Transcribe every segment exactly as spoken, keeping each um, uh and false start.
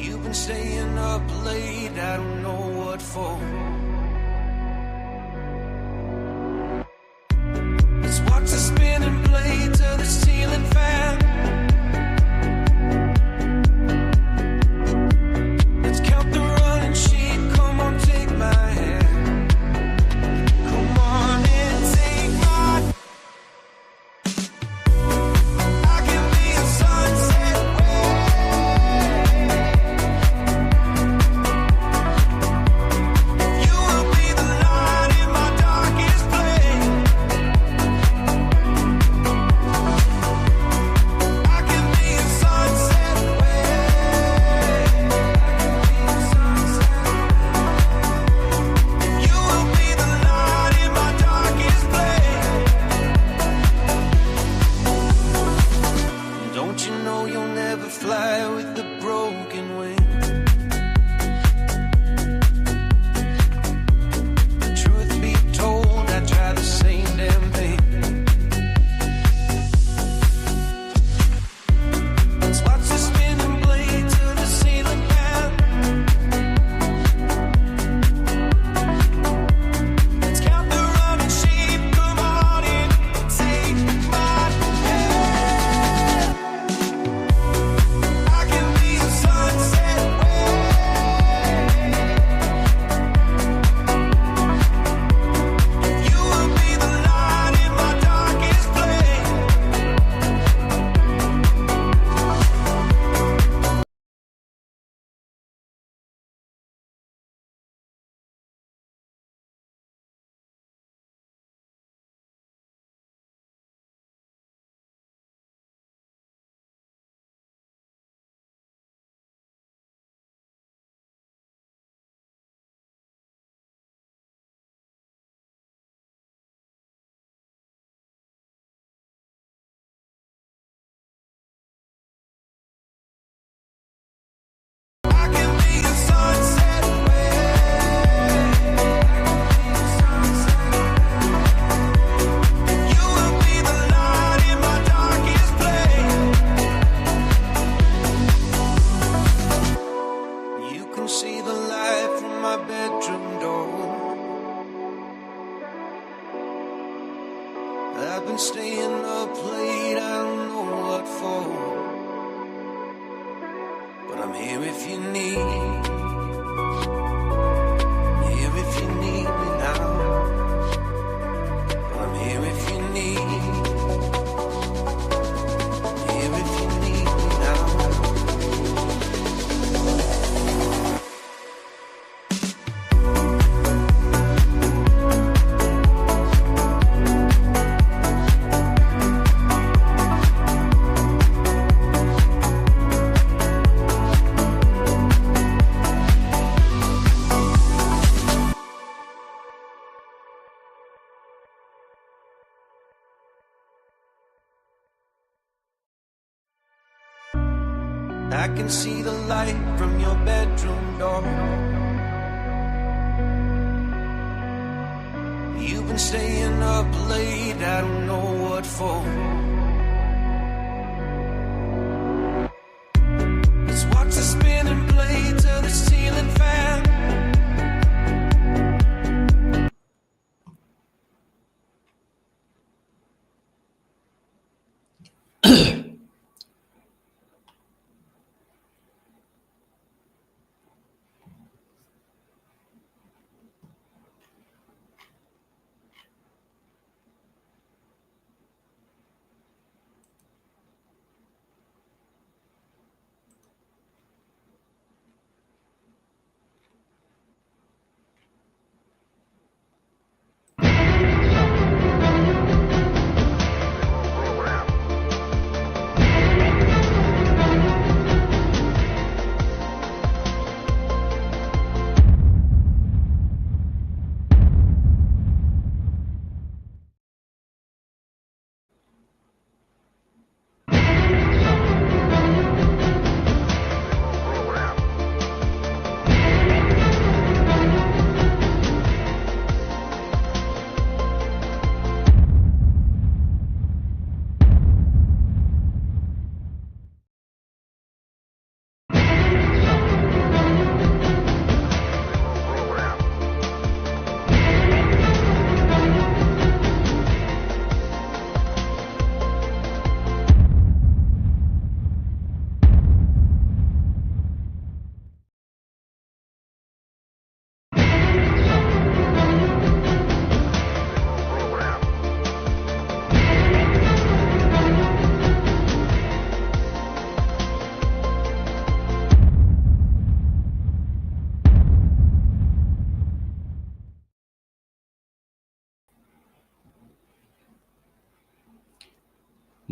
You've been staying up late, I don't know what for. Let's watch the spinning blades of the ceiling fan. Let's count the running sheep, come on, take my hand. Come on and take my I can be a sunset wave. You will be the light in my darkest place. I can be a sunset wave. You will be the light in my darkest place. Don't you know you'll never fly with the broken wing? Truth be told, I try the same damn thing. Let's watch the spinning blades of the ceiling fan. Let's count the running sheep. Come on in, take my hand. I can be I'm here if you need. Here if you need me now. I'm here if you need. Here if you need me now. I can see the light from your bedroom door. You've been staying up late, I don't know what for. Let's watch the spinning blades of the ceiling fan.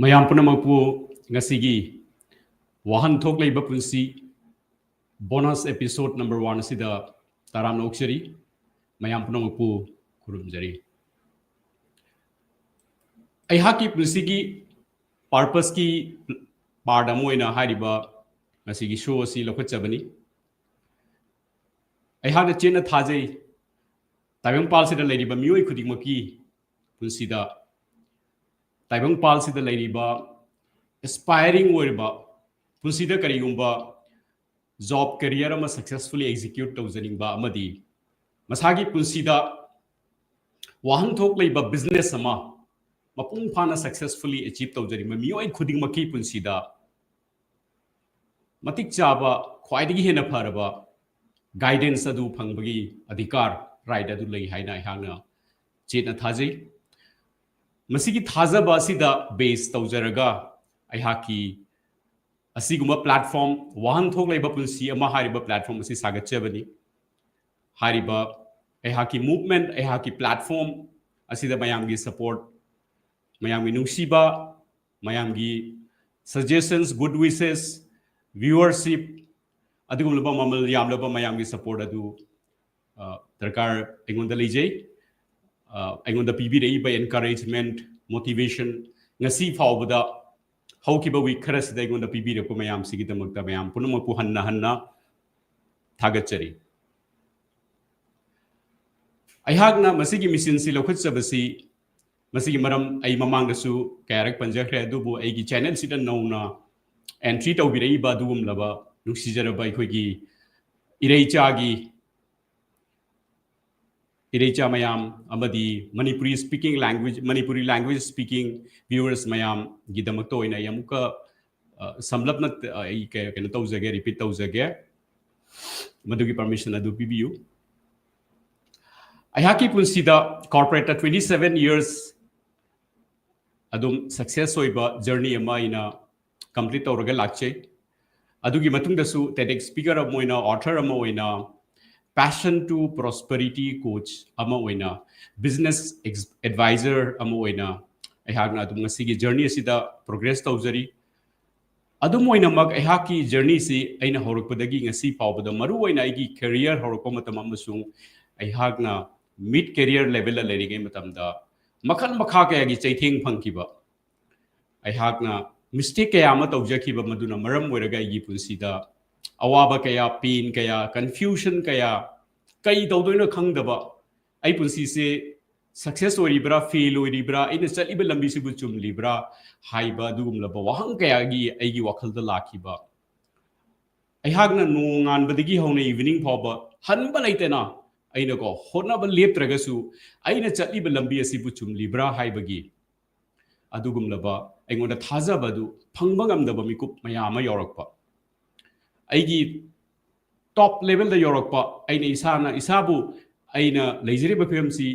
ꯃꯌꯥꯝ ꯄꯨꯝꯅꯃꯛꯄꯨ ꯉꯁꯤꯒꯤ ꯋꯥꯍꯟꯊꯣꯛ ꯂꯩꯕ ꯄꯨꯟꯁꯤ bonus episode number one ꯑꯁꯤꯗ ꯇꯔꯥꯝꯅ ꯑꯣꯛꯆꯔꯤ꯫ ꯃꯌꯥꯝ ꯄꯨꯝꯅꯃꯛꯄꯨ ꯈꯨꯔꯨꯝꯖꯔꯤ꯫ ꯑꯩꯍꯥꯛꯀꯤ ꯄꯨꯟꯁꯤꯒꯤ purposeꯀꯤ part ꯑꯃ ꯑꯣꯏꯅ ꯍꯥꯏꯔꯤꯕ ꯉꯁꯤꯒꯤ show ꯑꯁꯤ ꯂꯧꯈꯠꯆꯕꯅꯤ꯫ ꯑꯩꯍꯥꯛꯅ ꯆꯦꯠꯅ ꯊꯥꯖꯩ, ꯇꯥꯏꯕꯪꯄꯥꯜꯁꯤꯗ ꯂꯩꯔꯤꯕ ꯃꯤꯑꯣꯏ ꯈꯨꯗꯤꯡꯃꯛꯀꯤ ꯄꯨꯟꯁꯤꯗ, ꯇꯥꯏꯕꯪꯄꯥꯜꯁꯤꯗ ꯂꯩꯔꯤꯕ aspiring ꯑꯣꯏꯔꯕ, ꯄꯨꯟꯁꯤꯗ ꯀꯔꯤꯒꯨꯝꯕ job career ꯑꯃ successfully execute ꯇꯧꯖꯅꯤꯡꯕ ꯑꯃꯗꯤ ꯃꯁꯥꯒꯤ ꯄꯨꯟꯁꯤꯗ ꯋꯥꯍꯟꯊꯣꯛ ꯂꯩꯕ business ꯑꯃ ꯃꯄꯨꯡ ꯐꯥꯅ successfully achieve ꯇꯧꯖꯅꯤꯡꯕ ꯃꯤꯑꯣꯏ ꯈꯨꯗꯤꯡꯃꯛꯀꯤ ꯄꯨꯟꯁꯤꯗ ꯃꯇꯤꯛ ꯆꯥꯕ, ꯈ꯭ꯋꯥꯏꯗꯒꯤ ꯍꯦꯟꯅ ꯐꯔꯕ guidance ꯑꯗꯨ ꯐꯪꯕꯒꯤ ꯑꯙꯤꯀꯥꯔ, right ꯑꯗꯨ ꯂꯩ ꯍꯥꯏꯅ ꯑꯩꯍꯥꯛꯅ ꯆꯦꯠꯅ ꯊꯥꯖꯩ꯫ ꯃꯁꯤꯒꯤ ꯊꯥꯖꯕ ꯑꯁꯤꯗ base ꯇꯧꯖꯔꯒ ꯑꯩꯍꯥꯛꯀꯤ ꯑꯁꯤꯒꯨꯝꯕ platform, ꯋꯥꯍꯟꯊꯣꯛ ꯂꯩꯕ ꯄꯨꯟꯁꯤ ꯑꯃ ꯍꯥꯏꯔꯤꯕ platform ꯑꯁꯤ ꯁꯥꯒꯠꯆꯕꯅꯤ꯫ ꯍꯥꯏꯔꯤꯕ ꯑꯩꯍꯥꯛꯀꯤ movement, ꯑꯩꯍꯥꯛꯀꯤ platform ꯑꯁꯤꯗ ꯃꯌꯥꯝꯒꯤ support, ꯃꯌꯥꯝꯒꯤ ꯅꯨꯡꯁꯤꯕ, ꯃꯌꯥꯝꯒꯤ suggestions, good wishes, viewership, ꯑꯗꯨꯒꯨꯝꯂꯕ ꯃꯃꯜ ꯌꯥꯝꯂꯕ ꯃꯌꯥꯝꯒꯤ support ꯑꯗꯨ, ꯑ, ꯗꯔꯀꯥꯔ ꯑꯩꯉꯣꯟꯗ ꯂꯩꯖꯩ꯫ ꯑ, ꯑꯩꯉꯣꯟꯗ ꯄꯤꯕꯤꯔꯛꯏꯕ encouragement, motivation, ꯉꯁꯤ ꯐꯥꯎꯕꯗ ꯍꯧꯈꯤꯕ week ꯈꯔꯁꯤꯗ ꯑꯩꯉꯣꯟꯗ ꯄꯤꯕꯤꯔꯛꯄ ꯃꯌꯥꯝꯁꯤꯒꯤꯗꯃꯛꯇ ꯃꯌꯥꯝ ꯄꯨꯝꯅꯃꯛꯄꯨ ꯍꯟꯅ ꯍꯟꯅ ꯊꯥꯒꯠꯆꯔꯤ꯫ ꯑꯩꯍꯥꯛꯅ ꯃꯁꯤꯒꯤ missionꯁꯤ ꯂꯧꯈꯠꯆꯕꯁꯤ, ꯃꯁꯤꯒꯤ ꯃꯔꯝ ꯑꯩ ꯃꯃꯥꯡꯗꯁꯨ ꯀꯌꯥꯔꯛ ꯄꯟꯖꯈ꯭ꯔꯦ, ꯑꯗꯨꯕꯨ ꯑꯩꯒꯤ channelꯁꯤꯗ ꯅꯧꯅ entry ꯇꯧꯕꯤꯔꯛꯏꯕ ꯑꯗꯨꯒꯨꯝꯂꯕ ꯅꯨꯡꯁꯤꯖꯔꯕ ꯑꯩꯈꯣꯏꯒꯤ ꯏꯔꯩꯆꯥꯒꯤ, ꯏꯔꯩꯆꯥ ꯃꯌꯥꯝ ꯑꯃꯗꯤ Manipuri speaking language, Manipuri language speaking viewers ꯃꯌꯥꯝꯒꯤꯗꯃꯛꯇ ꯑꯣꯏꯅ ꯑꯩ ꯑꯃꯨꯛꯀ, ꯑ, ꯁꯝꯂꯞꯅ, ꯑ, ꯑꯩ ꯀꯩ-, ꯀꯩꯅꯣ ꯇꯧꯖꯒꯦ, repeat ꯇꯧꯖꯒꯦ꯫ ꯃꯗꯨꯒꯤ permission ꯑꯗꯨ ꯄꯤꯕꯤꯌꯨ꯫ ꯑꯩꯍꯥꯛꯀꯤ ꯄꯨꯟꯁꯤꯗ corporate twenty seven years ꯑꯗꯨꯝ success ꯑꯣꯏꯕ journey ꯑꯃ ꯑꯩꯅ complete ꯇꯧꯔꯒ ꯂꯥꯛꯆꯩ꯫ ꯑꯗꯨꯒꯤ ꯃꯇꯨꯡꯗꯁꯨ TEDx speaker ꯑꯃ ꯑꯣꯏꯅ, author ꯑꯃ ꯑꯣꯏꯅ, Passion to Prosperity coach ꯑꯃ ꯑꯣꯏꯅ, business ex-, advisor ꯑꯃ ꯑꯣꯏꯅ, ꯑꯩꯍꯥꯛꯅ ꯑꯗꯨꯝ ꯉꯁꯤꯒꯤ ꯖꯔꯅꯤ ꯑꯁꯤꯗ ꯄ꯭ꯔꯣꯒ꯭ꯔꯦꯁ ꯇꯧꯖꯔꯤ꯫ ꯑꯗꯨꯝ ꯑꯣꯏꯅꯃꯛ, ꯑꯩꯍꯥꯛꯀꯤ ꯖꯔꯅꯤꯁꯤ ꯑꯩꯅ ꯍꯧꯔꯛꯄꯗꯒꯤ ꯉꯁꯤ ꯐꯥꯎꯕꯗ, ꯃꯔꯨ ꯑꯣꯏꯅ ꯑꯩꯒꯤ ꯀꯦꯔꯤꯌꯔ ꯍꯧꯔꯛꯄ ꯃꯇꯝ ꯑꯃꯁꯨꯡ ꯑꯩꯍꯥꯛꯅ ꯃꯤꯗ ꯀꯦꯔꯤꯌꯔ ꯂꯦꯚꯦꯜꯗ ꯂꯩꯔꯤꯉꯩ ꯃꯇꯝꯗ, ꯃꯈꯜ ꯃꯈꯥ ꯀꯌꯥꯒꯤ ꯆꯩꯊꯦꯡ ꯐꯪꯈꯤꯕ, ꯑꯩꯍꯥꯛꯅ ꯃꯤꯁꯇꯦꯛ ꯀꯌꯥ ꯑꯃ ꯇꯧꯖꯈꯤꯕ, ꯃꯗꯨꯅ ꯃꯔꯝ ꯑꯣꯏꯔꯒ ꯑꯩꯒꯤ ꯄꯨꯟꯁꯤꯗ ꯑꯋꯥꯕ ꯀꯌꯥ, ꯄꯦꯟ ꯀꯌꯥ, ꯀꯟꯐ꯭ꯌꯨꯖꯟ ꯀꯌꯥ, ꯀꯩ ꯇꯧꯗꯣꯏꯅꯣ ꯈꯪꯗꯕ, ꯑꯩ ꯄꯨꯟꯁꯤꯁꯦ ꯁꯛꯁꯦꯁ ꯑꯣꯏꯔꯤꯕ꯭ꯔꯥ, ꯐꯦꯜ ꯑꯣꯏꯔꯤꯕ꯭ꯔꯥ, ꯑꯩꯅ ꯆꯠꯂꯤꯕ ꯂꯝꯕꯤꯁꯤꯕꯨ ꯆꯨꯝꯂꯤꯕ꯭ꯔꯥ ꯍꯥꯏꯕ ꯑꯗꯨꯒꯨꯝꯂꯕ ꯋꯥꯍꯪ ꯀꯌꯥꯒꯤ ꯑꯩꯒꯤ ꯋꯥꯈꯜꯗ ꯂꯥꯛꯈꯤꯕ꯫ ꯑꯩꯍꯥꯛꯅ ꯅꯣꯡꯉꯥꯟꯕꯗꯒꯤ ꯍꯧꯅ ꯏꯚꯤꯅꯤꯡ ꯐꯥꯎꯕ ꯍꯟꯕ ꯂꯩꯇꯅ ꯑꯩꯅꯀꯣ ꯍꯣꯠꯅꯕ ꯂꯦꯞꯇ꯭ꯔꯒꯁꯨ, ꯑꯩꯅ ꯆꯠꯂꯤꯕ ꯂꯝꯕꯤ ꯑꯁꯤꯕꯨ ꯆꯨꯝꯂꯤꯕ꯭ꯔꯥ ꯍꯥꯏꯕꯒꯤ ꯑꯗꯨꯒꯨꯝꯂꯕ ꯑꯩꯉꯣꯟꯗ ꯊꯥꯖꯕ ꯑꯗꯨ ꯐꯪꯕ ꯉꯝꯗꯕ ꯃꯤꯀꯨꯞ ꯃꯌꯥꯝ ꯑꯃ ꯌꯥꯎꯔꯛꯄ꯫ ꯑꯩꯒꯤ ꯇꯣꯞ ꯂꯦꯚꯦꯜꯗ ꯌꯧꯔꯛꯄ, ꯑꯩꯅ ꯏꯁꯥꯅ ꯏꯁꯥꯕꯨ, ꯑꯩꯅ ꯂꯩꯖꯔꯤꯕ ꯐꯤꯕꯝꯁꯤ,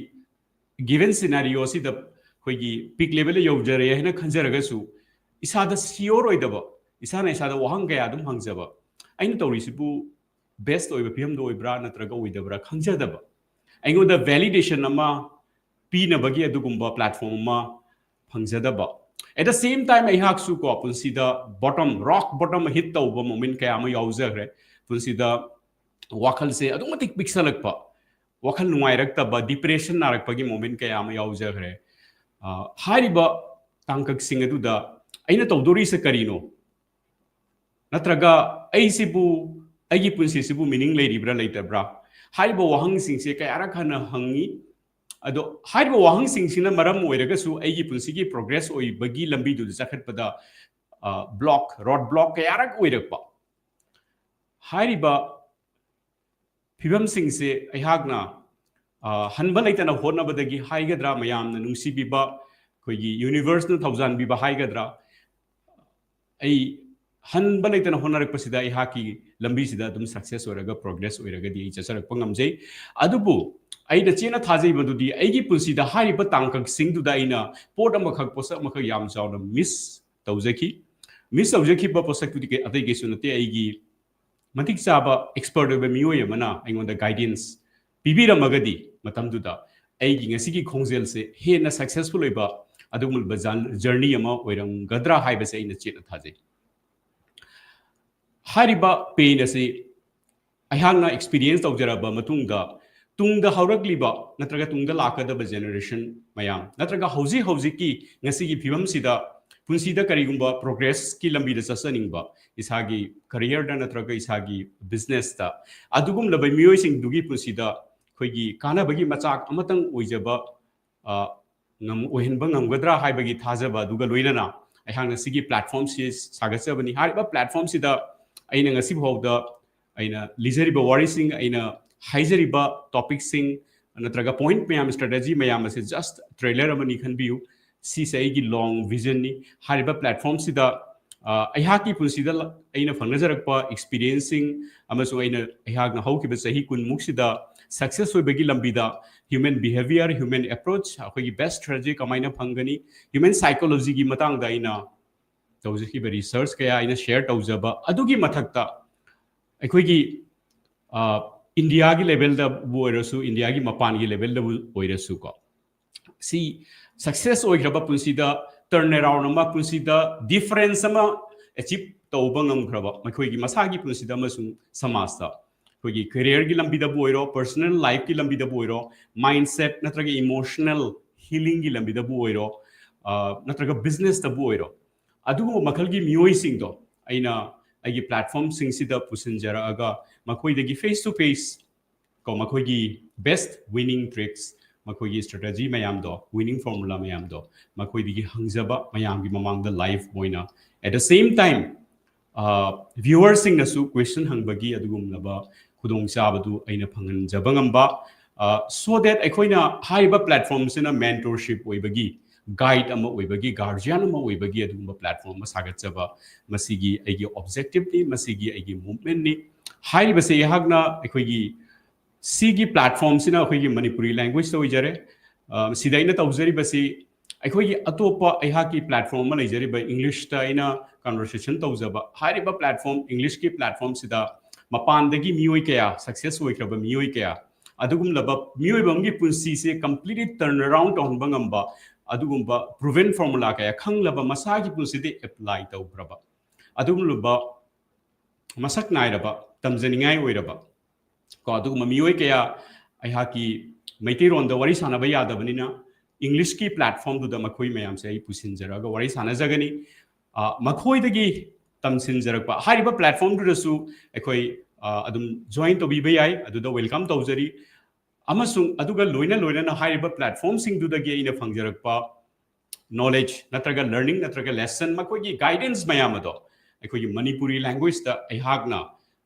ꯒꯤꯚꯟ ꯁꯤꯅꯥꯔꯤꯑꯣ ꯑꯁꯤꯗ ꯑꯩꯈꯣꯏꯒꯤ ꯄꯤꯛ ꯂꯦꯚꯦꯜꯗ ꯌꯧꯖꯔꯦ ꯍꯥꯏꯅ ꯈꯟꯖꯔꯒꯁꯨ, ꯏꯁꯥꯗ ꯁꯤꯌꯣꯔ ꯑꯣꯏꯗꯕ, ꯏꯁꯥꯅ ꯏꯁꯥꯗ ꯋꯥꯍꯪ ꯀꯌꯥ ꯑꯗꯨꯝ ꯍꯪꯖꯕ, ꯑꯩꯅ ꯇꯧꯔꯤꯁꯤꯕꯨ ꯕꯦꯁ ꯑꯣꯏꯕ ꯐꯤꯕꯝꯗ ꯑꯣꯏꯕ꯭ꯔꯥ ꯅꯠꯇ꯭ꯔꯒ ꯑꯣꯏꯗꯕ꯭ꯔꯥ ꯈꯪꯖꯗꯕ, ꯑꯩꯉꯣꯟꯗ ꯚꯦꯂꯤꯗꯦꯁꯟ ꯑꯃ ꯄꯤꯅꯕꯒꯤ ꯑꯗꯨꯒꯨꯝꯕ ꯄ꯭ꯂꯦꯠꯐꯣꯝ ꯑꯃ ꯐꯪꯖꯗꯕ꯫ At the same time, ꯑꯩꯍꯥꯛꯁꯨ ꯀꯣ, ꯄꯨꯟꯁꯤꯗ ꯕꯣꯇꯝ, ꯔꯣꯛ ꯕꯣꯇꯝ ꯍꯤꯠ ꯇꯧꯕ ꯃꯣꯃꯦꯟ ꯀꯌꯥ ꯑꯃ ꯌꯥꯎꯖꯈ꯭ꯔꯦ꯫ ꯄꯨꯟꯁꯤꯗ ꯋꯥꯈꯜꯁꯦ ꯑꯗꯨꯛ ꯃꯇꯤꯛ ꯄꯤꯛꯁꯜꯂꯛꯄ, ꯋꯥꯈꯜ ꯅꯨꯡꯉꯥꯏꯔꯛꯇꯕ, ꯗꯤꯄ꯭ꯔꯦꯁꯟ ꯅꯥꯔꯛꯄꯒꯤ ꯃꯣꯃꯦꯟ ꯀꯌꯥ ꯑꯃ ꯌꯥꯎꯖꯈ꯭ꯔꯦ꯫ ꯑ, ꯍꯥꯏꯔꯤꯕ ꯇꯥꯡꯀꯛꯁꯤꯡ ꯑꯗꯨꯗ ꯑꯩꯅ ꯇꯧꯗꯣꯔꯤꯁꯦ ꯀꯔꯤꯅꯣ? ꯅꯠꯇ꯭ꯔꯒ ꯑꯩꯁꯤꯕꯨ, ꯑꯩꯒꯤ ꯄꯨꯟꯁꯤꯁꯤꯕꯨ ꯃꯤꯅꯤꯡ ꯂꯩꯔꯤꯕ꯭ꯔꯥ ꯂꯩꯇꯕ꯭ꯔꯥ? ꯍꯥꯏꯔꯤꯕ ꯋꯥꯍꯪꯁꯤꯡꯁꯦ ꯀꯌꯥꯔꯛ ꯍꯟꯅ ꯍꯪꯉꯤ꯫ ꯑꯗꯣ ꯍꯥꯏꯔꯤꯕ ꯋꯥꯍꯪꯁꯤꯡꯁꯤꯅ ꯃꯔꯝ ꯑꯣꯏꯔꯒꯁꯨ ꯑꯩꯒꯤ ꯄꯨꯟꯁꯤꯒꯤ ꯄ꯭ꯔꯣꯒ꯭ꯔꯦꯁ ꯑꯣꯏꯕꯒꯤ ꯂꯝꯕꯤꯗꯨꯗ ꯆꯠꯈꯠꯄꯗ, ꯑ, ꯕ꯭ꯂꯣꯛ, ꯔꯣꯗ ꯕ꯭ꯂꯣꯛ ꯀꯌꯥꯔꯛ ꯑꯣꯏꯔꯛꯄ꯫ ꯍꯥꯏꯔꯤꯕ ꯐꯤꯕꯝꯁꯤꯡꯁꯦ ꯑꯩꯍꯥꯛꯅ, ꯑ, ꯍꯟꯕ ꯂꯩꯇꯅ ꯍꯣꯠꯅꯕꯗꯒꯤ ꯍꯥꯏꯒꯗ꯭ꯔꯥ, ꯃꯌꯥꯝꯅ ꯅꯨꯡꯁꯤꯕꯤꯕ ꯑꯩꯈꯣꯏꯒꯤ ꯌꯨꯅꯤꯚꯔꯁꯅ ꯊꯧꯖꯥꯟꯕꯤꯕ ꯍꯥꯏꯒꯗ꯭ꯔꯥ, ꯑꯩ ꯍꯟꯕ ꯂꯩꯇꯅ ꯍꯣꯠꯅꯔꯛꯄꯁꯤꯗ ꯑꯩꯍꯥꯛꯀꯤ ꯂꯝꯕꯤꯁꯤꯗ ꯑꯗꯨꯝ ꯁꯛꯁꯦꯁ ꯑꯣꯏꯔꯒ, ꯄ꯭ꯔꯣꯒ꯭ꯔꯦꯁ ꯑꯣꯏꯔꯒꯗꯤ ꯑꯩ ꯆꯠꯆꯔꯛꯄ ꯉꯝꯖꯩ꯫ ꯑꯗꯨꯕꯨ ꯑꯩꯅ ꯆꯦꯠꯅ ꯊꯥꯖꯩ ꯃꯗꯨꯗꯤ ꯑꯩꯒꯤ ꯄꯨꯟꯁꯤꯗ ꯍꯥꯏꯔꯤꯕ ꯇꯥꯡꯀꯛꯁꯤꯡꯗꯨꯗ ꯑꯩꯅ ꯄꯣꯠ ꯑꯃꯈꯛ, ꯄꯣꯠꯁꯛ ꯑꯃꯈꯛ ꯌꯥꯝ ꯆꯥꯎꯅ ꯃꯤꯁ ꯇꯧꯖꯈꯤ꯫ ꯃꯤꯁ ꯇꯧꯖꯈꯤꯕ ꯄꯣꯠꯁꯛꯇꯨꯗꯤ ꯀꯩ-, ꯑꯇꯩ ꯀꯩꯁꯨ ꯅꯠꯇꯦ, ꯑꯩꯒꯤ ꯃꯇꯤꯛ ꯆꯥꯕ ꯑꯦꯛꯁꯄꯔꯠ ꯑꯣꯏꯕ ꯃꯤꯑꯣꯏ ꯑꯃꯅ ꯑꯩꯉꯣꯟꯗ ꯒꯥꯏꯗꯦꯟꯁ ꯄꯤꯕꯤꯔꯝꯃꯒꯗꯤ, ꯃꯇꯝꯗꯨꯗ ꯑꯩꯒꯤ ꯉꯁꯤꯒꯤ ꯈꯣꯡꯖꯦꯜꯁꯦ ꯍꯦꯟꯅ ꯁꯛꯁꯦꯁꯐꯨꯜ ꯑꯣꯏꯕ, ꯑꯗꯨꯒꯨꯝꯂꯕ journey ꯑꯃ ꯑꯣꯏꯔꯝꯒꯗ꯭ꯔꯥ ꯍꯥꯏꯕꯁꯦ ꯑꯩꯅ ꯆꯦꯠꯅ ꯊꯥꯖꯩ꯫ ꯍꯥꯏꯔꯤꯕ pain ꯑꯁꯤ ꯑꯩꯍꯥꯛꯅ experience ꯇꯧꯖꯔꯕ ꯃꯇꯨꯡꯗ, ꯇꯨꯡꯗ ꯍꯧꯔꯛꯂꯤꯕ ꯅꯠꯇ꯭ꯔꯒ ꯇꯨꯡꯗ ꯂꯥꯛꯀꯗꯕ generation ꯃꯌꯥꯝ, ꯅꯠꯇ꯭ꯔꯒ ꯍꯧꯖꯤꯛ ꯍꯧꯖꯤꯛꯀꯤ ꯉꯁꯤꯒꯤ ꯐꯤꯕꯝꯁꯤꯗ ꯄꯨꯟꯁꯤꯗ ꯀꯔꯤꯒꯨꯝꯕ progressꯀꯤ ꯂꯝꯕꯤꯗ ꯆꯠꯆꯅꯤꯡꯕ ꯏꯁꯥꯒꯤ careerꯗ ꯅꯠꯇ꯭ꯔꯒ ꯏꯁꯥꯒꯤ businessꯇ, ꯑꯗꯨꯒꯨꯝꯂꯕ ꯃꯤꯑꯣꯏꯁꯤꯡꯗꯨꯒꯤ ꯄꯨꯟꯁꯤꯗ ꯑꯩꯈꯣꯏꯒꯤ ꯀꯥꯟꯅꯕꯒꯤ ꯃꯆꯥꯛ ꯑꯃꯇꯪ ꯑꯣꯏꯖꯕ, ꯑ, ꯉꯝ-, ꯑꯣꯏꯍꯟꯕ ꯉꯝꯒꯗ꯭ꯔꯥ ꯍꯥꯏꯕꯒꯤ ꯊꯥꯖꯕ ꯑꯗꯨꯒ ꯂꯣꯏꯅꯅ ꯑꯩꯍꯥꯛꯅ ꯁꯤꯒꯤ platformꯁꯤ ꯁꯥꯒꯠꯆꯕꯅꯤ꯫ ꯍꯥꯏꯔꯤꯕ platformꯁꯤꯗ ꯑꯩꯅ ꯉꯁꯤ ꯐꯥꯎꯗ ꯑꯩꯅ ꯂꯤꯖꯔꯤꯕ ꯋꯥꯔꯤꯁꯤꯡ, ꯑꯩꯅ ꯍꯥꯏꯖꯔꯤꯕ topicꯁꯤꯡ ꯅꯠꯇ꯭ꯔꯒ point ꯃꯌꯥꯝ, strategy ꯃꯌꯥꯝ ꯑꯁꯤ just trailer ꯑꯃꯅꯤ ꯈꯟꯕꯤꯌꯨ꯫ ꯁꯤꯁꯦ ꯑꯩꯒꯤ long visionꯅꯤ꯫ ꯍꯥꯏꯔꯤꯕ platformꯁꯤꯗ, ꯑ, ꯑꯩꯍꯥꯛꯀꯤ ꯄꯨꯟꯁꯤꯗ ꯂ-, ꯑꯩꯅ ꯐꯪꯅꯖꯔꯛꯄ experienceꯁꯤꯡ ꯑꯃꯁꯨꯡ ꯑꯩꯅ, ꯑꯩꯍꯥꯛꯅ ꯍꯧꯈꯤꯕ ꯆꯍꯤ ꯀꯨꯟꯃꯨꯛꯁꯤꯗ success ꯑꯣꯏꯕꯒꯤ ꯂꯝꯕꯤꯗ human behaviour, human approach, ꯑꯩꯈꯣꯏꯒꯤ best strategy ꯀꯃꯥꯏꯅ ꯐꯪꯒꯅꯤ, human psychologyꯒꯤ ꯃꯇꯥꯡꯗ ꯑꯩꯅ ꯇꯧꯖꯈꯤꯕ research ꯀꯌꯥ ꯑꯩꯅ share ꯇꯧꯖꯕ ꯑꯗꯨꯒꯤ ꯃꯊꯛꯇ ꯑꯩꯈꯣꯏꯒꯤ, ꯑ, Indiaꯒꯤ levelꯗꯕꯨ ꯑꯣꯏꯔꯁꯨ, Indiaꯒꯤ ꯃꯄꯥꯟꯒꯤ levelꯗꯕꯨ ꯑꯣꯏꯔꯁꯨꯀꯣ, ꯁꯤ success ꯑꯣꯏꯈ꯭ꯔꯕ ꯄꯨꯟꯁꯤꯗ turn around ꯑꯃ, ꯄꯨꯟꯁꯤꯗ difference ꯑꯃ achieve ꯇꯧꯕ ꯉꯝꯈ꯭ꯔꯕ ꯃꯈꯣꯏꯒꯤ ꯃꯁꯥꯒꯤ ꯄꯨꯟꯁꯤꯗ ꯑꯃꯁꯨꯡ ꯁꯃꯥꯖꯇ, ꯑꯩꯈꯣꯏꯒꯤ careerꯒꯤ ꯂꯝꯕꯤꯗꯕꯨ ꯑꯣꯏꯔꯣ, personal lifeꯀꯤ ꯂꯝꯕꯤꯗꯕꯨ ꯑꯣꯏꯔꯣ, mindset ꯅꯠꯇ꯭ꯔꯒ emotional healingꯒꯤ ꯂꯝꯕꯤꯗꯕꯨ ꯑꯣꯏꯔꯣ, ꯑ, ꯅꯠꯇ꯭ꯔꯒ businessꯇꯕꯨ ꯑꯣꯏꯔꯣ, ꯑꯗꯨꯒꯨꯝꯕ ꯃꯈꯜꯒꯤ ꯃꯤꯑꯣꯏꯁꯤꯡꯗꯣ ꯑꯩꯅ ꯑꯩꯒꯤ platformꯁꯤꯡꯁꯤꯗ ꯄꯨꯁꯤꯟꯖꯔꯛꯑꯒ ꯃꯈꯣꯏꯗꯒꯤ face to face ꯀꯣ, ꯃꯈꯣꯏꯒꯤ best winning tricks, ꯃꯈꯣꯏꯒꯤ strategy ꯃꯌꯥꯝꯗꯣ, winning formula ꯃꯌꯥꯝꯗꯣ ꯃꯈꯣꯏꯗꯒꯤ ꯍꯪꯖꯕ, ꯃꯌꯥꯝꯒꯤ ꯃꯃꯥꯡꯗ live ꯑꯣꯏꯅ, at the same time, ꯑ, viewerꯁꯤꯡꯅꯁꯨ question ꯍꯪꯕꯒꯤ ꯑꯗꯨꯒꯨꯝꯂꯕ ꯈꯨꯗꯣꯡꯆꯥꯕꯗꯨ ꯑꯩꯅ ꯐꯪꯍꯟꯖꯕ ꯉꯝꯕ, ꯑ, so that ꯑꯩꯈꯣꯏꯅ ꯍꯥꯏꯔꯤꯕ platformꯁꯤꯅ mentorship ꯑꯣꯏꯕꯒꯤ, guide ꯑꯃ ꯑꯣꯏꯕꯒꯤ, guardian ꯑꯃ ꯑꯣꯏꯕꯒꯤ ꯑꯗꯨꯒꯨꯝꯕ platform ꯑꯃ ꯁꯥꯒꯠꯆꯕ, ꯃꯁꯤꯒꯤ ꯑꯩꯒꯤ objectiveꯅꯤ, ꯃꯁꯤꯒꯤ ꯑꯩꯒꯤ movementꯅꯤ꯫ ꯍꯥꯏꯔꯤꯕꯁꯦ ꯑꯩꯍꯥꯛꯅ ꯑꯩꯈꯣꯏꯒꯤ ꯁꯤꯒꯤ platformꯁꯤꯅ ꯑꯩꯈꯣꯏꯒꯤ ꯃꯅꯤꯄꯨꯔꯤ languageꯇ ꯑꯣꯏꯖꯔꯦ꯫ ꯑ, ꯁꯤꯗ ꯑꯩꯅ ꯇꯧꯖꯔꯤꯕꯁꯤ ꯑꯩꯈꯣꯏꯒꯤ ꯑꯇꯣꯞꯄ ꯑꯩꯍꯥꯛꯀꯤ platform ꯑꯃ ꯂꯩꯖꯔꯤꯕ, Englishꯇ ꯑꯩꯅ conversation ꯇꯧꯖꯕ꯫ ꯍꯥꯏꯔꯤꯕ platform, Englishꯀꯤ platformꯁꯤꯗ ꯃꯄꯥꯟꯗꯒꯤ ꯃꯤꯑꯣꯏ ꯀꯌꯥ, success ꯑꯣꯏꯈ꯭ꯔꯕ ꯃꯤꯑꯣꯏ ꯀꯌꯥ, ꯑꯗꯨꯒꯨꯝꯂꯕ ꯃꯤꯑꯣꯏꯕ ꯑꯃꯒꯤ ꯄꯨꯟꯁꯤꯁꯦ completely turn around ꯇꯧꯍꯟꯕ ꯉꯝꯕ, ꯑꯗꯨꯒꯨꯝꯕ proven formula ꯀꯌꯥ ꯈꯪꯂꯕ, ꯃꯁꯥꯒꯤ ꯄꯨꯟꯁꯤꯗ apply ꯇꯧꯈ꯭ꯔꯕ, ꯑꯗꯨꯒꯨꯝꯂꯕ ꯃꯁꯛ ꯅꯥꯏꯔꯕ, ꯇꯝꯖꯅꯤꯡꯉꯥꯏ ꯑꯣꯏꯔꯕ ꯀꯣ, ꯑꯗꯨꯒꯨꯝꯕ ꯃꯤꯑꯣꯏ ꯀꯌꯥ ꯑꯩꯍꯥꯛꯀꯤ ꯃꯩꯇꯩꯔꯣꯟꯗ ꯋꯥꯔꯤ ꯁꯥꯟꯅꯕ ꯌꯥꯗꯕꯅꯤꯅ English ꯀꯤ platform ꯗꯨꯗ ꯃꯈꯣꯏ ꯃꯌꯥꯝꯁꯦ ꯑꯩ ꯄꯨꯁꯤꯟꯖꯔꯒ ꯋꯥꯔꯤ ꯁꯥꯟꯅꯖꯒꯅꯤ꯫ ꯑ, ꯃꯈꯣꯏꯗꯒꯤ ꯇꯝꯁꯤꯟꯖꯔꯛꯄ ꯍꯥꯏꯔꯤꯕ platform ꯗꯨꯗꯁꯨ ꯑꯩꯈꯣꯏ, ꯑ, ꯑꯗꯨꯝ join ꯇꯧꯕꯤꯕ ꯌꯥꯏ, ꯑꯗꯨꯗ welcome ꯇꯧꯖꯔꯤ꯫ ꯑꯃꯁꯨꯡ ꯑꯗꯨꯒ ꯂꯣꯏꯅ ꯂꯣꯏꯅꯅ ꯍꯥꯏꯔꯤꯕ platform ꯁꯤꯡꯗꯨꯗꯒꯤ ꯑꯩꯅ ꯐꯪꯖꯔꯛꯄ knowledge ꯅꯠꯇ꯭ꯔꯒ learning ꯅꯠꯇ꯭ꯔꯒ lesson, ꯃꯈꯣꯏꯒꯤ guidance ꯃꯌꯥꯝ ꯑꯗꯣ ꯑꯩꯈꯣꯏꯒꯤ ꯃꯅꯤꯄꯨꯔꯤ language ꯇ ꯑꯩꯍꯥꯛꯅ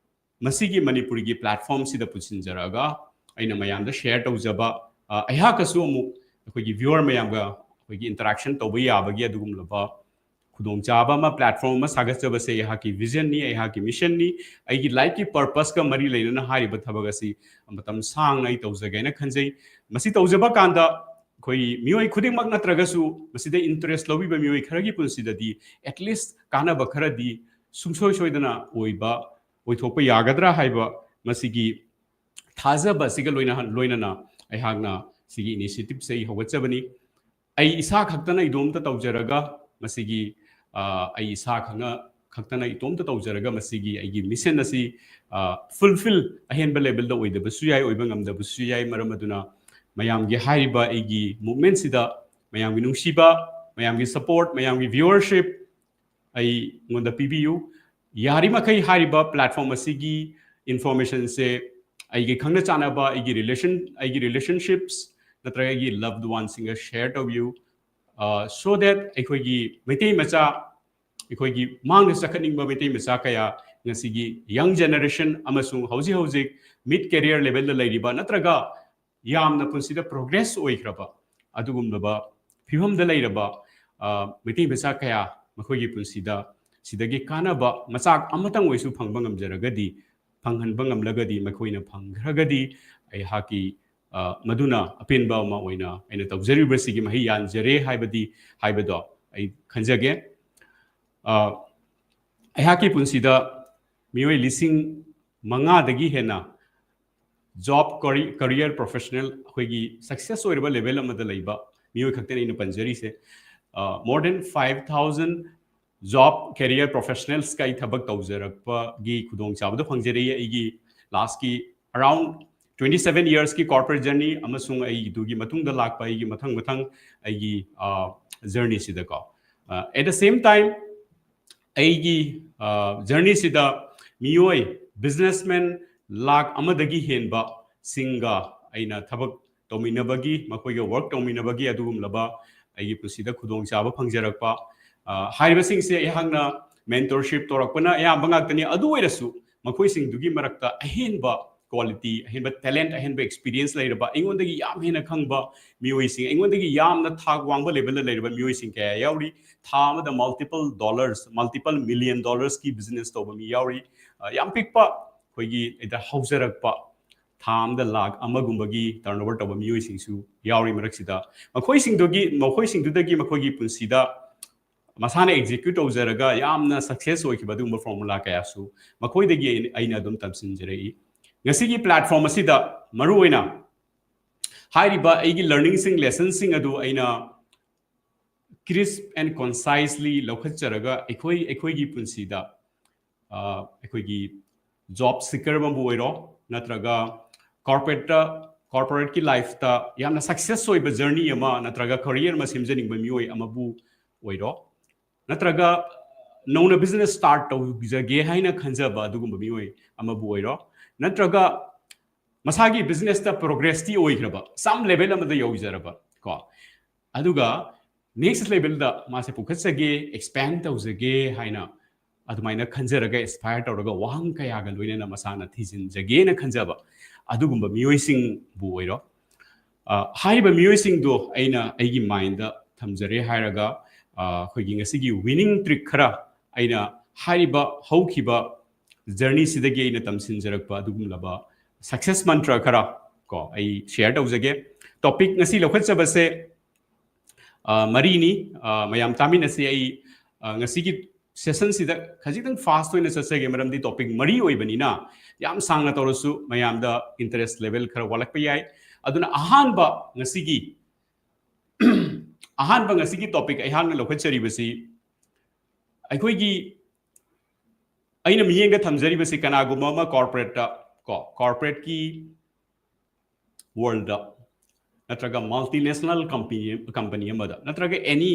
ꯃꯁꯤꯒꯤ ꯃꯅꯤꯄꯨꯔꯤꯒꯤ platform ꯁꯤꯗ ꯄꯨꯁꯤꯟꯖꯔꯛꯑꯒ ꯑꯩꯅ ꯃꯌꯥꯝꯗ share ꯇꯧꯖꯕ, ꯑ, ꯑꯩꯍꯥꯛꯀꯁꯨ ꯑꯃꯨꯛ ꯑꯩꯈꯣꯏꯒꯤ viewer ꯃꯌꯥꯝꯒ ꯑꯩꯈꯣꯏꯒꯤ interaction ꯇꯧꯕ ꯌꯥꯕꯒꯤ ꯑꯗꯨꯒꯨꯝꯂꯕ ꯈꯨꯗꯣꯡꯆꯥꯕ ꯑꯃ, platform ꯑꯃ ꯁꯥꯒꯠꯆꯕꯁꯦ ꯑꯩꯍꯥꯛꯀꯤ vision ꯅꯤ, ꯑꯩꯍꯥꯛꯀꯤ mission ꯅꯤ꯫ ꯑꯩꯒꯤ life ꯀꯤ purpose ꯀ ꯃꯔꯤ ꯂꯩꯅꯅ ꯍꯥꯏꯔꯤꯕ ꯊꯕꯛ ꯑꯁꯤ ꯃꯇꯝ ꯁꯥꯡꯅ ꯑꯩ ꯇꯧꯖꯒꯦꯅ ꯈꯟꯖꯩ꯫ ꯃꯁꯤ ꯇꯧꯖꯕ ꯀꯥꯟꯗ ꯑꯩꯈꯣꯏ ꯃꯤꯑꯣꯏ ꯈꯨꯗꯤꯡꯃꯛ ꯅꯠꯇ꯭ꯔꯒꯁꯨ ꯃꯁꯤꯗ interest ꯂꯧꯕꯤꯕ ꯃꯤꯑꯣꯏ ꯈꯔꯒꯤ ꯄꯨꯟꯁꯤꯗꯗꯤ at least ꯀꯥꯟꯅꯕ ꯈꯔꯗꯤ ꯁꯨꯡꯁꯣꯏ ꯁꯣꯏꯗꯅ ꯑꯣꯏꯕ, ꯑꯣꯏꯊꯣꯛꯄ ꯌꯥꯒꯗ꯭ꯔꯥ ꯍꯥꯏꯕ ꯃꯁꯤꯒꯤ ꯊꯥꯖꯕ ꯑꯁꯤꯒ ꯂꯣꯏꯅ-, ꯂꯣꯏꯅꯅ ꯑꯩꯍꯥꯛꯅ ꯁꯤꯒꯤ initiative ꯁꯦ ꯑꯩ ꯍꯧꯒꯠꯆꯕꯅꯤ꯫ ꯑꯩ ꯏꯁꯥ ꯈꯛꯇꯅ ꯏꯗꯣꯝꯇ ꯇꯧꯖꯔꯒ ꯃꯁꯤꯒꯤ, ꯑ, ꯑꯩ ꯏꯁꯥ ꯈꯛꯅ, ꯈꯛꯇꯅ ꯏꯇꯣꯝꯇ ꯇꯧꯖꯔꯒ ꯃꯁꯤꯒꯤ ꯑꯩꯒꯤ mission ꯑꯁꯤ, ꯑ, fulfill ꯑꯍꯦꯟꯕ level ꯗ ꯑꯣꯏꯗꯕꯁꯨ ꯌꯥꯏ, ꯑꯣꯏꯕ ꯉꯝꯗꯕꯁꯨ ꯌꯥꯏ꯫ ꯃꯔꯝ ꯑꯗꯨꯅ ꯃꯌꯥꯝꯒꯤ ꯍꯥꯏꯔꯤꯕ ꯑꯩꯒꯤ movement ꯁꯤꯗ ꯃꯌꯥꯝꯒꯤ ꯅꯨꯡꯁꯤꯕ, ꯃꯌꯥꯝꯒꯤ support, ꯃꯌꯥꯝꯒꯤ viewership ꯑꯩꯉꯣꯟꯗ ꯄꯤꯕꯤꯌꯨ꯫ ꯌꯥꯔꯤꯃꯈꯩ ꯍꯥꯏꯔꯤꯕ platform ꯑꯁꯤꯒꯤ information ꯁꯦ ꯑꯩꯒꯤ ꯈꯪꯅ ꯆꯥꯟꯅꯕ, ꯑꯩꯒꯤ relation, ꯑꯩꯒꯤ relationships ꯅꯠꯇ꯭ꯔꯒ ꯑꯩꯒꯤ loved one ꯁꯤꯡꯒ share ꯇꯧꯕꯤꯌꯨ꯫ ꯑ, so that ꯑꯩꯈꯣꯏꯒꯤ ꯃꯩꯇꯩ ꯃꯆꯥ, ꯑꯩꯈꯣꯏꯒꯤ ꯃꯥꯡꯗ ꯆꯠꯈꯠꯅꯤꯡꯕ ꯃꯩꯇꯩ ꯃꯆꯥ ꯀꯌꯥ ꯉꯁꯤꯒꯤ young generation ꯑꯃꯁꯨꯡ ꯍꯧꯖꯤꯛ ꯍꯧꯖꯤꯛ mid career level ꯗ ꯂꯩꯔꯤꯕ ꯅꯠꯇ꯭ꯔꯒ ꯌꯥꯝꯅ ꯄꯨꯟꯁꯤꯗ progress ꯑꯣꯏꯈ꯭ꯔꯕ ꯑꯗꯨꯒꯨꯝꯂꯕ ꯐꯤꯕꯝꯗ ꯂꯩꯔꯕ, ꯑ, ꯃꯩꯇꯩ ꯃꯆꯥ ꯀꯌꯥ ꯃꯈꯣꯏꯒꯤ ꯄꯨꯟꯁꯤꯗ ꯁꯤꯗꯒꯤ ꯀꯥꯟꯅꯕ ꯃꯆꯥꯛ ꯑꯃꯇꯪ ꯑꯣꯏꯁꯨ ꯐꯪꯕ ꯉꯝꯖꯔꯒꯗꯤ, ꯐꯪꯍꯟꯕ ꯉꯝꯂꯒꯗꯤ, ꯃꯈꯣꯏꯅ ꯐꯪꯈ꯭ꯔꯒꯗꯤ ꯑꯩꯍꯥꯛꯀꯤ, ꯑ, ꯃꯗꯨꯅ ꯑꯄꯦꯟꯕ ꯑꯃ ꯑꯣꯏꯅ ꯑꯩꯅ ꯇꯧꯖꯔꯤꯕꯁꯤꯒꯤ ꯃꯍꯩ ꯌꯥꯟꯖꯔꯦ ꯍꯥꯏꯕꯗꯤ, ꯍꯥꯏꯕꯗꯣ ꯑꯩ ꯈꯟꯖꯒꯦ꯫ ꯑ, ꯑꯩꯍꯥꯛꯀꯤ ꯄꯨꯟꯁꯤꯗ ꯃꯤꯑꯣꯏ ꯂꯤꯁꯤꯡ ꯃꯉꯥꯗꯒꯤ ꯍꯦꯟꯅ job, career, career professional ꯑꯩꯈꯣꯏꯒꯤ success ꯑꯣꯏꯔꯕ level ꯑꯃꯗ ꯂꯩꯕ ꯃꯤꯑꯣꯏ ꯈꯛꯇꯅꯤ ꯑꯩꯅ ꯄꯟꯖꯔꯤꯁꯦ꯫ More than five thousand job career professionalsꯀ ꯑꯩ ꯊꯕꯛ ꯇꯧꯖꯔꯛꯄꯒꯤ ꯈꯨꯗꯣꯡꯆꯥꯕꯗꯣ ꯐꯪꯖꯔꯛꯏ꯫ ꯑꯩꯒꯤ lastꯀꯤ around twenty seven yearsꯀꯤ corporate journey ꯑꯃꯁꯨꯡ ꯑꯩꯗꯨꯒꯤ ꯃꯇꯨꯡꯗ ꯂꯥꯛꯄ ꯑꯩꯒꯤ ꯃꯊꯪ ꯃꯊꯪ ꯑꯩꯒꯤ journeyꯁꯤꯗꯀꯣ, at the same time ꯑꯩꯒꯤ journeyꯁꯤꯗ ꯃꯤꯑꯣꯏ businessman ꯂꯥꯈ ꯑꯃꯗꯒꯤ ꯍꯦꯟꯕꯁꯤꯡꯒ ꯑꯩꯅ ꯊꯕꯛ ꯇꯧꯃꯤꯟꯅꯕꯒꯤ, ꯃꯈꯣꯏꯒ work ꯇꯧꯃꯤꯟꯅꯕꯒꯤ ꯑꯗꯨꯒꯨꯝꯂꯕ ꯑꯩꯒꯤ ꯄꯨꯟꯁꯤꯗ ꯈꯨꯗꯣꯡꯆꯥꯕ ꯐꯪꯖꯔꯛꯄ꯫ ꯍꯥꯏꯔꯤꯕꯁꯤꯡꯁꯦ ꯑꯩꯍꯥꯛꯅ mentorship ꯇꯧꯔꯛꯄꯅ ꯑꯌꯥꯝꯕ ꯉꯥꯛꯇꯅꯤ꯫ ꯑꯗꯨ ꯑꯣꯏꯔꯁꯨ ꯃꯈꯣꯏꯁꯤꯡꯗꯨꯒꯤ ꯃꯔꯛꯇ ꯑꯍꯦꯟꯕ quality, ꯑꯍꯦꯟꯕ talent, ꯑꯍꯦꯟꯕ experience ꯂꯩꯔꯕ, ꯑꯩꯉꯣꯟꯗꯒꯤ ꯌꯥꯝ ꯍꯦꯟꯅ ꯈꯪꯕ ꯃꯤꯑꯣꯏꯁꯤꯡ, ꯑꯩꯉꯣꯟꯗꯒꯤ ꯌꯥꯝꯅ ꯊꯥꯛ ꯋꯥꯡꯕ levelꯗ ꯂꯩꯔꯕ ꯃꯤꯑꯣꯏꯁꯤꯡ ꯀꯌꯥ ꯌꯥꯎꯔꯤ꯫ ꯊꯥ ꯑꯃꯗ multiple dollars, multiple million dollarsꯀꯤ business ꯇꯧꯕ ꯃꯤ ꯌꯥꯎꯔꯤ꯫ ꯌꯥꯝ ꯄꯤꯛꯄ ꯑꯩꯈꯣꯏꯒꯤ ꯍꯧꯖꯔꯛꯄ ꯊꯥ ꯑꯃꯗ ꯂꯥꯈ ꯑꯃꯒꯨꯝꯕꯒꯤ turnover ꯇꯧꯕ ꯃꯤꯑꯣꯏꯁꯤꯡꯁꯨ ꯌꯥꯎꯔꯤ ꯃꯔꯛꯁꯤꯗ꯫ ꯃꯈꯣꯏꯁꯤꯡꯗꯨꯒꯤ, ꯃꯈꯣꯏꯁꯤꯡꯗꯨꯗꯒꯤ ꯃꯈꯣꯏꯒꯤ ꯄꯨꯟꯁꯤꯗ ꯃꯁꯥꯅ execute ꯇꯧꯖꯔꯒ ꯌꯥꯝꯅ success ꯑꯣꯏꯈꯤꯕ ꯑꯗꯨꯒꯨꯝꯕ formula ꯀꯌꯥꯁꯨ ꯃꯈꯣꯏꯗꯒꯤ ꯑꯩꯅ, ꯑꯩꯅ ꯑꯗꯨꯝ ꯇꯝꯁꯤꯟꯖꯔꯛꯏ꯫ ꯉꯁꯤꯒꯤ platform ꯑꯁꯤꯗ ꯃꯔꯨꯑꯣꯏꯅ ꯍꯥꯏꯔꯤꯕ ꯑꯩꯒꯤ learningꯁꯤꯡ, lessonꯁꯤꯡ ꯑꯗꯨ ꯑꯩꯅ crisp and concisely ꯂꯧꯈꯠꯆꯔꯒ ꯑꯩꯈꯣꯏ, ꯑꯩꯈꯣꯏꯒꯤ ꯄꯨꯟꯁꯤꯗ ꯑꯩꯈꯣꯏꯒꯤ job seeker ꯑꯃꯕꯨ ꯑꯣꯏꯔꯣ, ꯅꯠꯇ꯭ꯔꯒ corporateꯇ, corporateꯀꯤ lifeꯇ ꯌꯥꯝꯅ success ꯑꯣꯏꯕ journey ꯑꯃ, ꯅꯠꯇ꯭ꯔꯒ career ꯑꯃ ꯁꯦꯝꯖꯅꯤꯡꯕ ꯃꯤꯑꯣꯏ ꯑꯃꯕꯨ ꯑꯣꯏꯔꯣ, ꯅꯠꯇ꯭ꯔꯒ ꯅꯧꯅ business start ꯇꯧꯖꯒꯦ ꯍꯥꯏꯅ ꯈꯟꯖꯕ ꯑꯗꯨꯒꯨꯝꯕ ꯃꯤꯑꯣꯏ ꯑꯃꯕꯨ ꯑꯣꯏꯔꯣ, ꯅꯠꯇ꯭ꯔꯒ ꯃꯁꯥꯒꯤ businessꯇ progressꯇꯤ ꯑꯣꯏꯈ꯭ꯔꯕ, some level ꯑꯃꯗ ꯌꯧꯖꯔꯕ ꯀꯣ, ꯑꯗꯨꯒ next levelꯗ ꯃꯥꯁꯦ ꯄꯨꯈꯠꯆꯒꯦ, expand ꯇꯧꯖꯒꯦ ꯍꯥꯏꯅ ꯑꯗꯨꯃꯥꯏꯅ ꯈꯟꯖꯔꯒ, aspire ꯇꯧꯔꯒ, ꯋꯥꯍꯪ ꯀꯌꯥꯒ ꯂꯣꯏꯅꯅ ꯃꯁꯥꯅ ꯊꯤꯖꯤꯟꯖꯒꯦꯅ ꯈꯟꯖꯕ ꯑꯗꯨꯒꯨꯝꯕ ꯃꯤꯑꯣꯏꯁꯤꯡꯕꯨ ꯑꯣꯏꯔꯣ꯫ ꯍꯥꯏꯔꯤꯕ ꯃꯤꯑꯣꯏꯁꯤꯡꯗꯣ ꯑꯩꯅ ꯑꯩꯒꯤ mindꯗ ꯊꯝꯖꯔꯦ ꯍꯥꯏꯔꯒ, ꯑꯩꯈꯣꯏꯒꯤ ꯉꯁꯤꯒꯤ winning trick ꯈꯔ ꯑꯩꯅ ꯍꯥꯏꯔꯤꯕ ꯍꯧꯈꯤꯕ journeyꯁꯤꯗꯒꯤ ꯑꯩꯅ ꯇꯝꯁꯤꯟꯖꯔꯛꯄ ꯑꯗꯨꯒꯨꯝꯂꯕ success mantra ꯈꯔ ꯀꯣ ꯑꯩ share ꯇꯧꯖꯒꯦ꯫ Topic ꯉꯁꯤ ꯂꯧꯈꯠꯆꯕꯁꯦ ꯃꯔꯤꯅꯤ꯫ ꯃꯌꯥꯝ ꯇꯥꯃꯤꯟꯅꯁꯤ꯫ ꯑꯩ ꯉꯁꯤꯒꯤ sessionꯁꯤꯗ ꯈꯖꯤꯛꯇꯪ fast ꯑꯣꯏꯅ ꯆꯠꯆꯒꯦ, ꯃꯔꯝꯗꯤ topic ꯃꯔꯤ ꯑꯣꯏꯕꯅꯤꯅ ꯌꯥꯝ ꯁꯥꯡꯅ ꯇꯧꯔꯁꯨ ꯃꯌꯥꯝꯗ interest level ꯈꯔ ꯋꯥꯠꯂꯛꯄ ꯌꯥꯏ꯫ ꯑꯗꯨꯅ ꯑꯍꯥꯟꯕ ꯉꯁꯤꯒꯤ ꯑꯍꯥꯟꯕ ꯉꯁꯤꯒꯤ ꯇꯣꯄꯤꯛ ꯑꯩꯍꯥꯛꯅ ꯂꯧꯈꯠꯆꯔꯤꯕꯁꯤ, ꯑꯩꯈꯣꯏꯒꯤ, ꯑꯩꯅ ꯃꯤꯠꯌꯦꯡꯗ ꯊꯝꯖꯔꯤꯕꯁꯤ, ꯀꯅꯥꯒꯨꯝꯕ ꯑꯃ ꯀꯣꯔꯄꯣꯔꯦꯠꯇ, ꯀꯣ, ꯀꯣꯔꯄꯣꯔꯦꯠꯀꯤ ꯋꯥꯔꯜꯗ, ꯅꯠꯇ꯭ꯔꯒ ꯃꯜꯇꯤꯅꯦꯁꯅꯦꯜ ꯀꯝꯄꯅꯤ, ꯀꯝꯄꯅꯤ ꯑꯃꯗ, ꯅꯠꯇ꯭ꯔꯒ ꯑꯦꯅꯤ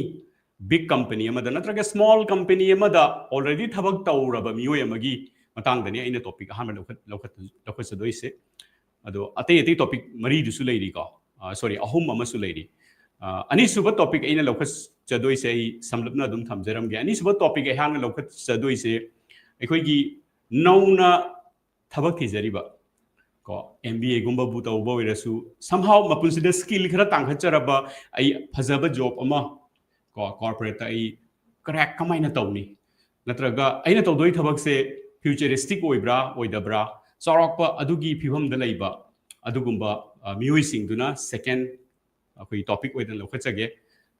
ꯕꯤꯛ ꯀꯝꯄꯅꯤ ꯑꯃꯗ, ꯅꯠꯇ꯭ꯔꯒ ꯁ꯭ꯃꯣꯜ ꯀꯝꯄꯅꯤ ꯑꯃꯗ ꯑꯣꯜꯔꯦꯗꯤ ꯊꯕꯛ ꯇꯧꯔꯕ ꯃꯤꯑꯣꯏ ꯑꯃꯒꯤ ꯃꯇꯥꯡꯗꯅꯤ ꯑꯩꯅ ꯇꯣꯄꯤꯛ ꯑꯍꯥꯟꯕ ꯂꯧꯈꯠ-, ꯂꯧꯈꯠ-, ꯂꯧꯈꯠꯆꯗꯣꯏꯁꯦ꯫ ꯑꯗꯣ ꯑꯇꯩ ꯑꯇꯩ ꯇꯣꯄꯤꯛ ꯃꯔꯤꯗꯨꯁꯨ ꯂꯩꯔꯤꯀꯣ, ꯁꯣꯔꯤ, ꯑꯍꯨꯝ ꯑꯃꯁꯨ ꯂꯩꯔꯤ꯫ ꯑ, ꯑꯅꯤꯁꯨꯕ ꯇꯣꯄꯤꯛ ꯑꯩꯅ ꯂꯧꯈꯠꯆꯗꯣꯏꯁꯦ, ꯑꯩ ꯁꯝꯂꯞꯅ ꯑꯗꯨꯝ ꯊꯝꯖꯔꯝꯒꯦ꯫ ꯑꯅꯤꯁꯨꯕ ꯇꯣꯄꯤꯛ ꯑꯩꯍꯥꯛꯅ ꯂꯧꯈꯠꯆꯗꯣꯏꯁꯦ, ꯑꯩꯈꯣꯏꯒꯤ ꯅꯧꯅ ꯊꯕꯛ ꯊꯤꯖꯔꯤꯕ, ꯀꯣ, ꯑꯦꯝ ꯕꯤ ꯑꯦꯒꯨꯝꯕꯕꯨ ꯇꯧꯕ ꯑꯣꯏꯔꯁꯨ, somehow ꯃꯄꯨꯟꯁꯤꯗ ꯁ꯭ꯀꯤꯜ ꯈꯔ ꯇꯥꯡꯈꯠꯆꯔꯕ, ꯑꯩ ꯐꯖꯕ ꯖꯣꯕ ꯑꯃ, ꯀꯣ, ꯀꯣꯔꯄꯣꯔꯦꯠꯇ ꯑꯩ ꯀ꯭ꯔꯦꯛ ꯀꯃꯥꯏꯅ ꯇꯧꯅꯤ? ꯅꯠꯇ꯭ꯔꯒ ꯑꯩꯅ ꯇꯧꯗꯣꯏ ꯊꯕꯛꯁꯦ ꯐ꯭ꯌꯨꯆꯔꯤꯁꯇꯤꯛ ꯑꯣꯏꯕ꯭ꯔꯥ, ꯑꯣꯏꯗꯕ꯭ꯔꯥ, ꯆꯥꯎꯔꯥꯛꯄ ꯑꯗꯨꯒꯤ ꯐꯤꯕꯝꯗ ꯂꯩꯕ ꯑꯗꯨꯒꯨꯝꯕ, ꯑ, ꯃꯤꯑꯣꯏꯁꯤꯡꯗꯨꯅ ꯁꯦꯀꯦꯟ ꯑꯩꯈꯣꯏ ꯇꯣꯄꯤꯛ ꯑꯣꯏꯅ ꯂꯧꯈꯠꯆꯒꯦ꯫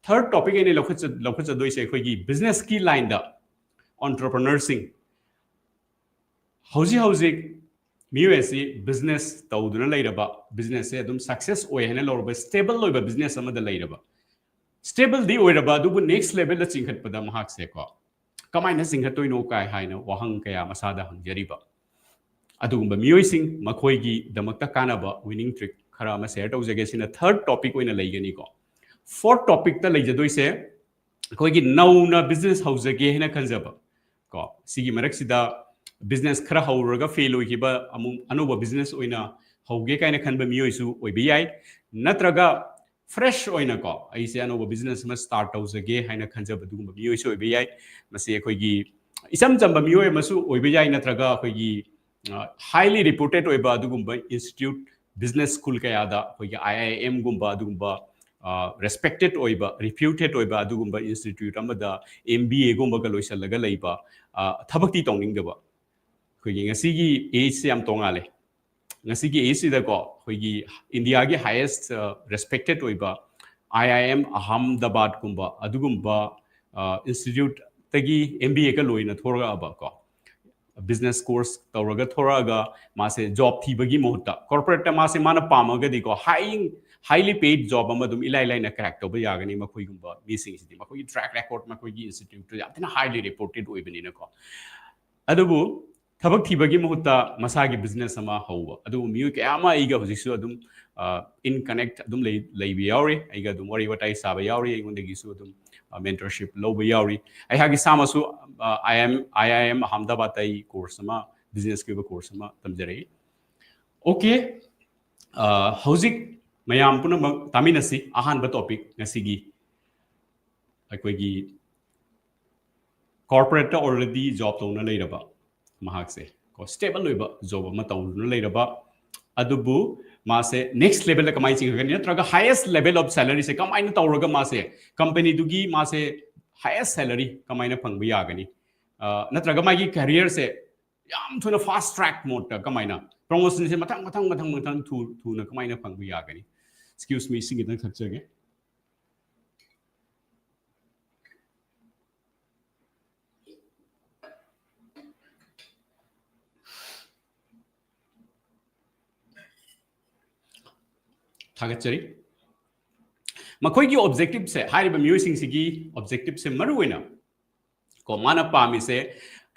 ꯊꯔꯗ ꯇꯣꯄꯤꯛ ꯑꯩꯅ ꯂꯧꯈꯠꯆ-, ꯂꯧꯈꯠꯆꯗꯣꯏꯁꯦ ꯑꯩꯈꯣꯏꯒꯤ ꯕꯤꯖꯤꯅꯦꯁꯀꯤ ꯂꯥꯏꯟꯗ ꯑꯣꯟꯇꯔꯄ꯭ꯔꯅꯔꯁꯤꯡ, ꯍꯧꯖꯤꯛ ꯍꯧꯖꯤꯛ ꯃꯤꯑꯣꯏ ꯑꯁꯤ ꯕꯤꯖꯤꯅꯦꯁ ꯇꯧꯗꯨꯅ ꯂꯩꯔꯕ, ꯕꯤꯖꯤꯅꯦꯁꯁꯦ ꯑꯗꯨꯝ ꯁꯛꯁꯦꯁ ꯑꯣꯏ ꯍꯥꯏꯅ ꯂꯧꯔꯕ, ꯁ꯭ꯇꯦꯕꯜ ꯑꯣꯏꯕ ꯕꯤꯖꯤꯅꯦꯁ ꯑꯃꯗ ꯂꯩꯔꯕ, ꯁ꯭ꯇꯦꯕꯜꯗꯤ ꯑꯣꯏꯔꯕ, ꯑꯗꯨꯕꯨ ꯅꯦꯛꯁ ꯂꯦꯚꯦꯜꯗ ꯆꯤꯡꯈꯠꯄꯗ ꯃꯍꯥꯛꯁꯦꯀꯣ ꯀꯃꯥꯏꯅ ꯆꯤꯡꯈꯠꯇꯣꯏꯅꯣ ꯀꯥꯏ ꯍꯥꯏꯅ ꯋꯥꯍꯪ ꯀꯌꯥ ꯃꯁꯥꯗ ꯍꯪꯖꯔꯤꯕ ꯑꯗꯨꯒꯨꯝꯕ ꯃꯤꯑꯣꯏꯁꯤꯡ, ꯃꯈꯣꯏꯒꯤꯗꯃꯛꯇ ꯀꯥꯟꯅꯕ ꯋꯤꯅꯤꯡ ꯇ꯭ꯔꯤꯛ ꯈꯔ ꯑꯃ ꯁꯦꯌꯔ ꯇꯧꯖꯒꯦ꯫ ꯁꯤꯅ ꯊꯔꯗ ꯇꯣꯄꯤꯛ ꯑꯣꯏꯅ ꯂꯩꯒꯅꯤꯀꯣ꯫ ꯐꯣꯔꯠ ꯇꯣꯄꯤꯛꯇ ꯂꯩꯖꯗꯣꯏꯁꯦ ꯑꯩꯈꯣꯏꯒꯤ ꯅꯧꯅ ꯕꯤꯖꯤꯅꯦꯁ ꯍꯧꯖꯒꯦ ꯍꯥꯏꯅ ꯈꯟꯖꯕ, ꯀꯣ, ꯁꯤꯒꯤ ꯃꯔꯛꯁꯤꯗ ꯕꯤꯖꯤꯅꯦꯁ ꯈꯔ ꯍꯧꯔꯨꯔꯒ ꯐꯦꯜ ꯑꯣꯏꯈꯤꯕ, ꯑꯃꯨꯛ ꯑꯅꯧꯕ ꯕꯤꯖꯤꯅꯦꯁ ꯑꯣꯏꯅ ꯍꯧꯒꯦ ꯀꯥꯏꯅ ꯈꯟꯕ ꯃꯤꯑꯣꯏꯁꯨ ꯑꯣꯏꯕ ꯌꯥꯏ, ꯅꯠꯇ꯭ꯔꯒ ꯐ꯭ꯔꯦꯁ ꯑꯣꯏꯅꯀꯣ, ꯑꯩꯁꯦ ꯑꯅꯧꯕ ꯕꯤꯖꯤꯅꯦꯁ ꯑꯃ ꯁ꯭ꯇꯥꯔꯠ ꯇꯧꯖꯒꯦ ꯍꯥꯏꯅ ꯈꯟꯖꯕ ꯑꯗꯨꯒꯨꯝꯕ ꯃꯤꯑꯣꯏꯁꯨ ꯑꯣꯏꯕ ꯌꯥꯏ꯫ ꯃꯁꯤ ꯑꯩꯈꯣꯏꯒꯤ ꯏꯆꯝ ꯆꯝꯕ ꯃꯤꯑꯣꯏ ꯑꯃꯁꯨ ꯑꯣꯏꯕ ꯌꯥꯏ, ꯅꯠꯇ꯭ꯔꯒ ꯑꯩꯈꯣꯏꯒꯤ, ꯑ, ꯍꯥꯏꯂꯤ ꯔꯤꯄꯨꯇꯦꯠ ꯑꯣꯏꯕ ꯑꯗꯨꯒꯨꯝꯕ ꯏꯟꯁꯇꯤꯇ꯭ꯌꯨꯠ, ꯕꯤꯖꯤꯅꯦꯁ ꯁ꯭ꯀꯨꯜ ꯀꯌꯥꯗ, ꯑꯩꯈꯣꯏꯒꯤ ꯑꯥꯏ ꯑꯥꯏ ꯑꯦꯝꯒꯨꯝꯕ ꯑꯗꯨꯒꯨꯝꯕ, ꯑ, ꯔꯦꯁꯄꯦꯛꯇꯦꯠ ꯑꯣꯏꯕ, ꯔꯤꯄ꯭ꯌꯨꯇꯦꯠ ꯑꯣꯏꯕ ꯑꯗꯨꯒꯨꯝꯕ ꯏꯟꯁꯇꯤꯇ꯭ꯌꯨꯠ ꯑꯃꯗ ꯑꯦꯝ ꯕꯤ ꯑꯦꯒꯨꯝꯕꯒ ꯂꯣꯏꯁꯤꯜꯂꯒ ꯂꯩꯕ, ꯑ, ꯊꯕꯛꯇꯤ ꯇꯧꯅꯤꯡꯗꯕ꯫ ꯑꯩꯈꯣꯏꯒꯤ ꯉꯁꯤꯒꯤ ꯑꯦꯖꯁꯦ ꯌꯥꯝ ꯇꯣꯡꯉꯥꯜꯂꯦ꯫ ꯉꯁꯤꯒꯤ ꯑꯦꯖꯁꯤꯗꯀꯣ ꯑꯩꯈꯣꯏꯒꯤ ꯏꯟꯗꯤꯌꯥꯒꯤ ꯍꯥꯏꯌꯦꯁ, ꯑ, ꯔꯦꯁꯄꯦꯛꯇꯦꯠ ꯑꯣꯏꯕ ꯑꯥꯏ ꯑꯥꯏ ꯑꯦꯝ ꯑꯍꯃꯗꯥꯕꯥꯗꯀꯨꯝꯕ ꯑꯗꯨꯒꯨꯝꯕ, ꯑ, ꯏꯟꯁꯇꯤꯇ꯭ꯌꯨꯠꯇꯒꯤ ꯑꯦꯝ ꯕꯤ ꯑꯦꯒ ꯂꯣꯏꯅ ꯊꯣꯔꯛꯑꯕ ꯀꯣ, ꯕꯤꯖꯤꯅꯦꯁ ꯀꯣꯔꯁ ꯇꯧꯔꯒ ꯊꯣꯔꯛꯑꯒ ꯃꯥꯁꯦ ꯖꯣꯕ ꯊꯤꯕꯒꯤ ꯃꯍꯨꯠꯇ ꯀꯣꯔꯄꯣꯔꯦꯠꯇ ꯃꯥꯁꯦ ꯃꯥꯅ ꯄꯥꯝꯃꯒꯗꯤꯀꯣ ꯍꯥꯏ, highly paid job ꯑꯃ ꯑꯗꯨꯝ ꯏꯂꯥꯏ ꯂꯥꯏꯅ crack ꯇꯧꯕ ꯌꯥꯒꯅꯤ꯫ ꯃꯈꯣꯏꯒꯨꯝꯕ ꯃꯤꯁꯤꯡꯁꯤꯗꯤ ꯃꯈꯣꯏꯒꯤ track record, ꯃꯈꯣꯏꯒꯤ institute ꯇꯨ ꯌꯥꯝ ꯊꯤꯅ highly reputed ꯑꯣꯏꯕꯅꯤꯅꯀꯣ꯫ ꯑꯗꯨꯕꯨ ꯊꯕꯛ ꯊꯤꯕꯒꯤ ꯃꯍꯨꯠꯇ ꯃꯁꯥꯒꯤ business ꯑꯃ ꯍꯧꯕ, ꯑꯗꯨꯕꯨ ꯃꯤꯑꯣꯏ ꯀꯌꯥ ꯑꯃ ꯑꯩꯒ ꯍꯧꯖꯤꯛꯁꯨ ꯑꯗꯨꯝ, ꯑ, in connect ꯑꯗꯨꯝ ꯂꯩ-, ꯂꯩꯕ ꯌꯥꯎꯔꯤ꯫ ꯑꯩꯒ ꯑꯗꯨꯝ ꯋꯥꯔꯤ ꯋꯥꯇꯥꯏ ꯁꯥꯕ ꯌꯥꯎꯔꯤ, ꯑꯩꯉꯣꯟꯗꯒꯤꯁꯨ ꯑꯗꯨꯝ, ꯑ, mentorship ꯂꯧꯕ ꯌꯥꯎꯔꯤ꯫ ꯑꯩꯍꯥꯛ ꯏꯁꯥꯃꯛꯁꯨ, ꯑ, I I M, I I M Ahmedabad ꯇ ꯑꯩ course ꯑꯃ, business ꯀꯤ ꯑꯣꯏꯕ course ꯑꯃ ꯇꯝꯖꯔꯛꯏ꯫ Okay, ꯑ, ꯍꯧꯖꯤꯛ ꯃꯌꯥꯝ ꯄꯨꯝꯅꯃꯛ ꯇꯥꯃꯤꯟꯅꯁꯤ꯫ ꯑꯍꯥꯟꯕ topic ꯉꯁꯤꯒꯤ ꯑꯩꯈꯣꯏꯒꯤ corporate ꯇ already job ꯇꯧꯅ ꯂꯩꯔꯕ ꯃꯍꯥꯛꯁꯦ, ꯀꯣ, stable ꯑꯣꯏꯕ job ꯑꯃ ꯇꯧꯗꯨꯅ ꯂꯩꯔꯕ, ꯑꯗꯨꯕꯨ ꯃꯥꯁꯦ next level ꯗ ꯀꯃꯥꯏꯅ ꯆꯤꯡꯈꯠꯀꯅꯤ, ꯅꯠꯇ꯭ꯔꯒ highest level of salary ꯁꯦ ꯀꯃꯥꯏꯅ ꯇꯧꯔꯒ ꯃꯥꯁꯦ company ꯗꯨꯒꯤ ꯃꯥꯁꯦ highest salary ꯀꯃꯥꯏꯅ ꯐꯪꯕ ꯌꯥꯒꯅꯤ, ꯑ, ꯅꯠꯇ꯭ꯔꯒ ꯃꯥꯒꯤ career ꯁꯦ ꯌꯥꯝ ꯊꯨꯅ fast track mode ꯇ ꯀꯃꯥꯏꯅ promotion ꯁꯦ ꯃꯊꯪ ꯃꯊꯪ ꯃꯊꯪ ꯃꯊꯪ ꯊꯨ-, ꯊꯨꯅ ꯀꯃꯥꯏꯅ ꯐꯪꯕ ꯌꯥꯒꯅꯤ? Excuse me, ꯏꯁꯤꯡ ꯈꯤꯇꯪ ꯊꯛꯆꯒꯦ꯫ ꯊꯥꯒꯠꯆꯔꯤ꯫ ꯃꯈꯣꯏꯒꯤ objective ꯁꯦ, ꯍꯥꯏꯔꯤꯕ ꯃꯤꯑꯣꯏꯁꯤꯡꯁꯤꯒꯤ objective ꯁꯦ ꯃꯔꯨ ꯑꯣꯏꯅ ꯀꯣ, ꯃꯥꯅ ꯄꯥꯝꯃꯤꯁꯦ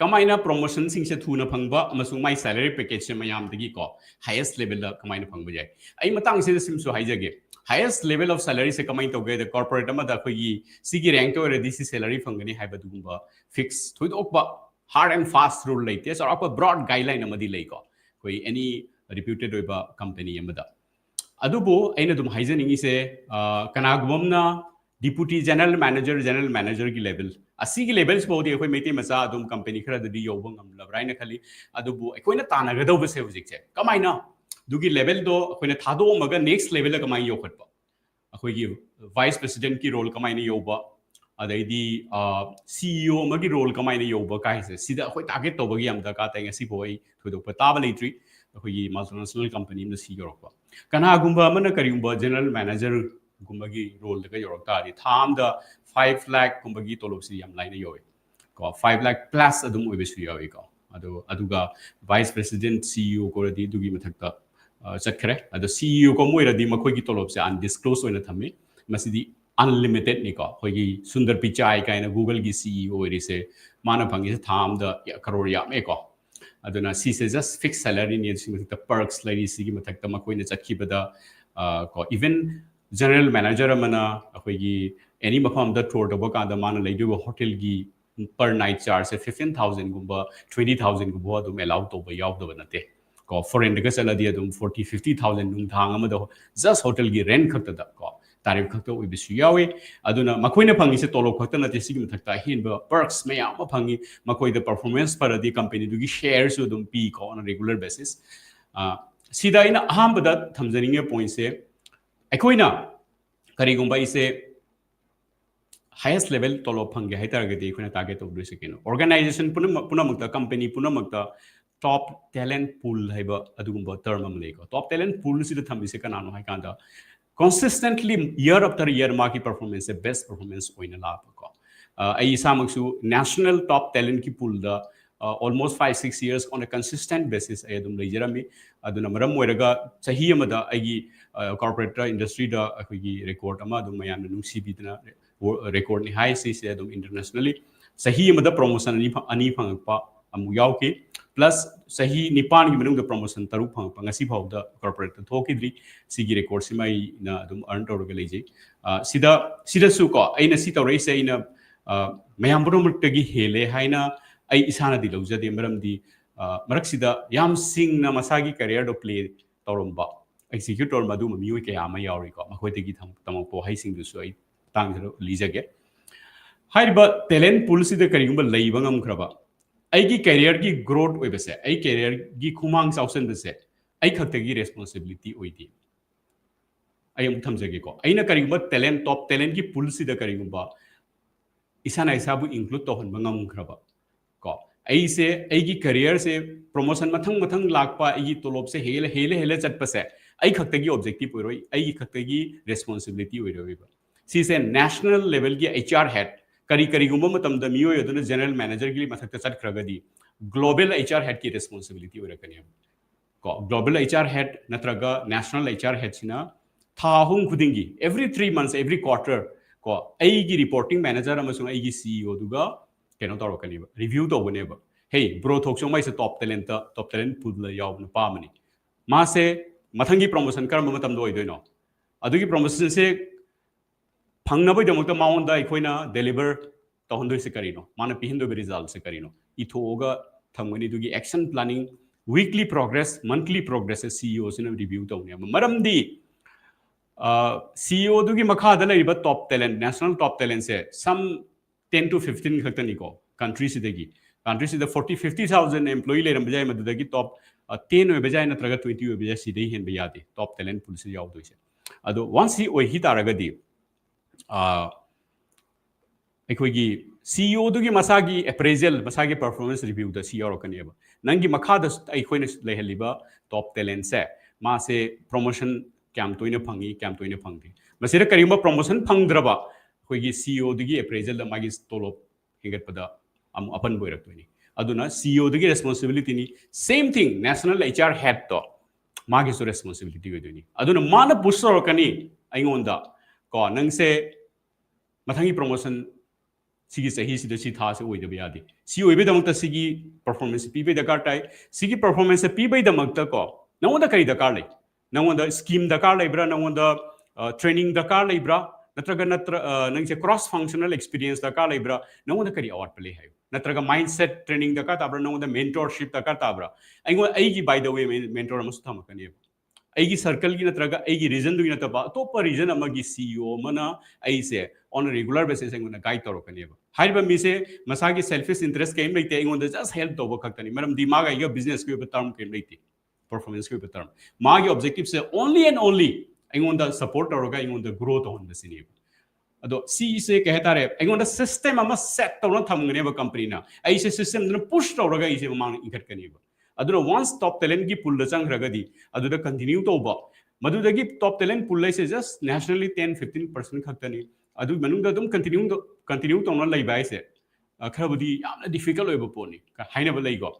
ꯀꯃꯥꯏꯅ promotion ꯁꯤꯡꯁꯦ ꯊꯨꯅ ꯐꯪꯕ ꯑꯃꯁꯨꯡ ꯃꯥꯏ salary package ꯁꯦ ꯃꯌꯥꯝꯗꯒꯤ ꯀꯣ highest level ꯗ ꯀꯃꯥꯏꯅ ꯐꯪꯕ ꯌꯥꯏ꯫ ꯑꯩ ꯃꯇꯥꯡꯁꯤꯗ ꯁꯤꯃꯁꯨ ꯍꯥꯏꯖꯒꯦ, highest level of salary ꯁꯦ ꯀꯃꯥꯏꯅ ꯇꯧꯒꯦ ꯍꯥꯏꯗ, corporate ꯑꯃꯗ ꯑꯩꯈꯣꯏꯒꯤ ꯁꯤꯒꯤ rank ꯇ ꯑꯣꯏꯔꯗꯤ ꯁꯤ salary ꯐꯪꯒꯅꯤ ꯍꯥꯏꯕ ꯑꯗꯨꯒꯨꯝꯕ fix ꯊꯣꯏꯗꯣꯛꯄ hard and fast rule ꯂꯩꯇꯦ, ꯆꯥꯎꯔꯥꯛꯄ broad guideline ꯑꯃꯗꯤ ꯂꯩꯀꯣ, ꯑꯩꯈꯣꯏ any reputed ꯑꯣꯏꯕ company ꯑꯃꯗ꯫ ꯑꯗꯨꯕꯨ ꯑꯩꯅ ꯑꯗꯨꯝ ꯍꯥꯏꯖꯅꯤꯡꯉꯤꯁꯦ, ꯑ, ꯀꯅꯥꯒꯨꯝꯕ ꯑꯃꯅ deputy general manager, general manager ꯒꯤ level, ꯑꯁꯤꯒꯤ level ꯁꯤꯐꯥꯎꯗꯤ ꯑꯩꯈꯣꯏ ꯃꯩꯇꯩ ꯃꯆꯥ ꯑꯗꯨꯝ company ꯈꯔꯗꯗꯤ ꯌꯧꯕ ꯉꯝꯂꯕ꯭ꯔꯥ ꯍꯥꯏꯅ ꯈꯜꯂꯤ꯫ ꯑꯗꯨꯕꯨ ꯑꯩꯈꯣꯏꯅ ꯇꯥꯟꯅꯒꯗꯧꯕꯁꯦ ꯍꯧꯖꯤꯛꯁꯦ ꯀꯃꯥꯏꯅ ꯑꯗꯨꯒꯤ level ꯗꯣ ꯑꯩꯈꯣꯏꯅ ꯊꯥꯗꯣꯛꯑꯝꯃꯒ next level ꯗ ꯀꯃꯥꯏꯅ ꯌꯧꯈꯠꯄ, ꯑꯩꯈꯣꯏꯒꯤ vice president ꯀꯤ role ꯀꯃꯥꯏꯅ ꯌꯧꯕ, ꯑꯗꯩꯗꯤ, ꯑ, C E O ꯑꯃꯒꯤ role ꯀꯃꯥꯏꯅ ꯌꯧꯕ ꯀꯥꯏꯁꯦ, ꯁꯤꯗ ꯑꯩꯈꯣꯏ target ꯇꯧꯕꯒꯤ ꯌꯥꯝ ꯗꯔꯀꯥꯔ ꯇꯥꯏ꯫ ꯉꯁꯤꯐꯥꯎ ꯑꯩ ꯊꯣꯏꯗꯣꯛꯄ ꯇꯥꯕ ꯂꯩꯇ꯭ꯔꯤ꯫ ꯑꯩꯈꯣꯏꯒꯤ multinational company ꯑꯃꯗ ꯁꯤ ꯌꯧꯔꯛꯄ꯫ ꯀꯅꯥꯒꯨꯝꯕ ꯑꯃꯅ ꯀꯔꯤꯒꯨꯝꯕ general manager ꯒꯨꯝꯕꯒꯤ role ꯗꯒ ꯌꯧꯔꯛ ꯇꯥꯔꯗꯤ ꯊꯥ ꯑꯃꯗ five lakh ꯀꯨꯝꯕꯒꯤ ꯇꯣꯂꯣꯞꯁꯤ ꯌꯥꯝ ꯂꯥꯏꯅ ꯌꯧꯏ ꯀꯣ, five lakh plus ꯑꯗꯨꯝ ꯑꯣꯏꯕꯁꯨ ꯌꯥꯎꯏꯀꯣ꯫ ꯑꯗꯣ, ꯑꯗꯨꯒ vice president, C E O ꯀꯧꯔꯗꯤ ꯑꯗꯨꯒꯤ ꯃꯊꯛꯇ ꯑ, ꯆꯠꯈ꯭ꯔꯦ꯫ ꯑꯗꯣ ꯁꯤ ꯏ ꯑꯣ ꯀꯨꯝꯕ ꯑꯣꯏꯔꯗꯤ ꯃꯈꯣꯏꯒꯤ ꯇꯣꯂꯣꯞꯁꯦ undisclosed ꯑꯣꯏꯅ ꯊꯝꯃꯤ꯫ ꯃꯁꯤꯗꯤ unlimitedꯅꯤꯀꯣ꯫ ꯑꯩꯈꯣꯏꯒꯤ ꯁꯨꯟꯗꯔ ꯄꯤꯆꯥꯏ ꯀꯥꯏꯅ Googleꯒꯤ ꯁꯤ ꯏ ꯑꯣ ꯑꯣꯏꯔꯤꯁꯦ, ꯃꯥꯅ ꯐꯪꯉꯤꯁꯦ ꯊꯥ ꯑꯃꯗ ꯀꯔꯣꯔ ꯌꯥꯝꯃꯦꯀꯣ꯫ ꯑꯗꯨꯅ ꯁꯤꯁꯦ just fixed salaryꯅꯤ꯫ ꯁꯤ ꯃꯊꯛꯇ perks ꯂꯩꯔꯤ꯫ ꯁꯤꯒꯤ ꯃꯊꯛꯇ ꯃꯈꯣꯏꯅ ꯆꯠꯈꯤꯕꯗ, ꯑ, ꯀꯣ, even general manager ꯑꯃꯅ ꯑꯩꯈꯣꯏꯒꯤ any ꯃꯐꯝ ꯑꯃꯗ tour ꯇꯧꯕ ꯀꯥꯟꯗ ꯃꯥꯅ ꯂꯩꯗꯣꯏꯕ ꯍꯣꯇꯦꯜꯒꯤ per night chargeꯁꯦ fifteen thousandꯒꯨꯝꯕ, twenty thousandꯒꯨꯝꯕ ꯑꯗꯨꯝ allow ꯇꯧꯕ ꯌꯥꯎꯗꯕ ꯅꯠꯇꯦ꯫ ꯀꯣ, foreignꯗꯒ ꯆꯠꯂꯗꯤ ꯑꯗꯨꯝ forty, fifty thousand ꯅꯨꯡꯗꯥꯡ ꯑꯃꯗ just ꯍꯣꯇꯦꯜꯒꯤ rent ꯈꯛꯇꯗ, ꯀꯣ, tariff ꯈꯛꯇ ꯑꯣꯏꯕꯁꯨ ꯌꯥꯎꯏ꯫ ꯑꯗꯨꯅ ꯃꯈꯣꯏꯅ ꯐꯪꯉꯤꯁꯦ ꯇꯣꯂꯣꯞ ꯈꯛꯇ ꯅꯠꯇꯦ, ꯁꯤꯒꯤ ꯃꯊꯛꯇ ꯑꯍꯦꯟꯕ perks ꯃꯌꯥꯝ ꯑꯃ ꯐꯪꯉꯤ꯫ ꯃꯈꯣꯏꯗ performance ꯐꯔꯗꯤ companyꯗꯨꯒꯤ shareꯁꯨ ꯑꯗꯨꯝ ꯄꯤ, ꯀꯣ, on a regular basis꯫ ꯑ, ꯁꯤꯗ ꯑꯩꯅ ꯑꯍꯥꯟꯕꯗ ꯊꯝꯖꯅꯤꯡꯉꯤꯕ pointꯁꯦ, ꯑꯩꯈꯣꯏꯅ ꯀꯔꯤꯒꯨꯝꯕ ꯑꯩꯁꯦ highest level ꯇꯣꯂꯣꯞ ꯐꯪꯒꯦ ꯍꯥꯏꯇꯥꯔꯒꯗꯤ ꯑꯩꯈꯣꯏꯅ target ꯇꯧꯗꯣꯏꯁꯦ ꯀꯩꯅꯣ? Organization ꯄꯨꯝꯅꯃꯛ, ꯄꯨꯝꯅꯃꯛꯇ, company ꯄꯨꯝꯅꯃꯛꯇ top talent pool ꯍꯥꯏꯕ ꯑꯗꯨꯒꯨꯝꯕ term ꯑꯃ ꯂꯩꯀꯣ꯫ Top talent poolꯁꯤꯗ ꯊꯝꯃꯤꯁꯦ ꯀꯅꯥꯅꯣ ꯍꯥꯏ ꯀꯥꯟꯗ, consistently year after year ꯃꯥꯒꯤ performanceꯁꯦ best performance ꯑꯣꯏꯅ ꯂꯥꯛꯄꯀꯣ꯫ ꯑ, ꯑꯩ ꯏꯁꯥꯃꯛꯁꯨ national top talentꯀꯤ poolꯗ, ꯑ, almost five, six years on a consistent basis ꯑꯩ ꯑꯗꯨꯝ ꯂꯩꯖꯔꯝꯃꯤ꯫ ꯑꯗꯨꯅ ꯃꯔꯝ ꯑꯣꯏꯔꯒ ꯆꯍꯤ ꯑꯃꯗ ꯑꯩꯒꯤ, ꯑ, corporate industryꯗ ꯑꯩꯈꯣꯏꯒꯤ record ꯑꯃ ꯑꯗꯨꯝ ꯃꯌꯥꯝꯅ ꯅꯨꯡꯁꯤꯕꯤꯗꯅ recordꯅꯤ ꯍꯥꯏ꯫ ꯁꯤꯁꯦ ꯑꯗꯨꯝ internationally ꯆꯍꯤ ꯑꯃꯗ promotion ꯑꯅꯤ ꯐ-, ꯑꯅꯤ ꯐꯪꯉꯛꯄ ꯑꯃꯨꯛ ꯌꯥꯎꯈꯤ꯫ Plus ꯆꯍꯤ ꯅꯤꯄꯥꯟꯒꯤ ꯃꯅꯨꯡꯗ promotion ꯇꯔꯨꯛ ꯐꯪꯉꯛꯄ, ꯉꯁꯤ ꯐꯥꯎꯗ corporateꯇ ꯊꯣꯛꯈꯤꯗ꯭ꯔꯤ꯫ ꯁꯤꯒꯤ recordꯁꯤꯃ ꯑꯩꯅ ꯑꯗꯨꯝ earn ꯇꯧꯔꯒ ꯂꯩꯖꯩ꯫ ꯑ, ꯁꯤꯗ, ꯁꯤꯗꯁꯨ ꯀꯣ, ꯑꯩꯅ ꯁꯤ ꯇꯧꯔꯛꯏꯁꯦ ꯑꯩꯅ, ꯑ, ꯃꯌꯥꯝ ꯄꯨꯝꯅꯃꯛꯇꯒꯤ ꯍꯦꯜꯂꯦ ꯍꯥꯏꯅ ꯑꯩ ꯏꯁꯥꯅꯗꯤ ꯂꯧꯖꯗꯦ꯫ ꯃꯔꯝꯗꯤ, ꯑ, ꯃꯔꯛꯁꯤꯗ ꯌꯥꯝ ꯁꯤꯡꯅ ꯃꯁꯥꯒꯤ careerꯗꯣ play ꯇꯧꯔꯝꯕ, execute ꯇꯧꯔꯝꯕ ꯑꯗꯨꯒꯨꯝꯕ ꯃꯤꯑꯣꯏ ꯀꯌꯥ ꯑꯃ ꯌꯥꯎꯔꯤꯀꯣ꯫ ꯃꯈꯣꯏꯗꯒꯤ ꯊꯝ-, ꯇꯝꯃꯛꯄ ꯋꯥꯍꯩꯁꯤꯡꯗꯨꯁꯨ ꯑꯩ ꯃꯇꯥꯡꯁꯤꯗ ꯂꯤꯖꯒꯦ꯫ ꯍꯥꯏꯔꯤꯕ talent poolꯁꯤꯗ ꯀꯔꯤꯒꯨꯝꯕ ꯂꯩꯕ ꯉꯝꯈ꯭ꯔꯕ, ꯑꯩꯒꯤ careerꯒꯤ growth ꯑꯣꯏꯕꯁꯦ, ꯑꯩ careerꯒꯤ ꯈꯨꯃꯥꯡ ꯆꯥꯎꯁꯤꯟꯕꯁꯦ ꯑꯩ ꯈꯛꯇꯒꯤ responsibility ꯑꯣꯏꯗꯦ꯫ ꯑꯩ ꯑꯃꯨꯛ ꯊꯝꯖꯒꯦꯀꯣ꯫ ꯑꯩꯅ ꯀꯔꯤꯒꯨꯝꯕ talent, top talentꯀꯤ poolꯁꯤꯗ ꯀꯔꯤꯒꯨꯝꯕ ꯏꯁꯥꯅ ꯏꯁꯥꯕꯨ include ꯇꯧꯍꯟꯕ ꯉꯝꯈ꯭ꯔꯕ, ꯀꯣ, ꯑꯩꯁꯦ, ꯑꯩꯒꯤ careerꯁꯦ promotion ꯃꯊꯪ ꯃꯊꯪ ꯂꯥꯛꯄ, ꯑꯩꯒꯤ ꯇꯣꯂꯣꯞꯁꯦ ꯍꯦꯜꯂ, ꯍꯦꯜꯂ, ꯍꯦꯜꯂ ꯆꯠꯄꯁꯦ ꯑꯩ ꯈꯛꯇꯒꯤ objective ꯑꯣꯏꯔꯣꯏ, ꯑꯩꯒꯤ ꯈꯛꯇꯒꯤ responsibility ꯑꯣꯏꯔꯣꯏꯕ꯫ ꯁꯤꯁꯦ national levelꯒꯤ HR head, ꯀꯔꯤ, ꯀꯔꯤꯒꯨꯝꯕ ꯃꯇꯝꯗ ꯃꯤꯑꯣꯏ ꯑꯗꯨꯅ general managerꯒꯤ ꯃꯊꯛꯇ ꯆꯠꯈ꯭ꯔꯒꯗꯤ global HR headꯀꯤ responsibility ꯑꯣꯏꯔꯛꯀꯅꯦꯕ꯫ ꯀꯣ, global HR head ꯅꯠꯇ꯭ꯔꯒ national HR head ꯁꯤꯅ ꯊꯥ ꯑꯍꯨꯝ ꯈꯨꯗꯤꯡꯒꯤ, every three months, every quarter, ꯀꯣ, ꯑꯩꯒꯤ reporting manager ꯑꯃꯁꯨꯡ ꯑꯩꯒꯤ CEO ꯗꯨꯒ ꯀꯩꯅꯣ ꯇꯧꯔꯛꯀꯅꯦꯕ, review ꯇꯧꯒꯅꯦꯕ. "Hey, bro, ꯊꯣꯛꯆꯣꯝ ꯍꯥꯏꯁꯦ top talent, top talent pool ꯗ ꯌꯥꯎꯕ ꯅꯨꯄꯥ ꯑꯃꯅꯤ, ꯃꯥꯁꯦ ꯃꯊꯪꯒꯤ promotion ꯀꯔꯝꯕ ꯃꯇꯝꯗ ꯑꯣꯏꯗꯣꯏꯅꯣ? ꯑꯗꯨꯒꯤ promotion ꯁꯦ ꯐꯪꯅꯕꯒꯤꯗꯃꯛꯇ ꯃꯉꯣꯟꯗ ꯑꯩꯈꯣꯏꯅ deliver ꯇꯧꯍꯟꯗꯣꯏꯁꯦ ꯀꯔꯤꯅꯣ? ꯃꯥꯅ ꯄꯤꯍꯟꯗꯣꯏꯕ result ꯁꯦ ꯀꯔꯤꯅꯣ?" ꯏꯊꯣꯛꯑꯒ ꯊꯝꯒꯅꯤ꯫ ꯑꯗꯨꯒꯤ action planning, weekly progress, monthly progress ꯁꯦ CEO ꯁꯤꯅ review ꯇꯧꯅꯦꯕ꯫ ꯃꯔꯝꯗꯤ CEO ꯗꯨꯒꯤ ꯃꯈꯥꯗ ꯂꯩꯔꯤꯕ top talent, national top talent say some ten to fifteen ꯈꯛꯇꯅꯤꯀꯣ country ꯁꯤꯗꯒꯤ꯫ Country ꯁꯤꯗ forty, fifty thousand employee ꯂꯩꯔꯝꯕ ꯌꯥꯏ, ꯃꯗꯨꯗꯒꯤ top ten ꯑꯣꯏꯕ ꯌꯥꯏ ꯅꯠꯇ꯭ꯔꯒ twenty ꯑꯣꯏꯕ ꯌꯥꯏ, ꯁꯤꯗꯩ ꯍꯦꯟꯕ ꯌꯥꯗꯦ top talent pool ꯁꯤꯗ ꯌꯥꯎꯗꯣꯏꯁꯦ꯫ ꯑꯗꯣ once ꯁꯤ ꯑꯣꯏꯈꯤ ꯇꯥꯔꯒꯗꯤ, ꯑꯩꯈꯣꯏꯒꯤ CEO ꯗꯨꯒꯤ ꯃꯁꯥꯒꯤ appraisal, ꯃꯁꯥꯒꯤ performance review ꯗ ꯁꯤ ꯌꯥꯎꯔꯛꯀꯅꯦꯕ꯫ ꯅꯪꯒꯤ ꯃꯈꯥꯗ ꯑꯩꯈꯣꯏꯅ ꯂꯩꯍꯜꯂꯤꯕ top talent ꯁꯦ, ꯃꯥꯁꯦ promotion ꯀꯌꯥꯝ ꯇꯣꯏꯅ ꯐꯪꯉꯤ, ꯀꯌꯥꯝ ꯇꯣꯏꯅ ꯐꯪꯗꯦ꯫ ꯃꯁꯤꯗ ꯀꯔꯤꯒꯨꯝꯕ promotion ꯐꯪꯗ꯭ꯔꯕ, ꯑꯩꯈꯣꯏꯒꯤ CEO ꯗꯨꯒꯤ appraisal ꯗ ꯃꯥꯒꯤ ꯇꯣꯂꯣꯞ ꯍꯦꯟꯒꯠꯄꯗ ꯑꯃꯨꯛ ꯑꯄꯟꯕ ꯑꯣꯏꯔꯛꯇꯣꯏꯅꯤ꯫ ꯑꯗꯨꯅ CEO ꯗꯨꯒꯤ responsibility ꯅꯤ꯫ Same thing, national HR head ꯇꯣ, ꯃꯥꯒꯤꯁꯨ responsibility ꯑꯣꯏꯗꯣꯏꯅꯤ꯫ ꯑꯗꯨꯅ ꯃꯥꯅ push ꯇꯧꯔꯛꯀꯅꯤ ꯑꯩꯉꯣꯟꯗ, ꯀꯣ, "ꯅꯪꯁꯦ ꯃꯊꯪꯒꯤ promotion ꯁꯤꯒꯤ ꯆꯍꯤꯁꯤꯗ ꯁꯤ ꯊꯥꯁꯦ ꯑꯣꯏꯗꯕ ꯌꯥꯗꯦ꯫ ꯁꯤ ꯑꯣꯏꯕꯩꯗꯃꯛꯇ ꯁꯤꯒꯤ performance ꯄꯤꯕꯩ ꯗꯔꯀꯥꯔ ꯇꯥꯏ꯫ ꯁꯤꯒꯤ performance ꯄꯤꯕꯩꯗꯃꯛꯇ, ꯀꯣ, ꯅꯉꯣꯟꯗ ꯀꯔꯤ ꯗꯔꯀꯥꯔ ꯂꯩ? ꯅꯉꯣꯟꯗ scheme ꯗꯔꯀꯥꯔ ꯂꯩꯕ꯭ꯔꯥ? ꯅꯉꯣꯟꯗ training ꯗꯔꯀꯥꯔ ꯂꯩꯕ꯭ꯔꯥ? ꯅꯠꯇ꯭ꯔꯒ, ꯅꯠꯇ꯭ꯔ-, ꯅꯪꯁꯦ cross functional experience ꯗꯔꯀꯥꯔ ꯂꯩꯕ꯭ꯔꯥ? ꯅꯉꯣꯟꯗ ꯀꯔꯤ ꯑꯋꯥꯠꯄ ꯂꯩ ꯍꯥꯏꯌꯨ꯫ ꯅꯠꯇ꯭ꯔꯒ mindset training ꯗꯔꯀꯥꯔ ꯇꯥꯕ꯭ꯔꯥ? ꯅꯉꯣꯟꯗ mentorship ꯗꯔꯀꯥꯔ ꯇꯥꯕ꯭ꯔꯥ?" ꯑꯩꯉꯣꯟꯗ, ꯑꯩꯒꯤ, by the way, mentor ꯑꯃꯁꯨ ꯊꯝꯃꯛꯀꯅꯦꯕ꯫ ꯑꯩꯒꯤ circle ꯒꯤ ꯅꯠꯇ꯭ꯔꯒ ꯑꯩꯒꯤ region ꯗꯨꯒꯤ ꯅꯠꯇꯕ ꯑꯇꯣꯞꯄ region ꯑꯃꯒꯤ CEO ꯑꯃꯅ ꯑꯩꯁꯦ on a regular basis ꯑꯩꯉꯣꯟꯗ guide ꯇꯧꯔꯛꯀꯅꯦꯕ꯫ ꯍꯥꯏꯔꯤꯕ ꯃꯤꯁꯦ ꯃꯁꯥꯒꯤ selfish interest ꯀꯔꯤꯝ ꯂꯩꯇꯦ, ꯑꯩꯉꯣꯟꯗ just help ꯇꯧꯕ ꯈꯛꯇꯅꯤ꯫ ꯃꯔꯝꯗꯤ ꯃꯥꯒ ꯑꯩꯒ business ꯀꯤ ꯑꯣꯏꯕ term ꯀꯔꯤꯝ ꯂꯩꯇꯦ, performance ꯀꯤ ꯑꯣꯏꯕ term꯫ ꯃꯥꯒꯤ objective say only and only ꯑꯩꯉꯣꯟꯗ support ꯇꯧꯔꯒ ꯑꯩꯉꯣꯟꯗ grow ꯇꯧꯍꯟꯕꯁꯤꯅꯦꯕ꯫ ꯑꯗꯣ ꯁꯤꯁꯦ ꯀꯩ ꯍꯥꯏꯇꯥꯔꯦ, ꯑꯩꯉꯣꯟꯗ system ꯑꯃ set ꯇꯧꯔ ꯊꯝꯒꯅꯦꯕ company ꯅ꯫ ꯑꯩꯁꯦ system ꯗꯨꯅ push ꯇꯧꯔꯒ ꯑꯩꯁꯦ ꯃꯃꯥꯡꯗ ꯏꯟꯈꯠꯀꯅꯦꯕ꯫ ꯑꯗꯨꯅ once top talent ꯀꯤ pool ꯗ ꯆꯪꯈ꯭ꯔꯒꯗꯤ ꯑꯗꯨꯗ continue ꯇꯧꯕ, ꯃꯗꯨꯗꯒꯤ top talent pool ꯍꯥꯏꯁꯦ just nationally ten, fifteen percent ꯈꯛꯇꯅꯤ꯫ ꯑꯗꯨꯒꯤ ꯃꯅꯨꯡꯗ ꯑꯗꯨꯝ continue ꯇꯧ-, continue ꯇꯧꯅ ꯂꯩꯕ ꯍꯥꯏꯁꯦ, ꯑ, ꯈꯔꯕꯨꯗꯤ ꯌꯥꯝꯅ difficult ꯑꯣꯏꯕ ꯄꯣꯠꯅꯤ꯫ ꯀ-, ꯍꯥꯏꯅꯕ ꯂꯩꯀꯣ꯫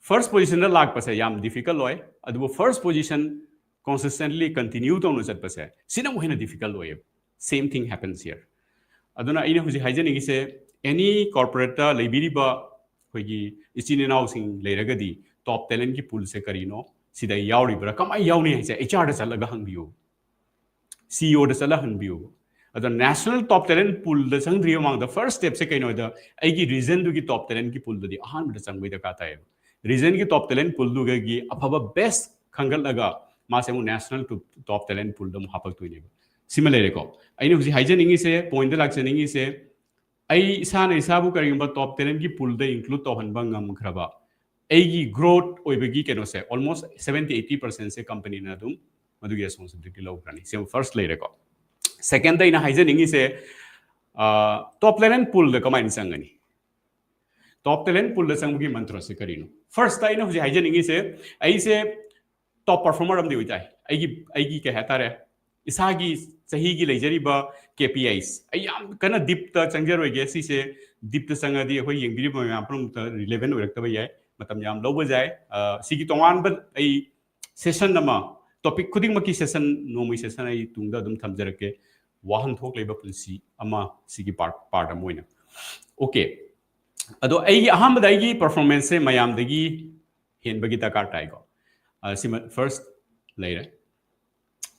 First positionꯗ ꯂꯥꯛꯄꯁꯦ ꯌꯥꯝ difficult ꯑꯣꯏ, ꯑꯗꯨꯕꯨ first position consistently continue ꯇꯧꯅ ꯆꯠꯄꯁꯦ ꯁꯤꯅ ꯑꯃꯨꯛ ꯍꯦꯟꯅ difficult ꯑꯣꯏꯌꯦꯕ. Same thing happens here. ꯑꯗꯨꯅ ꯑꯩꯅ ꯍꯧꯖꯤꯛ ꯍꯥꯏꯖꯅꯤꯡꯉꯤꯁꯦ, any corporateꯇ ꯂꯩꯕꯤꯔꯤꯕ ꯑꯩꯈꯣꯏꯒꯤ ꯏꯆꯤꯟ ꯏꯅꯥꯎꯁꯤꯡ ꯂꯩꯔꯒꯗꯤ, top talentꯀꯤ poolꯁꯦ ꯀꯔꯤꯅꯣ, ꯁꯤꯗ ꯌꯥꯎꯔꯤꯕ꯭ꯔꯥ, ꯀꯃꯥꯏꯅ ꯌꯥꯎꯅꯤ ꯍꯥꯏꯁꯦ HRꯗ ꯆꯠꯂꯒ ꯍꯪꯕꯤꯌꯨ, CEOꯗ ꯆꯠꯂ ꯍꯪꯕꯤꯌꯨ꯫ ꯑꯗꯣ national top talent poolꯗ ꯆꯪꯗ꯭ꯔꯤꯉꯩ ꯃꯃꯥꯡꯗ first stepꯁꯦ ꯀꯩꯅꯣꯗ, ꯑꯩꯒꯤ regionꯗꯨꯒꯤ top talentꯀꯤ poolꯗꯗꯤ ꯑꯍꯥꯟꯕꯗ ꯆꯪꯕꯒꯤ ꯗꯔꯀꯥꯔ ꯇꯥꯏꯌꯦꯕ. Regionꯒꯤ top talent poolꯗꯨꯒꯤ ꯑꯐꯕ best ꯈꯟꯒꯠꯂꯒ ꯃꯥꯁꯦ ꯑꯃꯨꯛ national top talent poolꯗ ꯑꯃꯨꯛ ꯍꯥꯞꯄꯛꯇꯣꯏꯅꯦꯕ. ꯁꯤꯃ ꯂꯩꯔꯦꯀꯣ. ꯑꯩꯅ ꯍꯧꯖꯤꯛ ꯍꯥꯏꯖꯅꯤꯡꯉꯤꯁꯦ, pointꯇ ꯂꯥꯛꯆꯅꯤꯡꯉꯤꯁꯦ, ꯑꯩ ꯏꯁꯥꯅ ꯏꯁꯥꯕꯨ ꯀꯔꯤꯒꯨꯝꯕ top talentꯀꯤ poolꯗ include ꯇꯧꯍꯟꯕ ꯉꯝꯈ꯭ꯔꯕ, ꯑꯩꯒꯤ growth ꯑꯣꯏꯕꯒꯤ ꯀꯩꯅꯣꯁꯦ almost seventy eighty percentꯁꯦ companyꯅ ꯑꯗꯨꯝ ꯃꯗꯨꯒꯤ responsibility ꯂꯧꯈ꯭ꯔꯅꯤ. ꯁꯤꯃ first ꯂꯩꯔꯦꯀꯣ. Secondꯗ ꯑꯩꯅ ꯍꯥꯏꯖꯅꯤꯡꯉꯤꯁꯦ, top talent poolꯗ ꯀꯃꯥꯏꯅ ꯆꯪꯒꯅꯤ? Top talent poolꯗ ꯆꯪꯕꯒꯤ ꯃꯟꯇ꯭ꯔꯁꯦ ꯀꯔꯤꯅꯣ? Firstꯇ ꯑꯩꯅ ꯍꯧꯖꯤꯛ ꯍꯥꯏꯖꯅꯤꯡꯉꯤꯁꯦ, ꯑꯩꯁꯦ top performer ꯑꯃꯗꯤ ꯑꯣꯏꯇꯥꯏ. ꯑꯩꯒꯤ, ꯑꯩꯒꯤ ꯀꯩ ꯍꯥꯏꯇꯥꯔꯦ, ꯏꯁꯥꯒꯤ ꯆꯍꯤꯒꯤ ꯂꯩꯖꯔꯤꯕ KPIs, ꯑꯩ ꯌꯥꯝ ꯀꯟꯅ deepꯇ ꯆꯪꯖꯔꯣꯏꯒꯦ. ꯁꯤꯁꯦ deepꯇ ꯆꯪꯉꯗꯤ ꯑꯩꯈꯣꯏ ꯌꯦꯡꯕꯤꯔꯤꯕ ꯃꯌꯥꯝ ꯄꯨꯝꯅꯃꯛꯇ relevant ꯑꯣꯏꯔꯛꯇꯕ ꯌꯥꯏ, ꯃꯇꯝ ꯌꯥꯝ ꯂꯧꯕ ꯌꯥꯏ. ꯁꯤꯒꯤ ꯇꯣꯉꯥꯟꯕ ꯑꯩ session ꯑꯃ, topic ꯈꯨꯗꯤꯡꯃꯛꯀꯤ session, ꯅꯣꯡꯃꯒꯤ session ꯑꯩ ꯇꯨꯡꯗ ꯑꯗꯨꯝ ꯊꯝꯖꯔꯛꯀꯦ. ꯋꯥꯍꯟꯊꯣꯛ ꯂꯩꯕ ꯄꯨꯟꯁꯤ ꯑꯃ, ꯁꯤꯒꯤ part, part ꯑꯃ ꯑꯣꯏꯅ. Okay. ꯑꯗꯣ ꯑꯩꯒꯤ ꯑꯍꯥꯟꯕꯗ ꯑꯩꯒꯤ performanceꯁꯦ ꯃꯌꯥꯝꯗꯒꯤ ꯍꯦꯟꯕꯒꯤ ꯗꯔꯀꯥꯔ ꯇꯥꯏꯀꯣ. ꯁꯤꯃ first ꯂꯩꯔꯦ,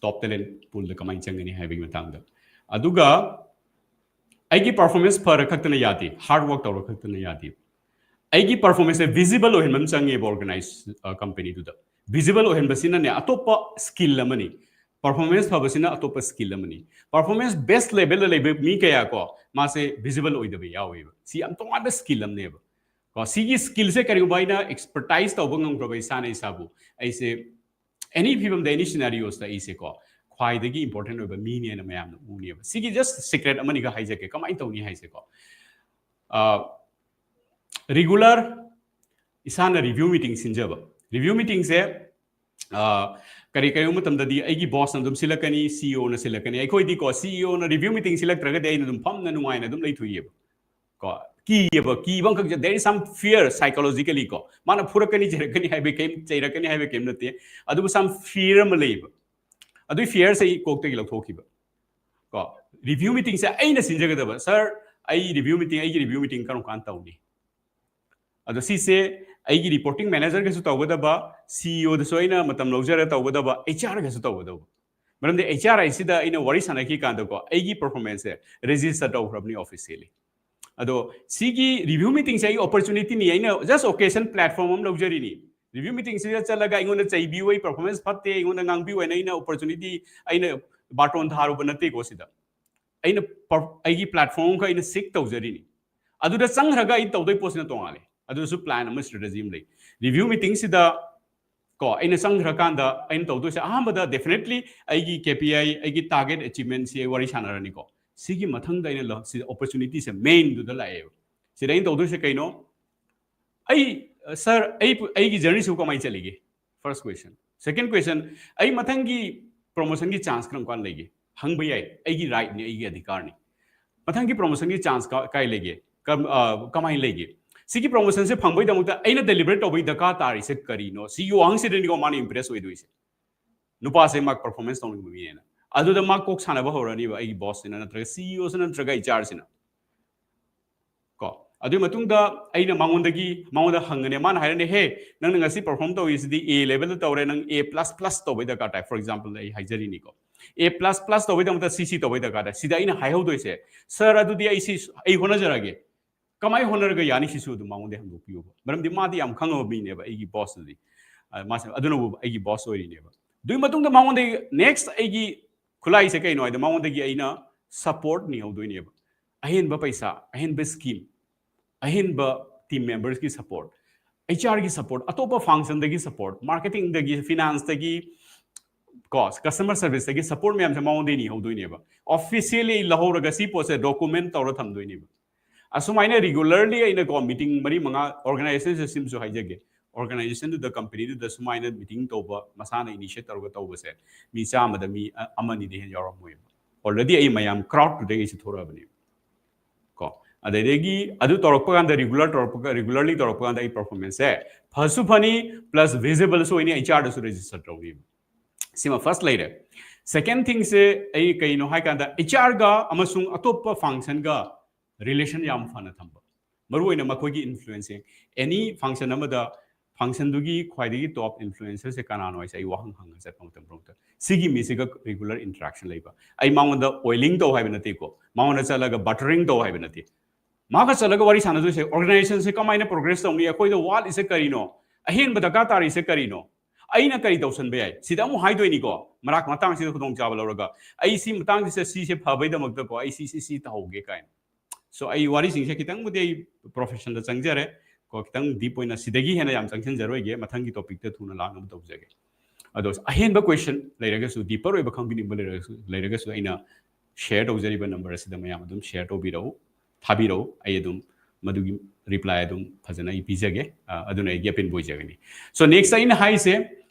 top talent poolꯗ ꯀꯃꯥꯏꯅ ꯆꯪꯒꯅꯤ ꯍꯥꯏꯕꯒꯤ ꯃꯇꯥꯡꯗ. ꯑꯗꯨꯒ ꯑꯩꯒꯤ performance ꯐꯔ ꯈꯛꯇꯅ ꯌꯥꯗꯦ, hard work ꯇꯧꯔ ꯈꯛꯇꯅ ꯌꯥꯗꯦ. ꯑꯩꯒꯤ performanceꯁꯦ visible ꯑꯣꯏꯍꯟꯕ ꯑꯃ ꯆꯪꯉꯦꯕ organized companyꯗꯨꯗ. Visible ꯑꯣꯏꯍꯟꯕꯁꯤꯅꯅꯦ ꯑꯇꯣꯞꯄ skill ꯑꯃꯅꯤ. Performance ꯐꯕꯁꯤꯅ ꯑꯇꯣꯞꯄ skill ꯑꯃꯅꯤ. Performance best levelꯗ ꯂꯩꯕ ꯃꯤ ꯀꯌꯥ ꯀꯣ, ꯃꯥꯁꯦ visible ꯑꯣꯏꯗꯕ ꯌꯥꯎꯋꯦꯕ. ꯁꯤ ꯌꯥꯝ ꯇꯣꯉꯥꯟꯕ skill ꯑꯃꯅꯦꯕ ꯀꯣ. ꯁꯤꯒꯤ skillꯁꯦ ꯀꯔꯤꯒꯨꯝꯕ ꯑꯩꯅ expertise ꯇꯧꯕ ꯉꯝꯈ꯭ꯔꯕ ꯏꯁꯥꯅ ꯏꯁꯥꯕꯨ, ꯑꯩꯁꯦ any ꯐꯤꯕꯝꯗ, any scenariosꯇ ꯑꯩꯁꯦ ꯀꯣ ꯈ꯭ꯋꯥꯏꯗꯒꯤ important ꯑꯣꯏꯕ ꯃꯤꯅꯦꯅ ꯃꯌꯥꯝꯅ ꯎꯅꯦꯕ. ꯁꯤꯒꯤ just secret ꯑꯃꯅꯤꯒ ꯍꯥꯏꯖꯒꯦ, ꯀꯃꯥꯏꯅ ꯇꯧꯅꯤ ꯍꯥꯏꯁꯦꯀꯣ. Regular ꯏꯁꯥꯅ review meeting ꯁꯤꯟꯖꯕ. Review meetingꯁꯦ ꯀꯔꯤ, ꯀꯔꯤꯒꯨꯝꯕ ꯃꯇꯝꯗꯗꯤ ꯑꯩꯒꯤ bossꯅ ꯑꯗꯨꯝ ꯁꯤꯜꯂꯛꯀꯅꯤ, CEOꯅ ꯁꯤꯜꯂꯛꯀꯅꯤ. ꯑꯩꯈꯣꯏꯗꯤꯀꯣ, CEOꯅ review meeting ꯁꯤꯜꯂꯛꯇ꯭ꯔꯒꯗꯤ ꯑꯩꯅ ꯑꯗꯨꯝ ꯐꯝꯅ ꯅꯨꯡꯉꯥꯏꯅ ꯑꯗꯨꯝ ꯂꯩꯊꯣꯛꯏꯌꯦꯕ ꯀꯣ. ꯀꯤꯌꯦꯕ, ꯀꯤꯕ ꯑꯃꯈꯛ, there is some fear psychologically ꯀꯣ, ꯃꯥꯅ ꯐꯨꯔꯛꯀꯅꯤ, ꯆꯩꯔꯛꯀꯅꯤ ꯍꯥꯏꯕ ꯀꯩꯝ, ꯆꯩꯔꯛꯀꯅꯤ ꯍꯥꯏꯕ ꯀꯩꯝ ꯅꯠꯇꯦ, ꯑꯗꯨꯕꯨ some fear ꯑꯃ ꯂꯩꯌꯦꯕ꯫ ꯑꯗꯨꯒꯤ fearꯁꯦ ꯑꯩ ꯀꯣꯛꯇꯒꯤ ꯂꯧꯊꯣꯛꯈꯤꯕ꯫ ꯀꯣ, review meetingꯁꯦ ꯑꯩꯅ ꯁꯤꯟꯖꯒꯗꯕ, "Sir, ꯑꯩ review meeting, ꯑꯩꯒꯤ review meeting ꯀꯔꯝ ꯀꯥꯟꯗ ꯇꯧꯅꯤ?" ꯑꯗꯣ ꯁꯤꯁꯦ ꯑꯩꯒꯤ reporting managerꯒꯁꯨ ꯇꯧꯒꯗꯕ, CEOꯗꯁꯨ ꯑꯩꯅ ꯃꯇꯝ ꯂꯧꯖꯔꯒ ꯇꯧꯒꯗꯕ, HRꯒꯁꯨ ꯇꯧꯒꯗꯕ꯫ ꯃꯔꯝꯗꯤ HR ꯍꯥꯏꯁꯤꯗ ꯑꯩꯅ ꯋꯥꯔꯤ ꯁꯥꯟꯅꯈꯤ ꯀꯥꯟꯗꯀꯣ, ꯑꯩꯒꯤ performanceꯁꯦ register ꯇꯧꯈ꯭ꯔꯕꯅꯤ officially꯫ ꯑꯗꯣ ꯁꯤꯒꯤ review meetingꯁꯦ ꯑꯩꯒꯤ opportunityꯅꯤ, ꯑꯩꯅ just occasion platform ꯑꯃ ꯂꯧꯖꯔꯤꯅꯤ꯫ Review meetingꯁꯤꯗ ꯆꯠꯂꯒ ꯑꯩꯉꯣꯟꯗ ꯆꯩꯕꯤꯌꯨ, ꯑꯩ performance ꯐꯠꯇꯦ, ꯑꯩꯉꯣꯟꯗ ꯉꯥꯡꯕꯤꯌꯨ ꯍꯥꯏꯅ ꯑꯩꯅ opportunity, ꯑꯩꯅ ꯕꯥꯇꯣꯟ ꯊꯥꯔꯨꯕ ꯅꯠꯇꯦꯀꯣ ꯁꯤꯗ꯫ ꯑꯩꯅ per-, ꯑꯩꯒꯤ platform ꯑꯃꯈꯛ ꯑꯩꯅ seek ꯇꯧꯖꯔꯤꯅꯤ꯫ ꯑꯗꯨꯗ ꯆꯪꯈ꯭ꯔꯒ ꯑꯩ ꯇꯧꯗꯣꯏ ꯄꯣꯠꯁꯤꯅ ꯇꯣꯉꯥꯜꯂꯦ꯫ ꯑꯗꯨꯁꯨ plan ꯑꯃ, strategy ꯑꯃ ꯂꯩ꯫ Review meetingꯁꯤꯗ ꯀꯣ, ꯑꯩꯅ ꯆꯪꯈ꯭ꯔꯀꯥꯟꯗ ꯑꯩꯅ ꯇꯧꯗꯣꯏꯁꯦ, ꯑꯍꯥꯟꯕꯗ definitely ꯑꯩꯒꯤ KPI, ꯑꯩꯒꯤ target achievementꯁꯤ ꯑꯩ ꯋꯥꯔꯤ ꯁꯥꯟꯅꯔꯅꯤꯀꯣ꯫ ꯁꯤꯒꯤ ꯃꯊꯪꯗ ꯑꯩꯅ ꯂ-, ꯁꯤ opportunityꯁꯦ mainꯗꯨꯗ ꯂꯥꯛꯑꯦꯕ꯫ ꯁꯤꯗ ꯑꯩꯅ ꯇꯧꯗꯣꯏꯁꯦ ꯀꯩꯅꯣ? ꯑꯩ, "Sir, ꯑꯩ, ꯑꯩꯒꯤ journeyꯁꯤꯕꯨ ꯀꯃꯥꯏꯅ ꯆꯠꯂꯤꯒꯦ?" First question꯫ Second question, "ꯑꯩ ꯃꯊꯪꯒꯤ promotionꯒꯤ chance ꯀꯔꯝ ꯀꯥꯟꯗ ꯂꯩꯒꯦ?" ꯍꯪꯕ ꯌꯥꯏ, ꯑꯩꯒꯤ rightꯅꯤ, ꯑꯩꯒꯤ ꯑꯙꯤꯀꯥꯔꯅꯤ꯫ "ꯃꯊꯪꯒꯤ promotionꯒꯤ chance ꯀ-, ꯀꯥꯏ ꯂꯩꯒꯦ? ꯀꯝ-, ꯑ, ꯀꯃꯥꯏꯅ ꯂꯩꯒꯦ? ꯁꯤꯒꯤ promotionꯁꯦ ꯐꯪꯕꯒꯤꯗꯃꯛꯇ ꯑꯩꯅ deliberate ꯇꯧꯕꯒꯤ ꯗꯔꯀꯥꯔ ꯇꯥꯔꯤꯁꯦ ꯀꯔꯤꯅꯣ?" ꯁꯤꯒꯤ ꯋꯥꯍꯪꯁꯤꯗꯅꯤꯀꯣ ꯃꯥꯅ impress ꯑꯣꯏꯗꯣꯏꯁꯦ꯫ ꯅꯨꯄꯥꯁꯦ ꯃꯥ performance ꯇꯧꯅꯤꯡꯕ ꯃꯤꯅꯦꯅ꯫ ꯑꯗꯨꯗ ꯃꯥ ꯀꯣꯛ ꯁꯥꯟꯅꯕ ꯍꯧꯔꯅꯤꯕ, ꯑꯩꯒꯤ bossꯁꯤꯅ ꯅꯠꯇ꯭ꯔꯒ CEOꯁꯤꯅ ꯅꯠꯇ꯭ꯔꯒ HRꯁꯤꯅ꯫ ꯀꯣ, ꯑꯗꯨꯒꯤ ꯃꯇꯨꯡꯗ ꯑꯩꯅ ꯃꯉꯣꯟꯗꯒꯤ, ꯃꯉꯣꯟꯗ ꯍꯪꯒꯅꯤ, ꯃꯥꯅ ꯍꯥꯏꯔꯅꯤ, "Hey, ꯅꯪꯅ ꯉꯁꯤ perform ꯇꯧꯔꯤꯁꯤꯗꯤ A levelꯗ ꯇꯧꯔꯦ, ꯅꯪ A plus plus ꯇꯧꯕꯩ ꯗꯔꯀꯥꯔ ꯇꯥꯏ", for example ꯑꯩ ꯍꯥꯏꯖꯔꯤꯅꯤꯀꯣ꯫ A plus plus ꯇꯧꯕꯩꯗꯃꯛꯇ ꯁꯤ ꯁꯤ ꯇꯧꯕꯩ ꯗꯔꯀꯥꯔ ꯇꯥꯏ꯫ ꯁꯤꯗ ꯑꯩꯅ ꯍꯥꯏꯍꯧꯗꯣꯏꯁꯦ, "Sir, ꯑꯗꯨꯗꯤ ꯑꯩ ꯁꯤ, ꯑꯩ ꯍꯣꯠꯅꯖꯔꯒꯦ"꯫ ꯀꯃꯥꯏꯅ ꯍꯣꯠꯅꯔꯒ ꯌꯥꯅꯤ ꯁꯤꯁꯨ ꯑꯗꯨꯝ ꯃꯉꯣꯟꯗ ꯍꯪꯗꯣꯛꯄꯤꯌꯨꯕ꯫ ꯃꯔꯝꯗꯤ ꯃꯥꯗꯤ ꯌꯥꯝ ꯈꯪꯉꯕ ꯃꯤꯅꯦꯕ, ꯑꯩꯒꯤ bossꯇꯨꯗꯤ꯫ ꯑ, ꯃꯥꯁꯦ ꯑꯗꯨꯅꯕꯨ ꯑꯩꯒꯤ boss ꯑꯣꯏꯔꯤꯅꯦꯕ꯫ ꯑꯗꯨꯒꯤ ꯃꯇꯨꯡꯗ ꯃꯉꯣꯟꯗꯒꯤ next ꯑꯩꯒꯤ ꯈꯨꯠꯂꯥꯏꯁꯦ ꯀꯩꯅꯣ ꯍꯥꯏꯗ ꯃꯉꯣꯟꯗꯒꯤ ꯑꯩꯅ support ꯅꯤꯍꯧꯗꯣꯏꯅꯦꯕ꯫ ꯑꯍꯦꯟꯕ ꯄꯩꯁꯥ, ꯑꯍꯦꯟꯕ scheme, ꯑꯍꯦꯟꯕ team membersꯀꯤ support, HRꯒꯤ support, ꯑꯇꯣꯞꯄ functionꯗꯒꯤ support, marketingꯗꯒꯤ, financeꯇꯒꯤ, ꯀꯣ, customer serviceꯇꯒꯤ support ꯃꯌꯥꯝꯁꯦ ꯃꯉꯣꯟꯗꯒꯤ ꯅꯤꯍꯧꯗꯣꯏꯅꯦꯕ꯫ Officially ꯂꯧꯍꯧꯔꯒ ꯁꯤ ꯄꯣꯠꯁꯦ document ꯇꯧꯔ ꯊꯝꯗꯣꯏꯅꯦꯕ꯫ ꯑꯁꯨꯃꯥꯏꯅ regularly ꯑꯩꯅꯀꯣ meeting ꯃꯔꯤ ꯃꯉꯥ organization systemꯁꯨ ꯍꯥꯏꯖꯒꯦ, organizationꯗꯨꯗ, companyꯗꯨꯗ ꯁꯨꯃꯥꯏꯅ meeting ꯇꯧꯕ, ꯃꯁꯥꯅ initiate ꯇꯧꯔꯒ ꯇꯧꯕꯁꯦ ꯃꯤ ꯆꯥꯝꯃꯗ ꯃꯤ ꯑ-, ꯑꯃꯅꯤꯗꯤ ꯍꯦꯟꯅ ꯌꯥꯎꯔꯝꯃꯣꯏꯕ꯫ Already ꯑꯩ ꯃꯌꯥꯝ crowdꯇꯨꯗꯒꯤ ꯑꯩꯁꯨ ꯊꯣꯔꯛꯑꯕꯅꯦꯕ꯫ ꯀꯣ, ꯑꯗꯩꯗꯒꯤ ꯑꯗꯨ ꯇꯧꯔꯛꯄ ꯀꯥꯟꯗ, ꯔꯤꯒꯨꯂꯔ ꯇꯧꯔꯛꯄ regularly ꯇꯧꯔꯛꯄ ꯀꯥꯟꯗ ꯑꯩ ꯄꯔꯐꯣꯔꯃꯦꯟꯁꯁꯦ ꯐꯁꯨ ꯐꯅꯤ, ꯄ꯭ꯂꯁ ꯚꯤꯖꯤꯕꯜꯁꯨ ꯑꯣꯏꯅꯤ, ꯑꯩꯆ ꯑꯥꯔꯗꯁꯨ ꯔꯦꯖꯤꯁꯇꯔ ꯇꯧꯅꯤ꯫ ꯁꯤꯃ ꯐꯥꯔꯁ ꯂꯩꯔꯦ꯫ ꯁꯦꯀꯦꯟ ꯊꯤꯡꯁꯦ ꯑꯩ ꯀꯩꯅꯣ ꯍꯥꯏ ꯀꯥꯟꯗ, ꯑꯩꯆ ꯑꯥꯔꯒ ꯑꯃꯁꯨꯡ ꯑꯇꯣꯞꯄ ꯐꯪꯁꯟꯒ ꯔꯤꯂꯦꯁꯟ ꯌꯥꯝ ꯐꯅ ꯊꯝꯕ꯫ ꯃꯔꯨꯑꯣꯏꯅ ꯃꯈꯣꯏꯒꯤ ꯏꯟꯐ꯭ꯂꯨꯌꯦꯟꯁꯁꯦ, ꯑꯦꯅꯤ ꯐꯪꯁꯟ ꯑꯃꯗ ꯐꯪꯁꯟꯗꯨꯒꯤ ꯈ꯭ꯋꯥꯏꯗꯒꯤ ꯇꯣꯞ ꯏꯟꯐ꯭ꯂꯨꯌꯦꯟꯁꯔꯁꯦ ꯀꯅꯥꯅꯣ ꯍꯥꯏꯁꯦ ꯑꯩ ꯋꯥꯍꯪ ꯍꯪꯉ ꯆꯠꯄ ꯃꯇꯝꯗ, ꯁꯤꯒꯤ ꯃꯤꯁꯤꯒ ꯔꯤꯒꯨꯂꯔ ꯏꯟꯇꯔꯦꯛꯁꯟ ꯂꯩꯕ꯫ ꯑꯩ ꯃꯉꯣꯟꯗ ꯑꯣꯏꯂꯤꯡ ꯇꯧ ꯍꯥꯏꯕ ꯅꯠꯇꯦꯀꯣ, ꯃꯉꯣꯟꯗ ꯆꯠꯂꯒ ꯕꯇꯔꯤꯡ ꯇꯧ ꯍꯥꯏꯕ ꯅꯠꯇꯦ꯫ ꯃꯥꯒ ꯆꯠꯂꯒ ꯋꯥꯔꯤ ꯁꯥꯟꯅꯗꯣꯏꯁꯦ, ꯑꯣꯔꯒꯅꯥꯏꯖꯦꯁꯟꯁꯦ ꯀꯃꯥꯏꯅ ꯄ꯭ꯔꯣꯒ꯭ꯔꯦꯁ ꯇꯧꯅꯤ, ꯑꯩꯈꯣꯏꯗ ꯋꯥꯠꯂꯤꯁꯦ ꯀꯔꯤꯅꯣ, ꯑꯍꯦꯟꯕ ꯗꯔꯀꯥꯔ ꯇꯥꯔꯤꯁꯦ ꯀꯔꯤꯅꯣ, ꯑꯩꯅ ꯀꯔꯤ ꯇꯧꯁꯟꯕ ꯌꯥꯏ, ꯁꯤꯗ ꯑꯃꯨꯛ ꯍꯥꯏꯗꯣꯏꯅꯤꯀꯣ, ꯃꯔꯛ ꯃꯇꯥꯡꯁꯤꯗ ꯈꯨꯗꯣꯡꯆꯥꯕ ꯂꯧꯔꯒ, ꯑꯩ ꯁꯤ ꯃꯇꯥꯡꯁꯤꯗ ꯁꯤꯁꯦ ꯐꯕꯩꯗꯃꯛꯇꯀꯣ ꯑꯩ ꯁꯤ ꯁꯤ ꯁꯤ ꯇꯧꯍꯧꯒꯦ ꯀꯥꯏꯅ꯫ ꯁꯣ ꯑꯩ ꯋꯥꯔꯤꯁꯤꯡꯁꯦ ꯈꯤꯇꯪꯕꯨꯗꯤ ꯑꯩ ꯄ꯭ꯔꯣꯐꯦꯁꯟꯗ ꯆꯪꯖꯔꯦ ꯀꯣ, ꯈꯤꯇꯪ ꯗꯤꯞ ꯑꯣꯏꯅ ꯁꯤꯗꯒꯤ ꯍꯦꯟꯅ ꯌꯥꯝ ꯆꯪꯁꯤꯟꯖꯔꯣꯏꯒꯦ, ꯃꯊꯪꯒꯤ ꯇꯣꯄꯤꯛꯇ ꯊꯨꯅ ꯂꯥꯛꯅꯕ ꯇꯧꯖꯒꯦ꯫ ꯑꯗꯣ ꯑꯍꯦꯟꯕ ꯀ꯭ꯋꯦꯁꯟ ꯂꯩꯔꯒꯁꯨ, ꯗꯤꯄꯔ ꯑꯣꯏꯕ ꯈꯪꯕꯤꯅꯤꯡꯕ ꯂꯩꯔꯒꯁꯨ, ꯂꯩꯔꯒꯁꯨ ꯑꯩꯅ ꯁꯤꯌꯔ ꯇꯧꯖꯔꯤꯕ ꯅꯝꯕꯔ ꯑꯁꯤꯗ ꯃꯌꯥꯝ ꯑꯗꯨꯝ ꯁꯤꯌꯔ ꯇꯧꯕꯤꯔꯛꯎ, ꯊꯥꯕꯤꯔꯛꯎ꯫ ꯑꯩ ꯑꯗꯨꯝ ꯃꯗꯨꯒꯤ ꯔꯤꯄ꯭ꯂꯥꯏ ꯑꯗꯨꯝ ꯐꯖꯅ ꯑꯩ ꯄꯤꯖꯒꯦ꯫ ꯑ, ꯑꯗꯨꯅ ꯑꯩꯒꯤ ꯑꯄꯦꯟꯕ ꯑꯣꯏꯖꯒꯅꯤ꯫ ꯁꯣ ꯅꯦꯛꯁ ꯑꯩꯅ ꯍꯥꯏꯁꯦ,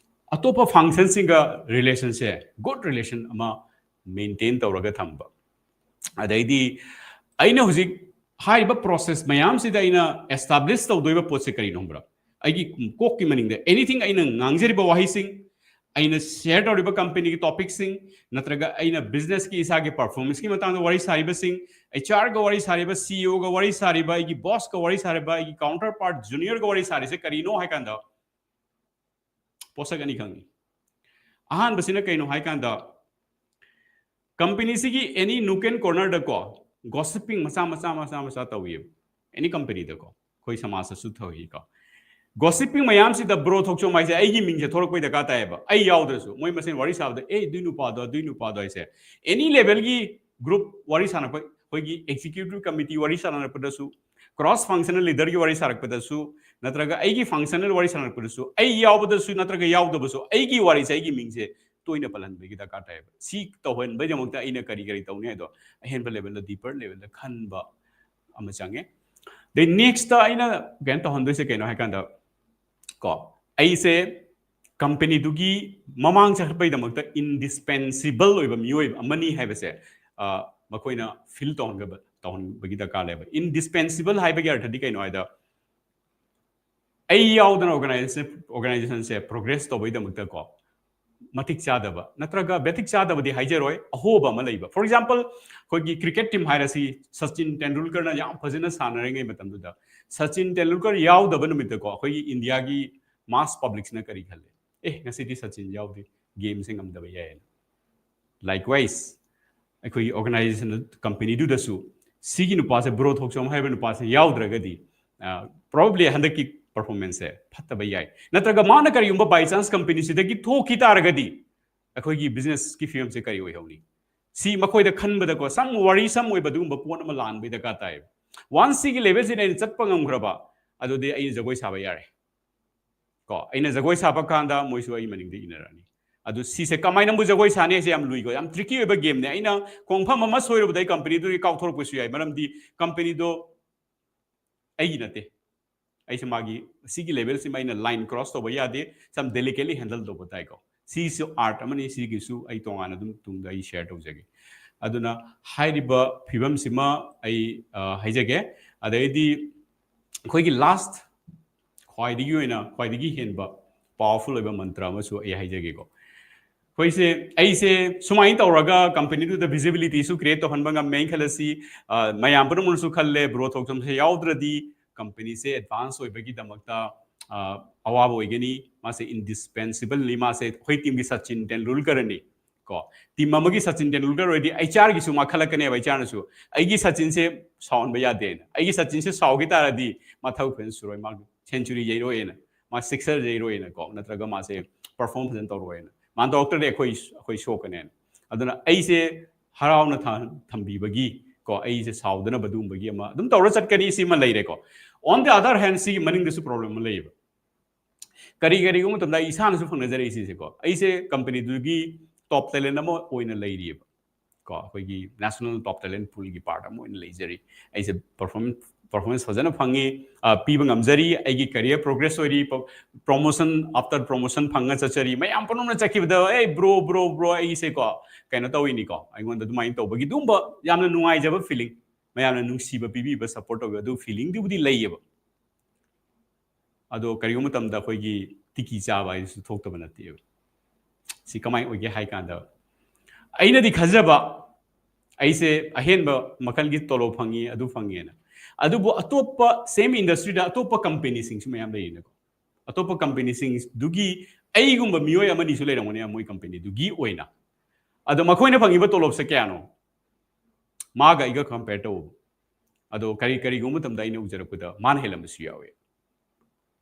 ꯑꯇꯣꯞꯄ ꯐꯪꯁꯟꯁꯤꯡꯒ ꯔꯤꯂꯦꯁꯟꯁꯦ ꯒꯨꯗ ꯔꯤꯂꯦꯁꯟ ꯑꯃ ꯃꯦꯟꯇꯦꯟ ꯇꯧꯔꯒ ꯊꯝꯕ꯫ ꯑꯗꯩꯗꯤ ꯑꯩꯅ ꯍꯧꯖꯤꯛ ꯍꯥꯏꯔꯤꯕ ꯄ꯭ꯔꯣꯁꯦꯁ ꯃꯌꯥꯝꯁꯤꯗ ꯑꯩꯅ ꯑꯦꯁꯇꯥꯕ꯭ꯂꯤꯁ ꯇꯧꯗꯣꯏꯕ ꯄꯣꯠꯁꯦ ꯀꯔꯤꯅꯣ ꯈꯪꯕ꯭ꯔꯥ? ꯑꯩꯒꯤ ꯀꯣꯛꯀꯤ ꯃꯅꯤꯡꯗ ꯑꯦꯅꯤꯊꯤꯡ ꯑꯩꯅ ꯉꯥꯡꯖꯔꯤꯕ ꯋꯥꯍꯩꯁꯤꯡ, ꯑꯩꯅ ꯁꯤꯌꯔ ꯇꯧꯔꯤꯕ ꯀꯝꯄꯅꯤꯒꯤ ꯇꯣꯄꯤꯛꯁꯤꯡ, ꯅꯠꯇ꯭ꯔꯒ ꯑꯩꯅ ꯕꯤꯖꯤꯅꯦꯁꯀꯤ ꯏꯁꯥꯒꯤ ꯄꯔꯐꯣꯔꯃꯦꯟꯁꯀꯤ ꯃꯇꯥꯡꯗ ꯋꯥꯔꯤ ꯁꯥꯔꯤꯕꯁꯤꯡ, ꯑꯩꯆ ꯑꯥꯔꯒ ꯋꯥꯔꯤ ꯁꯥꯔꯤꯕ, ꯁꯤ ꯏ ꯑꯣꯒ ꯋꯥꯔꯤ ꯁꯥꯔꯤꯕ, ꯑꯩꯒꯤ ꯕꯣꯁꯀ ꯋꯥꯔꯤ ꯁꯥꯔꯤꯕ, ꯑꯩꯒꯤ ꯀꯥꯎꯟꯇꯔ ꯄꯥꯔꯠ ꯖꯨꯅꯤꯌꯔꯒ ꯋꯥꯔꯤ ꯁꯥꯔꯤꯁꯦ ꯀꯔꯤꯅꯣ ꯍꯥꯏ ꯀꯥꯟꯗ, ꯄꯣꯠꯁꯛ ꯑꯅꯤ ꯈꯪꯉꯤ꯫ ꯑꯍꯥꯟꯕꯁꯤꯅ ꯀꯩꯅꯣ ꯍꯥꯏ ꯀꯥꯟꯗ, ꯀꯝꯄꯅꯤꯁꯤꯒꯤ ꯑꯦꯅꯤ ꯅꯨꯛ ꯑꯦꯟ ꯀꯣꯔꯅꯔꯗꯀꯣ ꯒꯣꯁꯤꯄꯤꯡ ꯃꯆꯥ ꯃꯆꯥ ꯃꯆꯥ ꯃꯆꯥ ꯇꯧꯏꯕ, ꯑꯦꯅꯤ ꯀꯝꯄꯅꯤꯗꯀꯣ, ꯑꯩꯈꯣꯏ ꯁꯃꯥꯖꯇꯁꯨ ꯇꯧꯏꯀꯣ꯫ ꯒꯣꯁꯤꯄꯤꯡ ꯃꯌꯥꯝꯁꯤꯗ ꯕ꯭ꯔꯣ ꯊꯣꯛꯆꯣꯝ ꯍꯥꯏꯁꯦ ꯑꯩꯒꯤ ꯃꯤꯡꯁꯦ ꯊꯣꯛꯂꯛꯄꯩ ꯗꯔꯀꯥꯔ ꯇꯥꯏꯌꯦꯕ, ꯑꯩ ꯌꯥꯎꯗ꯭ꯔꯁꯨ꯫ ꯃꯣꯏ ꯃꯁꯦꯟ ꯋꯥꯔꯤ ꯁꯥꯕꯗ, "ꯑꯦ, ꯑꯗꯨꯏ ꯅꯨꯄꯥꯗꯣ, ꯑꯗꯨꯏ ꯅꯨꯄꯥꯗꯣ" ꯍꯥꯏꯁꯦ ꯑꯦꯅꯤ ꯂꯦꯚꯦꯜꯒꯤ ꯒ꯭ꯔꯨꯞ ꯋꯥꯔꯤ ꯁꯥꯟꯅꯔꯛꯄ, ꯑꯩꯈꯣꯏꯒꯤ ꯑꯦꯛꯖꯤꯀ꯭ꯌꯨꯇꯤꯚ ꯀꯃꯤꯇꯤ ꯋꯥꯔꯤ ꯁꯥꯟꯅꯔꯛꯄꯗꯁꯨ, ꯀ꯭ꯔꯣꯁ ꯐꯪꯁꯅꯦꯜ ꯂꯤꯗꯔꯒꯤ ꯋꯥꯔꯤ ꯁꯥꯔꯛꯄꯗꯁꯨ, ꯅꯠꯇ꯭ꯔꯒ ꯑꯩꯒꯤ ꯐꯪꯁꯅꯦꯜ ꯋꯥꯔꯤ ꯁꯥꯟꯅꯔꯛꯄꯗꯁꯨ, ꯑꯩ ꯌꯥꯎꯕꯗꯁꯨ ꯅꯠꯇ꯭ꯔꯒ ꯌꯥꯎꯗꯕꯁꯨ, ꯑꯩꯒꯤ ꯋꯥꯔꯤꯁꯦ ꯑꯩꯒꯤ ꯃꯤꯡꯁꯦ ꯇꯣꯏꯅ ꯄꯜꯍꯟꯕꯒꯤ ꯗꯔꯀꯥꯔ ꯇꯥꯏꯌꯦꯕ꯫ ꯁꯤ ꯇꯧꯍꯟꯕꯒꯤꯗꯃꯛꯇ ꯑꯩꯅ ꯀꯔꯤ ꯀꯔꯤ ꯇꯧꯅꯤ ꯍꯥꯏꯗꯣ ꯑꯍꯦꯟꯕ ꯂꯦꯚꯦꯜꯗ, ꯗꯤꯄꯔ ꯂꯦꯚꯦꯜꯗ ꯈꯟꯕ ꯑꯃ ꯆꯪꯉꯦ꯫ ꯑꯗꯩ ꯅꯦꯛꯁꯇ ꯑꯩꯅ ꯀꯩꯅꯣ ꯇꯧꯍꯟꯗꯣꯏꯁꯦ ꯀꯩꯅꯣ ꯍꯥꯏꯀꯥꯟꯗ, ꯀꯣ, ꯑꯩꯁꯦ ꯀꯝꯄꯅꯤꯗꯨꯒꯤ ꯃꯃꯥꯡ ꯆꯠꯄꯒꯤꯗꯃꯛꯇ ꯏꯟꯗꯤꯁꯄꯦꯟꯁꯤꯕꯜ ꯑꯣꯏꯕ ꯃꯤꯑꯣꯏ ꯑꯃꯅꯤ ꯍꯥꯏꯕꯁꯦ, ꯑ, ꯃꯈꯣꯏꯅ ꯐꯤꯜ ꯇꯧꯍꯟꯒꯕ-, ꯇꯧꯍꯟꯕꯒꯤ ꯗꯔꯀꯥꯔ ꯂꯩꯕ꯫ ꯏꯟꯗꯤꯁꯄꯦꯟꯁꯤꯕꯜ ꯍꯥꯏꯕꯒꯤ ꯑꯔꯊꯗꯤ ꯀꯩꯅꯣ ꯍꯥꯏꯗ, ꯑꯩ ꯌꯥꯎꯗꯅ organization organizationꯁꯦ progress ꯇꯧꯕꯒꯤꯗꯃꯛꯇꯀꯣ ꯃꯇꯤꯛ ꯆꯥꯗꯕ ꯅꯠꯇ꯭ꯔꯒ ꯃꯇꯤꯛ ꯆꯥꯗꯕꯗꯤ ꯍꯥꯏꯖꯔꯣꯏ, ꯑꯍꯣꯕ ꯑꯃ ꯂꯩꯕ꯫ For example, ꯑꯩꯈꯣꯏꯒꯤ cricket team ꯍꯥꯏꯔꯁꯤ, ꯁꯆꯤꯟ ꯇꯦꯟꯗꯨꯜꯀꯔꯅ ꯌꯥꯝ ꯐꯖꯅ ꯁꯥꯟꯅꯔꯤꯉꯩ ꯃꯇꯝꯗꯨꯗ ꯁꯆꯤꯟ ꯇꯦꯟꯗꯨꯜꯀꯔ ꯌꯥꯎꯗꯕ ꯅꯨꯃꯤꯠꯇꯀꯣ ꯑꯩꯈꯣꯏꯒꯤ ꯏꯟꯗꯤꯌꯥꯒꯤ mass publicꯁꯤꯅ ꯀꯔꯤ ꯈꯜꯂꯤ? ꯑꯦ, ꯉꯁꯤꯗꯤ ꯁꯆꯤꯟ ꯌꯥꯎꯗꯦ, gameꯁꯦ ꯉꯝꯗꯕ ꯌꯥꯏꯌꯦꯅ꯫ Likewise, ꯑꯩꯈꯣꯏꯒꯤ organization companyꯗꯨꯗꯁꯨ ꯁꯤꯒꯤ ꯅꯨꯄꯥꯁꯦ, ꯕ꯭ꯔꯣ ꯊꯣꯛꯆꯣꯝ ꯍꯥꯏꯕ ꯅꯨꯄꯥꯁꯦ ꯌꯥꯎꯗ꯭ꯔꯒꯗꯤ, ꯑ, probably ꯍꯟꯗꯛꯀꯤ performanceꯁꯦ ꯐꯠꯇꯕ ꯌꯥꯏ꯫ ꯅꯠꯇ꯭ꯔꯒ ꯃꯥꯅ ꯀꯔꯤꯒꯨꯝꯕ by chance companyꯁꯤꯗꯒꯤ ꯊꯣꯛꯈꯤ ꯇꯥꯔꯒꯗꯤ ꯑꯩꯈꯣꯏꯒꯤ businessꯀꯤ ꯐꯤꯕꯝꯁꯦ ꯀꯔꯤ ꯑꯣꯏꯍꯧꯅꯤ? ꯁꯤ ꯃꯈꯣꯏꯗ ꯈꯟꯕꯗꯀꯣ some worrisome ꯑꯣꯏꯕ ꯑꯗꯨꯒꯨꯝꯕ ꯄꯣꯠ ꯑꯃ ꯂꯥꯟꯕꯒꯤ ꯗꯔꯀꯥꯔ ꯇꯥꯏꯌꯦꯕ꯫ Once ꯁꯤꯒꯤ levelꯁꯤꯗ ꯑꯩꯅ ꯆꯠꯄ ꯉꯝꯈ꯭ꯔꯕ, ꯑꯗꯨꯗꯤ ꯑꯩ ꯖꯒꯣꯏ ꯁꯥꯕ ꯌꯥꯔꯦ꯫ ꯀꯣ, ꯑꯩꯅ ꯖꯒꯣꯏ ꯁꯥꯕ ꯀꯥꯟꯗ ꯃꯣꯏꯁꯨ ꯑꯩ ꯃꯅꯤꯡꯗ ꯏꯟꯅꯔꯛꯑꯅꯤ꯫ ꯑꯗꯨ ꯁꯤꯁꯦ ꯀꯃꯥꯏꯅꯕꯨ ꯖꯒꯣꯏ ꯁꯥꯅꯤ ꯍꯥꯏꯁꯦ ꯌꯥꯝ ꯂꯨꯏꯀꯣ, ꯌꯥꯝ tricky ꯑꯣꯏꯕ gameꯅꯦ꯫ ꯑꯩꯅ ꯈꯣꯡꯐꯝ ꯑꯃ ꯁꯣꯏꯔꯨꯕꯗ ꯑꯩ companyꯗꯨꯗꯒꯤ ꯀꯥꯎꯊꯣꯔꯛꯄꯁꯨ ꯌꯥꯏ, ꯃꯔꯝꯗꯤ companyꯗꯣ ꯑꯩꯒꯤ ꯅꯠꯇꯦ꯫ ꯑꯩꯁꯦ ꯃꯥꯒꯤ ꯁꯤꯒꯤ levelꯁꯤꯃ ꯑꯩꯅ line cross ꯇꯧꯕ ꯌꯥꯗꯦ, some delicately handle ꯇꯧꯕ ꯇꯥꯏꯀꯣ꯫ ꯁꯤꯁꯨ art ꯑꯃꯅꯤ, ꯁꯤꯒꯤꯁꯨ ꯑꯩ ꯇꯣꯉꯥꯟꯅ ꯑꯗꯨꯝ ꯇꯨꯡꯗ ꯑꯩ share ꯇꯧꯖꯒꯦ꯫ ꯑꯗꯨꯅ ꯍꯥꯏꯔꯤꯕ ꯐꯤꯕꯝꯁꯤꯃ ꯑꯩ, ꯑ, ꯍꯥꯏꯖꯒꯦ꯫ ꯑꯗꯩꯗꯤ ꯑꯩꯈꯣꯏꯒꯤ last ꯈ꯭ꯋꯥꯏꯗꯒꯤ ꯑꯣꯏꯅ, ꯈ꯭ꯋꯥꯏꯗꯒꯤ ꯍꯦꯟꯕ powerful ꯑꯣꯏꯕ ꯃꯟꯇ꯭ꯔ ꯑꯃꯁꯨ ꯑꯩ ꯍꯥꯏꯖꯒꯦꯀꯣ꯫ ꯑꯩꯈꯣꯏꯁꯦ, ꯑꯩꯁꯦ ꯁꯨꯃꯥꯏꯅ ꯇꯧꯔꯒ companyꯗꯨꯗ visibilityꯁꯨ create ꯇꯧꯍꯟꯕ ꯉꯝꯃꯦꯅ ꯈꯜꯂꯁꯤ, ꯑ, ꯃꯌꯥꯝ ꯄꯨꯝꯅꯃꯛꯅꯁꯨ ꯈꯜꯂꯦ, ꯕ꯭ꯔꯣ ꯊꯣꯛꯆꯣꯝꯁꯦ ꯌꯥꯎꯗ꯭ꯔꯗꯤ companyꯁꯦ advance ꯑꯣꯏꯕꯒꯤꯗꯃꯛꯇ, ꯑ, ꯑꯋꯥꯕ ꯑꯣꯏꯒꯅꯤ, ꯃꯥꯁꯦ indispensableꯅꯤ, ꯃꯥꯁꯦ ꯑꯩꯈꯣꯏ teamꯒꯤ ꯁꯆꯤꯟ ꯇꯦꯟꯗꯨꯜꯀꯔꯅꯤ꯫ ꯀꯣ, team ꯑꯃꯒꯤ ꯁꯆꯤꯟ ꯇꯦꯟꯗꯨꯜꯀꯔ ꯑꯣꯏꯔꯗꯤ HRꯒꯤꯁꯨ ꯃꯥ ꯈꯜꯂꯛꯀꯅꯦꯕ, HRꯅꯁꯨ ꯑꯩꯒꯤ ꯁꯆꯤꯟꯁꯦ ꯁꯥꯎꯍꯟꯕ ꯌꯥꯗꯦꯅ꯫ ꯑꯩꯒꯤ ꯁꯆꯤꯟꯁꯦ ꯁꯥꯎꯈꯤ ꯇꯥꯔꯗꯤ ꯃꯥ ꯊꯕꯛ ꯐꯖꯅ ꯁꯨꯔꯣꯏ, ꯃꯥ century ꯌꯩꯔꯣꯏꯅ, ꯃꯥ sixer ꯌꯩꯔꯣꯏꯅ ꯀꯣ, ꯅꯠꯇ꯭ꯔꯒ ꯃꯥꯁꯦ perform ꯐꯖꯅ ꯇꯧꯔꯣꯏꯅ, ꯃꯥ ꯇꯧꯔꯛꯇ꯭ꯔꯗꯤ ꯑꯩꯈꯣꯏ, ꯑꯩꯈꯣꯏ ꯁꯣꯛꯀꯅꯦꯅ꯫ ꯑꯗꯨꯅ ꯑꯩꯁꯦ ꯍꯔꯥꯎꯅ ꯊ-, ꯊꯝꯕꯤꯕꯒꯤ ꯀꯣ, ꯑꯩꯁꯦ ꯁꯥꯎꯗꯅꯕ ꯑꯗꯨꯒꯨꯝꯕꯒꯤ ꯑꯃ ꯑꯗꯨꯝ ꯇꯧꯔ ꯆꯠꯀꯅꯤ, ꯁꯤꯃ ꯂꯩꯔꯦꯀꯣ꯫ On the other hand, ꯁꯤꯒꯤ ꯃꯅꯤꯡꯗꯁꯨ problem ꯑꯃ ꯂꯩꯌꯦꯕ꯫ ꯀꯔꯤ, ꯀꯔꯤꯒꯨꯝꯕ ꯃꯇꯝꯗ ꯑꯩ ꯏꯁꯥꯅꯁꯨ ꯐꯪꯅꯖꯔꯛꯏ ꯁꯤꯁꯦꯀꯣ, ꯑꯩꯁꯦ companyꯗꯨꯒꯤ top talent ꯑꯃ ꯑꯣꯏꯅ ꯂꯩꯔꯤꯑꯕ ꯀꯣ, ꯑꯩꯈꯣꯏꯒꯤ national top talent poolꯒꯤ part ꯑꯃ ꯑꯣꯏꯅ ꯂꯩꯖꯔꯤ꯫ ꯑꯩꯁꯦ perform-, performance ꯐꯖꯅ ꯐꯪꯉꯤ, ꯑ, ꯄꯤꯕ ꯉꯝꯖꯔꯤ, ꯑꯩꯒꯤ career progress ꯑꯣꯏꯔꯤ, ꯄ-, promotion after promotion ꯐꯪꯉ ꯆꯠꯆꯔꯤ꯫ ꯃꯌꯥꯝ ꯄꯨꯝꯅꯃꯛꯅ ꯆꯠꯈꯤꯕꯗ, "ꯑꯦ, bro, bro, bro, ꯑꯩꯁꯦꯀꯣ ꯀꯩꯅꯣ ꯇꯧꯔꯤꯅꯤꯀꯣ", ꯑꯩꯉꯣꯟꯗ ꯑꯗꯨꯃꯥꯏꯅ ꯇꯧꯕꯒꯤ ꯑꯗꯨꯒꯨꯝꯕ ꯌꯥꯝꯅ ꯅꯨꯡꯉꯥꯏꯖꯕ feeling꯫ ꯃꯌꯥꯝꯅ ꯅꯨꯡꯁꯤꯕ ꯄꯤꯕꯤꯕ, ꯁꯞꯄꯣꯔꯠ ꯇꯧꯕꯤꯕ, ꯑꯗꯨ ꯐꯤꯂꯤꯡꯗꯨꯕꯨꯗꯤ ꯂꯩꯌꯦꯕ꯫ ꯑꯗꯣ ꯀꯔꯤꯒꯨꯝꯕ ꯃꯇꯝꯗ ꯑꯩꯈꯣꯏꯒꯤ ꯇꯤꯀꯤ ꯆꯥꯕ ꯍꯥꯏꯗꯨꯁꯨ ꯊꯣꯛꯇꯕ ꯅꯠꯇꯦꯕ꯫ ꯁꯤ ꯀꯃꯥꯏꯅ ꯑꯣꯏꯒꯦ ꯍꯥꯏ ꯀꯥꯟꯗ, ꯑꯩꯅꯗꯤ ꯈꯟꯖꯕ, ꯑꯩꯁꯦ ꯑꯍꯦꯟꯕ ꯃꯈꯜꯒꯤ ꯇꯣꯂꯣꯞ ꯐꯪꯉꯤ, ꯑꯗꯨ ꯐꯪꯉꯦꯅ꯫ ꯑꯗꯨꯕꯨ ꯑꯇꯣꯞꯄ same industry-ꯗ ꯑꯇꯣꯞꯄ company-ꯁꯤꯡꯁꯨ ꯃꯌꯥꯝ ꯂꯩꯔꯤꯅꯀꯣ꯫ ꯑꯇꯣꯞꯄ company-ꯁꯤꯡꯗꯨꯒꯤ ꯑꯩꯒꯨꯝꯕ ꯃꯤꯑꯣꯏ ꯑꯃꯅꯤꯁꯨ ꯂꯩꯔꯝꯒꯅꯤ ꯃꯣꯏ company-ꯗꯨꯒꯤ ꯑꯣꯏꯅ꯫ ꯑꯗꯣ ꯃꯈꯣꯏꯅ ꯐꯪꯉꯤꯕ ꯇꯣꯂꯣꯞꯁꯦ ꯀꯌꯥꯅꯣ? ꯃꯥꯒ ꯑꯩꯒ compare ꯇꯧꯕ꯫ ꯑꯗꯣ ꯀꯔꯤ, ꯀꯔꯤꯒꯨꯝꯕ ꯃꯇꯝꯗ ꯑꯩꯅ ꯎꯖꯔꯛꯄꯗ ꯃꯥꯅ ꯍꯦꯜꯂꯝꯕꯁꯨ ꯌꯥꯎꯋꯦ꯫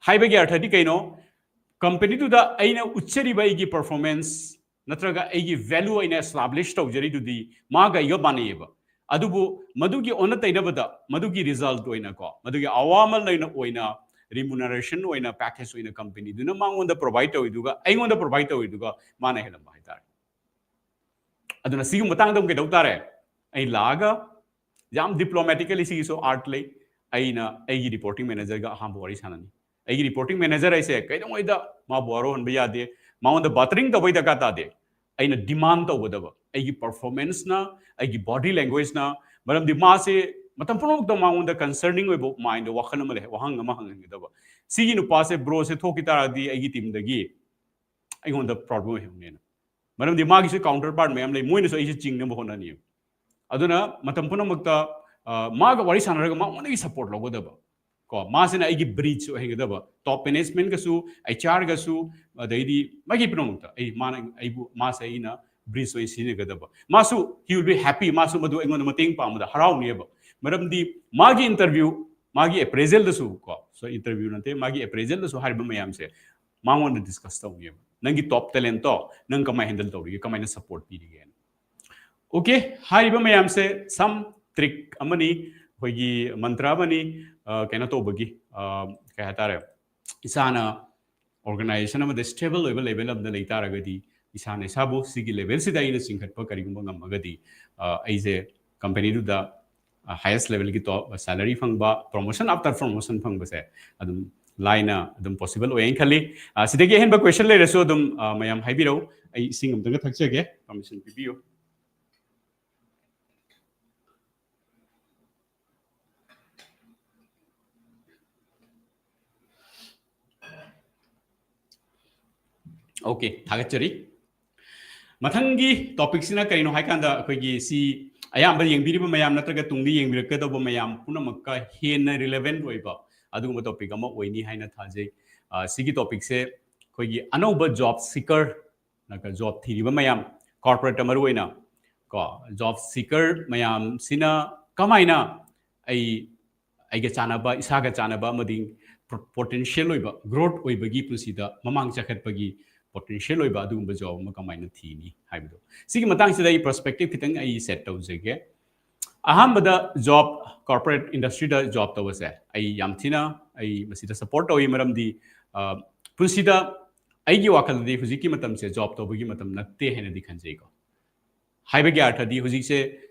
ꯍꯥꯏꯕꯒꯤ ꯑꯔꯊꯗꯤ ꯀꯩꯅꯣ? Company-ꯗꯨꯗ ꯑꯩꯅ ꯎꯠꯆꯔꯤꯕ ꯑꯩꯒꯤ performance ꯅꯠꯇ꯭ꯔꯒ ꯑꯩꯒꯤ value ꯑꯩꯅ establish ꯇꯧꯖꯔꯤꯗꯨꯗꯤ ꯃꯥꯒ ꯑꯩꯒ ꯃꯥꯟꯅꯩꯌꯦꯕ꯫ ꯑꯗꯨꯕꯨ ꯃꯗꯨꯒꯤ ꯑꯣꯟꯅ ꯇꯩꯅꯕꯗ, ꯃꯗꯨꯒꯤ result ꯑꯣꯏꯅꯀꯣ, ꯃꯗꯨꯒꯤ ꯑꯋꯥꯃꯜ ꯑꯣꯏꯅ, ꯑꯣꯏꯅ remuneration ꯑꯣꯏꯅ, package ꯑꯣꯏꯅ company-ꯗꯨꯅ ꯃꯉꯣꯟꯗ provide ꯇꯧꯔꯤꯗꯨꯒ ꯑꯩꯉꯣꯟꯗ provide ꯇꯧꯔꯤꯗꯨꯒ ꯃꯥꯅ ꯍꯦꯜꯂꯝꯕ ꯍꯥꯏꯇꯥꯔꯦ꯫ ꯑꯗꯨꯅ ꯁꯤꯒꯤ ꯃꯇꯥꯡꯗ ꯑꯃꯨꯛ ꯀꯩꯗꯧ ꯇꯥꯔꯦ? ꯑꯩ ꯂꯥꯛꯑꯒ ꯌꯥꯝ diplomatically, ꯁꯤꯒꯤꯁꯨ art ꯂꯩ꯫ ꯑꯩꯅ ꯑꯩꯒꯤ reporting manager-ꯒ ꯑꯍꯥꯟꯕ ꯋꯥꯔꯤ ꯁꯥꯟꯅꯅꯤ꯫ ꯑꯩꯒꯤ reporting manager ꯍꯥꯏꯁꯦ ꯀꯩꯗꯧꯉꯩꯗ ꯃꯥꯕꯨ ꯋꯥꯔꯧꯍꯟꯕ ꯌꯥꯗꯦ, ꯃꯉꯣꯟꯗ battering ꯇꯧꯕꯩ ꯗꯔꯀꯥꯔ ꯇꯥꯗꯦ꯫ ꯑꯩꯅ demand ꯇꯧꯒꯗꯕ ꯑꯩꯒꯤ performance-ꯅ, ꯑꯩꯒꯤ body language-ꯅ, ꯃꯔꯝꯗꯤ ꯃꯥꯁꯦ ꯃꯇꯝ ꯄꯨꯝꯅꯃꯛꯇ ꯃꯉꯣꯟꯗ concerning ꯑꯣꯏꯕ mind, ꯋꯥꯈꯜ ꯑꯃ ꯂꯩ, ꯋꯥꯍꯪ ꯑꯃ ꯍꯪꯍꯟꯒꯗꯕ꯫ "ꯁꯤꯒꯤ ꯅꯨꯄꯥꯁꯦ, bro-ꯁꯦ ꯊꯣꯛꯈꯤ ꯇꯥꯔꯗꯤ ꯑꯩꯒꯤ team-ꯗꯒꯤ ꯑꯩꯉꯣꯟꯗ problem ꯑꯣꯏꯍꯧꯅꯦꯅ"꯫ ꯃꯔꯝꯗꯤ ꯃꯥꯒꯤꯁꯨ counterpart ꯃꯌꯥꯝ ꯂꯩ, ꯃꯣꯏꯅꯁꯨ ꯑꯩꯁꯦ ꯆꯤꯡꯅꯕ ꯍꯣꯠꯅꯅꯤꯕ꯫ ꯑꯗꯨꯅ ꯃꯇꯝ ꯄꯨꯝꯅꯃꯛꯇ, ꯑ, ꯃꯥꯒ ꯋꯥꯔꯤ ꯁꯥꯟꯅꯔꯒ ꯃꯉꯣꯟꯗꯒꯤ support ꯂꯧꯒꯗꯕ꯫ ꯀꯣ, ꯃꯥꯁꯤꯅ ꯑꯩꯒꯤ bridge ꯑꯣꯏꯍꯟꯒꯗꯕ, top management-ꯒꯁꯨ, HR-ꯒꯁꯨ, ꯑꯗꯩꯗꯤ ꯃꯥꯒꯤ ꯄꯨꯝꯅꯃꯛꯇ ꯑꯩ, ꯃꯥꯅ ꯑꯩꯕꯨ, ꯃꯥꯁꯦ ꯑꯩꯅ bridge ꯑꯣꯏꯅ ꯁꯤꯖꯤꯟꯅꯒꯗꯕ꯫ ꯃꯥꯁꯨ, he will be happy, ꯃꯥꯁꯨ ꯃꯗꯨ ꯑꯩꯉꯣꯟꯗ ꯃꯇꯦꯡ ꯄꯥꯡꯕꯗ ꯍꯔꯥꯎꯅꯦꯕ꯫ ꯃꯔꯝꯗꯤ ꯃꯥꯒꯤ interview, ꯃꯥꯒꯤ appraisal-ꯗꯁꯨ ꯀꯣ, sorry, interview ꯅꯠꯇꯦ, ꯃꯥꯒꯤ appraisal-ꯗꯁꯨ ꯍꯥꯏꯔꯤꯕ ꯃꯌꯥꯝꯁꯦ ꯃꯉꯣꯟꯗ discuss ꯇꯧꯅꯦꯕ꯫ ꯅꯪꯒꯤ top talent-ꯇꯣ ꯅꯪ ꯀꯃꯥꯏꯅ handle ꯇꯧꯔꯤꯒꯦ, ꯀꯃꯥꯏꯅ support ꯄꯤꯔꯤꯒꯦꯅ꯫ Okay, ꯍꯥꯏꯔꯤꯕ ꯃꯌꯥꯝꯁꯦ some trick ꯑꯃꯅꯤ, ꯑꯩꯈꯣꯏꯒꯤ ꯃꯟꯇ꯭ꯔ ꯑꯃꯅꯤ, ꯑ, ꯀꯩꯅꯣ ꯇꯧꯕꯒꯤ, ꯑ, ꯀꯩ ꯍꯥꯏꯇꯥꯔꯦ, ꯏꯁꯥꯅ organization ꯑꯃꯗ stable ꯑꯣꯏꯕ level ꯑꯃꯗ ꯂꯩ ꯇꯥꯔꯒꯗꯤ ꯏꯁꯥꯅ ꯏꯁꯥꯕꯨ ꯁꯤꯒꯤ level-ꯁꯤꯗ ꯑꯩꯅ ꯆꯤꯡꯈꯠꯄ ꯀꯔꯤꯒꯨꯝꯕ ꯉꯝꯃꯒꯗꯤ, ꯑ, ꯑꯩꯁꯦ company-ꯗꯨꯗ, ꯑ, highest level-ꯒꯤ top salary ꯐꯪꯕ, promotion after promotion ꯐꯪꯕꯁꯦ ꯑꯗꯨꯝ ꯂꯥꯏꯅ ꯑꯗꯨꯝ possible ꯑꯣꯏ ꯍꯥꯏꯅ ꯈꯜꯂꯤ꯫ ꯑ, ꯁꯤꯗꯒꯤ ꯑꯍꯦꯟꯕ question ꯂꯩꯔꯁꯨ ꯑꯗꯨꯝ, ꯑ, ꯃꯌꯥꯝ ꯍꯥꯏꯕꯤꯔꯛꯎ꯫ ꯑꯩ ꯏꯁꯤꯡ ꯑꯝꯇꯪꯒ ꯊꯛꯆꯒꯦ, permission ꯄꯤꯕꯤꯌꯨ꯫ ꯑꯣꯀꯦ, ꯊꯥꯒꯠꯆꯔꯤ꯫ ꯃꯊꯪꯒꯤ ꯇꯣꯄꯤꯛꯁꯤꯅ ꯀꯔꯤꯅꯣ ꯍꯥꯏꯀꯥꯟꯗ, ꯑꯩꯈꯣꯏꯒꯤ ꯁꯤ ꯑꯌꯥꯝꯕ ꯌꯦꯡꯕꯤꯔꯤꯕ ꯃꯌꯥꯝ ꯅꯠꯇ꯭ꯔꯒ ꯇꯨꯡꯗ ꯌꯦꯡꯕꯤꯔꯛꯀꯗꯧꯕ ꯃꯌꯥꯝ ꯄꯨꯝꯅꯃꯛꯀ ꯍꯦꯟꯅ ꯔꯤꯂꯦꯚꯦꯟ ꯑꯣꯏꯕ ꯑꯗꯨꯒꯨꯝꯕ ꯇꯣꯄꯤꯛ ꯑꯃ ꯑꯣꯏꯅꯤ ꯍꯥꯏꯅ ꯊꯥꯖꯩ꯫ ꯑ, ꯁꯤꯒꯤ ꯇꯣꯄꯤꯛꯁꯦ ꯑꯩꯈꯣꯏꯒꯤ ꯑꯅꯧꯕ ꯖꯣꯕ ꯁꯤꯀꯔ, ꯅꯠꯇ꯭ꯔꯒ ꯖꯣꯕ ꯊꯤꯔꯤꯕ ꯃꯌꯥꯝ, ꯀꯣꯔꯄꯣꯔꯦꯠꯇ ꯃꯔꯨ ꯑꯣꯏꯅ ꯀꯣ, ꯖꯣꯕ ꯁꯤꯀꯔ ꯃꯌꯥꯝꯁꯤꯅ ꯀꯃꯥꯏꯅ ꯑꯩ, ꯑꯩꯒ ꯆꯥꯟꯅꯕ, ꯏꯁꯥꯒ ꯆꯥꯟꯅꯕ ꯑꯃꯗꯤ ꯄꯣ-, ꯄꯣꯇꯦꯟꯁꯤꯌꯦꯜ ꯑꯣꯏꯕ, ꯒ꯭ꯔꯣꯠ ꯑꯣꯏꯕꯒꯤ ꯄꯨꯟꯁꯤꯗ ꯃꯃꯥꯡ ꯆꯈꯠꯄꯒꯤ ꯄꯣꯇꯦꯟꯁꯤꯌꯦꯜ ꯑꯣꯏꯕ ꯑꯗꯨꯒꯨꯝꯕ ꯖꯣꯕ ꯑꯃ ꯀꯃꯥꯏꯅ ꯊꯤꯅꯤ ꯍꯥꯏꯕꯗꯣ꯫ ꯁꯤꯒꯤ ꯃꯇꯥꯡꯁꯤꯗ ꯑꯩ ꯄꯔꯁꯄꯦꯛꯇꯤꯚ ꯈꯤꯇꯪ ꯑꯩ ꯁꯦꯠ ꯇꯧꯖꯒꯦ꯫ ꯑꯍꯥꯟꯕꯗ ꯖꯣꯕ, ꯀꯣꯔꯄꯣꯔꯦꯠ ꯏꯟꯗꯁꯇ꯭ꯔꯤꯗ ꯖꯣꯕ ꯇꯧꯕꯁꯦ ꯑꯩ ꯌꯥꯝ ꯊꯤꯅ, ꯑꯩ ꯃꯁꯤꯗ ꯁꯄꯣꯔꯠ ꯇꯧꯏ꯫ ꯃꯔꯝꯗꯤ, ꯑ, ꯄꯨꯟꯁꯤꯗ ꯑꯩꯒꯤ ꯋꯥꯈꯜꯗꯗꯤ ꯍꯧꯖꯤꯛꯀꯤ ꯃꯇꯝꯁꯦ ꯖꯣꯕ ꯇꯧꯕꯒꯤ ꯃꯇꯝ ꯅꯠꯇꯦ ꯍꯥꯏꯅꯗꯤ ꯈꯟꯖꯩꯀꯣ꯫ ꯍꯥꯏꯕꯒꯤ ꯑꯔꯊꯗꯤ ꯍꯧꯖꯤꯛꯁꯦ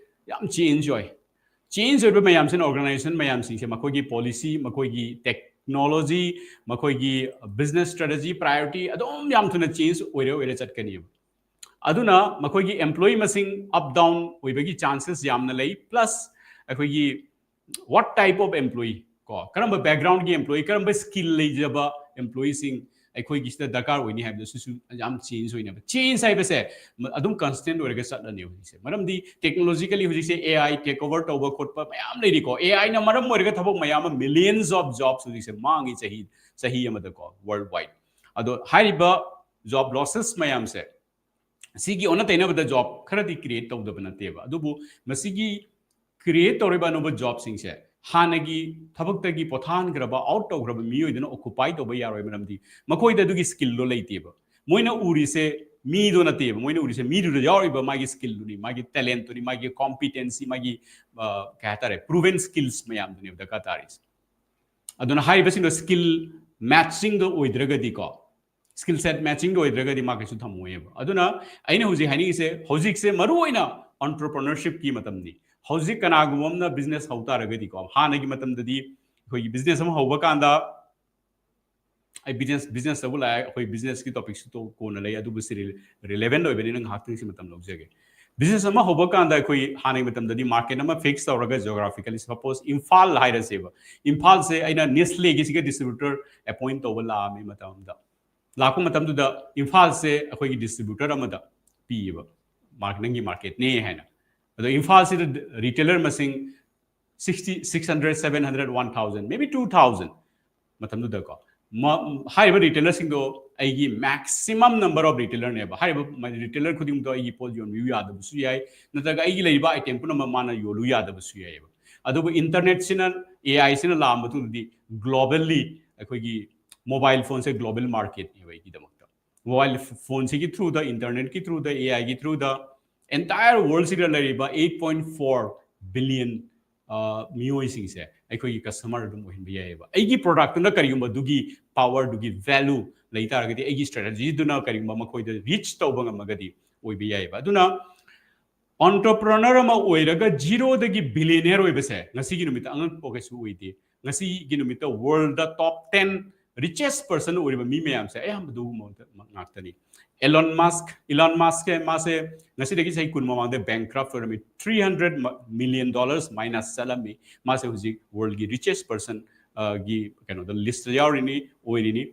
ꯌꯥꯝ ꯆꯦꯟꯖ ꯑꯣꯏ꯫ ꯆꯦꯟꯖ ꯑꯣꯏꯕ ꯃꯌꯥꯝꯁꯤꯅ ꯑꯣꯔꯒꯅꯥꯏꯖꯦꯁꯟ ꯃꯌꯥꯝꯁꯤꯡꯁꯦ ꯃꯈꯣꯏꯒꯤ ꯄꯣꯂꯤꯁꯤ, ꯃꯈꯣꯏꯒꯤ ꯇꯦꯛꯅꯣꯂꯣꯖꯤ, ꯃꯈꯣꯏꯒꯤ ꯕꯤꯖꯤꯅꯦꯁ ꯁ꯭ꯇ꯭ꯔꯦꯇꯦꯖꯤ, ꯄ꯭ꯔꯥꯏꯑꯣꯔꯤꯇꯤ ꯑꯗꯨꯝ ꯌꯥꯝ ꯊꯨꯅ ꯆꯦꯟꯖ ꯑꯣꯏꯔ ꯑꯣꯏꯔ ꯆꯠꯀꯅꯤꯕ꯫ ꯑꯗꯨꯅ ꯃꯈꯣꯏꯒꯤ ꯑꯦꯝꯄ꯭ꯂꯣꯌꯤ ꯃꯁꯤꯡ ꯑꯞ ꯗꯥꯎꯟ ꯑꯣꯏꯕꯒꯤ ꯆꯥꯟꯁꯦꯁ ꯌꯥꯝꯅ ꯂꯩ꯫ ꯄ꯭ꯂꯁ ꯑꯩꯈꯣꯏꯒꯤ what type of employee ꯀꯣ, ꯀꯔꯝꯕ ꯕꯦꯛꯒ꯭ꯔꯥꯎꯟꯒꯤ ꯑꯦꯝꯄ꯭ꯂꯣꯌꯤ, ꯀꯔꯝꯕ ꯁ꯭ꯀꯤꯜ ꯂꯩꯖꯕ ꯑꯦꯝꯄ꯭ꯂꯣꯌꯤꯁꯤꯡ ꯑꯩꯈꯣꯏꯒꯤꯁꯤꯗ ꯗꯔꯀꯥꯔ ꯑꯣꯏꯅꯤ ꯍꯥꯏꯕꯗꯨꯁꯨ ꯌꯥꯝ ꯆꯦꯟꯖ ꯑꯣꯏꯅꯦꯕ꯫ ꯆꯦꯟꯖ ꯍꯥꯏꯕꯁꯦ ꯃ-, ꯑꯗꯨꯝ ꯀꯟꯁꯇꯦꯟ ꯑꯣꯏꯔꯒ ꯆꯠꯂꯅꯦꯕ ꯍꯧꯖꯤꯛꯁꯦ꯫ ꯃꯔꯝꯗꯤ ꯇꯦꯛꯅꯣꯂꯣꯖꯤꯀꯦꯜꯂꯤ ꯍꯧꯖꯤꯛꯁꯦ AI ꯇꯦꯛ ꯑꯣꯚꯔ ꯇꯧꯕ ꯈꯣꯠꯄ ꯃꯌꯥꯝ ꯂꯩꯔꯤꯀꯣ꯫ AIꯅ ꯃꯔꯝ ꯑꯣꯏꯔꯒ ꯊꯕꯛ ꯃꯌꯥꯝ ꯑꯃ, ꯃꯤꯂꯤꯌꯟꯁ ꯑꯣꯐ ꯖꯣꯕꯁ ꯍꯧꯖꯤꯛꯁꯦ ꯃꯥꯡꯉꯤ ꯆꯍꯤ, ꯆꯍꯤ ꯑꯃꯗꯀꯣ, ꯋꯥꯔꯜ ꯋꯥꯏꯗ꯫ ꯑꯗꯣ ꯍꯥꯏꯔꯤꯕ ꯖꯣꯕ ꯂꯣꯁꯦꯁ ꯃꯌꯥꯝꯁꯦ ꯁꯤꯒꯤ ꯑꯣꯟꯅ ꯇꯩꯅꯕꯗ ꯖꯣꯕ ꯈꯔꯗꯤ ꯀ꯭ꯔꯤꯌꯦꯠ ꯇꯧꯗꯕ ꯅꯠꯇꯦꯕ꯫ ꯑꯗꯨꯕꯨ ꯃꯁꯤꯒꯤ ꯀ꯭ꯔꯤꯌꯦꯠ ꯇꯧꯔꯤꯕ ꯑꯅꯧꯕ ꯖꯣꯕꯁꯤꯡꯁꯦ ꯍꯥꯟꯅꯒꯤ ꯊꯕꯛꯇꯒꯤ ꯄꯣꯊꯥꯍꯟꯈ꯭ꯔꯕ, ꯑꯥꯎꯠ ꯇꯧꯈ꯭ꯔꯕ ꯃꯤꯑꯣꯏꯗꯨꯅ ꯑꯣꯀꯨꯄꯥꯏ ꯇꯧꯕ ꯌꯥꯔꯣꯏ꯫ ꯃꯔꯝꯗꯤ ꯃꯈꯣꯏꯗ ꯑꯗꯨꯒꯤ ꯁ꯭ꯀꯤꯜꯗꯣ ꯂꯩꯇꯦꯕ꯫ ꯃꯣꯏꯅ ꯎꯔꯤꯁꯦ ꯃꯤꯗꯣ ꯅꯠꯇꯦꯕ, ꯃꯣꯏꯅ ꯎꯔꯤꯁꯦ ꯃꯤꯗꯨꯗ ꯌꯥꯎꯔꯤꯕ ꯃꯥꯒꯤ ꯁ꯭ꯀꯤꯜꯗꯨꯅꯤ, ꯃꯥꯒꯤ ꯇꯦꯂꯦꯟꯠꯇꯨꯅꯤ, ꯃꯥꯒꯤ ꯀꯣꯝꯄꯤꯇꯦꯟꯁꯤ, ꯃꯥꯒꯤ, ꯑ, ꯀꯩ ꯍꯥꯏꯇꯥꯔꯦ, ꯄ꯭ꯔꯨꯚꯦꯟ ꯁ꯭ꯀꯤꯜꯁ ꯃꯌꯥꯝꯗꯨꯅꯦꯕ ꯗꯔꯀꯥꯔ ꯇꯥꯔꯤꯁꯦ꯫ ꯑꯗꯨꯅ ꯍꯥꯏꯔꯤꯕꯁꯤꯡꯗꯣ ꯁ꯭ꯀꯤꯜ ꯃꯦꯠꯆꯤꯡꯗꯣ ꯑꯣꯏꯗ꯭ꯔꯒꯗꯤꯀꯣ, ꯁ꯭ꯀꯤꯜ ꯁꯦꯠ ꯃꯦꯠꯆꯤꯡꯗꯣ ꯑꯣꯏꯗ꯭ꯔꯒꯗꯤ ꯃꯥ ꯀꯩꯁꯨ ꯊꯝꯃꯣꯏꯑꯕ꯫ ꯑꯗꯨꯅ ꯑꯩꯅ ꯍꯧꯖꯤꯛ ꯍꯥꯏꯅꯤꯡꯉꯤꯁꯦ, ꯍꯧꯖꯤꯛꯁꯦ ꯃꯔꯨ ꯑꯣꯏꯅ ꯑꯣꯟꯇꯔꯄ꯭ꯔꯤꯅꯔꯁꯤꯞꯀꯤ ꯃꯇꯝꯅꯤ꯫ ꯍꯧꯖꯤꯛ ꯀꯅꯥꯒꯨꯝꯕ ꯑꯃꯅ ꯕꯤꯖꯤꯅꯦꯁ ꯍꯧ ꯇꯥꯔꯒꯗꯤꯀꯣ, ꯍꯥꯟꯅꯒꯤ ꯃꯇꯝꯗꯗꯤ ꯑꯩꯈꯣꯏꯒꯤ ꯕꯤꯖꯤꯅꯦꯁ ꯑꯃ ꯍꯧꯕ ꯀꯥꯟꯗ, ꯑꯩ ꯕꯤꯖꯤꯅꯦꯁ, ꯕꯤꯖꯤꯅꯦꯁꯇꯕꯨ ꯂꯥꯛꯑꯦ, ꯑꯩꯈꯣꯏ ꯕꯤꯖꯤꯅꯦꯁꯀꯤ ꯇꯣꯄꯤꯛꯁꯨ ꯇꯣ-, ꯀꯣꯟꯅ ꯂꯩ, ꯑꯗꯨꯕꯨ ꯁꯤ ꯔꯤ-, ꯔꯤꯂꯦꯚꯦꯟ ꯑꯣꯏꯕꯅꯤꯅ ꯉꯥꯏꯍꯥꯛꯇꯪ ꯁꯤ ꯃꯇꯝ ꯂꯧꯖꯒꯦ꯫ ꯕꯤꯖꯤꯅꯦꯁ ꯑꯃ ꯍꯧꯕ ꯀꯥꯟꯗ ꯑꯩꯈꯣꯏ ꯍꯥꯟꯅꯒꯤ ꯃꯇꯝꯗꯗꯤ ꯃꯥꯔꯀꯦꯠ ꯑꯃ ꯐꯤꯛꯁ ꯇꯧꯔꯒ, ꯖꯤꯑꯣꯒ꯭ꯔꯥꯐꯤꯀꯦꯜꯂꯤ ꯁꯄꯣꯁ ꯏꯝꯐꯥꯜ ꯍꯥꯏꯔꯁꯦꯕ, ꯏꯝꯐꯥꯜꯁꯦ ꯑꯩꯅ ꯅꯦꯁꯂꯦꯒꯤꯁꯤꯒ ꯗꯤꯁꯇ꯭ꯔꯤꯕ꯭ꯌꯨꯇꯔ ꯑꯦꯄꯣꯏꯟ ꯇꯧꯕ ꯂꯥꯛꯑꯝꯃꯤ ꯃꯇꯝ ꯑꯃꯗ꯫ ꯂꯥꯛꯄ ꯃꯇꯝꯗꯨꯗ ꯏꯝꯐꯥꯜꯁꯦ ꯑꯩꯈꯣꯏꯒꯤ ꯗꯤꯁꯇ꯭ꯔꯤꯕ꯭ꯌꯨꯇꯔ ꯑꯃꯗ ꯄꯤꯌꯦꯕ, ꯃꯥꯔꯛ ꯅꯪꯒꯤ ꯃꯥꯔꯀꯦꯠꯅꯦ ꯍꯥꯏꯅ꯫ ꯑꯗꯣ ꯏꯝꯐꯥꯜꯁꯤꯗ ꯔꯤꯇꯦꯂꯔ ꯃꯁꯤꯡ sixty, six hundred, seven hundred, one thousand, maybe two thousand ꯃꯇꯝꯗꯨꯗꯀꯣ꯫ ꯃ- ꯍꯥꯏꯔꯤꯕ ꯔꯤꯇꯦꯂꯔꯁꯤꯡꯗꯣ ꯑꯩꯒꯤ maximum number of retailerꯅꯦꯕ꯫ ꯍꯥꯏꯔꯤꯕ ꯔꯤꯇꯦꯂꯔ ꯈꯨꯗꯤꯡꯃꯛꯇꯣ ꯑꯩꯒꯤ ꯄꯣꯠ ꯌꯣꯟꯕꯤꯌꯨ ꯌꯥꯗꯕꯁꯨ ꯌꯥꯏ, ꯅꯠꯇ꯭ꯔꯒ ꯑꯩꯒꯤ ꯂꯩꯔꯤꯕ ꯑꯥꯏꯇꯦꯝ ꯄꯨꯝꯅꯃꯛ ꯃꯥꯅ ꯌꯣꯜꯂꯨ ꯌꯥꯗꯕꯁꯨ ꯌꯥꯏꯑꯕ꯫ ꯑꯗꯨꯕꯨ ꯏꯟꯇꯔꯅꯦꯠꯁꯤꯅ, ꯑꯦ ꯑꯥꯏꯁꯤꯅ ꯂꯥꯛꯑ ꯃꯇꯨꯡꯗꯗꯤ globally ꯑꯩꯈꯣꯏꯒꯤ ꯃꯣꯕꯥꯏꯜ ꯐꯣꯟꯁꯦ ꯒ꯭ꯂꯣꯕꯦꯜ ꯃꯥꯔꯀꯦꯠꯅꯦꯕ ꯑꯩꯒꯤꯗꯃꯛꯇ꯫ ꯃꯣꯕꯥꯏꯜ ꯐꯣꯟꯁꯤꯒꯤ ꯊ꯭ꯔꯨꯗ, ꯏꯟꯇꯔꯅꯦꯠꯀꯤ ꯊ꯭ꯔꯨꯗ, ꯑꯦ ꯑꯥꯏꯒꯤ ꯊ꯭ꯔꯨꯗ entire worldꯁꯤꯗ ꯂꯩꯔꯤꯕ eight point four billion ꯃꯤꯑꯣꯏꯁꯤꯡꯁꯦ ꯑꯩꯈꯣꯏꯒꯤ ꯀꯁꯇꯃꯔ ꯑꯗꯨꯝ ꯑꯣꯏꯍꯟꯕ ꯌꯥꯏꯑꯕ꯫ ꯑꯩꯒꯤ ꯄ꯭ꯔꯣꯗꯛꯇꯨꯅ ꯀꯔꯤꯒꯨꯝꯕ ꯑꯗꯨꯒꯤ ꯄꯋꯔꯗꯨꯒꯤ ꯚꯦꯂꯨ ꯂꯩ ꯇꯥꯔꯒꯗꯤ, ꯑꯩꯒꯤ ꯁ꯭ꯇ꯭ꯔꯦꯇꯦꯖꯤꯗꯨꯅ ꯀꯔꯤꯒꯨꯝꯕ ꯃꯈꯣꯏꯗ ꯔꯤꯆ ꯇꯧꯕ ꯉꯝꯃꯒꯗꯤ ꯑꯣꯏꯕ ꯌꯥꯏꯑꯕ꯫ ꯑꯗꯨꯅ ꯑꯣꯟꯇꯔꯄ꯭ꯔꯅꯔ ꯑꯃ ꯑꯣꯏꯔꯒ ꯖꯤꯔꯣꯗꯒꯤ ꯕꯤꯂꯤꯌꯅꯤꯌꯔ ꯑꯣꯏꯕꯁꯦ ꯉꯁꯤꯒꯤ ꯅꯨꯃꯤꯠꯇ ꯑꯉꯛꯄ ꯀꯩꯁꯨ ꯑꯣꯏꯗꯦ꯫ ꯉꯁꯤꯒꯤ ꯅꯨꯃꯤꯠꯇ ꯋꯥꯔꯜꯗ ꯇꯣꯞ ꯇꯦꯟ ꯔꯤꯆꯦꯁ ꯄꯔꯁꯟ ꯑꯣꯏꯔꯤꯕ ꯃꯤ ꯃꯌꯥꯝꯁꯦ ꯑꯌꯥꯝꯕꯗꯨ ꯉꯥꯛꯇꯅꯤ꯫ ꯑꯦꯂꯣꯟ ꯃꯥꯁꯛ, ꯏꯂꯣꯟ ꯃꯥꯁꯛꯁꯦ, ꯃꯥꯁꯦ ꯉꯁꯤꯗꯒꯤ ꯆꯍꯤ ꯀꯨꯟ ꯃꯃꯥꯡꯗ ꯕꯦꯡꯀ꯭ꯔꯞ ꯑꯣꯏꯔꯝꯃꯤ, three hundred million dollars minus ꯆꯠꯂꯝꯃꯤ꯫ ꯃꯥꯁꯦ ꯍꯧꯖꯤꯛ ꯋꯥꯔꯜꯒꯤ ꯔꯤꯆꯦꯁ ꯄꯔꯁꯟ ꯒꯤ ꯀꯩꯅꯣꯗ, ꯂꯤꯁꯇ ꯌꯥꯎꯔꯤꯅꯤ, ꯑꯣꯏꯔꯤꯅꯤ꯫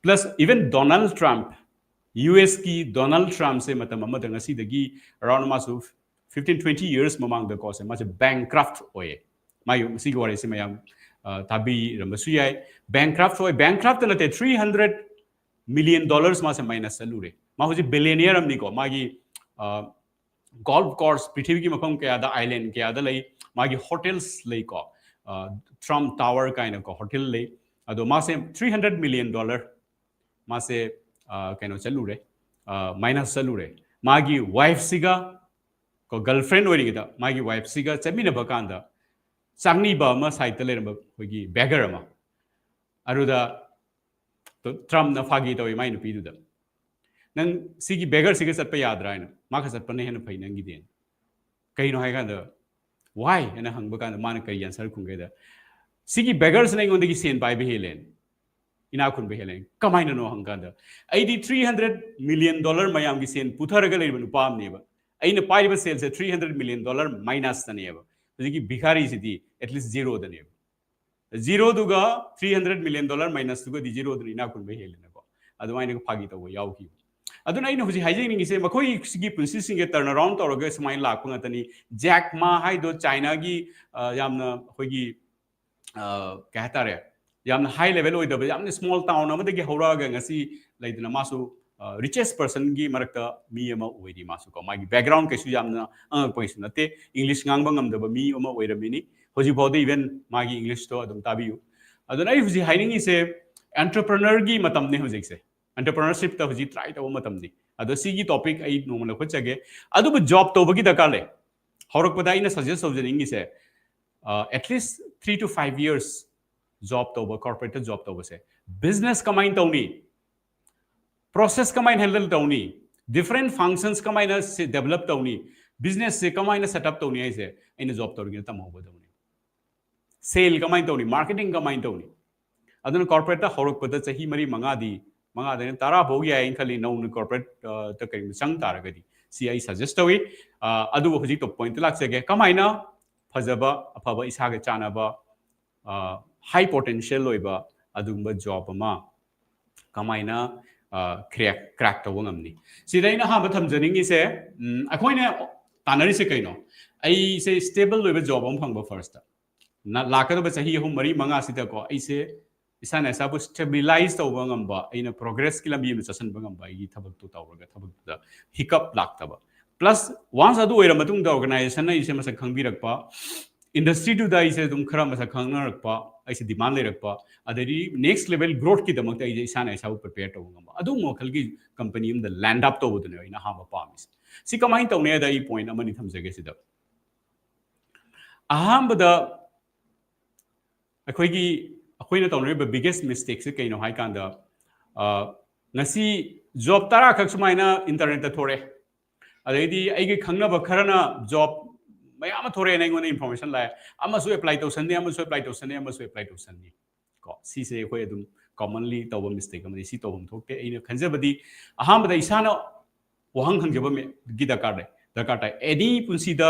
Plus even Donald Trump, U ꯑꯦꯁꯀꯤ ꯗꯣꯅꯥꯜꯗ ꯇ꯭ꯔꯝꯞꯁꯦ ꯃꯇꯝ ꯑꯃꯗ ꯉꯁꯤꯗꯒꯤ ꯑꯔꯥꯎꯟ ꯃꯥꯁꯨ fifteen twenty years ꯃꯃꯥꯡꯗꯀꯣ ꯁꯦ ꯃꯥꯁꯦ ꯕꯦꯡꯀ꯭ꯔꯞ ꯑꯣꯏꯌꯦ꯫ ꯃꯥꯒꯤ ꯃꯁꯤꯒꯤ ꯋꯥꯔꯤꯁꯦ ꯃꯌꯥꯝ ꯑ, ꯇꯥꯕꯤꯔꯝꯕꯁꯨ ꯌꯥꯏ꯫ ꯕꯦꯡꯀ꯭ꯔꯞ ꯑꯣꯏ, ꯕꯦꯡꯀ꯭ꯔꯞꯇ ꯅꯠꯇꯦ, three hundred million dollars ꯃꯥꯁꯦ ꯃꯥꯏꯅꯁ ꯆꯠꯂꯨꯔꯦ꯫ ꯃꯥ ꯍꯧꯖꯤꯛ ꯕꯤꯂꯤꯌꯅꯤꯌꯔ ꯑꯃꯅꯤꯀꯣ꯫ ꯃꯥꯒꯤ ꯒꯣꯜꯐ ꯀꯣꯔꯁ ꯄ꯭ꯔꯤꯊꯤꯕꯤꯒꯤ ꯃꯐꯝ ꯀꯌꯥꯗ, ꯑꯥꯏꯂꯦꯟ ꯀꯌꯥꯗ ꯂꯩ꯫ ꯃꯥꯒꯤ ꯍꯣꯇꯦꯜꯁ ꯂꯩꯀꯣ, ꯇ꯭ꯔꯝꯞ ꯇꯥꯋꯔ ꯀꯥꯏꯅꯀꯣ ꯍꯣꯇꯦꯜ ꯂꯩ꯫ ꯑꯗꯣ ꯃꯥꯁꯦ three hundred million dollar ꯃꯥꯁꯦ ꯑ, ꯀꯩꯅꯣ ꯆꯠꯂꯨꯔꯦ, ꯃꯥꯏꯅꯁ ꯆꯠꯂꯨꯔꯦ꯫ ꯃꯥꯒꯤ ꯋꯥꯏꯐꯁꯤꯒ ꯀꯣ, ꯒꯔꯜꯐ꯭ꯔꯦꯟ ꯑꯣꯏꯔꯤꯉꯩꯗ ꯃꯥꯒꯤ ꯋꯥꯏꯐꯁꯤꯒ ꯆꯠꯃꯤꯟꯅꯕ ꯀꯥꯟꯗ ꯆꯥꯛꯅꯤꯕ ꯑꯃ ꯁꯥꯏꯠꯇ ꯂꯩꯔꯝꯕ ꯑꯩꯈꯣꯏꯒꯤ ꯕꯦꯒꯔ ꯑꯃ, ꯑꯗꯨꯗ ꯇ꯭ꯔꯝꯞꯅ ꯐꯥꯒꯤ ꯇꯧꯋꯤ ꯃꯥꯏ ꯅꯨꯄꯤꯗꯨꯗ, "ꯅꯪ ꯁꯤꯒꯤ ꯕꯦꯒꯔꯁꯤꯒ ꯆꯠꯄ ꯌꯥꯗ꯭ꯔꯥ?" ꯍꯥꯏꯅ꯫ "ꯃꯥꯒ ꯆꯠꯄꯅ ꯍꯦꯟꯅ ꯐꯩ ꯅꯪꯒꯤꯗꯤ"꯫ "ꯀꯩꯅꯣ?" ꯍꯥꯏ ꯀꯥꯟꯗ, "Why?" ꯍꯥꯏꯅ ꯍꯪꯕ ꯀꯥꯟꯗ ꯃꯥꯅ ꯀꯔꯤ ꯑꯟꯁꯔ ꯈꯨꯝꯒꯦꯗ, "ꯁꯤꯒꯤ ꯕꯦꯒꯔꯁꯤꯅ ꯑꯩꯉꯣꯟꯗꯒꯤ ꯁꯦꯟ ꯄꯥꯏꯕ ꯍꯦꯜꯂꯦ, ꯏꯅꯥꯛ ꯈꯨꯟꯕ ꯍꯦꯜꯂꯦ"꯫ "ꯀꯃꯥꯏꯅꯅꯣ?" ꯍꯪꯀꯥꯟꯗ, "ꯑꯩꯗꯤ three hundred million dollar ꯃꯌꯥꯝꯒꯤ ꯁꯦꯟ ꯄꯨꯊꯔꯒ ꯂꯩꯔꯤꯕ ꯅꯨꯄꯥ ꯑꯃꯅꯦꯕ꯫ ꯑꯩꯅ ꯄꯥꯏꯔꯤꯕ ꯁꯦꯜꯁꯦ three hundred million dollar ꯃꯥꯏꯅꯁꯇꯅꯦꯕ꯫ ꯍꯧꯖꯤꯛꯀꯤ ꯚꯤꯈꯥꯔꯤꯁꯤꯗꯤ at least ꯖꯤꯔꯣꯗꯅꯦꯕ꯫ ꯖꯤꯔꯣꯗꯨꯒ three hundred million dollar ꯃꯥꯏꯅꯁꯇꯨꯒꯗꯤ ꯖꯤꯔꯣꯗꯨꯅ ꯏꯅꯥꯛ ꯈꯨꯟꯕ ꯍꯦꯜꯂꯦꯅꯀꯣ꯫ ꯑꯗꯨꯃꯥꯏꯅ ꯐꯥꯒꯤ ꯇꯧꯕ ꯌꯥꯎꯈꯤꯕ꯫ ꯑꯗꯨꯅ ꯑꯩꯅ ꯍꯧꯖꯤꯛ ꯍꯥꯏꯖꯅꯤꯡꯉꯤꯁꯦ, ꯃꯈꯣꯏꯁꯤꯒꯤ ꯄꯨꯟꯁꯤꯁꯤꯡꯁꯦ turn around ꯇꯧꯔꯒ ꯁꯨꯃꯥꯏꯅ ꯂꯥꯛꯄ ꯉꯥꯛꯇꯅꯤ꯫ ꯖꯦꯛ ꯃꯥ ꯍꯥꯏꯗꯣ ꯆꯥꯏꯅꯥꯒꯤ, ꯑ, ꯌꯥꯝꯅ ꯑꯩꯈꯣꯏꯒꯤ, ꯑ, ꯀꯩ ꯍꯥꯏꯇꯥꯔꯦ, ꯌꯥꯝꯅ high level ꯑꯣꯏꯗꯕ, ꯌꯥꯝꯅ small town ꯑꯃꯗꯒꯤ ꯍꯧꯔꯛꯑꯒ ꯉꯁꯤ ꯂꯩꯗꯅ ꯃꯥꯁꯨ, ꯑ, richest personꯒꯤ ꯃꯔꯛꯇ ꯃꯤ ꯑꯃ ꯑꯣꯏꯔꯤ꯫ ꯃꯥꯁꯨ ꯀꯣ, ꯃꯥꯒꯤ background ꯀꯩꯁꯨ ꯌꯥꯝꯅ ꯑꯉꯛꯄ ꯀꯩꯁꯨ ꯅꯠꯇꯦ꯫ English ꯉꯥꯡꯕ ꯉꯝꯗꯕ ꯃꯤ ꯑꯃ ꯑꯣꯏꯔꯝꯃꯤꯅꯤ꯫ ꯍꯧꯖꯤꯛꯐꯥꯎꯗ even ꯃꯥꯒꯤ Englishꯇꯣ ꯑꯗꯨꯝ ꯇꯥꯕꯤꯌꯨ꯫ ꯑꯗꯨꯅ ꯑꯩ ꯍꯧꯖꯤꯛ ꯍꯥꯏꯅꯤꯡꯉꯤꯁꯦ, entrepreneurꯒꯤ ꯃꯇꯝꯅꯤ ꯍꯧꯖꯤꯛꯁꯦ꯫ Entrepreneurshipꯇ ꯍꯧꯖꯤꯛ try ꯇꯧꯕ ꯃꯇꯝꯅꯤ꯫ ꯑꯗꯣ ꯁꯤꯒꯤ topic ꯑꯩ ꯅꯣꯡꯃ ꯂꯧꯈꯠꯆꯒꯦ꯫ ꯑꯗꯨꯕꯨ job ꯇꯧꯕꯒꯤ ꯗꯔꯀꯥꯔ ꯂꯩ꯫ ꯍꯧꯔꯛꯄꯗ ꯑꯩꯅ suggest ꯇꯧꯖꯅꯤꯡꯉꯤꯁꯦ, ꯑ, at least three to five years job ꯇꯧꯕ, corporateꯇ job ꯇꯧꯕꯁꯦ, business ꯀꯃꯥꯏꯅ ꯇꯧꯅꯤ, process ꯀꯃꯥꯏꯅ handle ꯇꯧꯅꯤ, different functions ꯀꯃꯥꯏꯅ ꯁꯤ develop ꯇꯧꯅꯤ, businessꯁꯦ ꯀꯃꯥꯏꯅ set up ꯇꯧꯅꯤ ꯍꯥꯏꯁꯦ ꯑꯩꯅ job ꯇꯧꯔꯤꯉꯩꯗ ꯇꯝꯍꯧꯒꯗꯕꯅꯤ꯫ Sale ꯀꯃꯥꯏꯅ ꯇꯧꯅꯤ, marketing ꯀꯃꯥꯏꯅ ꯇꯧꯅꯤ꯫ ꯑꯗꯨꯅ corporateꯇ ꯍꯧꯔꯛꯄꯗ ꯆꯍꯤ ꯃꯔꯤ ꯃꯉꯥꯗꯤ, ꯃꯉꯥꯗꯩꯅ ꯇꯔꯥ ꯐꯥꯎ ꯌꯥꯏꯅ ꯈꯜꯂꯤ, ꯅꯧꯅ corporate, ꯑ, ꯇ ꯀꯔꯤꯒꯨꯝꯕ ꯆꯪ ꯇꯥꯔꯒꯗꯤ꯫ ꯁꯤ ꯑꯩ suggest ꯇꯧꯏ꯫ ꯑ, ꯑꯗꯨꯕꯨ ꯍꯧꯖꯤꯛ pointꯇ ꯂꯥꯛꯆꯒꯦ꯫ ꯀꯃꯥꯏꯅ ꯐꯖꯕ, ꯑꯐꯕ, ꯏꯁꯥꯒ ꯆꯥꯟꯅꯕ, ꯑ, high potential ꯑꯣꯏꯕ ꯑꯗꯨꯒꯨꯝꯕ job ꯑꯃ ꯀꯃꯥꯏꯅ, ꯑ, crack, crack ꯇꯧꯕ ꯉꯝꯅꯤ? ꯁꯤꯗ ꯑꯩꯅ ꯑꯍꯥꯟꯕ ꯊꯝꯖꯅꯤꯡꯉꯤꯁꯦ, ꯎꯝ, ꯑꯩꯈꯣꯏꯅ ꯇꯥꯟꯅꯔꯤꯁꯦ ꯀꯩꯅꯣ? ꯑꯩꯁꯦ stable ꯑꯣꯏꯕ job ꯑꯃ ꯐꯪꯕ firstꯇ꯫ ꯂꯥꯛꯀꯗꯕ ꯆꯍꯤ ꯑꯍꯨꯝ, ꯃꯔꯤ, ꯃꯉꯥꯁꯤꯗꯀꯣ ꯑꯩꯁꯦ ꯏꯁꯥꯅ ꯏꯁꯥꯕꯨ stabilize ꯇꯧꯕ ꯉꯝꯕ, ꯑꯩꯅ progressꯀꯤ ꯂꯝꯕꯤ ꯑꯃ ꯆꯠꯁꯤꯟꯕ ꯉꯝꯕ, ꯑꯩꯒꯤ ꯊꯕꯛꯇꯨ ꯇꯧꯔꯒ ꯊꯕꯛꯇꯨꯗ hiccup ꯂꯥꯛꯇꯕ꯫ Plus once ꯑꯗꯨ ꯑꯣꯏꯔ ꯃꯇꯨꯡꯗ organizationꯅ ꯑꯩꯁꯦ ꯃꯁꯛ ꯈꯪꯕꯤꯔꯛꯄ, industryꯗꯨꯗ ꯑꯩꯁꯦ ꯑꯗꯨꯝ ꯈꯔ ꯃꯁꯛ ꯈꯪꯅꯔꯛꯄ, ꯑꯩꯁꯦ demand ꯂꯩꯔꯛꯄ, ꯑꯗꯩꯗꯤ next level growthꯀꯤꯗꯃꯛꯇ ꯑꯩꯁꯦ ꯏꯁꯥꯅ ꯏꯁꯥꯕꯨ prepare ꯇꯧꯕ ꯉꯝꯕ, ꯑꯗꯨꯒꯨꯝꯕ ꯃꯈꯜꯒꯤ company ꯑꯃꯗ land up ꯇꯧꯕꯗꯨꯅꯦꯕ ꯑꯩꯅ ꯑꯍꯥꯟꯕ ꯄꯥꯝꯃꯤꯁꯦ꯫ ꯁꯤ ꯀꯃꯥꯏꯅ ꯇꯧꯅꯤ ꯍꯥꯏꯗ ꯑꯩ point ꯑꯃꯅꯤ ꯊꯝꯖꯒꯦ ꯁꯤꯗ꯫ ꯑꯍꯥꯟꯕꯗ ꯑꯩꯈꯣꯏꯒꯤ, ꯑꯩꯈꯣꯏꯅ ꯇꯧꯅꯔꯤꯕ biggest mistakeꯁꯦ ꯀꯩꯅꯣ ꯍꯥꯏ ꯀꯥꯟꯗ, ꯑ, ꯉꯁꯤ job ꯇꯔꯥ ꯈꯛ ꯁꯨꯃꯥꯏꯅ internetꯇ ꯊꯣꯔꯛꯑꯦ, ꯑꯗꯩꯗꯤ ꯑꯩꯒꯤ ꯈꯪꯅꯕ ꯈꯔꯅ job ꯃꯌꯥꯝ ꯑꯃ ꯊꯣꯔꯛꯑꯦꯅ ꯑꯩꯉꯣꯟꯗ information ꯂꯥꯛꯑꯦ, ꯑꯃꯁꯨ apply ꯇꯧꯁꯟꯅꯤ, ꯑꯃꯁꯨ apply ꯇꯧꯁꯟꯅꯤ, ꯑꯃꯁꯨ apply ꯇꯧꯁꯟꯅꯤ꯫ ꯀꯣ, ꯁꯤꯁꯦ ꯑꯩꯈꯣꯏ ꯑꯗꯨꯝ commonly ꯇꯧꯕ mistake ꯑꯃꯅꯤ꯫ ꯁꯤ ꯇꯧꯐꯝ ꯊꯣꯛꯇꯦ꯫ ꯑꯩꯅ ꯈꯟꯖꯕꯗꯤ ꯑꯍꯥꯟꯕꯗ ꯏꯁꯥꯅ ꯋꯥꯍꯪ ꯍꯪꯖꯕ ꯃꯤ-, ꯒꯤ ꯗꯔꯀꯥꯔ ꯂꯩ, ꯗꯔꯀꯥꯔ ꯇꯥꯏ꯫ Any ꯄꯨꯟꯁꯤꯗ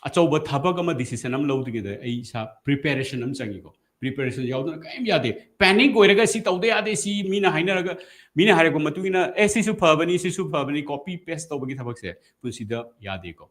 ꯑꯆꯧꯕ ꯊꯕꯛ ꯑꯃ decision ꯑꯃ ꯂꯧꯗ꯭ꯔꯤꯉꯩꯗ ꯑꯩ ꯏꯁꯥ preparation ꯑꯃ ꯆꯪꯉꯤꯀꯣ꯫ ꯄ꯭ꯔꯤꯄꯦꯔꯦꯁꯟ ꯌꯥꯎꯗꯅ ꯀꯔꯤꯝ ꯌꯥꯗꯦ꯫ ꯄꯦꯅꯤꯛ ꯑꯣꯏꯔꯒ ꯁꯤ ꯇꯧꯗ ꯌꯥꯗꯦ, ꯁꯤ ꯃꯤꯅ ꯍꯥꯏꯅꯔꯒ, ꯃꯤꯅ ꯍꯥꯏꯔꯛꯄ ꯃꯇꯨꯡ ꯏꯟꯅ, "ꯑꯦ, ꯁꯤꯁꯨ ꯐꯕꯅꯤ, ꯁꯤꯁꯨ ꯐꯕꯅꯤ", ꯀꯣꯄꯤ ꯄꯦꯁ ꯇꯧꯕꯒꯤ ꯊꯕꯛꯁꯦ ꯄꯨꯟꯁꯤꯗ ꯌꯥꯗꯦꯀꯣ꯫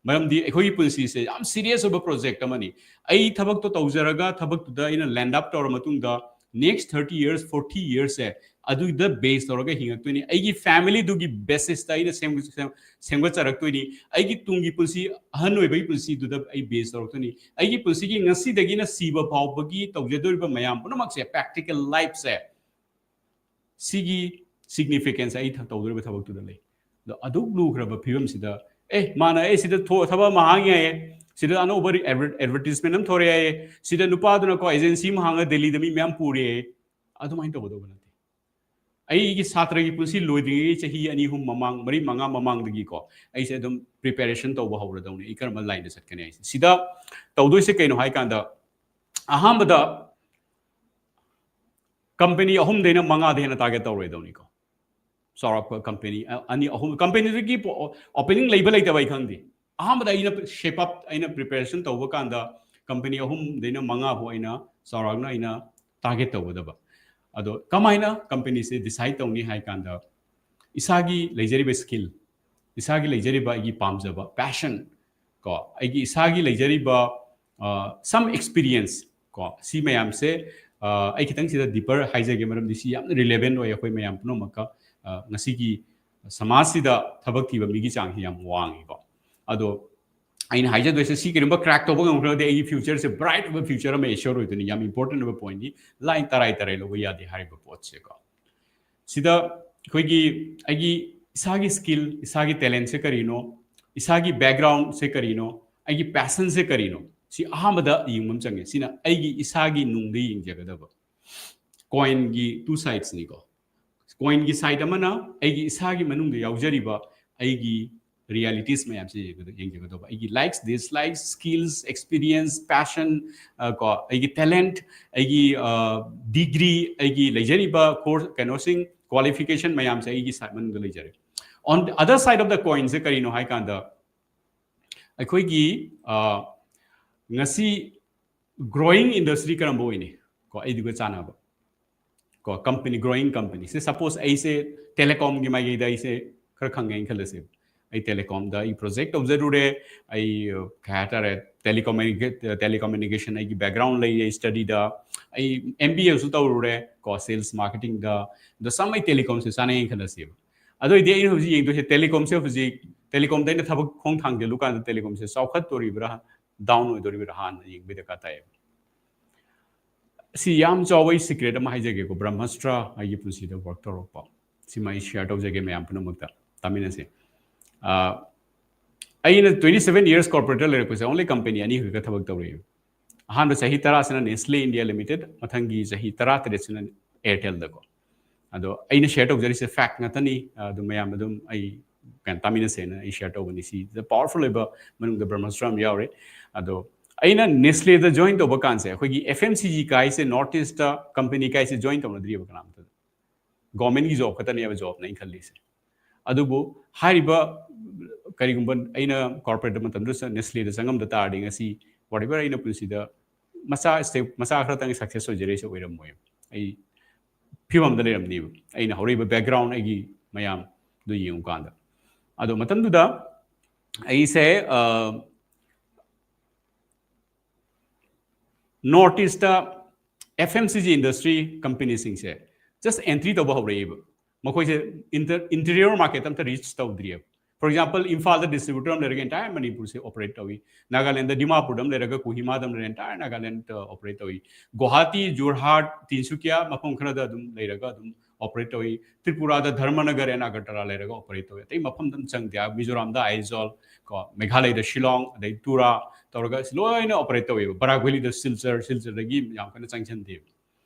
ꯃꯔꯝꯗꯤ ꯑꯩꯈꯣꯏꯒꯤ ꯄꯨꯟꯁꯤꯁꯦ ꯌꯥꯝ ꯁꯤꯔꯤꯌꯁ ꯑꯣꯏꯕ ꯄ꯭ꯔꯣꯖꯦꯛ ꯑꯃꯅꯤ꯫ ꯑꯩ ꯊꯕꯛꯇꯣ ꯇꯧꯖꯔꯒ, ꯊꯕꯛꯇꯨꯗ ꯑꯩꯅ ꯂꯦꯟꯗ ꯑꯞ ꯇꯧꯔ ꯃꯇꯨꯡꯗ, ꯅꯦꯛꯁ ꯊꯥꯔꯇꯤ ꯌꯔꯁ, ꯐꯣꯔꯇꯤ ꯌꯔꯁꯁꯦ ꯑꯗꯨꯗ ꯕꯦꯁ ꯇꯧꯔꯒ ꯍꯤꯡꯉꯛꯇꯣꯏꯅꯤ꯫ ꯑꯩꯒꯤ ꯐꯦꯃꯤꯂꯤꯗꯨꯒꯤ ꯕꯦꯁꯤꯁꯇ ꯑꯩꯅ ꯁꯦꯝ-, ꯁꯦꯝ-, ꯁꯦꯝꯒꯠꯆꯔꯛꯇꯣꯏꯅꯤ꯫ ꯑꯩꯒꯤ ꯇꯨꯡꯒꯤ ꯄꯨꯟꯁꯤ, ꯑꯍꯟ ꯑꯣꯏꯕꯒꯤ ꯄꯨꯟꯁꯤꯗꯨꯗ ꯑꯩ ꯕꯦꯁ ꯇꯧꯔꯛꯇꯣꯏꯅꯤ꯫ ꯑꯩꯒꯤ ꯄꯨꯟꯁꯤꯒꯤ ꯉꯁꯤꯗꯒꯤꯅ ꯁꯤꯕ ꯐꯥꯎꯕꯒꯤ ꯇꯧꯖꯗꯣꯔꯤꯕ ꯃꯌꯥꯝ ꯄꯨꯝꯅꯃꯛꯁꯦ, ꯄ꯭ꯔꯦꯛꯇꯤꯀꯦꯜ ꯂꯥꯏꯐꯁꯦ, ꯁꯤꯒꯤ ꯁꯤꯒꯅꯤꯐꯤꯀꯦꯟꯁ ꯑꯩ ꯊ-, ꯇꯧꯗꯣꯔꯤꯕ ꯊꯕꯛꯇꯨꯗ ꯂꯩ꯫ ꯑꯗꯣ ꯑꯗꯨꯛ ꯂꯨꯈ꯭ꯔꯕ ꯐꯤꯕꯝꯁꯤꯗ, "ꯑꯦ, ꯃꯥꯅ, ꯑꯦ, ꯁꯤꯗ ꯊꯣ-, ꯊꯕꯛ ꯑꯃ ꯍꯥꯡꯉꯤ ꯍꯥꯏꯌꯦ, ꯁꯤꯗ ꯑꯅꯧꯕ ꯔꯤ-, ꯑꯦꯗꯚꯔ-, ꯑꯦꯗꯚꯔꯇꯤꯁꯃꯦꯟ ꯑꯃ ꯊꯣꯔꯛꯑꯦ ꯍꯥꯏꯌꯦ, ꯁꯤꯗ ꯅꯨꯄꯥꯗꯨꯅꯀꯣ ꯑꯦꯖꯦꯟꯁꯤ ꯑꯃ ꯍꯥꯡꯉꯒ ꯗꯦꯜꯂꯤꯗ ꯃꯤ ꯃꯌꯥꯝ ꯄꯨꯔꯦ ꯍꯥꯏꯌꯦ"꯫ ꯑꯗꯨꯃꯥꯏꯅ ꯇꯧꯒꯗꯧꯕ ꯅꯠꯇꯦ꯫ ꯑꯩꯒꯤ ꯁꯥꯇ꯭ꯔꯒꯤ ꯄꯨꯟꯁꯤ ꯂꯣꯏꯗ꯭ꯔꯤꯉꯩꯒꯤ ꯆꯍꯤ ꯑꯅꯤ, ꯑꯍꯨꯝ ꯃꯃꯥꯡ, ꯃꯔꯤ, ꯃꯉꯥ ꯃꯃꯥꯡꯗꯒꯤꯀꯣ ꯑꯩꯁꯦ ꯑꯗꯨꯝ ꯄ꯭ꯔꯤꯄꯦꯔꯦꯁꯟ ꯇꯧꯕ ꯍꯧꯔꯗꯧꯅꯤ꯫ ꯑꯩ ꯀꯔꯝꯕ ꯂꯥꯏꯟꯗ ꯆꯠꯀꯅꯤ ꯍꯥꯏꯁꯦ꯫ ꯁꯤꯗ ꯇꯧꯗꯣꯏꯁꯦ ꯀꯩꯅꯣ ꯍꯥꯏ ꯀꯥꯟꯗ, ꯑꯍꯥꯟꯕꯗ ꯀꯝꯄꯦꯅꯤ ꯑꯍꯨꯝꯗꯩꯅ ꯃꯉꯥꯗ ꯍꯦꯟꯅ ꯇꯥꯔꯒꯦꯠ ꯇꯧꯔꯣꯏꯗꯧꯅꯤꯀꯣ꯫ ꯆꯥꯎꯔꯥꯛꯄ ꯀꯝꯄꯦꯅꯤ ꯑ-, ꯑꯅꯤ, ꯑꯍꯨꯝ, ꯀꯝꯄꯦꯅꯤꯗꯨꯒꯤ ꯄꯣ-, ꯑꯣꯄꯦꯅꯤꯡ ꯂꯩꯕ ꯂꯩꯇꯕ ꯑꯩ ꯈꯪꯗꯦ꯫ ꯑꯍꯥꯟꯕꯗ ꯑꯩꯅ ꯁꯦꯞ ꯑꯞ, ꯑꯩꯅ ꯄ꯭ꯔꯤꯄꯦꯔꯦꯁꯟ ꯇꯧꯕ ꯀꯥꯟꯗ ꯀꯝꯄꯦꯅꯤ ꯑꯍꯨꯝꯗꯩꯅ ꯃꯉꯥ ꯐꯥꯎ ꯑꯩꯅ ꯆꯥꯎꯔꯥꯛꯅ ꯑꯩꯅ ꯇꯥꯔꯒꯦꯠ ꯇꯧꯒꯗꯕ꯫ ꯑꯗꯣ ꯀꯃꯥꯏꯅ ꯀꯝꯄꯦꯅꯤꯁꯦ ꯗꯤꯁꯥꯏꯠ ꯇꯧꯅꯤ ꯍꯥꯏ ꯀꯥꯟꯗ, ꯏꯁꯥꯒꯤ ꯂꯩꯖꯔꯤꯕ ꯁ꯭ꯀꯤꯜ, ꯏꯁꯥꯒꯤ ꯂꯩꯖꯔꯤꯕ ꯑꯩꯒꯤ ꯄꯥꯝꯖꯕ, ꯄꯦꯁꯟ, ꯀꯣ, ꯑꯩꯒꯤ ꯏꯁꯥꯒꯤ ꯂꯩꯖꯔꯤꯕ, ꯑ, ꯁꯝ ꯑꯦꯛꯁꯄꯤꯔꯤꯌꯦꯟꯁ, ꯀꯣ, ꯁꯤ ꯃꯌꯥꯝꯁꯦ, ꯑ, ꯑꯩ ꯈꯤꯇꯪ ꯁꯤꯗ ꯗꯤꯄꯔ ꯍꯥꯏꯖꯒꯦ, ꯃꯔꯝꯗꯤ ꯁꯤ ꯌꯥꯝꯅ ꯔꯤꯂꯦꯚꯦꯟ ꯑꯣꯏ ꯑꯩꯈꯣꯏ ꯃꯌꯥꯝ ꯄꯨꯝꯅꯃꯛꯀ꯫ ꯑ, ꯉꯁꯤꯒꯤ ꯁꯃꯥꯖꯁꯤꯗ ꯊꯕꯛ ꯊꯤꯕ ꯃꯤꯒꯤ ꯆꯥꯡꯁꯤ ꯌꯥꯝ ꯋꯥꯡꯉꯤꯀꯣ꯫ ꯑꯗꯣ ꯑꯩꯅ ꯍꯥꯏꯖꯗꯣꯏꯁꯦ, ꯁꯤ ꯀꯔꯤꯒꯨꯝꯕ ꯀ꯭ꯔꯦꯛ ꯇꯧꯕ ꯉꯝꯈ꯭ꯔꯒꯗꯤ ꯑꯩꯒꯤ ꯐ꯭ꯌꯨꯆꯔꯁꯦ ꯕ꯭ꯔꯥꯏꯠ ꯑꯣꯏꯕ ꯐ꯭ꯌꯨꯆꯔ ꯑꯃ ꯑꯦꯁ꯭ꯌꯣꯔ ꯑꯣꯏꯗꯣꯏꯅꯤ꯫ ꯌꯥꯝ ꯏꯝꯄꯣꯔꯇꯦꯟ ꯑꯣꯏꯕ ꯄꯣꯏꯟꯠꯅꯤ, ꯂꯥꯏꯟ ꯇꯔꯥꯏ ꯇꯔꯥꯏ ꯂꯧꯕ ꯌꯥꯗꯦ ꯍꯥꯏꯔꯤꯕ ꯄꯣꯠꯁꯦꯀꯣ꯫ ꯁꯤꯗ ꯑꯩꯈꯣꯏꯒꯤ, ꯑꯩꯒꯤ ꯏꯁꯥꯒꯤ ꯁ꯭ꯀꯤꯜ, ꯏꯁꯥꯒꯤ ꯇꯦꯂꯦꯟꯁꯦ ꯀꯔꯤꯅꯣ, ꯏꯁꯥꯒꯤ ꯕꯦꯛꯒ꯭ꯔꯥꯎꯟꯁꯦ ꯀꯔꯤꯅꯣ, ꯑꯩꯒꯤ ꯄꯦꯁꯟꯁꯦ ꯀꯔꯤꯅꯣ, ꯁꯤ ꯑꯍꯥꯟꯕꯗ ꯌꯦꯡꯕ ꯑꯃ ꯆꯪꯉꯦ꯫ ꯁꯤꯅ ꯑꯩꯒꯤ ꯏꯁꯥꯒꯤ ꯅꯨꯡꯗ ꯌꯦꯡꯖꯒꯗꯕ꯫ ꯀꯣꯏꯟꯒꯤ ꯇꯨ ꯁꯥꯏꯠꯁꯅꯤꯀꯣ꯫ ꯀꯣꯏꯟꯒꯤ ꯁꯥꯏꯠ ꯑꯃꯅ ꯑꯩꯒꯤ ꯏꯁꯥꯒꯤ ꯃꯅꯨꯡꯗ ꯌꯥꯎꯖꯔꯤꯕ ꯑꯩꯒꯤ ꯔꯤꯌꯦꯂꯤꯇꯤꯁ ꯃꯌꯥꯝꯁꯦ ꯌꯦꯡꯒꯗ-, ꯌꯦꯡꯖꯒꯗꯧꯕ꯫ ꯑꯩꯒꯤ ꯂꯥꯏꯛꯁ, ꯗꯤꯁꯂꯥꯏꯛꯁ, ꯁ꯭ꯀꯤꯜꯁ, ꯑꯦꯛꯁꯄꯤꯔꯤꯌꯦꯟꯁ, ꯄꯦꯁꯟ, ꯑ, ꯀꯣ, ꯑꯩꯒꯤ ꯇꯦꯂꯦꯟꯠ, ꯑꯩꯒꯤ, ꯑ, ꯗꯤꯒ꯭ꯔꯤ, ꯑꯩꯒꯤ ꯂꯩꯖꯔꯤꯕ ꯀꯣꯔꯁ, ꯀꯩꯅꯣꯁꯤꯡ, ꯀ꯭ꯋꯥꯂꯤꯐꯤꯀꯦꯁꯟ ꯃꯌꯥꯝꯁꯦ ꯑꯩꯒꯤ ꯁꯥꯏꯠ ꯃꯅꯨꯡꯗ ꯂꯩꯖꯔꯦ꯫ On the other side of the coinꯁꯦ ꯀꯔꯤꯅꯣ ꯍꯥꯏ ꯀꯥꯟꯗ, ꯑꯩꯈꯣꯏꯒꯤ, ꯑ, ꯉꯁꯤ Growing industry ꯀꯔꯝꯕ ꯑꯣꯏꯅꯤ? ꯀꯣ, ꯑꯩꯗꯨꯒ ꯆꯥꯟꯅꯕ꯫ ꯀꯣ, company, growing company ꯁꯦ, suppose ꯑꯩꯁꯦ telecom ꯒꯤ ꯃꯥꯏꯀꯩꯗ ꯑꯩꯁꯦ ꯈꯔ ꯈꯪꯉꯦꯅ ꯈꯜꯂꯁꯦꯕ꯫ ꯑꯩ telecom ꯗ ꯑꯩ project ꯇꯧꯖꯔꯨꯔꯦ꯫ ꯑꯩ, ꯑ, ꯀꯩ ꯍꯥꯏꯇꯥꯔꯦ, telecommunica-, telecommunication ꯑꯩꯒꯤ background ꯂꯩ, ꯑꯩ study ꯗ꯫ ꯑꯩ M B A ꯁꯨ ꯇꯧꯔꯨꯔꯦ, ꯀꯣ, sales marketing ꯗ꯫ ꯑꯗꯣ ꯁꯝ ꯑꯩ telecom ꯁꯦ ꯆꯥꯅꯩꯅ ꯈꯜꯂꯁꯦꯕ꯫ ꯑꯗꯨ ꯑꯣꯏꯗꯤ ꯑꯩꯅ ꯍꯧꯖꯤꯛ ꯌꯦꯡꯗꯣꯏꯁꯦ telecom ꯁꯦ ꯍꯧꯖꯤꯛ, telecom ꯗ ꯑꯩꯅ ꯊꯕꯛ ꯈꯣꯡ ꯊꯥꯡꯖꯤꯜꯂꯨ ꯀꯥꯟꯗ telecom ꯁꯦ ꯆꯥꯎꯈꯠꯇꯣꯔꯤꯕ꯭ꯔꯥ, down ꯑꯣꯏꯗꯣꯔꯤꯕ꯭ꯔꯥ ꯍꯥꯟꯅ ꯌꯦꯡꯕꯒꯤ ꯗꯔꯀꯥꯔ ꯇꯥꯏꯌꯦꯕ꯫ ꯁꯤ ꯌꯥꯝ ꯆꯥꯎꯕ ꯑꯩ secret ꯑꯃ ꯍꯥꯏꯖꯒꯦꯀꯣ, ꯕ꯭ꯔꯍ꯭ꯃꯁꯇ꯭ꯔ ꯑꯩꯒꯤ ꯄꯨꯟꯁꯤꯗ work ꯇꯧꯔꯛꯄ꯫ ꯁꯤꯃ ꯑꯩ share ꯇꯧꯖꯒꯦ ꯃꯌꯥꯝ ꯄꯨꯝꯅꯃꯛꯇ, ꯇꯥꯃꯤꯟꯅꯁꯦ꯫ ꯑ, ꯑꯩꯅ twenty seven years corporate ꯇ ꯂꯩꯔꯛꯄꯁꯦ only company ꯑꯅꯤ ꯈꯛꯇ ꯊꯕꯛ ꯇꯧꯔꯛꯑꯦꯕ꯫ ꯑꯍꯥꯟꯕ ꯆꯍꯤ ꯇꯔꯥꯁꯤꯅ Nestle India Limited, ꯃꯊꯪꯒꯤ ꯆꯍꯤ ꯇꯔꯥꯇꯔꯦꯠꯁꯤꯅ Airtel ꯗꯀꯣ꯫ ꯑꯗꯣ ꯑꯩꯅ share ꯇꯧꯖꯔꯤꯁꯦ fact ꯉꯥꯛꯇꯅꯤ꯫ ꯑꯗꯨ ꯃꯌꯥꯝ ꯑꯗꯨꯝ ꯑꯩ ꯀꯩꯅꯣ ꯇꯥꯃꯤꯟꯅꯁꯦꯅ ꯑꯩ share ꯇꯧꯕꯅꯤ꯫ ꯁꯤꯗ powerful ꯑꯣꯏꯕ ꯃꯅꯨꯡꯗ ꯕ꯭ꯔꯍ꯭ꯃꯁꯇ꯭ꯔ ꯑꯃ ꯌꯥꯎꯔꯦ꯫ ꯑꯗꯣ ꯑꯩꯅ Nestle ꯗ join ꯇꯧꯕ ꯀꯥꯟꯁꯦ, ꯑꯩꯈꯣꯏꯒꯤ F M C G ꯀꯥꯏꯁꯦ, North East ꯇ company ꯀꯥꯏꯁꯦ join ꯇꯧꯅꯗ꯭ꯔꯤꯕ ꯀꯅꯥꯝꯇꯗ꯫ Government ꯒꯤ job ꯈꯛꯇꯅꯦꯕ job ꯅ ꯑꯩꯅ ꯈꯜꯂꯤꯁꯦ꯫ ꯑꯗꯨꯕꯨ ꯍꯥꯏꯔꯤꯕ, ꯀꯔꯤꯒꯨꯝꯕ ꯑꯩꯅ corporate ꯃꯇꯝꯗꯨꯗ Nestle ꯗ ꯆꯪꯉꯝꯗ ꯇꯥꯔꯗꯤ ꯉꯁꯤ whatever ꯑꯩꯅ ꯄꯨꯟꯁꯤꯗ ꯃꯆꯥ step, ꯃꯆꯥ ꯈꯔꯇꯪ success ꯑꯣꯏꯖꯔꯤꯁꯦ ꯑꯣꯏꯔꯝꯃꯣꯏ꯫ ꯑꯩ ꯐꯤꯕꯝꯗ ꯂꯩꯔꯝꯅꯦꯕ, ꯑꯩꯅ ꯍꯧꯔꯛꯏꯕ background ꯑꯩꯒꯤ ꯃꯌꯥꯝꯗꯨ ꯌꯦꯡꯉꯨꯀꯥꯟꯗ꯫ ꯑꯗꯣ ꯃꯇꯝꯗꯨꯗ ꯑꯩꯁꯦ, ꯑ, North East ꯇ F M C G industry company ꯁꯤꯡꯁꯦ just entry ꯇꯧꯕ ꯍꯧꯔꯛꯏꯕ꯫ ꯃꯈꯣꯏꯁꯦ inter-, interior market ꯑꯝꯇ reach ꯇꯧꯗ꯭ꯔꯤꯑꯕ꯫ For example, ꯏꯝꯐꯥꯜꯗ distributor ꯑꯃ ꯂꯩꯔꯒ entire ꯃꯅꯤꯄꯨꯔꯁꯦ operate ꯇꯧꯏ꯫ ꯅꯥꯒꯥꯂꯦꯟꯗ ꯗꯤꯃꯥꯄꯨꯔꯗ ꯑꯃ ꯂꯩꯔꯒ ꯀꯣꯍꯤꯃꯥꯗ ꯑꯃ ꯂꯩꯔꯒ entire ꯅꯥꯒꯥꯂꯦꯟꯗ operate ꯇꯧꯏ꯫ ꯒꯨꯋꯥꯍꯥꯇꯤ, ꯖꯣꯔꯍꯥꯠ, ꯇꯤꯟꯁꯨꯀꯤꯌꯥ ꯃꯐꯝ ꯈꯔꯗ ꯑꯗꯨꯝ ꯂꯩꯔꯒ ꯑꯗꯨꯝ operate ꯇꯧꯏ꯫ ꯇ꯭ꯔꯤꯄꯨꯔꯥꯗ ꯙꯔꯃꯅꯒꯔ and ꯑꯒꯔꯇꯂꯥ ꯂꯩꯔꯒ operate ꯇꯧꯏ꯫ ꯑꯇꯩ ꯃꯐꯝꯗ ꯑꯗꯨꯝ ꯆꯪꯗꯦ꯫ ꯃꯤꯖꯣꯔꯥꯝꯗ ꯑꯥꯏꯖꯣꯜ, ꯀꯣ, ꯃꯦꯘꯥꯂꯌꯗ ꯁꯤꯂꯣꯡ, ꯑꯗꯩ ꯇꯨꯔꯥ ꯇꯧꯔꯒ ꯁꯤ ꯂꯣꯏꯅ operate ꯇꯧꯏꯕ꯫ ꯕꯔꯥꯛ ꯚꯦꯂꯤꯗ ꯁꯤꯜꯆꯔ, ꯁꯤꯜꯆꯔꯗꯒꯤ ꯌꯥꯝ ꯀꯟꯅ ꯆꯪꯁꯤꯟꯗꯦꯕ꯫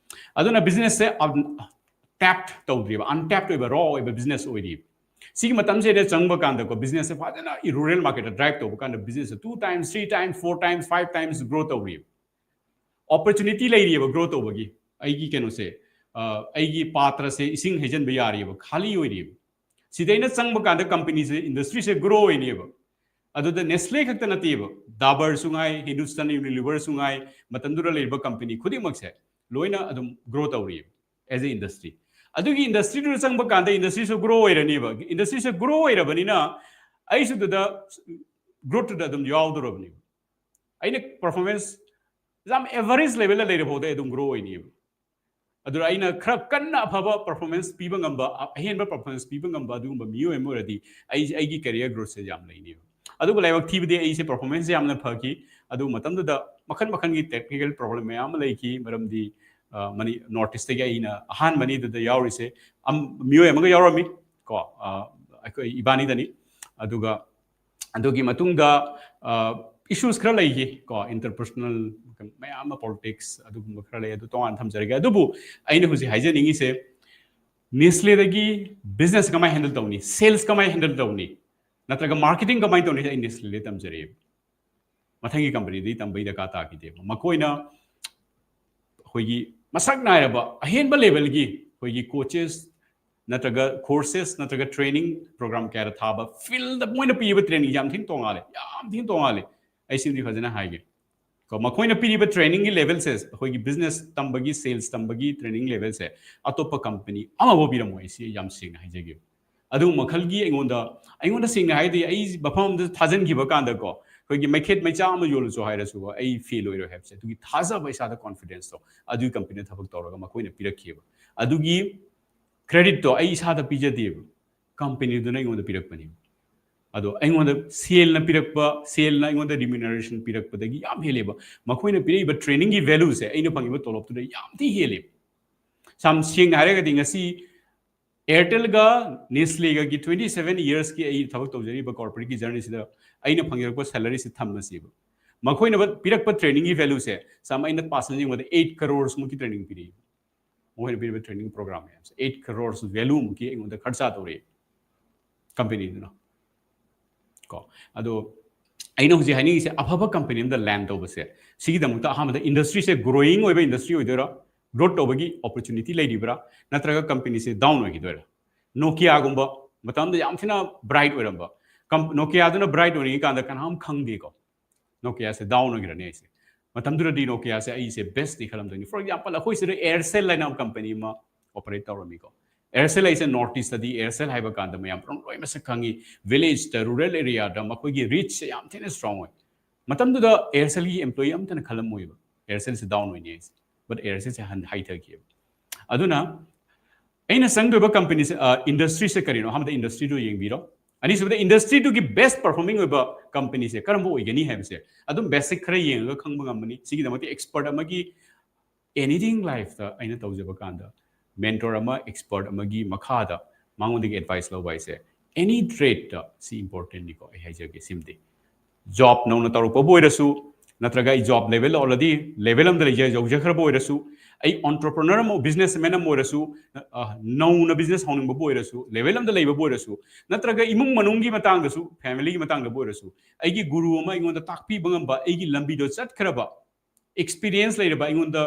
ꯑꯗꯨꯅ business ꯁꯦ untapped ꯇꯧꯗ꯭ꯔꯤꯕ, untapped ꯑꯣꯏꯕ, raw ꯑꯣꯏꯕ business ꯑꯣꯏꯔꯤꯕ꯫ ꯁꯤꯒꯤ ꯃꯇꯝꯁꯤꯗ ꯆꯪꯕ ꯀꯥꯟꯗꯀꯣ, business ꯁꯦ ꯐꯖꯅ rural market ꯇ drive ꯇꯧꯕ ꯀꯥꯟꯗ business ꯁꯦ two times, three times, four times, five times grow ꯇꯧꯔꯤꯕ꯫ Opportunity ꯂꯩꯔꯤꯑꯕ grow ꯇꯧꯕꯒꯤ꯫ ꯑꯩꯒꯤ ꯀꯩꯅꯣꯁꯦ, ꯑ, ꯑꯩꯒꯤ ꯄꯥꯇ꯭ꯔꯁꯦ ꯏꯁꯤꯡ ꯍꯩꯖꯤꯟꯕ ꯌꯥꯔꯤꯑꯕ, ꯈꯥꯂꯤ ꯑꯣꯏꯔꯤꯑꯕ꯫ ꯁꯤꯗ ꯑꯩꯅ ꯆꯪꯕ ꯀꯥꯟꯗ company ꯁꯦ, industry ꯁꯦ grow ꯑꯣꯏꯅꯦꯕ꯫ ꯑꯗꯨꯗ ꯅꯦꯁꯂꯦ ꯈꯛꯇ ꯅꯠꯇꯦꯕ, ꯗꯥꯕꯔꯁꯨ ꯉꯥꯏ, ꯍꯤꯟꯗꯨꯁꯇꯥꯟ ꯌꯨꯅꯤꯂꯤꯚꯔꯁꯨ ꯉꯥꯏ, ꯃꯇꯝꯗꯨꯗ ꯂꯩꯔꯤꯕ ꯀꯝꯄꯅꯤ ꯈꯨꯗꯤꯡꯃꯛꯁꯦ ꯂꯣꯏꯅ ꯑꯗꯨꯝ ꯒ꯭ꯔꯣ ꯇꯧꯔꯤꯕ ꯑꯦꯁ ꯑꯦ ꯏꯟꯗꯁꯇ꯭ꯔꯤ꯫ ꯑꯗꯨꯒꯤ ꯏꯟꯗꯁꯇ꯭ꯔꯤꯗꯨꯗ ꯆꯪꯕ ꯀꯥꯟꯗ ꯏꯟꯗꯁꯇ꯭ꯔꯤꯁꯨ ꯒ꯭ꯔꯣ ꯑꯣꯏꯔꯅꯦꯕ꯫ ꯏꯟꯗꯁꯇ꯭ꯔꯤꯁꯦ ꯒ꯭ꯔꯣ ꯑꯣꯏꯔꯕꯅꯤꯅ ꯑꯩꯁꯨ ꯑꯗꯨꯗ ꯒ꯭ꯔꯣꯠꯇꯨꯗ ꯑꯗꯨꯝ ꯌꯥꯎꯗꯧꯔꯕꯅꯦꯕ꯫ ꯑꯩꯅ ꯄꯔꯐꯣꯔꯃꯦꯟꯁ ꯌꯥꯝ ꯑꯦꯚꯔꯦꯖ ꯂꯦꯚꯦꯜꯗ ꯂꯩꯔ ꯐꯥꯎꯗ ꯑꯩ ꯑꯗꯨꯝ ꯒ꯭ꯔꯣ ꯑꯣꯏꯅꯦꯕ꯫ ꯑꯗꯨꯅ ꯑꯩꯅ ꯈꯔ ꯀꯟꯅ ꯑꯐꯕ ꯄꯔꯐꯣꯔꯃꯦꯟꯁ ꯄꯤꯕ ꯉꯝꯕ, ꯑ-, ꯑꯍꯦꯟꯕ ꯄꯔꯐꯣꯔꯃꯦꯟꯁ ꯄꯤꯕ ꯉꯝꯕ ꯑꯗꯨꯒꯨꯝꯕ ꯃꯤꯑꯣꯏ ꯑꯃ ꯑꯣꯏꯔꯗꯤ ꯑꯩ, ꯑꯩꯒꯤ ꯀꯦꯔꯤꯌꯔ ꯒ꯭ꯔꯣꯠꯁꯦ ꯌꯥꯝ ꯂꯩꯅꯦꯕ꯫ ꯑꯗꯨꯕꯨ ꯂꯥꯏꯕꯛ ꯊꯤꯕꯗꯤ ꯑꯩꯁꯦ ꯄꯔꯐꯣꯔꯃꯦꯟꯁꯁꯦ ꯌꯥꯝꯅ ꯐꯈꯤ꯫ ꯑꯗꯨ ꯃꯇꯝꯗꯨꯗ ꯃꯈꯜ ꯃꯈꯜꯒꯤ ꯇꯦꯛꯅꯤꯀꯦꯜ ꯄ꯭ꯔꯣꯕ꯭ꯂꯦꯝ ꯃꯌꯥꯝ ꯑꯃ ꯂꯩꯈꯤ, ꯃꯔꯝꯗꯤ, ꯑ, ꯃꯅꯤ-, ꯅꯣꯔꯠ ꯏꯁꯇꯒꯤ ꯑꯩꯅ ꯑꯍꯥꯟꯕꯅꯤ ꯑꯗꯨꯗ ꯌꯥꯎꯔꯤꯁꯦ꯫ ꯑꯝ-, ꯃꯤꯑꯣꯏ ꯑꯃꯒ ꯌꯥꯎꯔꯝꯃꯤ ꯀꯣ, ꯑ, ꯑꯩꯈꯣꯏ ꯏꯕꯥꯅꯤꯗꯅꯤ꯫ ꯑꯗꯨꯒ ꯑꯗꯨꯒꯤ ꯃꯇꯨꯡꯗ, ꯑ, ꯏꯁꯨꯁ ꯈꯔ ꯂꯩꯈꯤ ꯀꯣ, ꯏꯟꯇꯔꯄꯔꯁꯣꯅꯦꯜ ꯃꯌꯥꯝ ꯑꯃ, ꯄꯣꯂꯤꯇꯤꯛꯁ ꯑꯗꯨꯒꯨꯝꯕ ꯈꯔ ꯂꯩ, ꯑꯗꯨ ꯇꯣꯉꯥꯟꯅ ꯊꯝꯖꯔꯒꯦ꯫ ꯑꯗꯨꯕꯨ ꯑꯩꯅ ꯍꯧꯖꯤꯛ ꯍꯥꯏꯖꯅꯤꯡꯉꯤꯁꯦ, ꯅꯦꯁꯂꯦꯗꯒꯤ ꯕꯤꯖꯤꯅꯦꯁ ꯀꯃꯥꯏꯅ ꯍꯦꯟꯗꯜ ꯇꯧꯅꯤ, ꯁꯦꯜꯁ ꯀꯃꯥꯏꯅ ꯍꯦꯟꯗꯜ ꯇꯧꯅꯤ, ꯅꯠꯇ꯭ꯔꯒ ꯃꯥꯔꯀꯦꯇꯤꯡ ꯀꯃꯥꯏꯅ ꯇꯧꯅꯤ, ꯑꯩ ꯅꯦꯁꯂꯦꯗ ꯇꯝꯖꯔꯛꯑꯦꯕ꯫ ꯃꯊꯪꯒꯤ ꯀꯝꯄꯅꯤꯗꯒꯤ ꯇꯝꯕꯒꯤ ꯗꯔꯀꯥꯔ ꯇꯥꯈꯤꯗꯦꯕ꯫ ꯃꯈꯣꯏꯅ ꯑꯩꯈꯣꯏꯒꯤ ꯃꯁꯛ ꯅꯥꯏꯔꯕ ꯑꯍꯦꯟꯕ ꯂꯦꯚꯦꯜꯒꯤ ꯑꯩꯈꯣꯏꯒꯤ ꯀꯣꯆꯦꯁ ꯅꯠꯇ꯭ꯔꯒ ꯀꯣꯔꯁꯦꯁ ꯅꯠꯇ꯭ꯔꯒ ꯇ꯭ꯔꯦꯅꯤꯡ ꯄ꯭ꯔꯣꯒ꯭ꯔꯥꯝ ꯀꯌꯥꯗ ꯊꯥꯕ, ꯐꯤꯜꯗ ꯃꯣꯏꯅ ꯄꯤꯔꯤꯕ ꯇ꯭ꯔꯦꯅꯤꯡ ꯌꯥꯝ ꯊꯤꯅ ꯇꯣꯡꯉꯥꯜꯂꯦ, ꯌꯥꯝ ꯊꯤꯅ ꯇꯣꯡꯉꯥꯜꯂꯦ꯫ ꯑꯩ ꯁꯤꯃꯗꯤ ꯐꯖꯅ ꯍꯥꯏꯒꯦ ꯀꯣ, ꯃꯈꯣꯏꯅ ꯄꯤꯔꯤꯕ ꯇ꯭ꯔꯦꯅꯤꯡꯒꯤ ꯂꯦꯚꯦꯜꯁꯦ, ꯑꯩꯈꯣꯏꯒꯤ ꯕꯤꯖꯤꯅꯦꯁ ꯇꯝꯕꯒꯤ, ꯁꯦꯜꯁ ꯇꯝꯕꯒꯤ ꯇ꯭ꯔꯦꯅꯤꯡ ꯂꯦꯚꯦꯜꯁꯦ ꯑꯇꯣꯞꯄ ꯀꯝꯄꯅꯤ ꯑꯃꯐꯥꯎ ꯄꯤꯔꯝꯃꯣꯏ, ꯑꯩ ꯁꯤ ꯌꯥꯝ ꯁꯦꯡꯅ ꯍꯥꯏꯖꯒꯦ꯫ ꯑꯗꯨꯒꯨꯝꯕ ꯃꯈꯜꯒꯤ ꯑꯩꯉꯣꯟꯗ, ꯑꯩꯉꯣꯟꯗ ꯁꯦꯡꯅ ꯍꯥꯏꯔꯗꯤ, ꯑꯩ ꯃꯐꯝ ꯑꯃꯗ ꯊꯥꯖꯤꯟꯈꯤꯕ ꯀꯥꯟꯗꯀꯣ, ꯑꯩꯈꯣꯏꯒꯤ ꯃꯩꯈꯦꯠ ꯃꯩꯆꯥ ꯑꯃ ꯌꯣꯜꯂꯁꯨ ꯍꯥꯏꯔꯁꯨꯀꯣ, ꯑꯩ ꯐꯦꯜ ꯑꯣꯏꯔꯣꯏ ꯍꯥꯏꯕꯁꯦ, ꯑꯗꯨꯒꯤ ꯊꯥꯖꯕ ꯏꯁꯥꯗ, ꯀꯣꯟꯐꯤꯗꯦꯟꯁꯇꯣ ꯑꯗꯨꯒꯤ ꯀꯝꯄꯅꯤꯗ ꯊꯕꯛ ꯇꯧꯔꯒ ꯃꯈꯣꯏꯅ ꯄꯤꯔꯛꯈꯤꯕ꯫ ꯑꯗꯨꯒꯤ ꯀ꯭ꯔꯦꯗꯤꯠꯇꯣ ꯑꯩ ꯏꯁꯥꯗ ꯄꯤꯖꯗꯦꯕ, ꯀꯝꯄꯅꯤꯗꯨꯅ ꯑꯩꯉꯣꯟꯗ ꯄꯤꯔꯛꯄꯅꯦꯕ꯫ ꯑꯗꯣ ꯑꯩꯉꯣꯟꯗ ꯁꯦꯜꯅ ꯄꯤꯔꯛꯄ, ꯁꯦꯜꯅ ꯑꯩꯉꯣꯟꯗ ꯔꯤꯃ꯭ꯌꯨꯅꯔꯦꯁꯟ ꯄꯤꯔꯛꯄꯗꯒꯤ ꯌꯥꯝ ꯍꯦꯜꯂꯦꯕ꯫ ꯃꯈꯣꯏꯅ ꯄꯤꯔꯛꯏꯕ ꯇ꯭ꯔꯦꯅꯤꯡꯒꯤ ꯚꯦꯂꯨꯁꯦ ꯑꯩꯅ ꯐꯪꯉꯤꯕ ꯇꯣꯂꯣꯞꯇꯨꯗ ꯌꯥꯝ ꯊꯤ ꯍꯦꯜꯂꯦꯕ꯫ ꯌꯥꯝ ꯁꯦꯡꯅ ꯍꯥꯏꯔꯒꯗꯤ, ꯉꯁꯤ ꯑꯦꯌꯔꯇꯦꯜꯒ ꯅꯦꯁꯂꯦꯒꯒꯤ twenty seven yearsꯀꯤ ꯑꯩ ꯊꯕꯛ ꯇꯧꯖꯔꯤꯕ ꯀꯣꯔꯄꯣꯔꯦꯠꯀꯤ ꯖꯔꯅꯤꯁꯤꯗ ꯑꯩꯅ ꯐꯪꯖꯔꯛꯄ ꯁꯦꯂꯔꯤꯁꯤ ꯊꯝꯃꯁꯦꯕ꯫ ꯃꯈꯣꯏꯅ ꯄꯤꯔꯛꯄ ꯇ꯭ꯔꯦꯅꯤꯡꯒꯤ ꯚꯦꯂꯨꯁꯦ, ꯁꯝ, ꯑꯩꯅ ꯄꯥꯔꯁꯅꯦꯜ ꯌꯦꯡꯕꯗ eight crores ꯃꯨꯛꯀꯤ ꯇ꯭ꯔꯦꯅꯤꯡ ꯄꯤꯔꯛꯏ꯫ ꯃꯈꯣꯏꯅ ꯄꯤꯔꯤꯕ ꯇ꯭ꯔꯦꯅꯤꯡ ꯄ꯭ꯔꯣꯒ꯭ꯔꯥꯝ ꯃꯌꯥꯝꯁꯦ eight crores ꯚꯦꯂꯨ ꯃꯨꯛꯀꯤ ꯑꯩꯉꯣꯟꯗ ꯈꯔꯆ ꯇꯧꯔꯛꯑꯦ ꯀꯝꯄꯅꯤꯗꯨꯅ꯫ ꯀꯣ, ꯑꯗꯣ ꯑꯩꯅ ꯍꯧꯖꯤꯛ ꯍꯥꯏꯅꯤꯡꯉꯤꯁꯦ, ꯑꯐꯕ ꯀꯝꯄꯅꯤ ꯑꯃꯗ ꯂꯦꯟ ꯇꯧꯕꯁꯦ, ꯁꯤꯒꯤꯗꯃꯛꯇ ꯑꯍꯥꯟꯕꯗ ꯏꯟꯗꯁꯇ꯭ꯔꯤꯁꯦ ꯒ꯭ꯔꯣꯌꯤꯡ ꯑꯣꯏꯕ ꯏꯟꯗꯁꯇ꯭ꯔꯤ ꯑꯣꯏꯗꯣꯏꯔꯥ, ꯒ꯭ꯔꯣꯠ ꯇꯧꯕꯒꯤ ꯑꯣꯄꯣꯔꯆꯨꯅꯤꯇꯤ ꯂꯩꯔꯤꯕ꯭ꯔꯥ, ꯅꯠꯇ꯭ꯔꯒ ꯀꯝꯄꯅꯤꯁꯦ ꯗꯥꯎꯟ ꯑꯣꯏꯈꯤꯗꯣꯏꯔꯥ? ꯅꯣꯀꯤꯌꯥꯒꯨꯝꯕ ꯃꯇꯝꯗ ꯌꯥꯝ ꯊꯤꯅ ꯕ꯭ꯔꯥꯏꯠ ꯑꯣꯏꯔꯝꯕ ꯅꯣꯀꯤꯌꯥꯗꯨꯅ ꯕ꯭ꯔꯥꯏꯠ ꯑꯣꯏꯔꯤꯉꯩ ꯀꯥꯟꯗ ꯀꯅꯥꯝ ꯈꯪꯗꯦꯀꯣ, ꯅꯣꯀꯤꯌꯥꯁꯦ ꯗꯥꯎꯟ ꯑꯣꯏꯈ꯭ꯔꯅꯤ ꯑꯩꯁꯦ꯫ ꯃꯇꯝꯗꯨꯗꯗꯤ ꯅꯣꯀꯤꯌꯥꯁꯦ ꯑꯩꯁꯦ ꯕꯦꯁꯅꯤ ꯈꯜꯂꯝꯗꯣꯏꯅꯤ꯫ ꯐꯣꯔ ꯑꯦꯛꯖꯥꯝꯄꯜ, ꯑꯩꯈꯣꯏ ꯁꯤꯗ ꯑꯦꯌꯔꯁꯦꯜ ꯍꯥꯏꯅ ꯀꯝꯄꯅꯤ ꯑꯃ ꯑꯣꯄꯔꯦꯠ ꯇꯧꯔꯝꯃꯤꯀꯣ꯫ ꯑꯦꯌꯔꯁꯦꯜ ꯍꯥꯏꯁꯦ ꯅꯣꯔꯠ ꯏꯁꯇꯗꯤ ꯑꯦꯌꯔꯁꯦꯜ ꯍꯥꯏꯕ ꯀꯥꯟꯗ ꯃꯌꯥꯝ ꯄꯨꯝꯅꯃꯛ ꯂꯣꯏ ꯃꯁꯛ ꯈꯪꯉꯤ꯫ ꯚꯤꯂꯦꯖꯇ, ꯔꯨꯔꯦꯜ ꯑꯦꯔꯤꯌꯥꯗ ꯃꯈꯣꯏꯒꯤ ꯔꯤꯆꯁꯦ ꯌꯥꯝ ꯊꯤꯅ ꯁ꯭ꯇ꯭ꯔꯣꯡ ꯑꯣꯏ꯫ ꯃꯇꯝꯗꯨꯗ ꯑꯦꯌꯔꯁꯦꯜꯒꯤ ꯑꯦꯝꯄ꯭ꯂꯣꯌꯤ ꯑꯝꯇꯅ ꯈꯜꯂꯝꯃꯣꯏꯕ ꯑꯦꯌꯔꯁꯦꯜꯁꯦ ꯗꯥꯎꯟ ꯑꯣꯏꯅꯤ ꯍꯥꯏꯁꯦ꯫ ꯕꯠ ꯑꯦꯌꯔꯁꯦꯜꯁꯦ ꯍꯟ ꯍꯥꯏꯊꯈꯤꯑꯕ꯫ ꯑꯗꯨꯅ ꯑꯩꯅ ꯆꯪꯗꯣꯏꯕ ꯀꯝꯄꯅꯤꯁꯦ, ꯏꯟꯗꯁꯇ꯭ꯔꯤꯁꯦ ꯀꯔꯤꯅꯣ? ꯑꯍꯥꯟꯕꯗ ꯏꯟꯗꯁꯇ꯭ꯔꯤꯗꯨ ꯌꯦꯡꯕꯤꯔꯣ꯫ ꯑꯅꯤꯁꯨꯕꯗ ꯏꯟꯗꯁꯇ꯭ꯔꯤꯗꯨꯒꯤ ꯕꯦꯁ ꯄꯔꯐꯣꯔꯃꯤꯡ ꯑꯣꯏꯕ ꯀꯝꯄꯅꯤꯁꯦ ꯀꯔꯝꯕ ꯑꯣꯏꯒꯅꯤ ꯍꯥꯏꯕꯁꯦ ꯑꯗꯨꯝ ꯕꯦꯁꯤꯛ ꯈꯔ ꯌꯦꯡꯉꯒ ꯈꯪꯕ ꯉꯝꯃꯅꯤ꯫ ꯁꯤꯒꯤꯗꯃꯛꯇ ꯑꯦꯛꯁꯄꯔꯠ ꯑꯃꯒꯤ, ꯑꯦꯅꯤꯊꯤꯡ ꯂꯥꯏꯐꯇ ꯑꯩꯅ ꯇꯧꯖꯕ ꯀꯥꯟꯗ ꯃꯦꯟꯇꯣꯔ ꯑꯃ, ꯑꯦꯛꯁꯄꯔꯠ ꯑꯃꯒꯤ ꯃꯈꯥꯗ ꯃꯉꯣꯟꯗꯒꯤ ꯑꯦꯗꯚꯥꯏꯁ ꯂꯧꯕ ꯍꯥꯏꯁꯦ ꯑꯦꯅꯤ ꯇ꯭ꯔꯦꯗꯇ ꯁꯤ ꯏꯝꯄꯣꯔꯇꯦꯟꯅꯤꯀꯣ꯫ ꯑꯩ ꯍꯥꯏꯖꯒꯦ, ꯁꯤꯃꯗꯤ ꯖꯣꯕ ꯅꯧꯅ ꯇꯧꯔꯛꯄꯕꯨ ꯑꯣꯏꯔꯁꯨ, ꯅꯠꯇ꯭ꯔꯒ ꯑꯩ ꯖꯣꯕ ꯂꯦꯚꯦꯜ ꯑꯣꯜꯔꯦꯗꯤ ꯂꯦꯚꯦꯜ ꯑꯃꯗ ꯂꯩꯖ-, ꯌꯧꯖꯈ꯭ꯔꯕ ꯑꯣꯏꯔꯁꯨ, ꯑꯩ ꯑꯣꯟꯇꯔꯄ꯭ꯔꯅꯔ ꯑꯃ, ꯕꯤꯖꯤꯅꯦꯁꯃꯦꯟ ꯑꯃ ꯑꯣꯏꯔꯁꯨ, ꯑ, ꯅꯧꯅ ꯕꯤꯖꯤꯅꯦꯁ ꯍꯧꯅꯤꯡꯕꯕꯨ ꯑꯣꯏꯔꯁꯨ, ꯂꯦꯚꯦꯜ ꯑꯃꯗ ꯂꯩꯕꯕꯨ ꯑꯣꯏꯔꯁꯨ, ꯅꯠꯇ꯭ꯔꯒ ꯏꯃꯨꯡ ꯃꯅꯨꯡꯒꯤ ꯃꯇꯥꯡꯗꯁꯨ, ꯐꯦꯃꯤꯂꯤꯒꯤ ꯃꯇꯥꯡꯗꯕꯨ ꯑꯣꯏꯔꯁꯨ, ꯑꯩꯒꯤ ꯒꯨꯔꯨ ꯑꯃ ꯑꯩꯉꯣꯟꯗ ꯇꯥꯛꯄꯤꯕ ꯉꯝꯕ, ꯑꯩꯒꯤ ꯂꯝꯕꯤꯗꯣ ꯆꯠꯈ꯭ꯔꯕ, ꯑꯦꯛꯁꯄꯤꯔꯤꯌꯦꯟꯁ ꯂꯩꯔꯕ, ꯑꯩꯉꯣꯟꯗ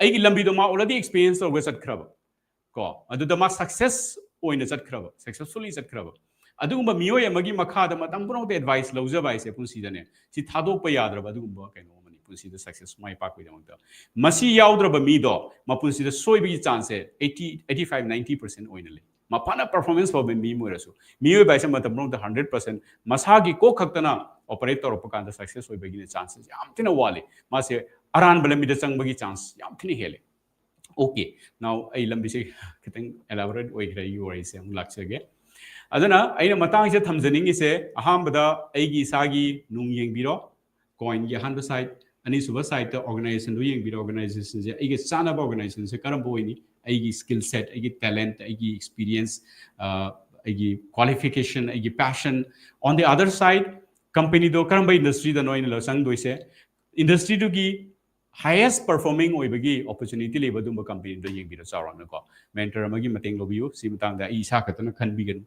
ꯑꯩꯒꯤ ꯂꯝꯕꯤꯗꯣ ꯃꯥ ꯑꯣꯜꯔꯦꯗꯤ ꯑꯦꯛꯁꯄꯤꯔꯤꯌꯦꯟꯁ ꯇꯧꯔꯒ ꯆꯠꯈ꯭ꯔꯕ ꯀꯣ, ꯑꯗꯨꯗ ꯃꯥ ꯁꯛꯁꯦꯁ ꯑꯣꯏꯅ ꯆꯠꯈ꯭ꯔꯕ, ꯁꯛꯁꯦꯁꯐꯨꯜꯂꯤ ꯆꯠꯈ꯭ꯔꯕ ꯑꯗꯨꯒꯨꯝꯕ ꯃꯤꯑꯣꯏ ꯑꯃꯒꯤ ꯃꯈꯥꯗ ꯃꯇꯝ ꯄꯨꯝꯅꯃꯛꯇ ꯑꯦꯗꯚꯥꯏꯁ ꯂꯧꯖꯕ ꯍꯥꯏꯁꯦ ꯄꯨꯟꯁꯤꯗꯅꯦ, ꯁꯤ ꯊꯥꯗꯣꯛꯄ ꯌꯥꯗ꯭ꯔꯕ ꯑꯗꯨꯒꯨꯝꯕ ꯀꯩꯅꯣ ꯑꯃꯅꯤ ꯄꯨꯟꯁꯤꯗ ꯁꯛꯁꯦꯁ, ꯃꯥꯏ ꯄꯥꯛꯄꯒꯤꯗꯃꯛꯇ꯫ ꯃꯁꯤ ꯌꯥꯎꯗ꯭ꯔꯕ ꯃꯤꯗꯣ ꯃꯄꯨꯟꯁꯤꯗ ꯁꯣꯏꯕꯒꯤ ꯆꯥꯟꯁꯁꯦ eighty, eighty five, ninety percent ꯑꯣꯏꯅ ꯂꯩ꯫ ꯃꯥ ꯐꯅ ꯄꯔꯐꯣꯔꯃꯦꯟꯁ ꯐꯕ ꯃꯤ ꯑꯃ ꯑꯣꯏꯔꯁꯨ, ꯃꯤꯑꯣꯏꯕ ꯍꯥꯏꯁꯦ ꯃꯇꯝ ꯄꯨꯝꯅꯃꯛꯇ ꯍꯟꯗ꯭ꯔꯦꯠ ꯄꯥꯔꯁꯦꯟ ꯃꯁꯥꯒꯤ ꯀꯣꯛ ꯈꯛꯇꯅ ꯑꯣꯄꯔꯦꯠ ꯇꯧꯔꯛꯄ ꯀꯥꯟꯗ ꯁꯛꯁꯦꯁ ꯑꯣꯏꯕꯒꯤꯅꯦ ꯆꯥꯟꯁꯦꯁ ꯌꯥꯝ ꯊꯤꯅ ꯋꯥꯠꯂꯤ꯫ ꯃꯥꯁꯦ ꯑꯔꯥꯟꯕ ꯂꯝꯕꯤꯗ ꯆꯪꯕꯒꯤ ꯆꯥꯟꯁ ꯌꯥꯝ ꯊꯤꯅ ꯍꯦꯜꯂꯦ꯫ ꯑꯣꯀꯦ, ꯅꯥꯎ ꯑꯩ ꯂꯝꯕꯤꯁꯦ ꯈꯤꯇꯪ ꯑꯦꯂꯥꯕꯣꯔꯦꯠ ꯑꯣꯏꯈ꯭ꯔꯦ, ꯑꯩꯒꯤ ꯋꯥꯔꯤꯁꯦ ꯑꯃꯨꯛ ꯂꯥꯛꯆꯒꯦ꯫ ꯑꯗꯨꯅ ꯑꯩꯅ ꯃꯇꯥꯡꯁꯤꯗ ꯊꯝꯖꯅꯤꯡꯉꯤꯁꯦ, ꯑꯍꯥꯟꯕꯗ ꯑꯩꯒꯤ ꯏꯁꯥꯒꯤ ꯅꯨꯡ ꯌꯦꯡꯕꯤꯔꯣ, ꯀꯣꯏꯟꯒꯤ ꯑꯍꯥꯟꯕ ꯁꯥꯏꯠ, ꯑꯅꯤꯁꯨꯕ ꯁꯥꯏꯠꯇ ꯑꯣꯔꯒꯅꯥꯏꯖꯦꯁꯟꯗꯨ ꯌꯦꯡꯕꯤꯔꯣ꯫ ꯑꯣꯔꯒꯅꯥꯏꯖꯦꯁꯟꯁꯦ ꯑꯩꯒ ꯆꯥꯟꯅꯕ ꯑꯣꯔꯒꯅꯥꯏꯖꯦꯁꯟꯁꯦ ꯀꯔꯝꯕ ꯑꯣꯏꯅꯤ? ꯑꯩꯒꯤ ꯁ꯭ꯀꯤꯜ ꯁꯦꯠ, ꯑꯩꯒꯤ ꯇꯦꯂꯦꯟꯠ, ꯑꯩꯒꯤ ꯑꯦꯛꯁꯄꯤꯔꯤꯌꯦꯟꯁ, ꯑ, ꯑꯩꯒꯤ ꯀ꯭ꯋꯥꯂꯤꯐꯤꯀꯦꯁꯟ, ꯑꯩꯒꯤ passion. On the other side, ꯀꯝꯄꯅꯤꯗꯣ ꯀꯔꯝꯕ ꯏꯟꯗꯁꯇ꯭ꯔꯤꯗꯅꯣ ꯑꯩꯅ ꯂꯧ-, ꯆꯪꯗꯣꯏꯁꯦ? ꯏꯟꯗꯁꯇ꯭ꯔꯤꯗꯨꯒꯤ ꯍꯥꯏꯌꯦꯁ ꯄꯔꯐꯣꯔꯃꯤꯡ ꯑꯣꯏꯕꯒꯤ ꯑꯣꯄꯣꯔꯆꯨꯅꯤꯇꯤ ꯂꯩꯕ ꯑꯗꯨꯝꯕ ꯀꯝꯄꯅꯤꯗꯣ ꯌꯦꯡꯕꯤꯔꯣ ꯆꯥꯎꯔꯥꯛꯅꯀꯣ꯫ ꯃꯦꯟꯇꯔ ꯑꯃꯒꯤ ꯃꯇꯦꯡ ꯂꯧꯕꯤꯌꯨ꯫ ꯁꯤ ꯃꯇꯥꯡꯗ ꯑꯩ ꯏꯁꯥ ꯈꯛꯇꯅ ꯈꯟꯕꯤꯒꯅꯨ꯫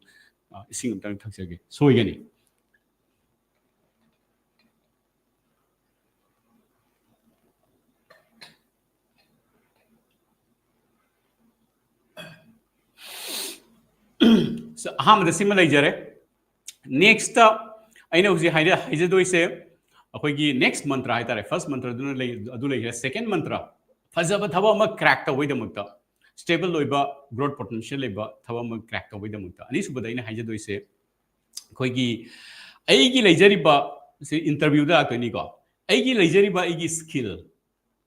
ꯑ, ꯏꯁꯤꯡ ꯑꯝꯇꯪ ꯊꯛꯆꯒꯦ꯫ ꯁꯣꯏꯒꯅꯤ꯫ So, ꯑꯍꯥꯟꯕꯗ ꯁꯤꯃ ꯂꯩꯖꯔꯦ꯫ Next ꯑꯩꯅ ꯍꯧꯖꯤꯛ ꯍꯥꯏꯖꯗꯣꯏꯁꯦ ꯑꯩꯈꯣꯏꯒꯤ next mantra ꯍꯥꯏꯇꯥꯔꯦ꯫ First mantra ꯑꯗꯨꯅ ꯂꯩ, ꯑꯗꯨ ꯂꯩꯈ꯭ꯔꯦ꯫ Second mantra, ꯐꯖꯕ ꯊꯕꯛ ꯑꯃ crack ꯇꯧꯕꯒꯤꯗꯃꯛꯇ, stable ꯑꯣꯏꯕ growth potential ꯂꯩꯕ ꯊꯕꯛ ꯑꯃ crack ꯇꯧꯕꯒꯤꯗꯃꯛꯇ꯫ ꯑꯅꯤꯁꯨꯕꯗ ꯑꯩꯅ ꯍꯥꯏꯖꯗꯣꯏꯁꯦ ꯑꯩꯈꯣꯏꯒꯤ ꯑꯩꯒꯤ ꯂꯩꯖꯔꯤꯕ, ꯁꯤ interview ꯗ ꯂꯥꯛꯇꯣꯏꯅꯤꯀꯣ, ꯑꯩꯒꯤ ꯂꯩꯖꯔꯤꯕ ꯑꯩꯒꯤ skill,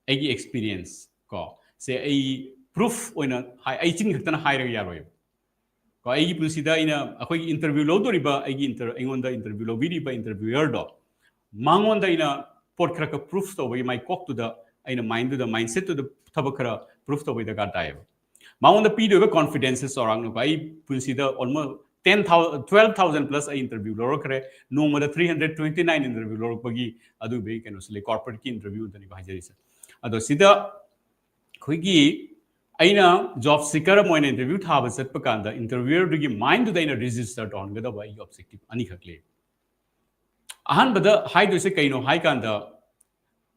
ꯑꯩꯒꯤ experience ꯀꯣ, ꯁꯦ ꯑꯩ proof ꯑꯣꯏꯅ ꯍꯥꯏ, ꯑꯩ ꯆꯤꯟ ꯈꯛꯇꯅ ꯍꯥꯏꯔꯒ ꯌꯥꯔꯣꯏꯕ꯫ ꯀꯣ, ꯑꯩꯒꯤ ꯄꯨꯟꯁꯤꯗ ꯑꯩꯅ, ꯑꯩꯈꯣꯏꯒꯤ interview ꯂꯧꯗꯣꯔꯤꯕ, ꯑꯩꯒꯤ inter-, ꯑꯩꯉꯣꯟꯗ interview ꯂꯧꯕꯤꯔꯤꯕ interviewer ꯗꯣ, ꯃꯉꯣꯟꯗ ꯑꯩꯅ ꯄꯣꯠ ꯈꯔ ꯈꯔ proof ꯇꯧꯕꯒꯤ, ꯃꯥꯏ ꯀꯣꯛꯇꯨꯗ, ꯑꯩꯅ mind ꯗꯨꯗ, mindset ꯇꯨꯗ ꯊꯕꯛ ꯈꯔ proof ꯇꯧꯕꯒꯤ ꯗꯔꯀꯥꯔ ꯇꯥꯏꯌꯦꯕ꯫ ꯃꯉꯣꯟꯗ ꯄꯤꯗꯣꯏꯕ confidence ꯁꯦ ꯆꯥꯎꯔꯥꯛꯅꯀꯣ, ꯑꯩ ꯄꯨꯟꯁꯤꯗ almost ten thousand, twelve thousand plus ꯑꯩ interview ꯂꯧꯔꯛꯈ꯭ꯔꯦ꯫ ꯅꯣꯡꯃꯗ three hundred twenty nine interview ꯂꯧꯔꯛꯄꯒꯤ ꯑꯗꯨꯒꯤ ꯀꯩꯅꯣꯁꯦ ꯂꯩ, corporate ꯀꯤ interview ꯗꯅꯤꯀꯣ ꯍꯥꯏꯖꯔꯤꯁꯦ꯫ ꯑꯗꯣ ꯁꯤꯗ ꯑꯩꯈꯣꯏꯒꯤ ꯑꯩꯅ job seeker ꯑꯃ ꯑꯣꯏꯅ interview ꯊꯥꯕ ꯆꯠꯄ ꯀꯥꯟꯗ interviewer ꯗꯨꯒꯤ mind ꯗꯨꯗ ꯑꯩꯅ register ꯇꯧꯍꯟꯒꯗꯕ ꯑꯩꯒꯤ objective ꯑꯅꯤꯈꯛ ꯂꯩ꯫ ꯑꯍꯥꯟꯕꯗ ꯍꯥꯏꯗꯣꯏꯁꯦ ꯀꯩꯅꯣ ꯍꯥꯏ ꯀꯥꯟꯗ,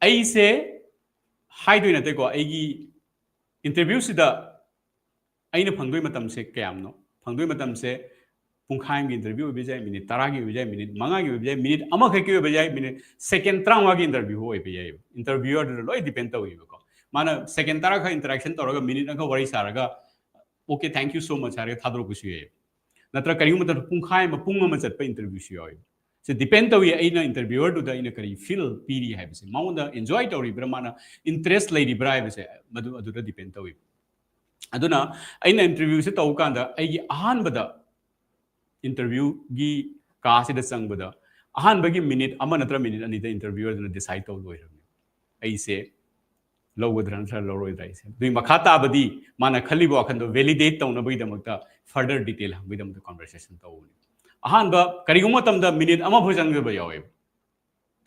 ꯑꯩꯁꯦ ꯍꯥꯏꯗꯣꯏ ꯅꯠꯇꯦꯀꯣ, ꯑꯩꯒꯤ interview ꯁꯤꯗ ꯑꯩꯅ ꯐꯪꯗꯣꯏ ꯃꯇꯝꯁꯦ ꯀꯌꯥꯝꯅꯣ? ꯐꯪꯗꯣꯏ ꯃꯇꯝꯁꯦ ꯄꯨꯡꯈꯥꯏ ꯑꯃꯒꯤ interview ꯑꯣꯏꯕ ꯌꯥꯏ, minute ꯇꯔꯥꯒꯤ ꯑꯣꯏꯕ ꯌꯥꯏ, minute ꯃꯉꯥꯒꯤ ꯑꯣꯏꯕ ꯌꯥꯏ, minute ꯑꯃꯈꯛꯀꯤ ꯑꯣꯏꯕ ꯌꯥꯏ, minute second ꯇꯔꯥꯃꯉꯥꯒꯤ interview ꯑꯣꯏꯕ ꯌꯥꯏ꯫ Interviewer ꯗꯨꯗ ꯂꯣꯏ depend ꯇꯧꯋꯦꯕꯀꯣ꯫ ꯃꯥꯅ second ꯇꯔꯥ ꯈꯛ interaction ꯇꯧꯔꯒ, minute ꯑꯃꯈꯛ ꯋꯥꯔꯤ ꯁꯥꯔꯒ, "Okay, thank you so much" ꯍꯥꯏꯔꯒ ꯊꯥꯗꯣꯔꯛꯄꯁꯨ ꯌꯥꯏ꯫ ꯅꯠꯇ꯭ꯔꯒ ꯀꯔꯤꯒꯨꯝꯕ ꯃꯇꯝꯗ ꯄꯨꯡꯈꯥꯏ ꯑꯃ, ꯄꯨꯡ ꯑꯃ ꯆꯠꯄ interview ꯁꯨ ꯌꯥꯎꯋꯦ꯫ ꯁꯤ depend ꯇꯧꯏ ꯑꯩꯅ interviewer ꯗꯨꯗ ꯑꯩꯅ ꯀꯔꯤ feel ꯄꯤꯔꯤ ꯍꯥꯏꯕꯁꯦ, ꯃꯉꯣꯟꯗ enjoy ꯇꯧꯔꯤꯕ꯭ꯔꯥ, ꯃꯥꯅ interest ꯂꯩꯔꯤꯕ꯭ꯔꯥ ꯍꯥꯏꯕꯁꯦ, ꯃꯗꯨ, ꯑꯗꯨꯗ depend ꯇꯧꯏ꯫ ꯑꯗꯨꯅ ꯑꯩꯅ interview ꯁꯦ ꯇꯧꯕ ꯀꯥꯟꯗ ꯑꯩꯒꯤ ꯑꯍꯥꯟꯕꯗ interview ꯒꯤ ꯀꯥꯁꯤꯗ ꯆꯪꯕꯗ ꯑꯍꯥꯟꯕꯒꯤ minute ꯑꯃ ꯅꯠꯇ꯭ꯔ minute ꯑꯅꯤꯗ interviewer ꯗꯨꯅ decide ꯇꯧ ꯂꯣꯏꯔꯕꯅꯤ ꯑꯩꯁꯦ ꯂꯧꯒꯗ꯭ꯔꯥ ꯅꯠꯇ꯭ꯔꯒ ꯂꯧꯔꯣꯏꯗ꯭ꯔꯥ ꯍꯥꯏꯁꯦ꯫ ꯑꯗꯨꯒꯤ ꯃꯈꯥ ꯇꯥꯕꯗꯤ ꯃꯥꯅ ꯈꯜꯂꯤꯕ ꯋꯥꯈꯜꯗꯣ validate ꯇꯧꯅꯕꯒꯤꯗꯃꯛꯇ further detail ꯍꯪꯕꯒꯤꯗꯃꯛꯇ conversation ꯇꯧꯕꯅꯤ꯫ ꯑꯍꯥꯟꯕ ꯀꯔꯤꯒꯨꯝꯕ ꯃꯇꯝꯗ minute ꯑꯃ ꯐꯥꯎ ꯆꯪꯗꯕ ꯌꯥꯎꯋꯦꯕ꯫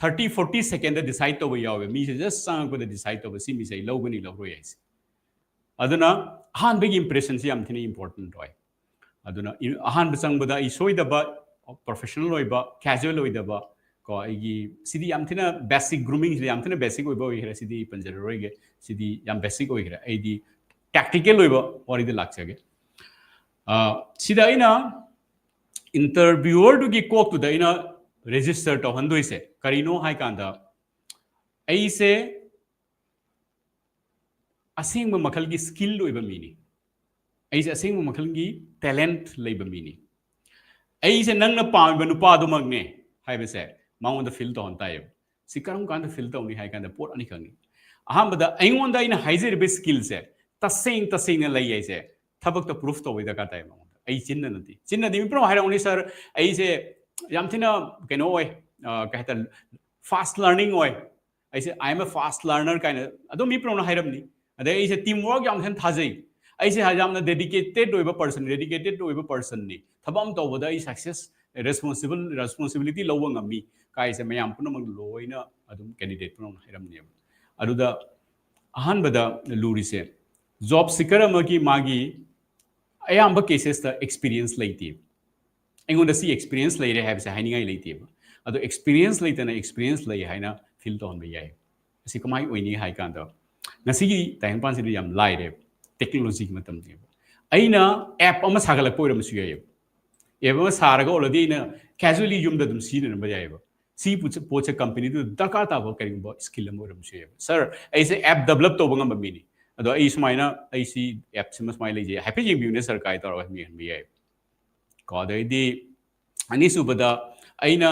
Thirty forty second ꯗ decide ꯇꯧꯕ ꯌꯥꯎꯋꯦ꯫ ꯃꯤꯁꯦ just ꯆꯪꯉꯛꯄꯗ decide ꯇꯧꯕ, ꯁꯤ ꯃꯤꯁꯦ ꯑꯩ ꯂꯧꯒꯅꯤ ꯂꯧꯔꯣꯏ ꯍꯥꯏꯁꯦ꯫ ꯑꯗꯨꯅ ꯑꯍꯥꯟꯕꯒꯤ impression ꯁꯤ ꯌꯥꯝ ꯊꯤꯅ important ꯑꯣꯏ꯫ ꯑꯗꯨꯅ ꯏ-, ꯑꯍꯥꯟꯕ ꯆꯪꯕꯗ ꯑꯩ ꯁꯣꯏꯗꯕ, professional ꯑꯣꯏꯕ, casual ꯑꯣꯏꯗꯕ, ꯀꯣ, ꯑꯩꯒꯤ ꯁꯤꯗꯤ ꯌꯥꯝ ꯊꯤꯅ basic, grooming ꯁꯤꯗꯤ ꯌꯥꯝ ꯊꯤꯅ basic ꯑꯣꯏꯕ ꯑꯣꯏꯈ꯭ꯔꯦ, ꯁꯤꯗꯤ ꯄꯟꯖꯔꯔꯣꯏꯒꯦ, ꯁꯤꯗꯤ ꯌꯥꯝ basic ꯑꯣꯏꯈ꯭ꯔꯦ꯫ ꯑꯩꯗꯤ tactical ꯑꯣꯏꯕ ꯋꯥꯔꯤꯗ ꯂꯥꯛꯆꯒꯦ꯫ ꯑ, ꯁꯤꯗ ꯑꯩꯅ interviewerꯗꯨꯒꯤ ꯀꯣꯛꯇꯨꯗ ꯑꯩꯅ register ꯇꯧꯍꯟꯗꯣꯏꯁꯦ ꯀꯔꯤꯅꯣ ꯍꯥꯏ ꯀꯥꯟꯗ, ꯑꯩꯁꯦ ꯑꯁꯦꯡꯕ ꯃꯈꯜꯒꯤ skill ꯑꯣꯏꯕ ꯃꯤꯅꯤ, ꯑꯩꯁꯦ ꯑꯁꯦꯡꯕ ꯃꯈꯜꯒꯤ talent ꯂꯩꯕ ꯃꯤꯅꯤ, ꯑꯩꯁꯦ ꯅꯪꯅ ꯄꯥꯝꯃꯤꯕ ꯅꯨꯄꯥꯗꯨꯃꯛꯅꯦ ꯍꯥꯏꯕꯁꯦ ꯃꯉꯣꯟꯗ feel ꯇꯧꯍꯟ ꯇꯥꯏꯌꯦꯕ꯫ ꯁꯤ ꯀꯔꯝ ꯀꯥꯟꯗ feel ꯇꯧꯅꯤ ꯍꯥꯏ ꯀꯥꯟꯗ ꯄꯣꯠ ꯑꯅꯤꯈꯛꯅꯤ꯫ ꯑꯍꯥꯟꯕꯗ, ꯑꯩꯉꯣꯟꯗ ꯑꯩꯅ ꯍꯥꯏꯖꯔꯤꯕ skillꯁꯦ ꯇꯁꯦꯡ ꯇꯁꯦꯡꯅ ꯂꯩ ꯍꯥꯏꯁꯦ ꯊꯕꯛꯇ proof ꯇꯧꯕꯩ ꯗꯔꯀꯥꯔ ꯇꯥꯏ ꯃꯉꯣꯟꯗ꯫ ꯑꯩ ꯆꯤꯟꯅ ꯅꯠꯇꯦ, ꯆꯤꯟꯅꯗꯤ ꯃꯤ ꯄꯨꯝꯅꯃꯛ ꯍꯥꯏꯔꯝꯒꯅꯤ, "Sir, ꯑꯩꯁꯦ ꯌꯥꯝ ꯊꯤꯅ ꯀꯩꯅꯣ ꯑꯣꯏ, ꯑ, ꯀꯩ ꯍꯥꯏꯇꯥꯔꯦ, fast learning ꯑꯣꯏ, ꯑꯩꯁꯦ I am a fast learner" ꯀꯥꯏꯅ ꯑꯗꯨꯝ ꯃꯤ ꯄꯨꯝꯅꯃꯛꯅ ꯍꯥꯏꯔꯝꯅꯤ꯫ ꯑꯗꯩ ꯑꯩꯁꯦ team work ꯌꯥꯝ ꯊꯤꯅ ꯊꯥꯖꯩ, ꯑꯩꯁꯦ ꯌꯥꯝꯅ dedicated ꯑꯣꯏꯕ person, dedicated ꯑꯣꯏꯕ personꯅꯤ, ꯊꯕꯛ ꯑꯃ ꯇꯧꯕꯗ ꯑꯩ success, responsible, responsibility ꯂꯧꯕ ꯉꯝꯃꯤ ꯀꯥꯏꯁꯦ ꯃꯌꯥꯝ ꯄꯨꯝꯅꯃꯛ ꯂꯣꯏꯅ ꯑꯗꯨꯝ candidate ꯄꯨꯝꯅꯃꯛꯅ ꯍꯥꯏꯔꯝꯅꯦꯕ꯫ ꯑꯗꯨꯗ ꯑꯍꯥꯟꯕꯗ ꯂꯨꯔꯤꯁꯦ, job seeker ꯑꯃꯒꯤ ꯃꯥꯒꯤ ꯑꯌꯥꯝꯕ cases ꯇ experience ꯂꯩꯇꯦ꯫ ꯑꯩꯉꯣꯟꯗ ꯁꯤ experience ꯂꯩꯔꯦ ꯍꯥꯏꯕꯁꯦ ꯍꯥꯏꯅꯤꯡꯉꯥꯏ ꯂꯩꯇꯦꯕ꯫ ꯑꯗꯣ experience ꯂꯩꯇꯅ experience ꯂꯩ ꯍꯥꯏꯅ feel ꯇꯧꯍꯟꯕ ꯌꯥꯏ꯫ ꯑꯁꯤ ꯀꯃꯥꯏꯅ ꯑꯣꯏꯅꯤ ꯍꯥꯏ ꯀꯥꯟꯗ, ꯉꯁꯤꯒꯤ ꯇꯥꯏꯕꯪꯄꯥꯟꯁꯤꯗꯤ ꯌꯥꯝ ꯂꯥꯏꯔꯦꯕ, technology ꯒꯤ ꯃꯇꯝꯅꯦꯕ꯫ ꯑꯩꯅ app ꯑꯃ ꯁꯥꯒꯠꯂꯛꯄ ꯑꯣꯏꯔꯝꯕꯁꯨ ꯌꯥꯏꯌꯦꯕ꯫ App ꯑꯃ ꯁꯥꯔꯒ already ꯑꯩꯅ casually ꯌꯨꯝꯗ ꯑꯗꯨꯝ ꯁꯤꯖꯤꯟꯅꯔꯝꯕ ꯌꯥꯏꯌꯦꯕ꯫ ꯁꯤ ꯄꯣꯠꯁꯦ, ꯄꯣꯠꯁꯦ company ꯗꯨꯗ ꯗꯔꯀꯥꯔ ꯇꯥꯕ ꯀꯔꯤꯒꯨꯝꯕ skill ꯑꯃ ꯑꯣꯏꯔꯝꯕꯁꯨ ꯌꯥꯏꯌꯦꯕ꯫ "Sir, ꯑꯩꯁꯦ app develop ꯇꯧꯕ ꯉꯝꯕ ꯃꯤꯅꯤ, ꯑꯗꯣ ꯑꯩ ꯁꯨꯃꯥꯏꯅ, ꯑꯩ ꯁꯤ app ꯁꯤꯃ ꯁꯨꯃꯥꯏꯅ ꯂꯩꯖꯩ, ꯍꯥꯏꯐꯦꯠ ꯌꯦꯡꯕꯤꯌꯨꯅꯦ sir" ꯀꯥꯏ ꯇꯧꯔꯒ ꯌꯦꯡꯍꯟꯕ ꯌꯥꯏꯌꯦꯕ꯫ ꯀꯣ, ꯑꯗꯩꯗꯤ ꯑꯅꯤꯁꯨꯕꯗ, ꯑꯩꯅ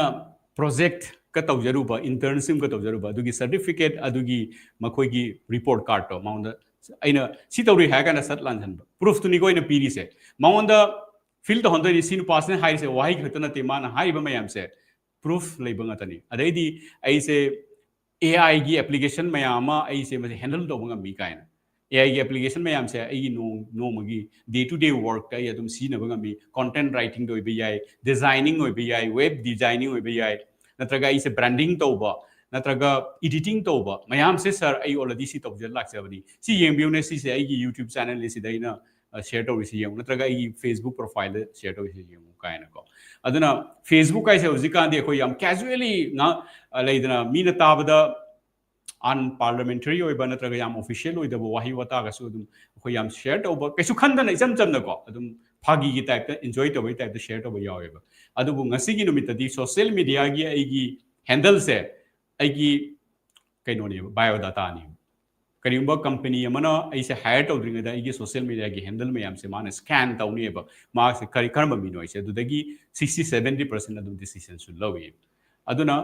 project ꯀ ꯇꯧꯖꯔꯨꯕ, internship ꯀ ꯇꯧꯖꯔꯨꯕ ꯑꯗꯨꯒꯤ certificate, ꯑꯗꯨꯒꯤ ꯃꯈꯣꯏꯒꯤ report card ꯇꯣ ꯃꯉꯣꯟꯗ ꯑꯩꯅ ꯁꯤ ꯇꯧꯔꯤ ꯍꯥꯏꯔ ꯀꯥꯟꯗ ꯁꯠ ꯂꯥꯟꯁꯤꯟꯕ, proof ꯇꯨꯅꯤꯀꯣ ꯑꯩꯅ ꯄꯤꯔꯤꯁꯦ꯫ ꯃꯉꯣꯟꯗ feel ꯇꯧꯍꯟꯗꯣꯏꯅꯤ, ꯁꯤ ꯅꯨꯄꯥꯁꯤꯅ ꯍꯥꯏꯔꯤꯁꯦ ꯋꯥꯍꯩ ꯈꯛꯇ ꯅꯠꯇꯦ, ꯃꯥꯅ ꯍꯥꯏꯔꯤꯕ ꯃꯌꯥꯝꯁꯦ proof ꯂꯩꯕ ꯉꯥꯛꯇꯅꯤ꯫ ꯑꯗꯩꯗꯤ ꯑꯩꯁꯦ AI ꯒꯤ application ꯃꯌꯥꯝ ꯑꯃ ꯑꯩꯁꯦ ꯃꯁꯤ handle ꯇꯧꯕ ꯉꯝꯃꯤ ꯀꯥꯏꯅ꯫ AI ꯒꯤ application ꯃꯌꯥꯝꯁꯦ ꯑꯩꯒꯤ ꯅꯣꯡ-, ꯅꯣꯡꯃꯒꯤ day to day work ꯇ ꯑꯩ ꯑꯗꯨꯝ ꯁꯤꯖꯤꯟꯅꯕ ꯉꯝꯃꯤ꯫ Content writing ꯗ ꯑꯣꯏꯕ ꯌꯥꯏ, designing ꯑꯣꯏꯕ ꯌꯥꯏ, web designing ꯑꯣꯏꯕ ꯌꯥꯏ, ꯅꯠꯇ꯭ꯔꯒ ꯑꯩꯁꯦ branding ꯇꯧꯕ, ꯅꯠꯇ꯭ꯔꯒ editing ꯇꯧꯕ ꯃꯌꯥꯝꯁꯦ, "Sir, ꯑꯩ already ꯁꯤ ꯇꯧꯖ ꯂꯥꯛꯆꯕꯅꯤ, ꯁꯤ ꯌꯦꯡꯕꯤꯌꯨꯅꯦ, ꯁꯤꯁꯦ ꯑꯩꯒꯤ YouTube channel ꯅꯤ, ꯁꯤꯗ ꯑꯩꯅ, ꯑ, share ꯇꯧꯔꯤꯁꯤ ꯌꯦꯡꯉꯨ, ꯅꯠꯇ꯭ꯔꯒ ꯑꯩꯒꯤ Facebook profile ꯗ share ꯇꯧꯔꯤꯁꯤ ꯌꯦꯡꯉꯨ" ꯀꯥꯏꯅꯀꯣ꯫ ꯑꯗꯨꯅ Facebook ꯍꯥꯏꯁꯦ ꯍꯧꯖꯤꯛꯀꯥꯟꯗꯤ ꯑꯩꯈꯣꯏ ꯌꯥꯝ casually ꯉꯥ-, ꯑ, ꯂꯩꯗꯅ, ꯃꯤꯅ ꯇꯥꯕꯗ unparliamentary ꯑꯣꯏꯕ ꯅꯠꯇ꯭ꯔꯒ ꯌꯥꯝ official ꯑꯣꯏꯗꯕ ꯋꯥꯍꯩ ꯋꯥꯇꯥꯒꯁꯨ ꯑꯗꯨꯝ ꯑꯩꯈꯣꯏ ꯌꯥꯝ share ꯇꯧꯕ, ꯀꯩꯁꯨ ꯈꯟꯗꯅ ꯏꯆꯝ ꯆꯝꯅꯀꯣ ꯑꯗꯨꯝ ꯐꯥꯒꯤꯒꯤ ꯇꯥꯏꯞꯇ, ꯏꯟꯖꯣꯏ ꯇꯧꯕꯒꯤ ꯇꯥꯏꯞꯇ ꯁꯤꯌꯔ ꯇꯧꯕ ꯌꯥꯎꯋꯦꯕ꯫ ꯑꯗꯨꯕꯨ ꯉꯁꯤꯒꯤ ꯅꯨꯃꯤꯠꯇꯗꯤ ꯁꯣꯁꯤꯌꯦꯜ ꯃꯦꯗꯤꯌꯥꯒꯤ ꯑꯩꯒꯤ ꯍꯦꯟꯗꯜꯁꯦ ꯑꯩꯒꯤ ꯀꯩꯅꯣꯅꯦꯕ, ꯕꯥꯏꯑꯣ ꯗꯥꯇꯥꯅꯦꯕ꯫ ꯀꯔꯤꯒꯨꯝꯕ ꯀꯝꯄꯅꯤ ꯑꯃꯅ ꯑꯩꯁꯦ ꯍꯥꯏꯌꯔ ꯇꯧꯗ꯭ꯔꯤꯉꯩꯗ ꯑꯩꯒꯤ ꯁꯣꯁꯤꯌꯦꯜ ꯃꯦꯗꯤꯌꯥꯒꯤ ꯍꯦꯟꯗꯜ ꯃꯌꯥꯝꯁꯦ ꯃꯥꯅ ꯁ꯭ꯀꯦꯟ ꯇꯧꯅꯦꯕ, ꯃꯥꯁꯦ ꯀꯔꯤ, ꯀꯔꯝꯕ ꯃꯤꯅꯣ ꯍꯥꯏꯁꯦ꯫ ꯑꯗꯨꯗꯒꯤ ꯁꯤꯛꯁꯇꯤ ꯁꯚꯦꯟꯇꯤ ꯄꯥꯔꯁꯦꯟ ꯑꯗꯨꯝ ꯗꯤꯁꯤꯖꯟꯁꯨ ꯂꯧꯏ꯫ ꯑꯗꯨꯅ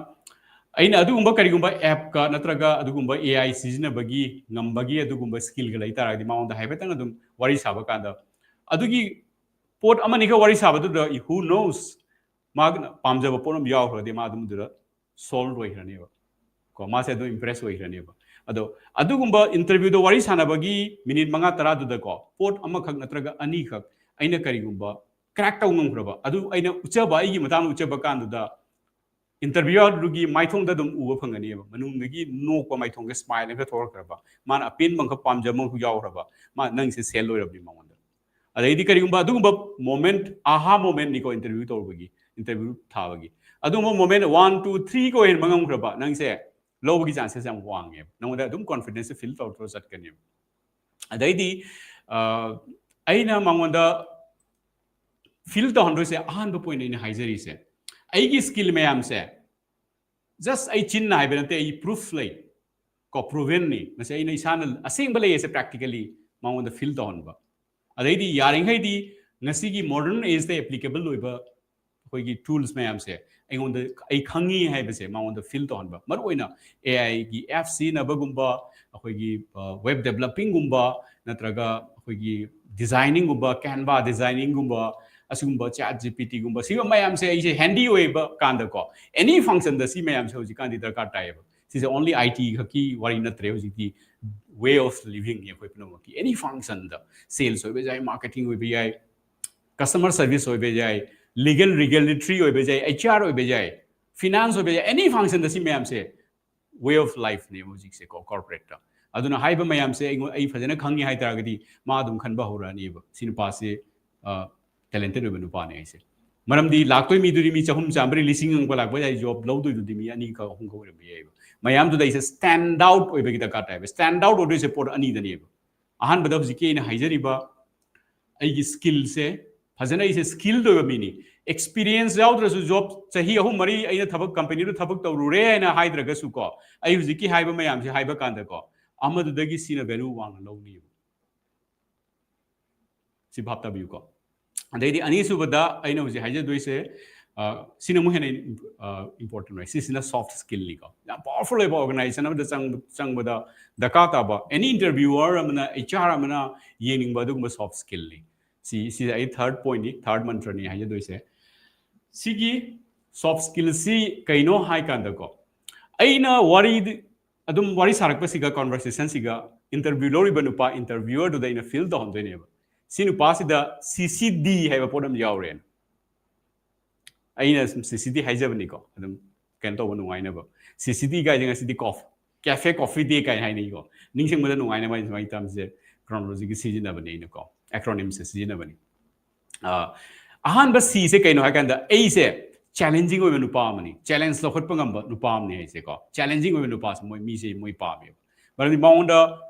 ꯑꯩꯅ ꯑꯗꯨꯒꯨꯝꯕ ꯀꯔꯤꯒꯨꯝꯕ ꯑꯦꯞꯀ ꯅꯠꯇ꯭ꯔꯒ ꯑꯗꯨꯒꯨꯝꯕ ꯑꯦ ꯑꯥꯏ ꯁꯤꯖꯤꯟꯅꯕꯒꯤ ꯉꯝꯕꯒꯤ ꯑꯗꯨꯒꯨꯝꯕ ꯁ꯭ꯀꯤꯜꯒ ꯂꯩ ꯇꯥꯔꯒꯗꯤ, ꯃꯉꯣꯟꯗ ꯍꯥꯏꯐꯦꯠꯇꯪ ꯑꯗꯨꯝ ꯋꯥꯔꯤ ꯁꯥꯕ ꯀꯥꯟꯗ, ꯑꯗꯨꯒꯤ ꯄꯣꯠ ꯑꯃꯅꯤꯈꯛ ꯋꯥꯔꯤ ꯁꯥꯕꯗꯨꯗ, who knows, ꯃꯥꯅ ꯄꯥꯝꯖꯕ ꯄꯣꯠ ꯑꯃ ꯌꯥꯎꯈ꯭ꯔꯗꯤ ꯃꯥ ꯑꯗꯨꯝꯗꯨꯗ ꯁꯣꯜꯗ ꯑꯣꯏꯈ꯭ꯔꯅꯦꯕ꯫ ꯀꯣ, ꯃꯥꯁꯦ ꯑꯗꯨꯝ ꯏꯝꯄ꯭ꯔꯦꯁ ꯑꯣꯏꯈ꯭ꯔꯅꯦꯕ꯫ ꯑꯗꯣ ꯑꯗꯨꯒꯨꯝꯕ ꯏꯟꯇꯔꯚ꯭ꯌꯨꯗ ꯋꯥꯔꯤ ꯁꯥꯟꯅꯕꯒꯤ ꯃꯤꯅꯤꯠ ꯃꯉꯥ ꯇꯔꯥꯗꯨꯗꯀꯣ, ꯄꯣꯠ ꯑꯃꯈꯛ ꯅꯠꯇ꯭ꯔꯒ ꯑꯅꯤꯈꯛ ꯑꯩꯅ ꯀꯔꯤꯒꯨꯝꯕ ꯀ꯭ꯔꯦꯛ ꯇꯧ ꯉꯝꯈ꯭ꯔꯕ, ꯑꯗꯨ ꯑꯩꯅ ꯎꯠꯆꯕ, ꯑꯩꯒꯤ ꯃꯇꯥꯡꯗ ꯎꯠꯆꯕ ꯀꯥꯟꯗꯨꯗ, ꯏꯟꯇꯔꯚ꯭ꯌꯨ ꯑꯗꯨꯒꯤ ꯃꯥꯏꯊꯣꯡꯗ ꯑꯗꯨꯝ ꯎꯕ ꯐꯪꯒꯅꯦꯕ, ꯃꯅꯨꯡꯗꯒꯤ ꯅꯣꯛꯄ ꯃꯥꯏꯊꯣꯡꯒ, ꯁ꯭ꯃꯥꯏꯜ ꯑꯃꯒ ꯊꯣꯛꯂꯛꯈ꯭ꯔꯕ, ꯃꯥꯅ ꯑꯄꯦꯟꯕ ꯑꯃꯈꯛ ꯄꯥꯝꯖꯕ ꯑꯃꯈꯛ ꯌꯥꯎꯈ꯭ꯔꯕ, ꯃꯥ, ꯅꯪꯁꯦ ꯁꯦꯜ ꯑꯣꯏꯔꯕꯅꯤ ꯃꯉꯣꯟꯗ꯫ ꯑꯗꯩꯗꯤ ꯀꯔꯤꯒꯨꯝꯕ ꯑꯗꯨꯒꯨꯝꯕ ꯃꯣꯃꯦꯟꯠ, ꯑꯍꯥ ꯃꯣꯃꯦꯟꯠꯅꯤꯀꯣ, ꯏꯟꯇꯔꯚ꯭ꯌꯨ ꯇꯧꯕꯒꯤ, ꯏꯟꯇꯔꯚ꯭ꯌꯨ ꯊꯥꯕꯒꯤ, ꯑꯗꯨꯒꯨꯝꯕ ꯃꯣꯃꯦꯟꯠ ꯋꯥꯟ, ꯇꯨ, ꯊ꯭ꯔꯤꯒ ꯑꯣꯏꯍꯟꯕ ꯉꯝꯈ꯭ꯔꯕ, ꯅꯪꯁꯦ ꯂꯧꯕꯒꯤ ꯆꯥꯟꯁꯦꯁ ꯌꯥꯝ ꯋꯥꯡꯉꯦꯕ꯫ ꯅꯉꯣꯟꯗ ꯑꯗꯨꯝ ꯀꯣꯟꯐꯤꯗꯦꯟꯁꯁꯦ ꯐꯤꯜ ꯇꯧꯔ ꯇꯧꯔ ꯆꯠꯀꯅꯦꯕ꯫ ꯑꯗꯩꯗꯤ ꯑ, ꯑꯩꯅ ꯃꯉꯣꯟꯗ ꯐꯤꯜ ꯇꯧꯍꯟꯗꯣꯏꯁꯦ, ꯑꯍꯥꯟꯕ ꯄꯣꯏꯟꯠ ꯑꯩꯅ ꯍꯥꯏꯖꯔꯤꯁꯦ, ꯑꯩꯒꯤ ꯁ꯭ꯀꯤꯜ ꯃꯌꯥꯝꯁꯦ ꯖꯁ ꯑꯩ ꯆꯤꯟꯅ ꯍꯥꯏꯕ ꯅꯠꯇꯦ, ꯑꯩ ꯄ꯭ꯔꯨꯐ ꯂꯩ ꯀꯣ, ꯄ꯭ꯔꯨꯚꯦꯟꯅꯤ꯫ ꯃꯁꯤ ꯑꯩꯅ ꯏꯁꯥꯅ ꯑꯁꯦꯡꯕ ꯂꯩ ꯍꯥꯏꯁꯦ ꯄ꯭ꯔꯦꯛꯇꯤꯀꯦꯜꯂꯤ ꯃꯉꯣꯟꯗ ꯐꯤꯜ ꯇꯧꯍꯟꯕ꯫ ꯑꯗꯩꯗꯤ ꯌꯥꯔꯤꯈꯩꯗꯤ ꯉꯁꯤꯒꯤ ꯃꯣꯗꯔꯟ ꯑꯦꯖꯇ ꯑꯦꯄ꯭ꯂꯤꯀꯦꯕꯜ ꯑꯣꯏꯕ ꯑꯩꯈꯣꯏꯒꯤ ꯇꯨꯜꯁ ꯃꯌꯥꯝꯁꯦ ꯑꯩꯉꯣꯟꯗ, ꯑꯩ ꯈꯪꯉꯤ ꯍꯥꯏꯕꯁꯦ ꯃꯉꯣꯟꯗ ꯐꯤꯜ ꯇꯧꯍꯟꯕ꯫ ꯃꯔꯨꯑꯣꯏꯅ ꯑꯦ ꯑꯥꯏꯒꯤ ꯑꯦꯞ ꯁꯤꯖꯤꯟꯅꯕꯒꯨꯝꯕ, ꯑꯩꯈꯣꯏꯒꯤ ꯋꯦꯕ ꯗꯦꯕꯂꯞꯄꯤꯡꯒꯨꯝꯕ, ꯅꯠꯇ꯭ꯔꯒ ꯑꯩꯈꯣꯏꯒꯤ ꯗꯤꯖꯥꯏꯅꯤꯡꯒꯨꯝꯕ, ꯀꯦꯟꯚꯥ ꯗꯤꯖꯥꯏꯅꯤꯡꯒꯨꯝꯕ, ꯑꯁꯤꯒꯨꯝꯕ ꯆꯦꯠ ꯖꯤ ꯄꯤ ꯇꯤꯒꯨꯝꯕ, ꯁꯤꯒꯨꯝꯕ ꯃꯌꯥꯝꯁꯦ ꯑꯩꯁꯦ ꯍꯦꯟꯗꯤ ꯑꯣꯏꯕ ꯀꯥꯟꯗꯀꯣ, ꯑꯦꯅꯤ ꯐꯪꯁꯟꯗ ꯁꯤ ꯃꯌꯥꯝꯁꯦ ꯍꯧꯖꯤꯛꯀꯥꯟꯗꯤ ꯗꯔꯀꯥꯔ ꯇꯥꯏꯌꯦꯕ꯫ ꯁꯤꯁꯦ ꯑꯣꯟꯂꯤ ꯑꯥꯏ ꯇꯤ ꯈꯛꯀꯤ ꯋꯥꯔꯤ ꯅꯠꯇ꯭ꯔꯦ, ꯍꯧꯖꯤꯛꯇꯤ ꯋꯦ ꯑꯣꯐ ꯂꯤꯚꯤꯡꯅꯤ ꯑꯩꯈꯣꯏ ꯄꯨꯝꯅꯃꯛꯀꯤ꯫ ꯑꯦꯅꯤ ꯐꯪꯁꯟꯗ, ꯁꯦꯜꯁ ꯑꯣꯏꯕ ꯌꯥꯏ, ꯃꯥꯔꯀꯦꯇꯤꯡ ꯑꯣꯏꯕ ꯌꯥꯏ, ꯀꯁꯇꯃꯔ ꯁꯔꯚꯤꯁ ꯑꯣꯏꯕ ꯌꯥꯏ, ꯂꯤꯒꯦꯜ ꯔꯤꯒꯨꯂꯦꯇꯔꯤ ꯑꯣꯏꯕ ꯌꯥꯏ, ꯑꯩꯆ ꯑꯥꯔ ꯑꯣꯏꯕ ꯌꯥꯏ, ꯐꯤꯅꯥꯟꯁ ꯑꯣꯏꯕ ꯌꯥꯏ, ꯑꯦꯅꯤ ꯐꯪꯁꯟꯗ ꯁꯤ ꯃꯌꯥꯝꯁꯦ ꯋꯦ ꯑꯣꯐ ꯂꯥꯏꯐꯅꯦꯕ ꯍꯧꯖꯤꯛꯁꯦꯀꯣ, ꯀꯣꯔꯄꯣꯔꯦꯠꯇ꯫ ꯑꯗꯨꯅ ꯍꯥꯏꯕ ꯃꯌꯥꯝꯁꯦ ꯑꯩꯉꯣꯟ-, ꯑꯩ ꯐꯖꯅ ꯈꯪꯉꯤ ꯍꯥꯏꯇꯥꯔꯒꯗꯤ ꯃꯥ ꯑꯗꯨꯝ ꯈꯟꯕ ꯍꯧꯔꯛꯑꯅꯤꯕ, ꯁꯤ ꯅꯨꯄꯥꯁꯤ ꯇꯦꯂꯦꯟꯇꯦꯠ ꯑꯣꯏꯕ ꯅꯨꯄꯥꯅꯦ ꯍꯥꯏꯁꯦ꯫ ꯃꯔꯝꯗꯤ ꯂꯥꯛꯇꯣꯏ ꯃꯤꯗꯨꯗꯤ ꯃꯤ ꯆꯍꯨꯝ ꯆꯥꯝꯃꯔꯤ, ꯂꯤꯁꯤꯡ ꯑꯃ ꯂꯥꯛꯄ ꯌꯥꯏ, ꯖꯣꯕ ꯂꯧꯗꯣꯏꯗꯨꯗꯤ ꯃꯤ ꯑꯅꯤꯈꯛ ꯑꯍꯨꯝꯈꯛ ꯑꯣꯏꯔꯝꯕ ꯌꯥꯏꯕ꯫ ꯃꯌꯥꯝꯗꯨꯗ ꯑꯩꯁꯦ ꯁ꯭ꯇꯦꯟꯗ ꯑꯥꯎꯠ ꯑꯣꯏꯕꯒꯤ ꯗꯔꯀꯥꯔ ꯇꯥꯏꯕ꯫ ꯁ꯭ꯇꯦꯟꯗ ꯑꯥꯎꯠ ꯑꯣꯏꯗꯣꯏꯁꯦ ꯄꯣꯠ ꯑꯅꯤꯗꯅꯦꯕ꯫ ꯑꯍꯥꯟꯕꯗ ꯍꯧꯖꯤꯛꯀꯤ ꯑꯩꯅ ꯍꯥꯏꯖꯔꯤꯕ ꯑꯩꯒꯤ ꯁ꯭ꯀꯤꯜꯁꯦ ꯐꯖꯅ ꯑꯩꯁꯦ ꯁ꯭ꯀꯤꯜ ꯑꯣꯏꯕ ꯃꯤꯅꯤ, ꯑꯦꯛꯁꯄꯤꯔꯤꯌꯦꯟꯁ ꯌꯥꯎꯗ꯭ꯔꯁꯨ ꯖꯣꯕ ꯆꯍꯤ ꯑꯍꯨꯝ ꯃꯔꯤ ꯑꯩꯅ ꯊꯕꯛ ꯀꯝꯄꯅꯤꯗꯨ ꯊꯕꯛ ꯇꯧꯔꯨꯔꯦ ꯍꯥꯏꯅ ꯍꯥꯏꯗ꯭ꯔꯒꯁꯨ ꯀꯣ, ꯑꯩ ꯍꯧꯖꯤꯛꯀꯤ ꯍꯥꯏꯕ ꯃꯌꯥꯝꯁꯦ ꯍꯥꯏꯕ ꯀꯥꯟꯗ ꯀꯣ, ꯑꯃꯗꯨꯗꯒꯤ ꯁꯤꯅ ꯚꯦꯂꯨ ꯋꯥꯡꯅ ꯂꯧꯅꯤꯕ꯫ ꯁꯤ ꯚꯥꯞ ꯇꯥꯕꯤꯌꯨꯀꯣ꯫ ꯑꯗꯩꯗꯤ ꯑꯅꯤꯁꯨꯕꯗ ꯑꯩꯅ ꯍꯧꯖꯤꯛ ꯍꯥꯏꯖꯗꯣꯏꯁꯦ, ꯁꯤꯅ ꯑꯃꯨꯛ ꯍꯦꯟꯅ ꯏꯝꯄꯣꯔꯇꯦꯟ ꯑꯣꯏ꯫ ꯁꯤꯁꯤꯅ ꯁꯣꯐ ꯁ꯭ꯀꯤꯜꯅꯤꯀꯣ, ꯌꯥꯝ ꯄꯋꯥꯔꯐꯨꯜ ꯑꯣꯏꯕ ꯑꯣꯔꯒꯅꯥꯏꯖꯦꯁꯟ ꯑꯃꯗ ꯆꯪꯕꯗ ꯗꯔꯀꯥꯔ ꯇꯥꯕ, ꯑꯦꯅꯤ ꯏꯟꯇꯔꯚꯤꯌꯨꯋꯔ ꯑꯃꯅ, ꯑꯩꯆ ꯑꯥꯔ ꯑꯃꯅ ꯌꯦꯡꯅꯤꯡꯕ ꯑꯗꯨꯒꯨꯝꯕ ꯁꯣꯐ ꯁ꯭ꯀꯤꯜꯅꯤ꯫ ꯁꯤ ꯁꯤꯁꯦ ꯑꯩ ꯊꯥꯔꯠ ꯄꯣꯏꯟꯅꯤ, ꯊꯥꯔꯠ ꯃꯟꯇ꯭ꯔꯅꯤ ꯍꯥꯏꯖꯗꯣꯏꯁꯦ꯫ ꯁꯤꯒꯤ ꯁꯣꯐ ꯁ꯭ꯀꯤꯜꯁꯤ ꯀꯩꯅꯣ ꯍꯥꯏ ꯀꯥꯟꯗꯀꯣ, ꯑꯩꯅ ꯋꯥꯔꯤ ꯑꯗꯨꯝ ꯋꯥꯔꯤ ꯁꯥꯔꯛꯄꯁꯤꯒ, ꯀꯣꯟꯚꯔꯁꯦꯁꯟꯁꯤꯒ, ꯏꯟꯇꯔꯚꯤꯌꯨ ꯂꯧꯔꯤꯕ ꯅꯨꯄꯥ ꯏꯟꯇꯔꯚꯤꯌꯨꯋꯔꯗꯨꯗ ꯑꯩꯅ ꯐꯤꯜ ꯇꯧꯍꯟꯗꯣꯏꯅꯦꯕ, ꯁꯤ ꯅꯨꯄꯥꯁꯤꯗ ꯁꯤ ꯁꯤ ꯗꯤ ꯍꯥꯏꯕ ꯄꯣꯠ ꯑꯃ ꯌꯥꯎꯔꯦꯅ꯫ ꯑꯩꯅ ꯁꯨꯝ ꯁꯤ ꯁꯤ ꯗꯤ ꯍꯥꯏꯖꯕꯅꯤꯀꯣ, ꯑꯗꯨꯝ ꯀꯩꯅꯣ ꯇꯧꯕ ꯅꯨꯡꯉꯥꯏꯅꯕ꯫ ꯁꯤ ꯁꯤ ꯗꯤ ꯀꯥꯏꯁꯦ ꯉꯁꯤꯗꯤ ꯀꯣꯐ ꯀꯦꯐꯦ ꯀꯣꯐꯤ ꯗꯦ ꯀꯥꯏꯅ ꯍꯥꯏꯅꯩꯀꯣ꯫ ꯅꯤꯡꯁꯤꯡꯕꯗ ꯅꯨꯡꯉꯥꯏꯅꯕ ꯑꯩ ꯁꯨꯃꯥꯏꯅ ꯇꯝꯁꯦ, ꯀ꯭ꯔꯣꯅꯣꯂꯣꯖꯤꯒꯤ ꯁꯤꯖꯤꯟꯅꯕꯅꯤ ꯑꯩꯅꯀꯣ, ꯑꯦꯀ꯭ꯔꯣꯅꯤꯝꯁꯦ ꯁꯤꯖꯤꯟꯅꯕꯅꯤ꯫ ꯑꯍꯥꯟꯕ ꯁꯤꯁꯦ ꯀꯩꯅꯣ ꯍꯥꯏ ꯀꯥꯟꯗ, ꯑꯩꯁꯦ ꯆꯦꯂꯦꯟꯖꯤꯡ ꯑꯣꯏꯕ ꯅꯨꯄꯥ ꯑꯃꯅꯤ, ꯆꯦꯂꯦꯟꯖ ꯂꯧꯈꯠꯄ ꯉꯝꯕ ꯅꯨꯄꯥ ꯑꯃꯅꯤ ꯍꯥꯏꯁꯦꯀꯣ꯫ ꯆꯦꯂꯦꯟꯖꯤꯡ ꯑꯣꯏꯕ ꯅꯨꯄꯥꯁꯦ ꯃꯣꯏ, ꯃꯤꯁꯦ ꯃꯣꯏ ꯄꯥꯝꯃꯦꯕ꯫ ꯃꯔꯝꯗꯤ ꯃꯉꯣꯟꯗ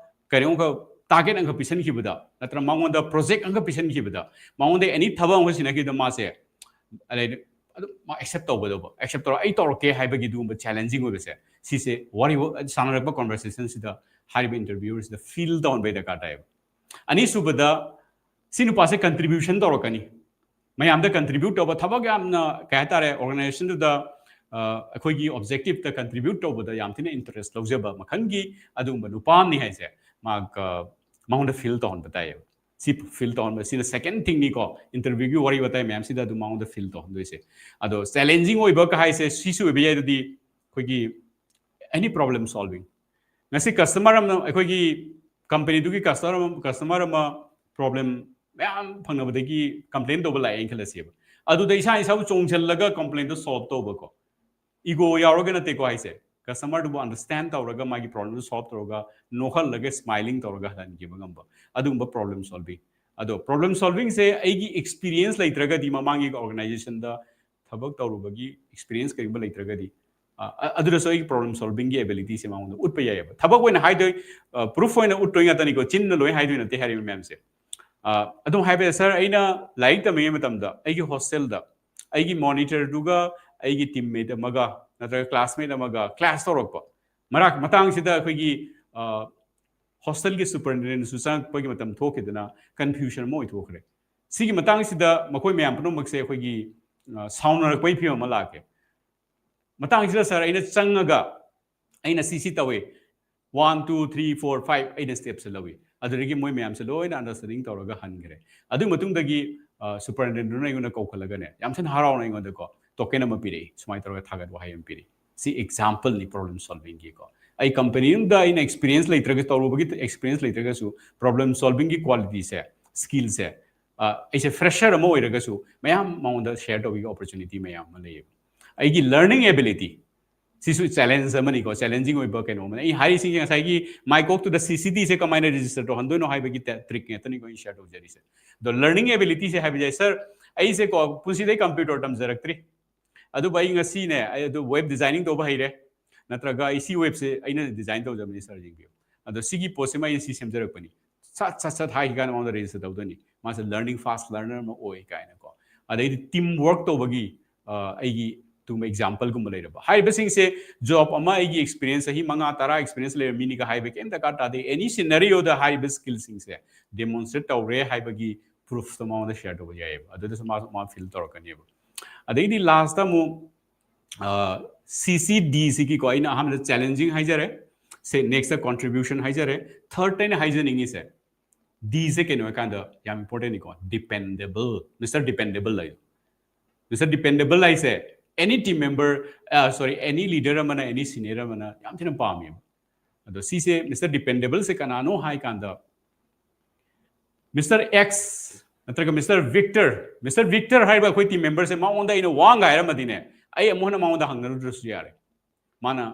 ꯀꯔꯤꯒꯨꯝꯕ ꯇꯥꯔꯒꯦꯠ ꯑꯃꯈꯛ ꯄꯤꯁꯟꯈꯤꯕꯗ, ꯅꯠꯇ꯭ꯔꯒ ꯃꯉꯣꯟꯗ ꯄ꯭ꯔꯣꯖꯦꯛ ꯑꯃꯈꯛ ꯄꯤꯁꯟꯈꯤꯕꯗ, ꯃꯉꯣꯟꯗ ꯑꯦꯅꯤ ꯊꯕꯛ ꯑꯃꯈꯛ ꯁꯤꯟꯅꯈꯤꯕꯗ ꯃꯥꯁꯦ ꯑꯗꯩꯗꯤ ꯑꯗꯨꯝ ꯃꯥ ꯑꯦꯛꯁꯦꯞ ꯇꯧꯒꯗꯧꯕ, ꯑꯦꯛꯁꯦꯞ ꯇꯧꯔ ꯑꯩ ꯇꯧꯔꯛꯀꯦ ꯍꯥꯏꯕꯒꯤ ꯑꯗꯨꯒꯨꯝꯕ ꯆꯦꯂꯦꯟꯖꯤꯡ ꯑꯣꯏꯕꯁꯦ, ꯁꯤꯁꯦ ꯋꯥꯔꯤ ꯁꯥꯟꯅꯔꯛꯄ ꯀꯣꯟꯚꯔꯁꯦꯁꯟꯁꯤꯗ ꯍꯥꯏꯔꯤꯕ ꯏꯟꯇꯔꯚꯤꯌꯨꯋꯔꯁꯤꯗ ꯐꯤꯜ ꯇꯧꯍꯟꯕꯩ ꯗꯔꯀꯥꯔ ꯇꯥꯏꯌꯦꯕ꯫ ꯑꯅꯤꯁꯨꯕꯗ, ꯁꯤ ꯅꯨꯄꯥꯁꯦ ꯀꯟꯇ꯭ꯔꯤꯕ꯭ꯌꯨꯁꯟ ꯇꯧꯔꯛꯀꯅꯤ, ꯃꯌꯥꯝꯗ ꯀꯟꯇ꯭ꯔꯤꯕ꯭ꯌꯨꯠ ꯇꯧꯕ, ꯊꯕꯛ ꯌꯥꯝꯅ ꯀꯩ ꯍꯥꯏꯇꯥꯔꯦ, ꯑꯣꯔꯒꯅꯥꯏꯖꯦꯁꯟꯗꯨꯗ ꯑꯩꯈꯣꯏꯒꯤ ꯑꯣꯕꯖꯦꯛꯇꯤꯞꯇ ꯀꯟꯇ꯭ꯔꯤꯕ꯭ꯌꯨꯠ ꯇꯧꯕꯗ ꯌꯥꯝ ꯊꯤꯅ ꯏꯟꯇꯔꯦꯁ ꯂꯧꯖꯕ ꯃꯈꯜꯒꯤ ꯑꯗꯨꯒꯨꯝꯕ ꯅꯨꯄꯥ ꯑꯃꯅꯤ ꯍꯥꯏꯁꯦ ꯃꯥ, ꯃꯉꯣꯟꯗ ꯐꯤꯜ ꯇꯧꯍꯟꯕ ꯇꯥꯏꯌꯦꯕ꯫ ꯁꯤ ꯐꯤꯜ ꯇꯧꯍꯟꯕ, ꯁꯤꯅ ꯁꯦꯀꯦꯟ ꯊꯤꯡꯅꯤꯀꯣ, ꯏꯟꯇꯔꯚꯤꯌꯨꯒꯤ ꯋꯥꯔꯤ ꯋꯥꯇꯥꯏ ꯃꯌꯥꯝꯁꯤꯗ ꯑꯗꯨꯝ ꯃꯉꯣꯟꯗ ꯐꯤꯜ ꯇꯧꯍꯟꯗꯣꯏꯁꯦ꯫ ꯑꯗꯣ ꯆꯦꯂꯦꯟꯖꯤꯡ ꯑꯣꯏꯕ ꯀ ꯍꯥꯏꯁꯦ ꯁꯤꯁꯨ ꯑꯣꯏꯕ ꯌꯥꯏ꯫ ꯑꯗꯨꯗꯤ ꯑꯩꯈꯣꯏꯒꯤ ꯑꯦꯅꯤ ꯄ꯭ꯔꯣꯕ꯭ꯂꯦꯝ ꯁꯣꯜꯚꯤꯡ, ꯉꯁꯤ ꯀꯁꯇꯃꯔ ꯑꯃꯅ, ꯑꯩꯈꯣꯏꯒꯤ ꯀꯝꯄꯅꯤꯗꯨꯒꯤ ꯀꯁꯇꯃꯔ ꯑꯃ, ꯀꯁꯇꯃꯔ ꯑꯃ ꯄ꯭ꯔꯣꯕ꯭ꯂꯦꯝ ꯃꯌꯥꯝ ꯐꯪꯅꯕꯗꯒꯤ ꯀꯝꯄ꯭ꯂꯦꯟ ꯇꯧꯕ ꯂꯥꯛꯑꯦꯅ ꯈꯜꯂꯁꯦꯕ꯫ ꯑꯗꯨꯗ ꯏꯁꯥ ꯏꯁꯥꯕꯨ ꯆꯣꯡꯁꯤꯜꯂꯒ ꯀꯝꯄ꯭ꯂꯦꯟꯗꯣ ꯁꯣꯜꯚ ꯇꯧꯕꯀꯣ, ꯏꯒꯣ ꯌꯥꯎꯔꯒ ꯅꯠꯇꯦꯀꯣ ꯍꯥꯏꯁꯦ, ꯀꯁꯇꯃꯔꯗꯨꯕꯨ ꯑꯟꯗꯔꯁꯇꯦꯟ ꯇꯧꯔꯒ ꯃꯥꯒꯤ ꯄ꯭ꯔꯣꯕ꯭ꯂꯦꯝꯗꯨ ꯁꯣꯜꯚ ꯇꯧꯔꯒ ꯅꯣꯛꯍꯜꯂꯒ ꯁ꯭ꯃꯥꯏꯂꯤꯡ ꯇꯧꯔꯒ ꯍꯜꯍꯟꯈꯤꯕ ꯉꯝꯕ, ꯑꯗꯨꯒꯨꯝꯕ ꯄ꯭ꯔꯣꯕ꯭ꯂꯦꯝ ꯁꯣꯜꯚꯤꯡ꯫ ꯑꯗꯣ ꯄ꯭ꯔꯣꯕ꯭ꯂꯦꯝ ꯁꯣꯜꯚꯤꯡꯁꯦ ꯑꯩꯒꯤ ꯑꯦꯛꯁꯄꯤꯔꯤꯌꯦꯟꯁ ꯂꯩꯇ꯭ꯔꯒꯗꯤ, ꯃꯃꯥꯡꯒꯤ ꯑꯣꯔꯒꯅꯥꯏꯖꯦꯁꯟꯗ ꯊꯕꯛ ꯇꯧꯔꯨꯕꯒꯤ ꯑꯦꯛꯁꯄꯤꯔꯤꯌꯦꯟꯁ ꯀꯔꯤꯒꯨꯝꯕ ꯂꯩꯇ꯭ꯔꯒꯗꯤ, ꯑ, ꯑ, ꯑꯗꯨꯗꯁꯨ ꯑꯩꯒꯤ ꯄ꯭ꯔꯣꯕ꯭ꯂꯦꯝ ꯁꯣꯜꯚꯤꯡꯒꯤ ꯑꯦꯕꯤꯂꯤꯇꯤꯁꯦ ꯃꯉꯣꯟꯗ ꯎꯠꯄ ꯌꯥꯏꯑꯕ꯫ ꯊꯕꯛ ꯑꯣꯏꯅ ꯍꯥꯏꯗꯣꯏ, ꯄ꯭ꯔꯨꯐ ꯑꯣꯏꯅ ꯎꯠꯇꯣꯏ ꯉꯥꯛꯇꯅꯤꯀꯣ, ꯆꯤꯟꯅ ꯂꯣꯏ ꯍꯥꯏꯗꯣꯏ ꯅꯠꯇꯦ ꯍꯥꯏꯔꯤꯕ ꯃꯌꯥꯝꯁꯦ꯫ ꯑꯗꯨꯝ ꯍꯥꯏꯕ, ꯁꯥꯔ, ꯑꯩꯅ ꯂꯥꯏꯔꯤꯛ ꯇꯝꯃꯤꯉꯩ ꯃꯇꯝꯗ ꯑꯩꯒꯤ ꯍꯣꯁꯇꯦꯜꯗ ꯑꯩꯒꯤ ꯃꯣꯅꯤꯇꯔꯗꯨꯒ ꯑꯩꯒꯤ ꯇꯤꯝꯃꯦꯠ ꯑꯃꯒ ꯅꯠꯇ꯭ꯔꯒ ꯀ꯭ꯂꯥꯁꯃꯦꯠ ꯑꯃꯒ ꯀ꯭ꯂꯥꯁ ꯇꯧꯔꯛꯄ ꯃꯔꯛ ꯃꯇꯥꯡꯁꯤꯗ ꯑꯩꯈꯣꯏꯒꯤ ꯍꯣꯁꯇꯦꯜꯒꯤ ꯁꯨꯄꯔꯤꯟꯇꯦꯟꯗꯦꯟꯁꯨ ꯆꯪꯉꯛꯄꯒꯤ ꯃꯇꯝ ꯊꯣꯛꯈꯤꯗꯅ ꯀꯟꯐ꯭ꯌꯨꯖꯟ ꯑꯃ ꯑꯣꯏꯊꯣꯛꯈ꯭ꯔꯦ꯫ ꯁꯤꯒꯤ ꯃꯇꯥꯡꯁꯤꯗ ꯃꯈꯣꯏ ꯃꯌꯥꯝ ꯄꯨꯝꯅꯃꯛꯁꯦ ꯑꯩꯈꯣꯏꯒꯤ ꯁꯥꯎꯅꯔꯛꯄꯒꯤ ꯐꯤꯕꯝ ꯑꯃ ꯂꯥꯛꯀꯦ꯫ ꯃꯇꯥꯡꯁꯤꯗ ꯁꯥꯔ ꯑꯩꯅ ꯆꯪꯉꯒ ꯑꯩꯅ ꯁꯤ ꯁꯤ ꯇꯧꯏ, one two three four five ꯑꯩꯅ ꯁ꯭ꯇꯦꯞꯁꯦ ꯂꯧꯏ꯫ ꯑꯗꯨꯗꯒꯤ ꯃꯣꯏ ꯃꯌꯥꯝꯁꯦ ꯂꯣꯏꯅ ꯑꯟꯗꯔꯁꯇꯦꯟꯗꯤꯡ ꯇꯧꯔꯒ ꯍꯟꯈ꯭ꯔꯦ꯫ ꯑꯗꯨꯒꯤ ꯃꯇꯨꯡꯗꯒꯤ ꯁꯨꯄꯔꯤꯟꯇꯦꯟꯗꯦꯟꯗꯨꯅ ꯑꯩꯉꯣꯟꯗ ꯀꯧꯈꯠꯂꯒꯅꯦ, ꯌꯥꯝ ꯊꯤꯅ ꯍꯔꯥꯎꯅ ꯑꯩꯉꯣꯟꯗꯀꯣ ꯇꯣꯀꯦꯟ ꯑꯃ ꯄꯤꯔꯛꯏ, ꯁꯨꯃꯥꯏꯅ ꯇꯧꯔꯒ ꯊꯥꯒꯠ ꯋꯥꯍꯩ ꯑꯃ ꯄꯤꯔꯛꯏ꯫ ꯁꯤ ꯑꯦꯛꯖꯥꯝꯄꯜꯅꯤ ꯄ꯭ꯔꯣꯕ꯭ꯂꯦꯝ ꯁꯣꯜꯚꯤꯡꯒꯤꯀꯣ꯫ ꯑꯩ ꯀꯝꯄꯅꯤ ꯑꯃꯗ ꯑꯩꯅ ꯑꯦꯛꯁꯄꯤꯔꯤꯌꯦꯟꯁ ꯂꯩꯇ꯭ꯔꯒ, ꯇꯧꯔꯨꯕꯒꯤ ꯑꯦꯛꯁꯄꯤꯔꯤꯌꯦꯟꯁ ꯂꯩꯇ꯭ꯔꯒꯁꯨ ꯄ꯭ꯔꯣꯕ꯭ꯂꯦꯝ ꯁꯣꯜꯚꯤꯡꯒꯤ ꯀ꯭ꯋꯥꯂꯤꯇꯤꯁꯦ, ꯁ꯭ꯀꯤꯜꯁꯦ, ꯑꯩꯁꯦ ꯐ꯭ꯔꯦꯁꯔ ꯑꯃ ꯑꯣꯏꯔꯒꯁꯨ ꯃꯌꯥꯝ ꯃꯉꯣꯟꯗ ꯁꯦꯌꯔ ꯇꯧꯕꯒꯤ ꯑꯣꯄꯣꯔꯆꯨꯅꯤꯇꯤ ꯃꯌꯥꯝ ꯑꯃ ꯂꯩꯌꯦꯕ꯫ ꯑꯩꯒꯤ ꯂꯔꯅꯤꯡ ꯑꯦꯕꯤꯂꯤꯇꯤ ꯁꯤꯁꯨ ꯆꯦꯂꯦꯟꯖ ꯑꯃꯅꯤꯀꯣ, ꯆꯦꯂꯦꯟꯖꯤꯡ ꯑꯣꯏꯕ ꯀꯩꯅꯣ ꯑꯃꯅꯤ꯫ ꯑꯩ ꯍꯥꯏꯔꯤꯁꯤꯡꯁꯦ ꯉꯁꯥꯏꯒꯤ ꯃꯥꯏꯀꯣꯛꯇꯨꯗ ꯁꯤ ꯁꯤ ꯗꯤꯁꯦ ꯀꯃꯥꯏꯅ ꯔꯦꯖꯤꯁꯇꯔ ꯇꯧꯍꯟꯗꯣꯏꯅꯣ ꯍꯥꯏꯕꯒꯤ ꯇ꯭ꯔꯤꯛ ꯉꯥꯛꯇꯅꯤꯀꯣ ꯑꯩꯅ ꯁꯦꯌꯔ ꯇꯧꯖꯔꯤꯁꯦ꯫ ꯑꯗꯣ ꯂꯔꯅꯤꯡ ꯑꯦꯕꯤꯂꯤꯇꯤꯁꯦ ꯍꯥꯏꯕꯁꯦ, ꯁꯥꯔ, ꯑꯩꯁꯦꯀꯣ ꯄꯨꯟꯁꯤꯗ ꯀꯝꯄ꯭ꯌꯨꯇꯔ ꯇꯝꯖꯔꯛꯇ꯭ꯔꯤ, ꯑꯗꯨꯕꯨ ꯑꯩ ꯉꯁꯤꯅꯦ, ꯑꯩ ꯑꯗꯨ ꯋꯦꯕ ꯗꯤꯖꯥꯏꯅꯤꯡ ꯇꯧꯕ ꯍꯩꯔꯦ, ꯅꯠꯇ꯭ꯔꯒ ꯑꯩ ꯁꯤ ꯋꯦꯕꯁꯦ ꯑꯩꯅ ꯗꯤꯖꯥꯏꯟ ꯇꯧꯖꯕꯅꯤ, ꯁꯥꯔ ꯌꯦꯡꯕꯤꯌꯨ꯫ ꯑꯗꯣ ꯁꯤꯒꯤ ꯄꯣꯠꯁꯤꯃ ꯑꯩꯅ ꯁꯤ ꯁꯦꯝꯖꯔꯛꯄꯅꯤ, ꯁꯠ ꯁꯠ ꯁꯠ ꯍꯥꯏꯈꯤ ꯀꯥꯟꯗ ꯃꯉꯣꯟꯗ ꯔꯦꯖꯤꯁꯇꯔ ꯇꯧꯗꯣꯏꯅꯤ, ꯃꯥꯁꯦ ꯂꯔꯅꯤꯡ ꯐꯥꯁ ꯂꯔꯅꯔ ꯑꯃ ꯑꯣꯏ ꯀꯥꯏꯅꯀꯣ꯫ ꯑꯗꯩꯗꯤ ꯇꯤꯝ ꯋꯥꯔꯛ ꯇꯧꯕꯒꯤ ꯑꯩꯒꯤ ꯑꯗꯨꯒꯨꯝꯕ ꯑꯦꯛꯖꯥꯝꯄꯜꯒꯨꯝꯕ ꯂꯩꯔꯕ ꯍꯥꯏꯔꯤꯕꯁꯤꯡꯁꯦ, ꯖꯣꯕ ꯑꯃ ꯑꯩꯒꯤ ꯑꯦꯛꯁꯄꯤꯔꯤꯌꯦꯟꯁ ꯆꯍꯤ ꯃꯉꯥ ꯇꯔꯥ ꯑꯦꯛꯁꯄꯤꯔꯤꯌꯦꯟꯁ ꯂꯩꯔꯕ ꯃꯤꯅꯤꯒ ꯍꯥꯏꯕ ꯀꯩꯝ ꯗꯔꯀꯥꯔ ꯇꯥꯗꯦ꯫ ꯑꯦꯅꯤ ꯁꯤꯅꯔꯤꯑꯣꯗ ꯍꯥꯏꯔꯤꯕ ꯁ꯭ꯀꯤꯜꯁꯤꯡꯁꯦ ꯗꯦꯃꯣꯟꯁꯇ꯭ꯔꯦꯠ ꯇꯧꯔꯦ ꯍꯥꯏꯕꯒꯤ ꯄ꯭ꯔꯨꯐꯇꯣ ꯃꯉꯣꯟꯗ ꯁꯦꯌꯔ ꯇꯧꯕ ꯌꯥꯏꯑꯕ꯫ ꯑꯗꯨꯗꯁꯨ ꯃꯥꯁꯨ ꯃꯥ ꯐꯤꯜ ꯇꯧꯔꯛꯀꯅꯦꯕ꯫ ꯑꯗꯩꯗꯤ ꯂꯥꯁꯇ ꯑꯃꯨꯛ ꯁꯤ ꯁꯤ ꯗꯤ ꯁꯤꯒꯤꯀꯣ, ꯑꯩꯅ ꯑꯍꯥꯟꯕꯗ ꯆꯦꯂꯦꯟꯖꯤꯡ ꯍꯥꯏꯖꯔꯦ, ꯁꯦ ꯅꯦꯛꯁꯇ ꯀꯣꯟꯇ꯭ꯔꯤꯕ꯭ꯌꯨꯁꯟ ꯍꯥꯏꯖꯔꯦ, ꯊꯔꯗ ꯑꯩꯅ ꯍꯥꯏꯖꯅꯤꯡꯉꯤꯁꯦ ꯗꯤꯁꯦ ꯀꯩꯅꯣ ꯍꯥꯏꯀꯥꯟꯗ ꯌꯥꯝ ꯏꯝꯄꯣꯔꯇꯦꯟꯅꯤꯀꯣ, ꯗꯤꯄꯦꯟꯗꯦꯕꯜ, ꯃꯤꯁꯇꯔ ꯗꯤꯄꯦꯟꯗꯦꯕꯜ ꯍꯥꯏꯗꯣ꯫ ꯃꯤꯁꯇꯔ ꯗꯤꯄꯦꯟꯗꯦꯕꯜ ꯍꯥꯏꯁꯦ ꯑꯦꯅꯤ ꯇꯤꯝ ꯃꯦꯝꯕꯔ, ꯁꯣꯔꯤ, ꯑꯦꯅꯤ ꯂꯤꯗꯔ ꯑꯃꯅ, ꯑꯦꯅꯤ ꯁꯤꯅꯤꯌꯔ ꯑꯃꯅ ꯌꯥꯝ ꯊꯤꯅ ꯄꯥꯝꯃꯦꯕ꯫ ꯑꯗꯣ ꯁꯤꯁꯦ ꯃꯤꯁꯇꯔ ꯗꯤꯄꯦꯟꯗꯦꯕꯜꯁꯦ ꯀꯅꯥꯅꯣ ꯍꯥꯏ ꯀꯥꯟꯗ ꯃꯤꯁꯇꯔ ꯑꯦꯛꯁ ꯅꯠꯇ꯭ꯔꯒ ꯃꯤꯁꯇꯔ ꯚꯤꯛꯇꯔ, ꯃꯤꯁꯇꯔ ꯚꯤꯛꯇꯔ ꯍꯥꯏꯔꯤꯕ ꯑꯩꯈꯣꯏ ꯇꯤꯝ ꯃꯦꯝꯕꯔꯁꯦ ꯃꯉꯣꯟꯗ ꯑꯩꯅ ꯋꯥ ꯉꯥꯏꯔꯝꯃꯗꯤꯅꯦ, ꯑꯩ ꯑꯃꯨꯛ ꯍꯟꯅ ꯃꯉꯣꯟꯗ ꯍꯪꯅꯔꯨꯗ꯭ꯔꯁꯨ ꯌꯥꯔꯦ꯫ ꯃꯥꯅ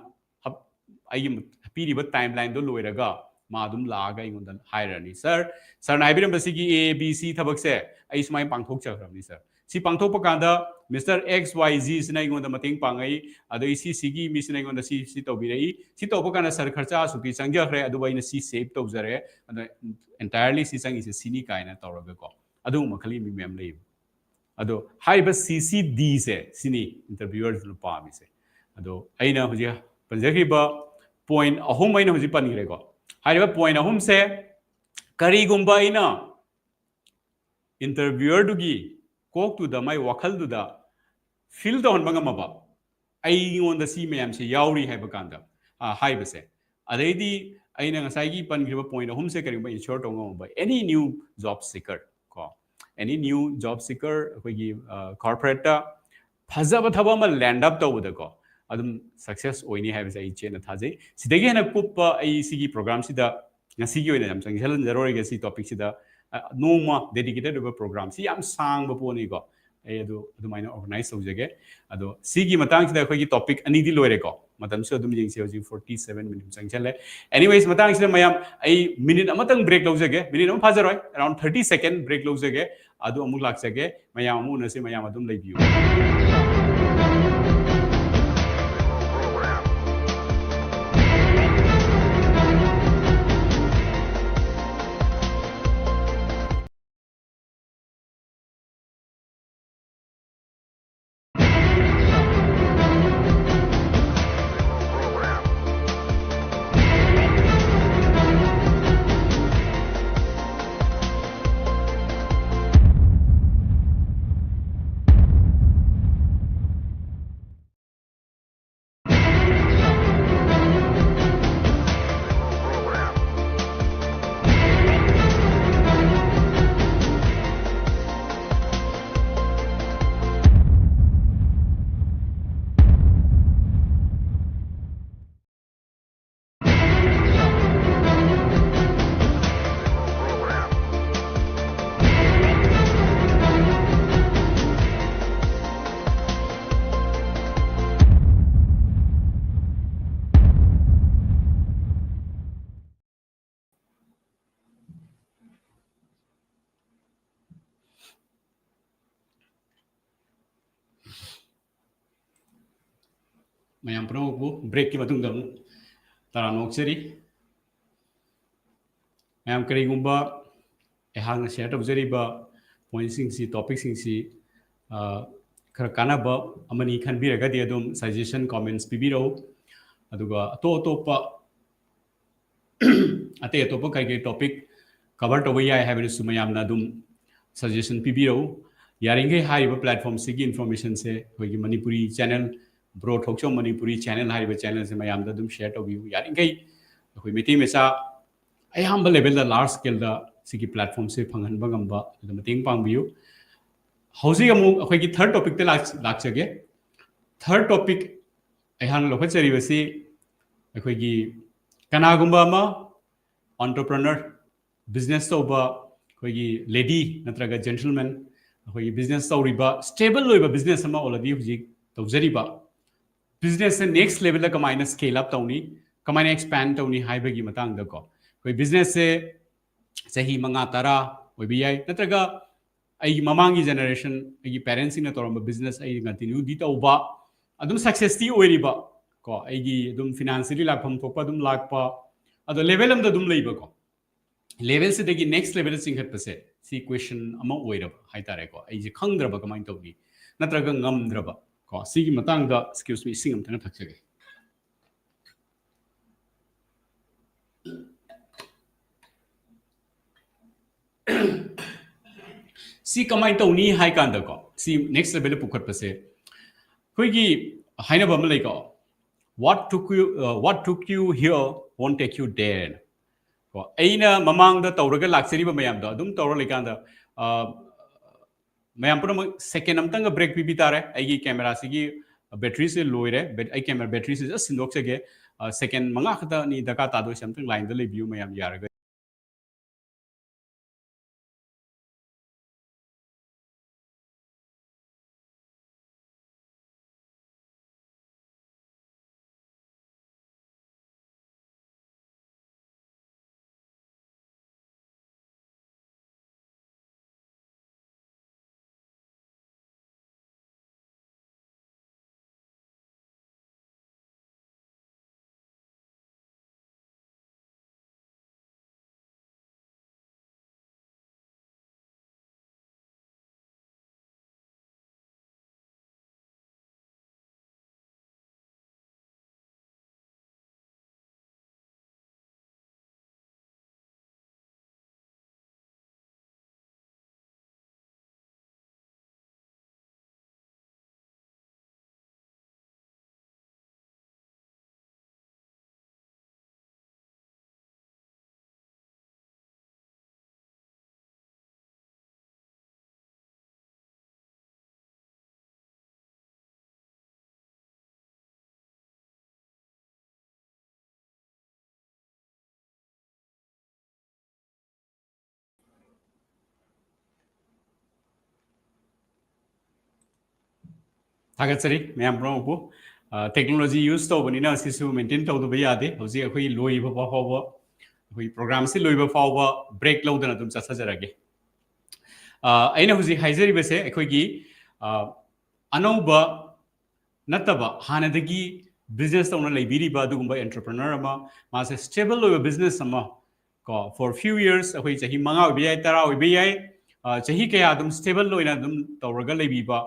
ꯍꯞ-, ꯑꯩꯒꯤ ꯄꯤꯔꯤꯕ ꯇꯥꯏꯝ ꯂꯥꯏꯟꯗꯣ ꯂꯣꯏꯔꯒ ꯃꯥ ꯑꯗꯨꯝ ꯂꯥꯛꯑꯒ ꯑꯩꯉꯣꯟꯗ ꯍꯥꯏꯔꯅꯤ, "ꯁꯥꯔ, ꯁꯥꯔꯅ ꯍꯥꯏꯕꯤꯔꯝꯕꯁꯤꯒꯤ ꯑꯦ ꯕꯤ ꯁꯤ ꯊꯕꯛꯁꯦ ꯑꯩ ꯁꯨꯃꯥꯏꯅ ꯄꯥꯡꯊꯣꯛꯆꯈ꯭ꯔꯕꯅꯤ ꯁꯥꯔ, ꯁꯤ ꯄꯥꯡꯊꯣꯛꯄ ꯀꯥꯟꯗ Mister X Y Z ꯁꯤꯅ ꯑꯩꯉꯣꯟꯗ ꯃꯇꯦꯡ ꯄꯥꯡꯉꯛꯏ, ꯑꯗꯒꯤ ꯁꯤ ꯁꯤꯒꯤ ꯃꯤꯁꯤꯅ ꯑꯩꯉꯣꯟꯗ ꯁꯤ ꯁꯤ ꯇꯧꯕꯤꯔꯛꯏ, ꯁꯤ ꯇꯧꯕ ꯀꯥꯟꯗ ꯁꯔ ꯈꯔꯆꯥ ꯑꯁꯨꯛꯇꯤ ꯆꯪꯖꯈ꯭ꯔꯦ, ꯑꯗꯨꯕꯨ ꯑꯩꯅ ꯁꯤ ꯁꯦꯚ ꯇꯧꯖꯔꯦ, ꯑꯗ ꯑꯦꯟꯇꯥꯌꯔꯂꯤ ꯁꯤ ꯆꯪꯉꯤꯁꯦ ꯁꯤꯅꯤ ꯀꯥꯏꯅ ꯇꯧꯔꯒꯀꯣ, ꯑꯗꯨꯒꯨꯝꯕ ꯈꯜꯂꯤ ꯃꯤ ꯃꯌꯥꯝ ꯂꯩꯌꯦꯕ꯫ ꯑꯗꯣ ꯍꯥꯏꯔꯤꯕ C C D ꯁꯦ ꯁꯤꯅꯤ ꯏꯟꯇꯔꯚꯤꯌꯨꯋꯔꯗꯨꯅ ꯄꯥꯝꯃꯤꯁꯦ꯫ ꯑꯗꯣ ꯑꯩꯅ ꯍꯧꯖꯤꯛ ꯄꯟꯖꯈ꯭ꯔꯤꯕ ꯄꯣꯏꯟ ꯑꯍꯨꯝ ꯑꯩꯅ ꯍꯧꯖꯤꯛ ꯄꯟꯈ꯭ꯔꯦꯀꯣ꯫ ꯍꯥꯏꯔꯤꯕ ꯄꯣꯏꯟ ꯑꯍꯨꯝꯁꯦ ꯀꯔꯤꯒꯨꯝꯕ ꯑꯩꯅ ꯏꯟꯇꯔꯚꯤꯌꯨꯋꯔꯗꯨꯒꯤ ꯀꯣꯛꯇꯨꯗ, ꯃꯥꯏ ꯋꯥꯈꯜꯗꯨꯗ ꯐꯤꯜ ꯇꯧꯍꯟꯕ ꯉꯝꯃꯕ, ꯑꯩꯉꯣꯟꯗ ꯁꯤ ꯃꯌꯥꯝꯁꯦ ꯌꯥꯎꯔꯤ ꯍꯥꯏꯕ ꯀꯥꯟꯗ, ꯑ, ꯍꯥꯏꯕꯁꯦ꯫ ꯑꯗꯩꯗꯤ ꯑꯩꯅ ꯉꯁꯥꯏꯒꯤ ꯄꯟꯈ꯭ꯔꯤꯕ ꯄꯣꯏꯟ ꯑꯍꯨꯝꯁꯦ ꯀꯔꯤꯒꯨꯝꯕ ꯏꯟꯁꯤꯌꯣꯔ ꯇꯧꯕ ꯉꯝꯃꯕ, any new job seeker ꯀꯣ, any new job seeker ꯑꯩꯈꯣꯏꯒꯤ ꯀꯣꯔꯄꯣꯔꯦꯠꯇ ꯐꯖꯕ ꯊꯕꯛ ꯑꯃ ꯂꯦꯟꯗ ꯑꯞ ꯇꯧꯕꯗꯀꯣ, ꯑꯗꯨꯝ ꯁꯛꯁꯦꯁ ꯑꯣꯏꯅꯤ ꯍꯥꯏꯕꯁꯦ ꯑꯩ ꯆꯦꯠꯅ ꯊꯥꯖꯩ꯫ ꯁꯤꯗꯒꯤ ꯍꯦꯟꯅ ꯀꯨꯞꯄ ꯑꯩ ꯁꯤꯒꯤ ꯄ꯭ꯔꯣꯒ꯭ꯔꯥꯝꯁꯤꯗ ꯉꯁꯤꯒꯤ ꯑꯣꯏꯅ ꯌꯥꯝ ꯆꯪꯁꯤꯜꯍꯟꯖꯔꯣꯏꯒꯦ ꯁꯤ ꯇꯣꯄꯤꯛꯁꯤꯗ꯫ ꯑ, ꯅꯣꯡꯃ ꯗꯦꯗꯤꯀꯦꯇꯦꯠ ꯑꯣꯏꯕ ꯄ꯭ꯔꯣꯒ꯭ꯔꯥꯝ, ꯁꯤ ꯌꯥꯝ ꯁꯥꯡꯕ ꯄꯣꯠꯅꯤꯀꯣ꯫ ꯑꯩ ꯑꯗꯨ ꯑꯗꯨꯃꯥꯏꯅ ꯑꯣꯔꯒꯅꯥꯏꯖ ꯇꯧꯖꯒꯦ꯫ ꯑꯗꯣ ꯁꯤꯒꯤ ꯃꯇꯥꯡꯁꯤꯗ ꯑꯩꯈꯣꯏꯒꯤ ꯇꯣꯄꯤꯛ ꯑꯅꯤꯗꯤ ꯂꯣꯏꯔꯦꯀꯣ꯫ ꯃꯇꯝꯁꯨ ꯑꯗꯨꯝ ꯌꯦꯡꯁꯤ, ꯍꯧꯖꯤꯛ forty seven minute ꯆꯪꯁꯤꯜꯂꯦ꯫ Anyways, ꯃꯇꯥꯡꯁꯤꯗ ꯃꯌꯥꯝ ꯑꯩ ꯃꯤꯅꯤꯠ ꯑꯃꯇꯪ ꯕ꯭ꯔꯦꯛ ꯂꯧꯖꯒꯦ, ꯃꯤꯅꯤꯠ ꯑꯃ ꯐꯥꯖꯔꯣꯏ, around thirty second ꯕ꯭ꯔꯦꯛ ꯂꯧꯖꯒꯦ꯫ ꯑꯗꯨ ꯑꯃꯨꯛ ꯂꯥꯛꯆꯒꯦ꯫ ꯃꯌꯥꯝ ꯑꯃꯨꯛ ꯎꯅꯁꯤ, ꯃꯌꯥꯝ ꯑꯗꯨꯝ ꯂꯩꯕꯤꯌꯨ꯫ ꯃꯌꯥꯝ ꯄꯨꯝꯅꯃꯛꯄꯨ ꯕ꯭ꯔꯦꯛꯀꯤ ꯃꯇꯨꯡꯗ ꯑꯃꯨꯛ ꯇꯔꯥꯝꯅ ꯑꯣꯛꯆꯔꯤ꯫ ꯃꯌꯥꯝ, ꯀꯔꯤꯒꯨꯝꯕ ꯑꯩꯍꯥꯛꯅ ꯁꯤꯌꯔ ꯇꯧꯖꯔꯤꯕ ꯄꯣꯏꯟꯠꯁꯤꯡꯁꯤ, ꯇꯣꯄꯤꯛꯁꯤꯡꯁꯤ, ꯑ, ꯈꯔ ꯀꯥꯟꯅꯕ ꯑꯃꯅꯤ ꯈꯟꯕꯤꯔꯒꯗꯤ ꯑꯗꯨꯝ ꯁꯖꯦꯁꯟ, ꯀꯃꯦꯟꯠꯁ ꯄꯤꯕꯤꯔꯛꯎ꯫ ꯑꯗꯨꯒ ꯑꯇꯣꯞ ꯑꯇꯣꯞꯄ ꯑꯇꯩ ꯑꯇꯣꯞꯄ ꯀꯔꯤ ꯀꯔꯤ ꯇꯣꯄꯤꯛ ꯀꯚꯔ ꯇꯧꯕ ꯌꯥꯏ ꯍꯥꯏꯕꯗꯨꯁꯨ ꯃꯌꯥꯝꯅ ꯑꯗꯨꯝ ꯁꯖꯦꯁꯟ ꯄꯤꯕꯤꯔꯛꯎ꯫ ꯌꯥꯔꯤꯈꯩ ꯍꯥꯏꯔꯤꯕ ꯄ꯭ꯂꯦꯠꯐꯣꯔꯝꯁꯤꯒꯤ ꯏꯟꯐꯣꯔꯃꯦꯁꯟꯁꯦ ꯑꯩꯈꯣꯏꯒꯤ ꯃꯅꯤꯄꯨꯔꯤ ꯆꯦꯅꯦꯜ, ꯕ꯭ꯔꯣ ꯊꯣꯛꯆꯧ ꯃꯅꯤꯄꯨꯔꯤ ꯆꯦꯅꯦꯜ ꯍꯥꯏꯔꯤꯕ ꯆꯦꯅꯦꯜꯁꯦ ꯃꯌꯥꯝꯗ ꯑꯗꯨꯝ ꯁꯤꯌꯔ ꯇꯧꯕꯤꯌꯨ꯫ ꯌꯥꯔꯤꯈꯩ ꯑꯩꯈꯣꯏ ꯃꯩꯇꯩ ꯃꯆꯥ ꯑꯌꯥꯝꯕ ꯂꯦꯚꯦꯜꯗ, ꯂꯥꯔꯖ ꯁ꯭ꯀꯦꯜꯗ ꯁꯤꯒꯤ ꯄ꯭ꯂꯦꯠꯐꯣꯔꯝꯁꯦ ꯐꯪꯍꯟꯕ ꯉꯝꯕ ꯑꯗꯨꯗ ꯃꯇꯦꯡ ꯄꯥꯡꯕꯤꯌꯨ꯫ ꯍꯧꯖꯤꯛ ꯑꯃꯨꯛ ꯑꯩꯈꯣꯏꯒꯤ ꯊꯔꯗ ꯇꯣꯄꯤꯛꯇ ꯂꯥꯛ-, ꯂꯥꯛꯆꯒꯦ꯫ ꯊꯔꯗ ꯇꯣꯄꯤꯛ ꯑꯩꯍꯥꯛꯅ ꯂꯧꯈꯠꯆꯔꯤꯕꯁꯤ ꯑꯩꯈꯣꯏꯒꯤ ꯀꯅꯥꯒꯨꯝꯕ ꯑꯃ ꯑꯣꯟꯇꯔꯄ꯭ꯔꯅꯔ, ꯕꯤꯖꯤꯅꯦꯁ ꯇꯧꯕ ꯑꯩꯈꯣꯏꯒꯤ ꯂꯦꯗꯤ ꯅꯠꯇ꯭ꯔꯒ ꯖꯦꯟꯇꯜꯃꯦꯟ, ꯑꯩꯈꯣꯏꯒꯤ ꯕꯤꯖꯤꯅꯦꯁ ꯇꯧꯔꯤꯕ, ꯁ꯭ꯇꯦꯕꯜ ꯑꯣꯏꯕ ꯕꯤꯖꯤꯅꯦꯁ ꯑꯃ ꯑꯣꯜꯔꯦꯗꯤ ꯍꯧꯖꯤꯛ ꯇꯧꯖꯔꯤꯕ, ꯕꯤꯖꯤꯅꯦꯁꯁꯦ ꯅꯦꯛꯁ ꯂꯦꯚꯦꯜꯗ ꯀꯃꯥꯏꯅ ꯁ꯭ꯀꯦꯜ ꯑꯞ ꯇꯧꯅꯤ, ꯀꯃꯥꯏꯅ ꯑꯦꯛꯁꯄꯦꯟ ꯇꯧꯅꯤ ꯍꯥꯏꯕꯒꯤ ꯃꯇꯥꯡꯗꯀꯣ꯫ ꯑꯩꯈꯣꯏ ꯕꯤꯖꯤꯅꯦꯁꯁꯦ ꯆꯍꯤ ꯃꯉꯥ, ꯇꯔꯥ ꯑꯣꯏꯕ ꯌꯥꯏ, ꯅꯠꯇ꯭ꯔꯒ ꯑꯩꯒꯤ ꯃꯃꯥꯡꯒꯤ ꯖꯦꯅꯦꯔꯦꯁꯟ, ꯑꯩꯒꯤ ꯄꯦꯔꯦꯟꯁꯁꯤꯡꯅ ꯇꯧꯔꯝꯕ ꯕꯤꯖꯤꯅꯦꯁ ꯑꯩ ꯀꯟꯇꯤꯅ꯭ꯌꯨꯗꯤ ꯇꯧꯕ, ꯑꯗꯨꯝ ꯁꯛꯁꯦꯁꯇꯤ ꯑꯣꯏꯔꯤꯕ ꯀꯣ, ꯑꯩꯒꯤ ꯑꯗꯨꯝ ꯐꯤꯅꯥꯟꯁꯤꯌꯦꯜꯂꯤ ꯂꯥꯛꯐꯝ ꯊꯣꯛꯄ ꯑꯗꯨꯝ ꯂꯥꯛꯄ, ꯑꯗꯣ ꯂꯦꯚꯦꯜ ꯑꯃꯗ ꯑꯗꯨꯝ ꯂꯩꯕꯀꯣ꯫ ꯂꯦꯚꯦꯜꯁꯤꯗꯒꯤ ꯅꯦꯛꯁ ꯂꯦꯚꯦꯜꯗ ꯆꯤꯡꯈꯠꯄꯁꯦ, ꯁꯤ ꯀ꯭ꯋꯦꯁꯟ ꯑꯃ ꯑꯣꯏꯔꯕ ꯍꯥꯏꯇꯥꯔꯦꯀꯣ꯫ ꯑꯩꯁꯦ ꯈꯪꯗ꯭ꯔꯕ ꯀꯃꯥꯏꯅ ꯇꯧꯅꯤ, ꯅꯠꯇ꯭ꯔꯒ ꯉꯝꯗ꯭ꯔꯕ ꯀꯣ꯫ ꯁꯤꯒꯤ ꯃꯇꯥꯡꯗ, excuse me, ꯏꯁꯤꯡ ꯑꯝꯇꯪ ꯊꯛꯆꯒꯦ꯫ ꯁꯤ ꯀꯃꯥꯏꯅ ꯇꯧꯅꯤ ꯍꯥꯏ ꯀꯥꯟꯗꯀꯣ, ꯁꯤ ꯅꯦꯛꯁ ꯂꯦꯚꯦꯜꯗ ꯄꯨꯈꯠꯄꯁꯦ, ꯑꯩꯈꯣꯏꯒꯤ ꯍꯥꯏꯅꯕ ꯑꯃ ꯂꯩꯀꯣ, "What took you, uh, what took you here won't take you there" ꯍꯥꯏꯅ꯫ ꯀꯣ, ꯑꯩꯅ ꯃꯃꯥꯡꯗ ꯇꯧꯔꯒ ꯂꯥꯛꯆꯔꯤꯕ ꯃꯌꯥꯝꯗꯣ ꯑꯗꯨꯝ ꯇꯧꯔ ꯂꯩꯀꯥꯟꯗ, ꯑ, ꯃꯌꯥꯝ ꯄꯨꯝꯅꯃꯛ ꯁꯦꯀꯦꯟ ꯑꯃꯇꯪꯒ ꯕ꯭ꯔꯦꯛ ꯄꯤꯕꯤ ꯇꯥꯔꯦ꯫ ꯑꯩꯒꯤ ꯀꯦꯃꯦꯔꯥꯁꯤꯒꯤ ꯕꯦꯇ꯭ꯔꯤꯁꯦ ꯂꯣꯏꯔꯦ꯫ ꯕꯦꯠ-, ꯑꯩ ꯀꯦꯃꯦꯔꯥ ꯕꯦꯇ꯭ꯔꯤꯁꯦ just ꯁꯤꯟꯗꯣꯛꯆꯒꯦ꯫ ꯑ, ꯁꯦꯀꯦꯟ ꯃꯉꯥ ꯈꯛꯇꯅꯤ ꯗꯔꯀꯥꯔ ꯇꯥꯗꯣꯏꯁꯦ, ꯑꯝꯇꯪ ꯂꯥꯏꯟꯗ ꯂꯩꯕꯤꯌꯨ ꯃꯌꯥꯝ, ꯌꯥꯔꯒꯗꯤ꯫ ꯊꯥꯒꯠꯆꯔꯤ ꯃꯌꯥꯝ ꯄꯨꯝꯅꯃꯛꯄꯨ꯫ ꯇꯦꯛꯅꯣꯂꯣꯖꯤ ꯌꯨꯁ ꯇꯧꯕꯅꯤꯅ ꯁꯤꯁꯨ ꯃꯦꯟꯇꯦꯟ ꯇꯧꯗꯕ ꯌꯥꯗꯦ꯫ ꯍꯧꯖꯤꯛ ꯑꯩꯈꯣꯏ ꯂꯣꯏꯕ ꯐꯥꯎꯕ, ꯑꯩꯈꯣꯏ ꯄ꯭ꯔꯣꯒ꯭ꯔꯥꯝꯁꯤ ꯂꯣꯏꯕ ꯐꯥꯎꯕ ꯕ꯭ꯔꯦꯛ ꯂꯧꯗꯅ ꯑꯗꯨꯝ ꯆꯠꯊꯖꯔꯒꯦ꯫ ꯑꯩꯅ ꯍꯧꯖꯤꯛ ꯍꯥꯏꯖꯔꯤꯕꯁꯦ ꯑꯩꯈꯣꯏꯒꯤ ꯑꯅꯧꯕ ꯅꯠꯇꯕ, ꯍꯥꯟꯅꯗꯒꯤ ꯕꯤꯖꯤꯅꯦꯁ ꯇꯧꯅ ꯂꯩꯕꯤꯔꯤꯕ ꯑꯗꯨꯒꯨꯝꯕ ꯑꯦꯟꯇꯔꯄ꯭ꯔꯦꯅꯔ ꯑꯃ, ꯃꯥꯁꯦ ꯁ꯭ꯇꯦꯕꯜ ꯑꯣꯏꯕ ꯕꯤꯖꯤꯅꯦꯁ ꯑꯃ ꯀꯣ, ꯐꯣꯔ ꯐ꯭ꯌꯨ ꯌꯔꯁ, ꯑꯩꯈꯣꯏ ꯆꯍꯤ ꯃꯉꯥ ꯑꯣꯏꯕ ꯌꯥꯏ, ꯇꯔꯥ ꯑꯣꯏꯕ ꯌꯥꯏ, ꯆꯍꯤ ꯀꯌꯥ ꯑꯗꯨꯝ ꯁ꯭ꯇꯦꯕꯜ ꯑꯣꯏꯅ ꯑꯗꯨꯝ ꯇꯧꯔꯒ ꯂꯩꯕꯤꯕ,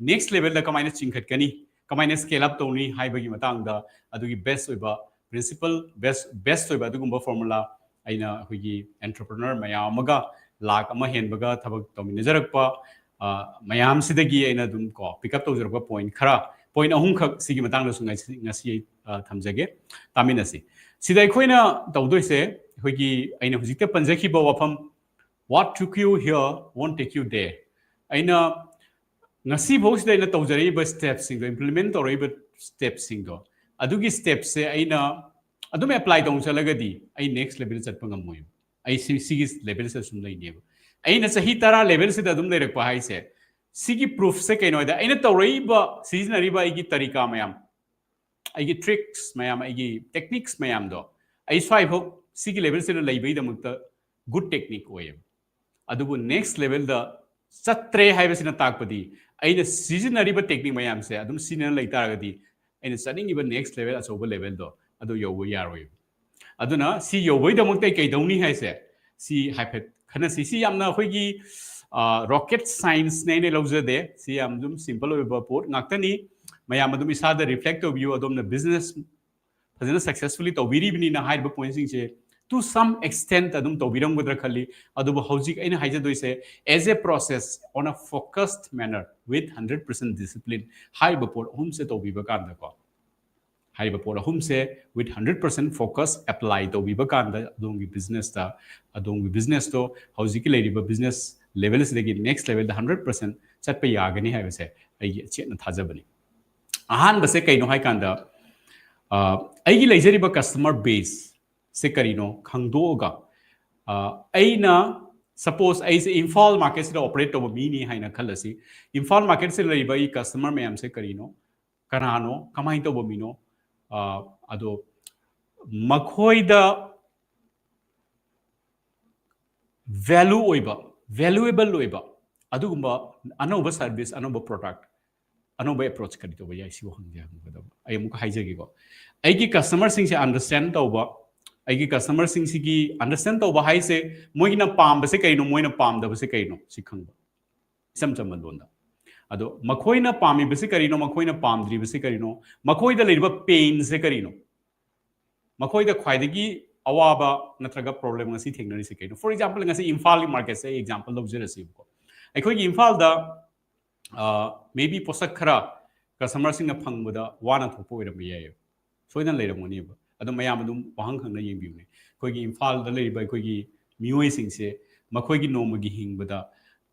ꯅꯦꯛꯁ ꯂꯦꯚꯦꯜꯗ ꯀꯃꯥꯏꯅ ꯆꯤꯡꯈꯠꯀꯅꯤ, ꯀꯃꯥꯏꯅ ꯁ꯭ꯀꯦꯜ ꯑꯞ ꯇꯧꯅꯤ ꯍꯥꯏꯕꯒꯤ ꯃꯇꯥꯡꯗ ꯑꯗꯨꯒꯤ ꯕꯦꯁ ꯑꯣꯏꯕ ꯄ꯭ꯔꯤꯟꯁꯤꯄꯜ, ꯕꯦꯁ ꯕꯦꯁ ꯑꯣꯏꯕ ꯑꯗꯨꯒꯨꯝꯕ ꯐꯣꯔꯃꯨꯂꯥ ꯑꯩꯅ ꯑꯩꯈꯣꯏꯒꯤ ꯑꯦꯟꯇꯔꯄ꯭ꯔꯦꯅꯔ ꯃꯌꯥꯝ ꯑꯃꯒ, ꯂꯥꯛ ꯑꯃ ꯍꯦꯟꯕꯒ ꯊꯕꯛ ꯇꯧꯃꯤꯟꯅꯖꯔꯛꯄ ꯃꯌꯥꯝꯁꯤꯗꯒꯤ ꯑꯩꯅ ꯑꯗꯨꯝ ꯀꯣ ꯄꯤꯛ ꯑꯞ ꯇꯧꯖꯔꯛꯄ ꯄꯣꯏꯟ ꯈꯔ, ꯄꯣꯏꯟ ꯑꯍꯨꯝꯈꯛ ꯁꯤꯒꯤ ꯃꯇꯥꯡꯗꯁꯨ ꯉꯁꯤ, ꯉꯁꯤ ꯑꯩ ꯊꯝꯖꯒꯦ, ꯇꯥꯃꯤꯟꯅꯁꯤ꯫ ꯁꯤꯗ ꯑꯩꯈꯣꯏꯅ ꯇꯧꯗꯣꯏꯁꯦ ꯑꯩꯈꯣꯏꯒꯤ ꯑꯩꯅ ꯍꯧꯖꯤꯛꯇ ꯄꯟꯖꯈꯤꯕ ꯋꯥꯐꯝ, "What took you here won't take you there." ꯑꯩꯅ ꯉꯁꯤꯐꯥꯎꯁꯤꯗ ꯑꯩꯅ ꯇꯧꯖꯔꯛꯏꯕ ꯁ꯭ꯇꯦꯞꯁꯤꯡꯗꯣ, ꯏꯝꯄ꯭ꯂꯤꯃꯦꯟ ꯇꯧꯔꯛꯏꯕ ꯁ꯭ꯇꯦꯞꯁꯤꯡꯗꯣ, ꯑꯗꯨꯒꯤ ꯁ꯭ꯇꯦꯞꯁꯦ ꯑꯩꯅ ꯑꯗꯨꯝ ꯑꯦꯄ꯭ꯂꯥꯏ ꯇꯧꯅ ꯆꯠꯂꯒꯗꯤ ꯑꯩ ꯅꯦꯛꯁ ꯂꯦꯚꯦꯜ ꯆꯠꯄ ꯉꯝꯃꯣꯏꯕ꯫ ꯑꯩ ꯁꯤ, ꯁꯤꯒꯤ ꯂꯦꯚꯦꯜꯁꯤꯗ ꯁꯨꯝ ꯂꯩꯅꯦꯕ꯫ ꯑꯩꯅ ꯆꯍꯤ ꯇꯔꯥ ꯂꯦꯚꯦꯜꯁꯤꯗ ꯑꯗꯨꯝ ꯂꯩꯔꯛꯄ ꯍꯥꯏꯁꯦ, ꯁꯤꯒꯤ ꯄ꯭ꯔꯨꯐꯁꯦ ꯀꯩꯅꯣ ꯍꯥꯏꯗ, ꯑꯩꯅ ꯇꯧꯔꯛꯏꯕ, ꯁꯤꯖꯤꯟꯅꯔꯤꯕ ꯑꯩꯒꯤ ꯇꯔꯤꯀꯥ ꯃꯌꯥꯝ, ꯑꯩꯒꯤ ꯇ꯭ꯔꯤꯛꯁ ꯃꯌꯥꯝ, ꯑꯩꯒꯤ ꯇꯦꯛꯅꯤꯛꯁ ꯃꯌꯥꯝꯗꯣ ꯑꯩ ꯁ꯭ꯋꯥꯏꯐꯥꯎ ꯁꯤꯒꯤ ꯂꯦꯚꯦꯜꯁꯤꯗ ꯂꯩꯕꯒꯤꯗꯃꯛꯇ ꯒꯨꯗ ꯇꯦꯛꯅꯤꯛ ꯑꯣꯏꯌꯦꯕ꯫ ꯑꯗꯨꯕꯨ ꯅꯦꯛꯁ ꯂꯦꯚꯦꯜꯗ ꯆꯠꯇ꯭ꯔꯦ ꯍꯥꯏꯕꯁꯤꯅ ꯇꯥꯛꯄꯗꯤ ꯑꯩꯅ ꯁꯤꯖꯤꯟꯅꯔꯤꯕ ꯇꯦꯛꯅꯤꯛ ꯃꯌꯥꯝꯁꯦ ꯑꯗꯨꯝ ꯁꯤꯖꯤꯟꯅ ꯂꯩ ꯇꯥꯔꯒꯗꯤ ꯑꯩꯅ ꯆꯠꯅꯤꯡꯉꯤꯕ ꯅꯦꯛꯁ ꯂꯦꯚꯦꯜ, ꯑꯆꯧꯕ ꯂꯦꯚꯦꯜꯗꯣ ꯑꯗꯨ ꯌꯧꯕ ꯌꯥꯔꯣꯏꯕ꯫ ꯑꯗꯨꯅ ꯁꯤ ꯌꯧꯕꯒꯤꯗꯃꯛꯇ ꯑꯩ ꯀꯩꯗꯧꯅꯤ ꯍꯥꯏꯁꯦ, ꯁꯤ ꯍꯥꯏꯐꯦꯠ ꯈꯟꯅꯁꯤ꯫ ꯁꯤ ꯌꯥꯝꯅ ꯑꯩꯈꯣꯏꯒꯤ ꯔꯣꯀꯦꯠ ꯁꯥꯏꯟꯁꯅꯦ ꯑꯩꯅ ꯂꯧꯖꯗꯦ꯫ ꯁꯤ ꯌꯥꯝ ꯑꯗꯨꯝ ꯁꯤꯝꯄꯜ ꯑꯣꯏꯕ ꯄꯣꯠ ꯉꯥꯛꯇꯅꯤ꯫ ꯃꯌꯥꯝ ꯑꯗꯨꯝ ꯏꯁꯥꯗ ꯔꯤꯐ꯭ꯂꯦꯛ ꯇꯧꯕꯤꯌꯨ꯫ ꯑꯗꯣꯝꯅ ꯕꯤꯖꯤꯅꯦꯁ ꯐꯖꯅ ꯁꯛꯁꯦꯁꯐꯨꯜꯂꯤ ꯇꯧꯕꯤꯔꯤꯕꯅꯤꯅ ꯍꯥꯏꯔꯤꯕ ꯄꯣꯏꯟꯁꯤꯡꯁꯦ to some extent ꯑꯗꯨꯝ ꯇꯧꯕꯤꯔꯝꯒꯗ꯭ꯔꯥ ꯈꯜꯂꯤ꯫ ꯑꯗꯨꯕꯨ ꯍꯧꯖꯤꯛ ꯑꯩꯅ ꯍꯥꯏꯖꯗꯣꯏꯁꯦ, as a process on a focused manner with hundred percent discipline, ꯍꯥꯏꯔꯤꯕ ꯄꯣꯠ ꯑꯍꯨꯝꯁꯦ ꯇꯧꯕꯤꯕ ꯀꯥꯟꯗꯀꯣ, ꯍꯥꯏꯔꯤꯕ ꯄꯣꯠ ꯑꯍꯨꯝꯁꯦ with hundred percent focus apply ꯇꯧꯕꯤꯕ ꯀꯥꯟꯗ ꯑꯗꯣꯝꯒꯤ ꯕꯤꯖꯤꯅꯦꯁꯇ, ꯑꯗꯣꯝꯒꯤ ꯕꯤꯖꯤꯅꯦꯁꯇꯣ ꯍꯧꯖꯤꯛꯀꯤ ꯂꯩꯔꯤꯕ ꯕꯤꯖꯤꯅꯦꯁ ꯂꯦꯚꯦꯜꯁꯤꯗꯒꯤ ꯅꯦꯛꯁ ꯂꯦꯚꯦꯜꯗ ꯍꯟꯗ꯭ꯔꯦꯠ ꯄꯥꯔꯁꯦꯟ ꯆꯠꯄ ꯌꯥꯒꯅꯤ ꯍꯥꯏꯕꯁꯦ ꯑꯩꯒꯤ ꯑꯆꯦꯠꯅ ꯊꯥꯖꯕꯅꯤ꯫ ꯑꯍꯥꯟꯕꯁꯦ ꯀꯩꯅꯣ ꯍꯥꯏꯀꯥꯟꯗ, ꯑ, ꯑꯩꯒꯤ ꯂꯩꯖꯔꯤꯕ ꯀꯁꯇꯃꯔ ꯕꯦꯁꯁꯦ ꯀꯔꯤꯅꯣ ꯈꯪꯗꯣꯛꯑꯒ, ꯑ, ꯑꯩꯅ Suppose ꯑꯩꯁꯦ ꯏꯝꯐꯥꯜ ꯃꯥꯔꯀꯦꯠꯁꯤꯗ ꯑꯣꯄꯔꯦꯠ ꯇꯧꯕ ꯃꯤꯅꯤ ꯍꯥꯏꯅ ꯈꯜꯂꯁꯤ꯫ ꯏꯝꯐꯥꯜ ꯃꯥꯔꯀꯦꯠꯁꯤꯗ ꯂꯩꯔꯤꯕ ꯑꯩ ꯀꯁꯇꯃꯔ ꯃꯌꯥꯝꯁꯦ ꯀꯔꯤꯅꯣ, ꯀꯅꯥꯅꯣ, ꯀꯃꯥꯏꯅ ꯇꯧꯕ ꯃꯤꯅꯣ? ꯑꯗꯣ ꯃꯈꯣꯏꯗ ꯚꯦꯂꯨ ꯑꯣꯏꯕ, ꯚꯦꯂꯨꯑꯦꯕꯜ ꯑꯣꯏꯕ ꯑꯗꯨꯒꯨꯝꯕ ꯑꯅꯧꯕ ꯁꯔꯚꯤꯁ, ꯑꯅꯧꯕ ꯄ꯭ꯔꯣꯗꯛ, ꯑꯅꯧꯕ ꯑꯦꯄ꯭ꯔꯣꯆ ꯀꯔꯤ ꯇꯧꯕ ꯌꯥꯏ? ꯁꯤ ꯋꯥꯍꯪꯁꯦ ꯍꯪꯒꯗꯕ꯫ ꯑꯩ ꯑꯃꯨꯛꯀ ꯍꯥꯏꯖꯒꯦꯀꯣ, ꯑꯩꯒꯤ ꯀꯁꯇꯃꯔꯁꯤꯡꯁꯦ ꯑꯟꯗꯔꯁꯇꯦꯟ ꯇꯧꯕ, ꯑꯩꯒꯤ ꯀꯁꯇꯃꯔꯁꯤꯡꯁꯤꯒꯤ ꯑꯟꯗꯔꯁꯇꯦꯟ ꯇꯧꯕ ꯍꯥꯏꯁꯦ ꯃꯣꯏꯒꯤꯅ ꯄꯥꯝꯕꯁꯦ ꯀꯩꯅꯣ, ꯃꯣꯏꯅ ꯄꯥꯝꯗꯕꯁꯦ ꯀꯩꯅꯣ, ꯁꯤ ꯈꯪꯕ, ꯏꯆꯝ ꯆꯝꯕ ꯂꯣꯟꯗ꯫ ꯑꯗꯣ ꯃꯈꯣꯏꯅ ꯄꯥꯝꯃꯤꯕꯁꯤ ꯀꯔꯤꯅꯣ, ꯃꯈꯣꯏꯅ ꯄꯥꯝꯗ꯭ꯔꯤꯕꯁꯤ ꯀꯔꯤꯅꯣ, ꯃꯈꯣꯏꯗ ꯂꯩꯔꯤꯕ ꯄꯦꯟꯁꯦ ꯀꯔꯤꯅꯣ, ꯃꯈꯣꯏꯗ ꯈ꯭ꯋꯥꯏꯗꯒꯤ ꯑꯋꯥꯕ ꯅꯠꯇ꯭ꯔꯒ ꯄ꯭ꯔꯣꯕ꯭ꯂꯦꯝ ꯉꯁꯤ ꯊꯦꯡꯅꯔꯤꯁꯦ ꯀꯩꯅꯣ? For example, ꯉꯁꯤ ꯏꯝꯐꯥꯜꯒꯤ ꯃꯥꯔꯀꯦꯠꯁꯦ ꯑꯩ ꯑꯦꯛꯖꯥꯝꯄꯜ ꯂꯧꯖꯔꯁꯤꯕꯀꯣ꯫ ꯑꯩꯈꯣꯏꯒꯤ ꯏꯝꯐꯥꯜꯗ ꯃꯦ ꯕꯤ ꯄꯣꯠꯁꯛ ꯈꯔ ꯀꯁꯇꯃꯔꯁꯤꯡꯅ ꯐꯪꯕꯗ ꯋꯥꯅ ꯊꯣꯛꯄ ꯑꯣꯏꯔꯝꯕ ꯌꯥꯏꯌꯦꯕ, ꯁꯣꯏꯗꯅ ꯂꯩꯔꯝꯒꯅꯦꯕ꯫ ꯑꯗꯣ ꯃꯌꯥꯝ ꯑꯗꯨꯝ ꯋꯥꯍꯪ ꯈꯪꯅ ꯌꯦꯡꯕꯤꯌꯨꯅꯦ, ꯑꯩꯈꯣꯏꯒꯤ ꯏꯝꯐꯥꯜꯗ ꯂꯩꯔꯤꯕ ꯑꯩꯈꯣꯏꯒꯤ ꯃꯤꯑꯣꯏꯁꯤꯡꯁꯦ ꯃꯈꯣꯏꯒꯤ ꯅꯣꯡꯃꯒꯤ ꯍꯤꯡꯕꯗ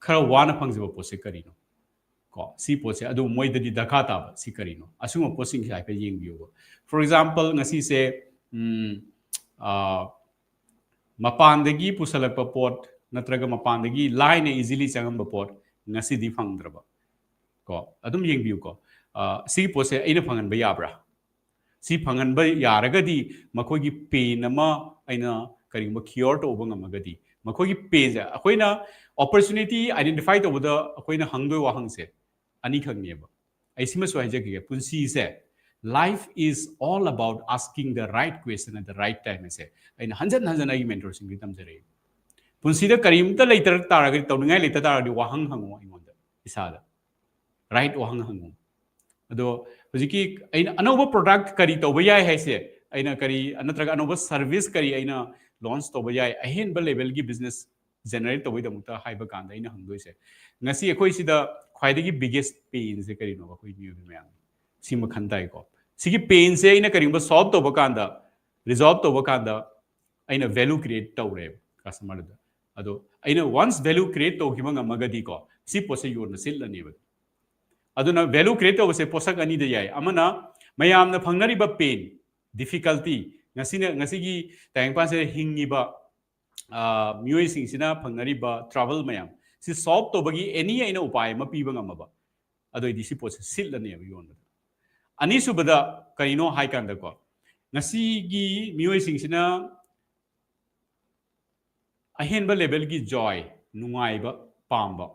ꯈꯔ ꯋꯥꯅ ꯐꯪꯖꯕ ꯄꯣꯠꯁꯦ ꯀꯔꯤꯅꯣ? ꯀꯣ, ꯁꯤ ꯄꯣꯠꯁꯦ ꯑꯗꯨ ꯃꯣꯏꯗꯗꯤ ꯗꯔꯀꯥꯔ ꯇꯥꯕ ꯁꯤ ꯀꯔꯤꯅꯣ? ꯑꯁꯤꯒꯨꯝꯕ ꯄꯣꯠꯁꯤꯡꯁꯦ ꯍꯥꯏꯐꯦꯠ ꯌꯦꯡꯕꯤꯌꯨꯕ꯫ For example, ꯉꯁꯤꯁꯦ ꯎꯝ, ꯑ, ꯃꯄꯥꯟꯗꯒꯤ ꯄꯨꯁꯜꯂꯛꯄ ꯄꯣꯠ ꯅꯠꯇ꯭ꯔꯒ ꯃꯄꯥꯟꯗꯒꯤ ꯂꯥꯏꯅ, ꯏꯖꯤꯂꯤ ꯆꯪꯉꯝꯕ ꯄꯣꯠ ꯉꯁꯤꯗꯤ ꯐꯪꯗ꯭ꯔꯕ, ꯀꯣ, ꯑꯗꯨꯝ ꯌꯦꯡꯕꯤꯌꯨꯀꯣ꯫ ꯑ, ꯁꯤꯒꯤ ꯄꯣꯠꯁꯦ ꯑꯩꯅ ꯐꯪꯍꯟꯕ ꯌꯥꯕ꯭ꯔꯥ? ꯁꯤ ꯐꯪꯍꯟꯕ ꯌꯥꯔꯒꯗꯤ ꯃꯈꯣꯏꯒꯤ ꯄꯦꯟ ꯑꯃ ꯑꯩꯅ ꯀꯔꯤꯒꯨꯝꯕ ꯀ꯭ꯌꯣꯔ ꯇꯧꯕ ꯉꯝꯃꯒꯗꯤ, ꯃꯈꯣꯏꯒꯤ ꯄꯦꯟꯁꯦ ꯑꯩꯈꯣꯏꯅ ꯑꯣꯄꯣꯔꯆꯨꯅꯤꯇꯤ ꯑꯥꯏꯗꯦꯟꯇꯤꯐꯥꯏ ꯇꯧꯕꯗ ꯑꯩꯈꯣꯏꯅ ꯍꯪꯗꯣꯏ ꯋꯥꯍꯪꯁꯦ ꯑꯅꯤꯈꯛꯅꯦꯕ꯫ ꯑꯩ ꯁꯤꯃꯁꯨ ꯍꯥꯏꯖꯈꯤꯒꯦ, ꯄꯨꯟꯁꯤꯁꯦ, life is all about asking the right question at the right time ꯍꯥꯏꯁꯦ ꯑꯩꯅ ꯍꯟꯖꯟ ꯍꯟꯖꯟ ꯑꯩꯒꯤ ꯃꯦꯟꯇꯣꯔꯁꯤꯡꯗꯒꯤ ꯇꯝꯖꯔꯛꯏ꯫ ꯄꯨꯟꯁꯤꯗ ꯀꯔꯤꯝꯇ ꯂꯩꯇ ꯇꯥꯔꯒꯗꯤ, ꯇꯧꯅꯤꯡꯉꯥꯏ ꯂꯩꯇ ꯇꯥꯔꯒꯗꯤ ꯋꯥꯍꯪ ꯍꯪꯉꯣ ꯑꯩꯉꯣꯟꯗ, ꯏꯁꯥꯗ ꯔꯥꯏꯠ ꯋꯥꯍꯪ ꯍꯪꯉꯨ꯫ ꯑꯗꯣ ꯍꯧꯖꯤꯛꯀꯤ ꯑꯩꯅ ꯑꯅꯧꯕ ꯄ꯭ꯔꯣꯗꯛ ꯀꯔꯤ ꯇꯧꯕ ꯌꯥꯏ ꯍꯥꯏꯁꯦ, ꯑꯩꯅ ꯀꯔꯤ ꯅꯠꯇ꯭ꯔꯒ ꯑꯅꯧꯕ ꯁꯔꯚꯤꯁ ꯀꯔꯤ ꯑꯩꯅ ꯂꯣꯟꯆ ꯇꯧꯕ ꯌꯥꯏ, ꯑꯍꯦꯟꯕ ꯂꯦꯚꯦꯜꯒꯤ ꯕꯤꯖꯤꯅꯦꯁ ꯖꯦꯅꯦꯔꯦꯠ ꯇꯧꯕꯒꯤꯗꯃꯛꯇ ꯍꯥꯏꯕ ꯀꯥꯟꯗ ꯑꯩꯅ ꯍꯪꯗꯣꯏꯁꯦ, ꯉꯁꯤ ꯑꯩꯈꯣꯏ ꯁꯤꯗ ꯈ꯭ꯋꯥꯏꯗꯒꯤ ꯕꯤꯒꯦꯁ ꯄꯦꯟꯁꯦ ꯀꯔꯤꯅꯣ? ꯑꯩꯈꯣꯏ ꯃꯤꯑꯣꯏꯕ ꯃꯌꯥꯝ ꯁꯤ ꯃꯈꯟ ꯇꯥꯏꯀꯣ꯫ ꯁꯤꯒꯤ ꯄꯦꯟꯁꯦ ꯑꯩꯅ ꯀꯔꯤꯒꯨꯝꯕ ꯁꯣꯜꯕ ꯇꯧꯕ ꯀꯥꯟꯗ, ꯔꯤꯖꯣꯜꯕ ꯇꯧꯕ ꯀꯥꯟꯗ ꯑꯩꯅ ꯚꯦꯂꯨ ꯀ꯭ꯔꯤꯌꯦꯠ ꯇꯧꯔꯦꯕ ꯀꯁꯇꯃꯔꯗ꯫ ꯑꯗꯣ ꯑꯩꯅ ꯋꯥꯟꯁ ꯚꯦꯂꯨ ꯀ꯭ꯔꯤꯌꯦꯠ ꯇꯧꯈꯤꯕ ꯉꯝꯃꯒꯗꯤꯀꯣ, ꯁꯤ ꯄꯣꯠꯁꯦ ꯌꯣꯟꯕ ꯁꯤꯠꯂꯅꯦꯕ꯫ ꯑꯗꯨꯅ ꯚꯦꯂꯨ ꯀ꯭ꯔꯤꯌꯦꯠ ꯇꯧꯕꯁꯦ ꯄꯣꯠꯁꯛ ꯑꯅꯤꯗ ꯌꯥꯏ꯫ ꯑꯃꯅ ꯃꯌꯥꯝꯅ ꯐꯪꯅꯔꯤꯕ ꯄꯦꯟ, ꯗꯤꯐꯤꯀꯜꯇꯤ, ꯉꯁꯤꯅ, ꯉꯁꯤꯒꯤ ꯇꯥꯏꯕꯪꯄꯥꯟꯁꯤꯗ ꯍꯤꯡꯉꯤꯕ ꯃꯤꯑꯣꯏꯁꯤꯡꯁꯤꯅ ꯐꯪꯅꯔꯤꯕ trouble ꯃꯌꯥꯝ ꯁꯤ solve ꯇꯧꯕꯒꯤ any ꯑꯩꯅ ꯎꯄꯥꯏ ꯑꯃ ꯄꯤꯕ ꯉꯝꯃꯕ, ꯑꯗꯨꯑꯣꯏꯗꯤ ꯁꯤ ꯄꯣꯠꯁꯦ ꯁꯤꯠꯂꯅꯦꯕ ꯌꯣꯟꯕꯗ꯫ ꯑꯅꯤꯁꯨꯕꯗ ꯀꯔꯤꯅꯣ ꯍꯥꯏ ꯀꯥꯟꯗꯀꯣ, ꯉꯁꯤꯒꯤ ꯃꯤꯑꯣꯏꯁꯤꯡꯁꯤꯅ ꯑꯍꯦꯟꯕ levelꯒꯤ joy, ꯅꯨꯡꯉꯥꯏꯕ ꯄꯥꯝꯕ,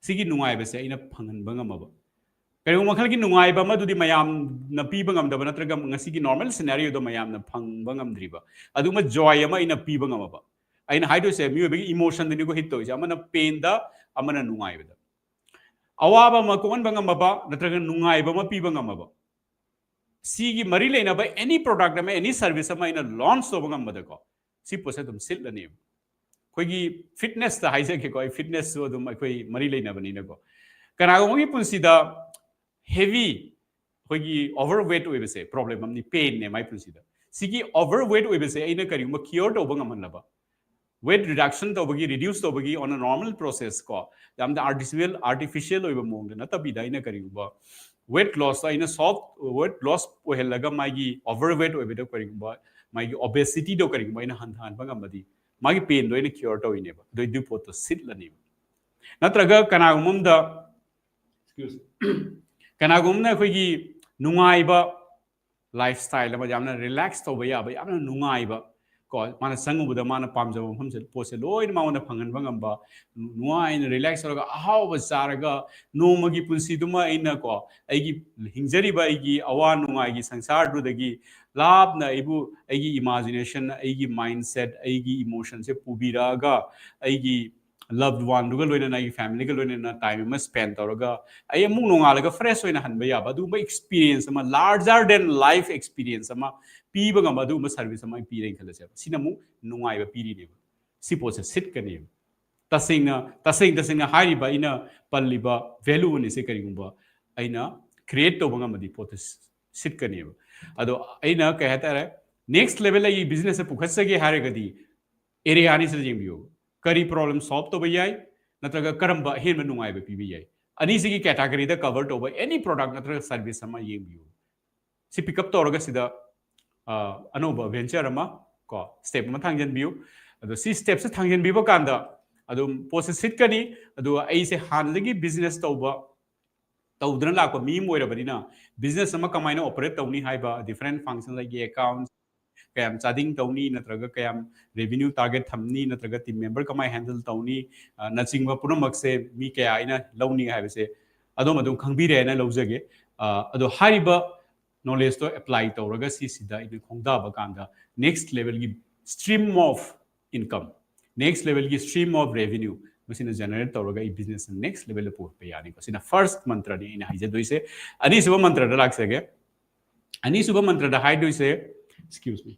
ꯁꯤꯒꯤ ꯅꯨꯡꯉꯥꯏꯕꯁꯦ ꯑꯩꯅ ꯐꯪꯍꯟꯕ ꯉꯝꯃꯕ, ꯀꯔꯤꯒꯨꯝꯕ ꯃꯈꯜꯒꯤ ꯅꯨꯡꯉꯥꯏꯕ ꯑꯃꯗꯨꯗꯤ ꯃꯌꯥꯝꯅ ꯄꯤꯕ ꯉꯝꯗꯕ ꯅꯠꯇ꯭ꯔꯒ ꯉꯁꯤꯒꯤ normal scenarioꯗ ꯃꯌꯥꯝꯅ ꯐꯪꯕ ꯉꯝꯗ꯭ꯔꯤꯕ ꯑꯗꯨꯒꯨꯝꯕ joy ꯑꯃ ꯑꯩꯅ ꯄꯤꯕ ꯉꯝꯃꯕ, ꯑꯩꯅ ꯍꯥꯏꯗꯣꯏꯁꯦ ꯃꯤꯑꯣꯏꯕꯒꯤ emotionꯗꯅꯤꯀꯣ hit ꯇꯧꯔꯤꯁꯦ, ꯑꯃꯅ painꯗ, ꯑꯃꯅ ꯅꯨꯡꯉꯥꯏꯕꯗ꯫ ꯑꯋꯥꯕ ꯑꯃ ꯀꯣꯛꯍꯟꯕ ꯉꯝꯃꯕ ꯅꯠꯇ꯭ꯔꯒ ꯅꯨꯡꯉꯥꯏꯕ ꯑꯃ ꯄꯤꯕ ꯉꯝꯃꯕ, ꯁꯤꯒꯤ ꯃꯔꯤ ꯂꯩꯅꯕ any product ꯑꯃ, any service ꯑꯃ ꯑꯩꯅ launch ꯇꯧꯕ ꯉꯝꯕꯗꯀꯣ, ꯁꯤ ꯄꯣꯠꯁꯦ ꯑꯗꯨꯝ ꯁꯤꯠꯂꯅꯦꯕ꯫ ꯑꯩꯈꯣꯏꯒꯤ fitnessꯇ ꯍꯥꯏꯖꯒꯦꯀꯣ, ꯑꯩ fitnessꯁꯨ ꯑꯗꯨꯝ ꯑꯩꯈꯣꯏ ꯃꯔꯤ ꯂꯩꯅꯕꯅꯤꯅꯀꯣ꯫ ꯀꯅꯥꯒꯨꯝꯕꯒꯤ ꯄꯨꯟꯁꯤꯗ heavy, ꯑꯩꯈꯣꯏꯒꯤ overweight ꯑꯣꯏꯕꯁꯦ problem ꯑꯃꯅꯤ, painꯅꯦ ꯃꯥꯏ ꯄꯨꯟꯁꯤꯗ꯫ ꯁꯤꯒꯤ overweight ꯑꯣꯏꯕꯁꯦ ꯑꯩꯅ ꯀꯔꯤꯒꯨꯝꯕ cure ꯇꯧꯕ ꯉꯝꯍꯜꯂꯕ, weight reduction ꯇꯧꯕꯒꯤ, reduce ꯇꯧꯕꯒꯤ on a normal process ꯀꯣ, ꯌꯥꯝꯅ artificial, artificial ꯑꯣꯏꯕ ꯃꯑꯣꯡꯗ ꯅꯠꯇꯕꯤꯗ ꯑꯩꯅ ꯀꯔꯤꯒꯨꯝꯕ weight lossꯇ ꯑꯩꯅ soft weight loss ꯑꯣꯏꯍꯜꯂꯒ ꯃꯥꯒꯤ overweight ꯑꯣꯏꯕꯗ ꯀꯔꯤꯒꯨꯝꯕ ꯃꯥꯒꯤ obesityꯗꯣ ꯀꯔꯤꯒꯨꯝꯕ ꯑꯩꯅ ꯍꯟꯊꯍꯟꯕ ꯉꯝꯃꯗꯤ ꯃꯥꯒꯤ painꯗꯣ ꯑꯩꯅ cure ꯇꯧꯔꯤꯅꯦꯕ, ꯑꯗꯨꯏ ꯑꯗꯨꯏ ꯄꯣꯠꯇꯣ ꯁꯤꯠꯂꯅꯦꯕ꯫ ꯅꯠꯇ꯭ꯔꯒ ꯀꯅꯥꯒꯨꯝꯕ ꯑꯝꯗ, excuse, ꯀꯅꯥꯒꯨꯝꯕꯅ ꯑꯩꯈꯣꯏꯒꯤ ꯅꯨꯡꯉꯥꯏꯕ lifestyle ꯑꯃ, ꯌꯥꯝꯅ relax ꯇꯧꯕ ꯌꯥꯕ, ꯌꯥꯝꯅ ꯅꯨꯡꯉꯥꯏꯕ ꯀꯣ, ꯃꯥꯅ ꯆꯪꯉꯨꯕꯗ ꯃꯥꯅ ꯄꯥꯝꯖꯕ ꯃꯐꯝꯁꯦ, ꯄꯣꯠꯁꯦ ꯂꯣꯏꯅ ꯃꯉꯣꯟꯗ ꯐꯪꯍꯟꯕ ꯉꯝꯕ, ꯅꯨꯡꯉꯥꯏꯅ relax ꯇꯧꯔꯒ ꯑꯍꯥꯎꯕ ꯆꯥꯔꯒ ꯅꯣꯡꯃꯒꯤ ꯄꯨꯟꯁꯤꯗꯨꯃ ꯑꯩꯅ ꯀꯣ, ꯑꯩꯒꯤ ꯍꯤꯡꯖꯔꯤꯕ ꯑꯩꯒꯤ ꯑꯋꯥ ꯅꯨꯡꯉꯥꯏꯒꯤ ꯁꯪꯁꯥꯔꯗꯨꯗꯒꯤ ꯂꯥꯞꯅ ꯑꯩꯕꯨ, ꯑꯩꯒꯤ imagination, ꯑꯩꯒꯤ mindset, ꯑꯩꯒꯤ emotionꯁꯦ ꯄꯨꯕꯤꯔꯛꯑꯒ ꯑꯩꯒꯤ loved oneꯗꯨꯒ ꯂꯣꯏꯅꯅ, ꯑꯩꯒꯤ familyꯒ ꯂꯣꯏꯅꯅ time ꯑꯃ spend ꯇꯧꯔꯒ ꯑꯩ ꯑꯃꯨꯛ ꯅꯣꯡꯉꯥꯜꯂꯒ fresh ꯑꯣꯏꯅ ꯍꯟꯕ ꯌꯥꯕ ꯑꯗꯨꯒꯨꯝꯕ experience ꯑꯃ, larger than life experience ꯑꯃ ꯄꯤꯕ ꯉꯝꯕ ꯑꯗꯨꯒꯨꯝꯕ service ꯑꯃ ꯑꯩ ꯄꯤꯔꯦꯅ ꯈꯜꯂꯁꯦꯕ꯫ ꯁꯤꯅ ꯑꯃꯨꯛ ꯅꯨꯡꯉꯥꯏꯕ ꯄꯤꯔꯤꯅꯦꯕ꯫ ꯁꯤ ꯄꯣꯠꯁꯦ ꯁꯤꯠꯀꯅꯦꯕ꯫ ꯇꯁꯦꯡꯅ, ꯇꯁꯦꯡ ꯇꯁꯦꯡꯅ ꯍꯥꯏꯔꯤꯕ ꯑꯩꯅ ꯄꯜꯂꯤꯕ value ꯑꯅꯤꯁꯦ ꯀꯔꯤꯒꯨꯝꯕ ꯑꯩꯅ create ꯇꯧꯕ ꯉꯝꯃꯗꯤ ꯄꯣꯠꯇꯨ ꯁꯤꯠꯀꯅꯦꯕ꯫ ꯑꯗꯣ ꯑꯩꯅ ꯀꯩ ꯍꯥꯏꯇꯥꯔꯦ, next level ꯑꯩꯒꯤ businessꯁꯦ ꯄꯨꯈꯠꯆꯒꯦ ꯍꯥꯏꯔꯒꯗꯤ area ꯑꯅꯤꯁꯤꯗ ꯌꯦꯡꯕꯤꯌꯨ꯫ ꯀꯔꯤ problem solve ꯇꯧꯕ ꯌꯥꯏ, ꯅꯠꯇ꯭ꯔꯒ ꯀꯔꯝꯕ ꯑꯍꯦꯟꯕ ꯅꯨꯡꯉꯥꯏꯕ ꯄꯤꯕ ꯌꯥꯏ? ꯑꯅꯤꯁꯤꯒꯤ categoryꯗ cover ꯇꯧꯕ any product ꯅꯠꯇ꯭ꯔꯒ service ꯑꯃ ꯌꯦꯡꯕꯤꯌꯨ꯫ ꯁꯤ pick up ꯇꯧꯔꯒ ꯁꯤꯗ, ꯑ, ꯑꯅꯧꯕ venture ꯑꯃ ꯀꯣ, step ꯑꯃ ꯊꯥꯡꯖꯟꯕꯤꯌꯨ꯫ ꯑꯗꯣ ꯁꯤ ꯁ꯭ꯇꯦꯞꯁꯦ ꯊꯥꯡꯖꯤꯟꯕꯤꯕ ꯀꯥꯟꯗ ꯑꯗꯨꯝ ꯄꯣꯠꯁꯦ ꯁꯤꯠꯀꯅꯤ꯫ ꯑꯗꯨꯒ ꯑꯩꯁꯦ ꯍꯥꯟꯅꯗꯒꯤ ꯕꯤꯖꯤꯅꯦꯁ ꯇꯧꯕ ꯇꯧꯗꯅ ꯂꯥꯛꯄ ꯃꯤ ꯑꯃ ꯑꯣꯏꯔꯕꯅꯤꯅ, ꯕꯤꯖꯤꯅꯦꯁ ꯑꯃ ꯀꯃꯥꯏꯅ ꯑꯣꯄꯔꯦꯠ ꯇꯧꯅꯤ ꯍꯥꯏꯕ, ꯗꯤꯐꯔꯦꯟ ꯐꯪꯁꯟ ꯂꯩꯒꯦ, ꯑꯦꯀꯥꯎꯟ ꯀꯌꯥꯝ ꯆꯥꯗꯤꯡ ꯇꯧꯅꯤ, ꯅꯠꯇ꯭ꯔꯒ ꯀꯌꯥꯝ ꯔꯦꯚꯤꯅ꯭ꯌꯨ ꯇꯥꯔꯒꯦꯠ ꯊꯝꯅꯤ, ꯅꯠꯇ꯭ꯔꯒ ꯇꯤꯝ ꯃꯦꯝꯕꯔ ꯀꯃꯥꯏꯅ ꯍꯦꯟꯗꯜ ꯇꯧꯅꯤ, ꯑ, ꯅꯆꯤꯡꯕ ꯄꯨꯝꯅꯃꯛꯁꯦ ꯃꯤ ꯀꯌꯥ ꯑꯩꯅ ꯂꯧꯅꯤ ꯍꯥꯏꯕꯁꯦ ꯑꯗꯣꯝ ꯑꯗꯨꯝ ꯈꯪꯕꯤꯔꯦ ꯍꯥꯏꯅ ꯂꯧꯖꯒꯦ꯫ ꯑ, ꯑꯗꯣ ꯍꯥꯏꯔꯤꯕ ꯅꯣꯂꯦꯖꯇꯣ ꯑꯦꯄ꯭ꯂꯥꯏ ꯇꯧꯔꯒ ꯁꯤꯁꯤꯗ ꯑꯩꯅ ꯈꯣꯡꯗꯥꯕ ꯀꯥꯟꯗ next level ꯒꯤ stream of income, next level ꯒꯤ stream of revenue ꯃꯁꯤꯅ ꯖꯦꯅꯦꯔꯦꯠ ꯇꯧꯔꯒ ꯑꯩ ꯕꯤꯖꯤꯅꯦꯁ ꯅꯦꯛꯁ ꯂꯦꯚꯦꯜꯗ ꯄꯨꯔꯛꯄ ꯌꯥꯅꯤꯀꯣ꯫ ꯁꯤꯅ ꯐꯥꯔꯁ ꯃꯟꯇ꯭ꯔꯅꯤ ꯑꯩꯅ ꯍꯥꯏꯖꯗꯣꯏꯁꯦ꯫ ꯑꯅꯤꯁꯨꯕ ꯃꯟꯇ꯭ꯔꯗ ꯂꯥꯛꯆꯒꯦ꯫ ꯑꯅꯤꯁꯨꯕ ꯃꯟꯇ꯭ꯔꯗ ꯍꯥꯏꯗꯣꯏꯁꯦ, excuse me,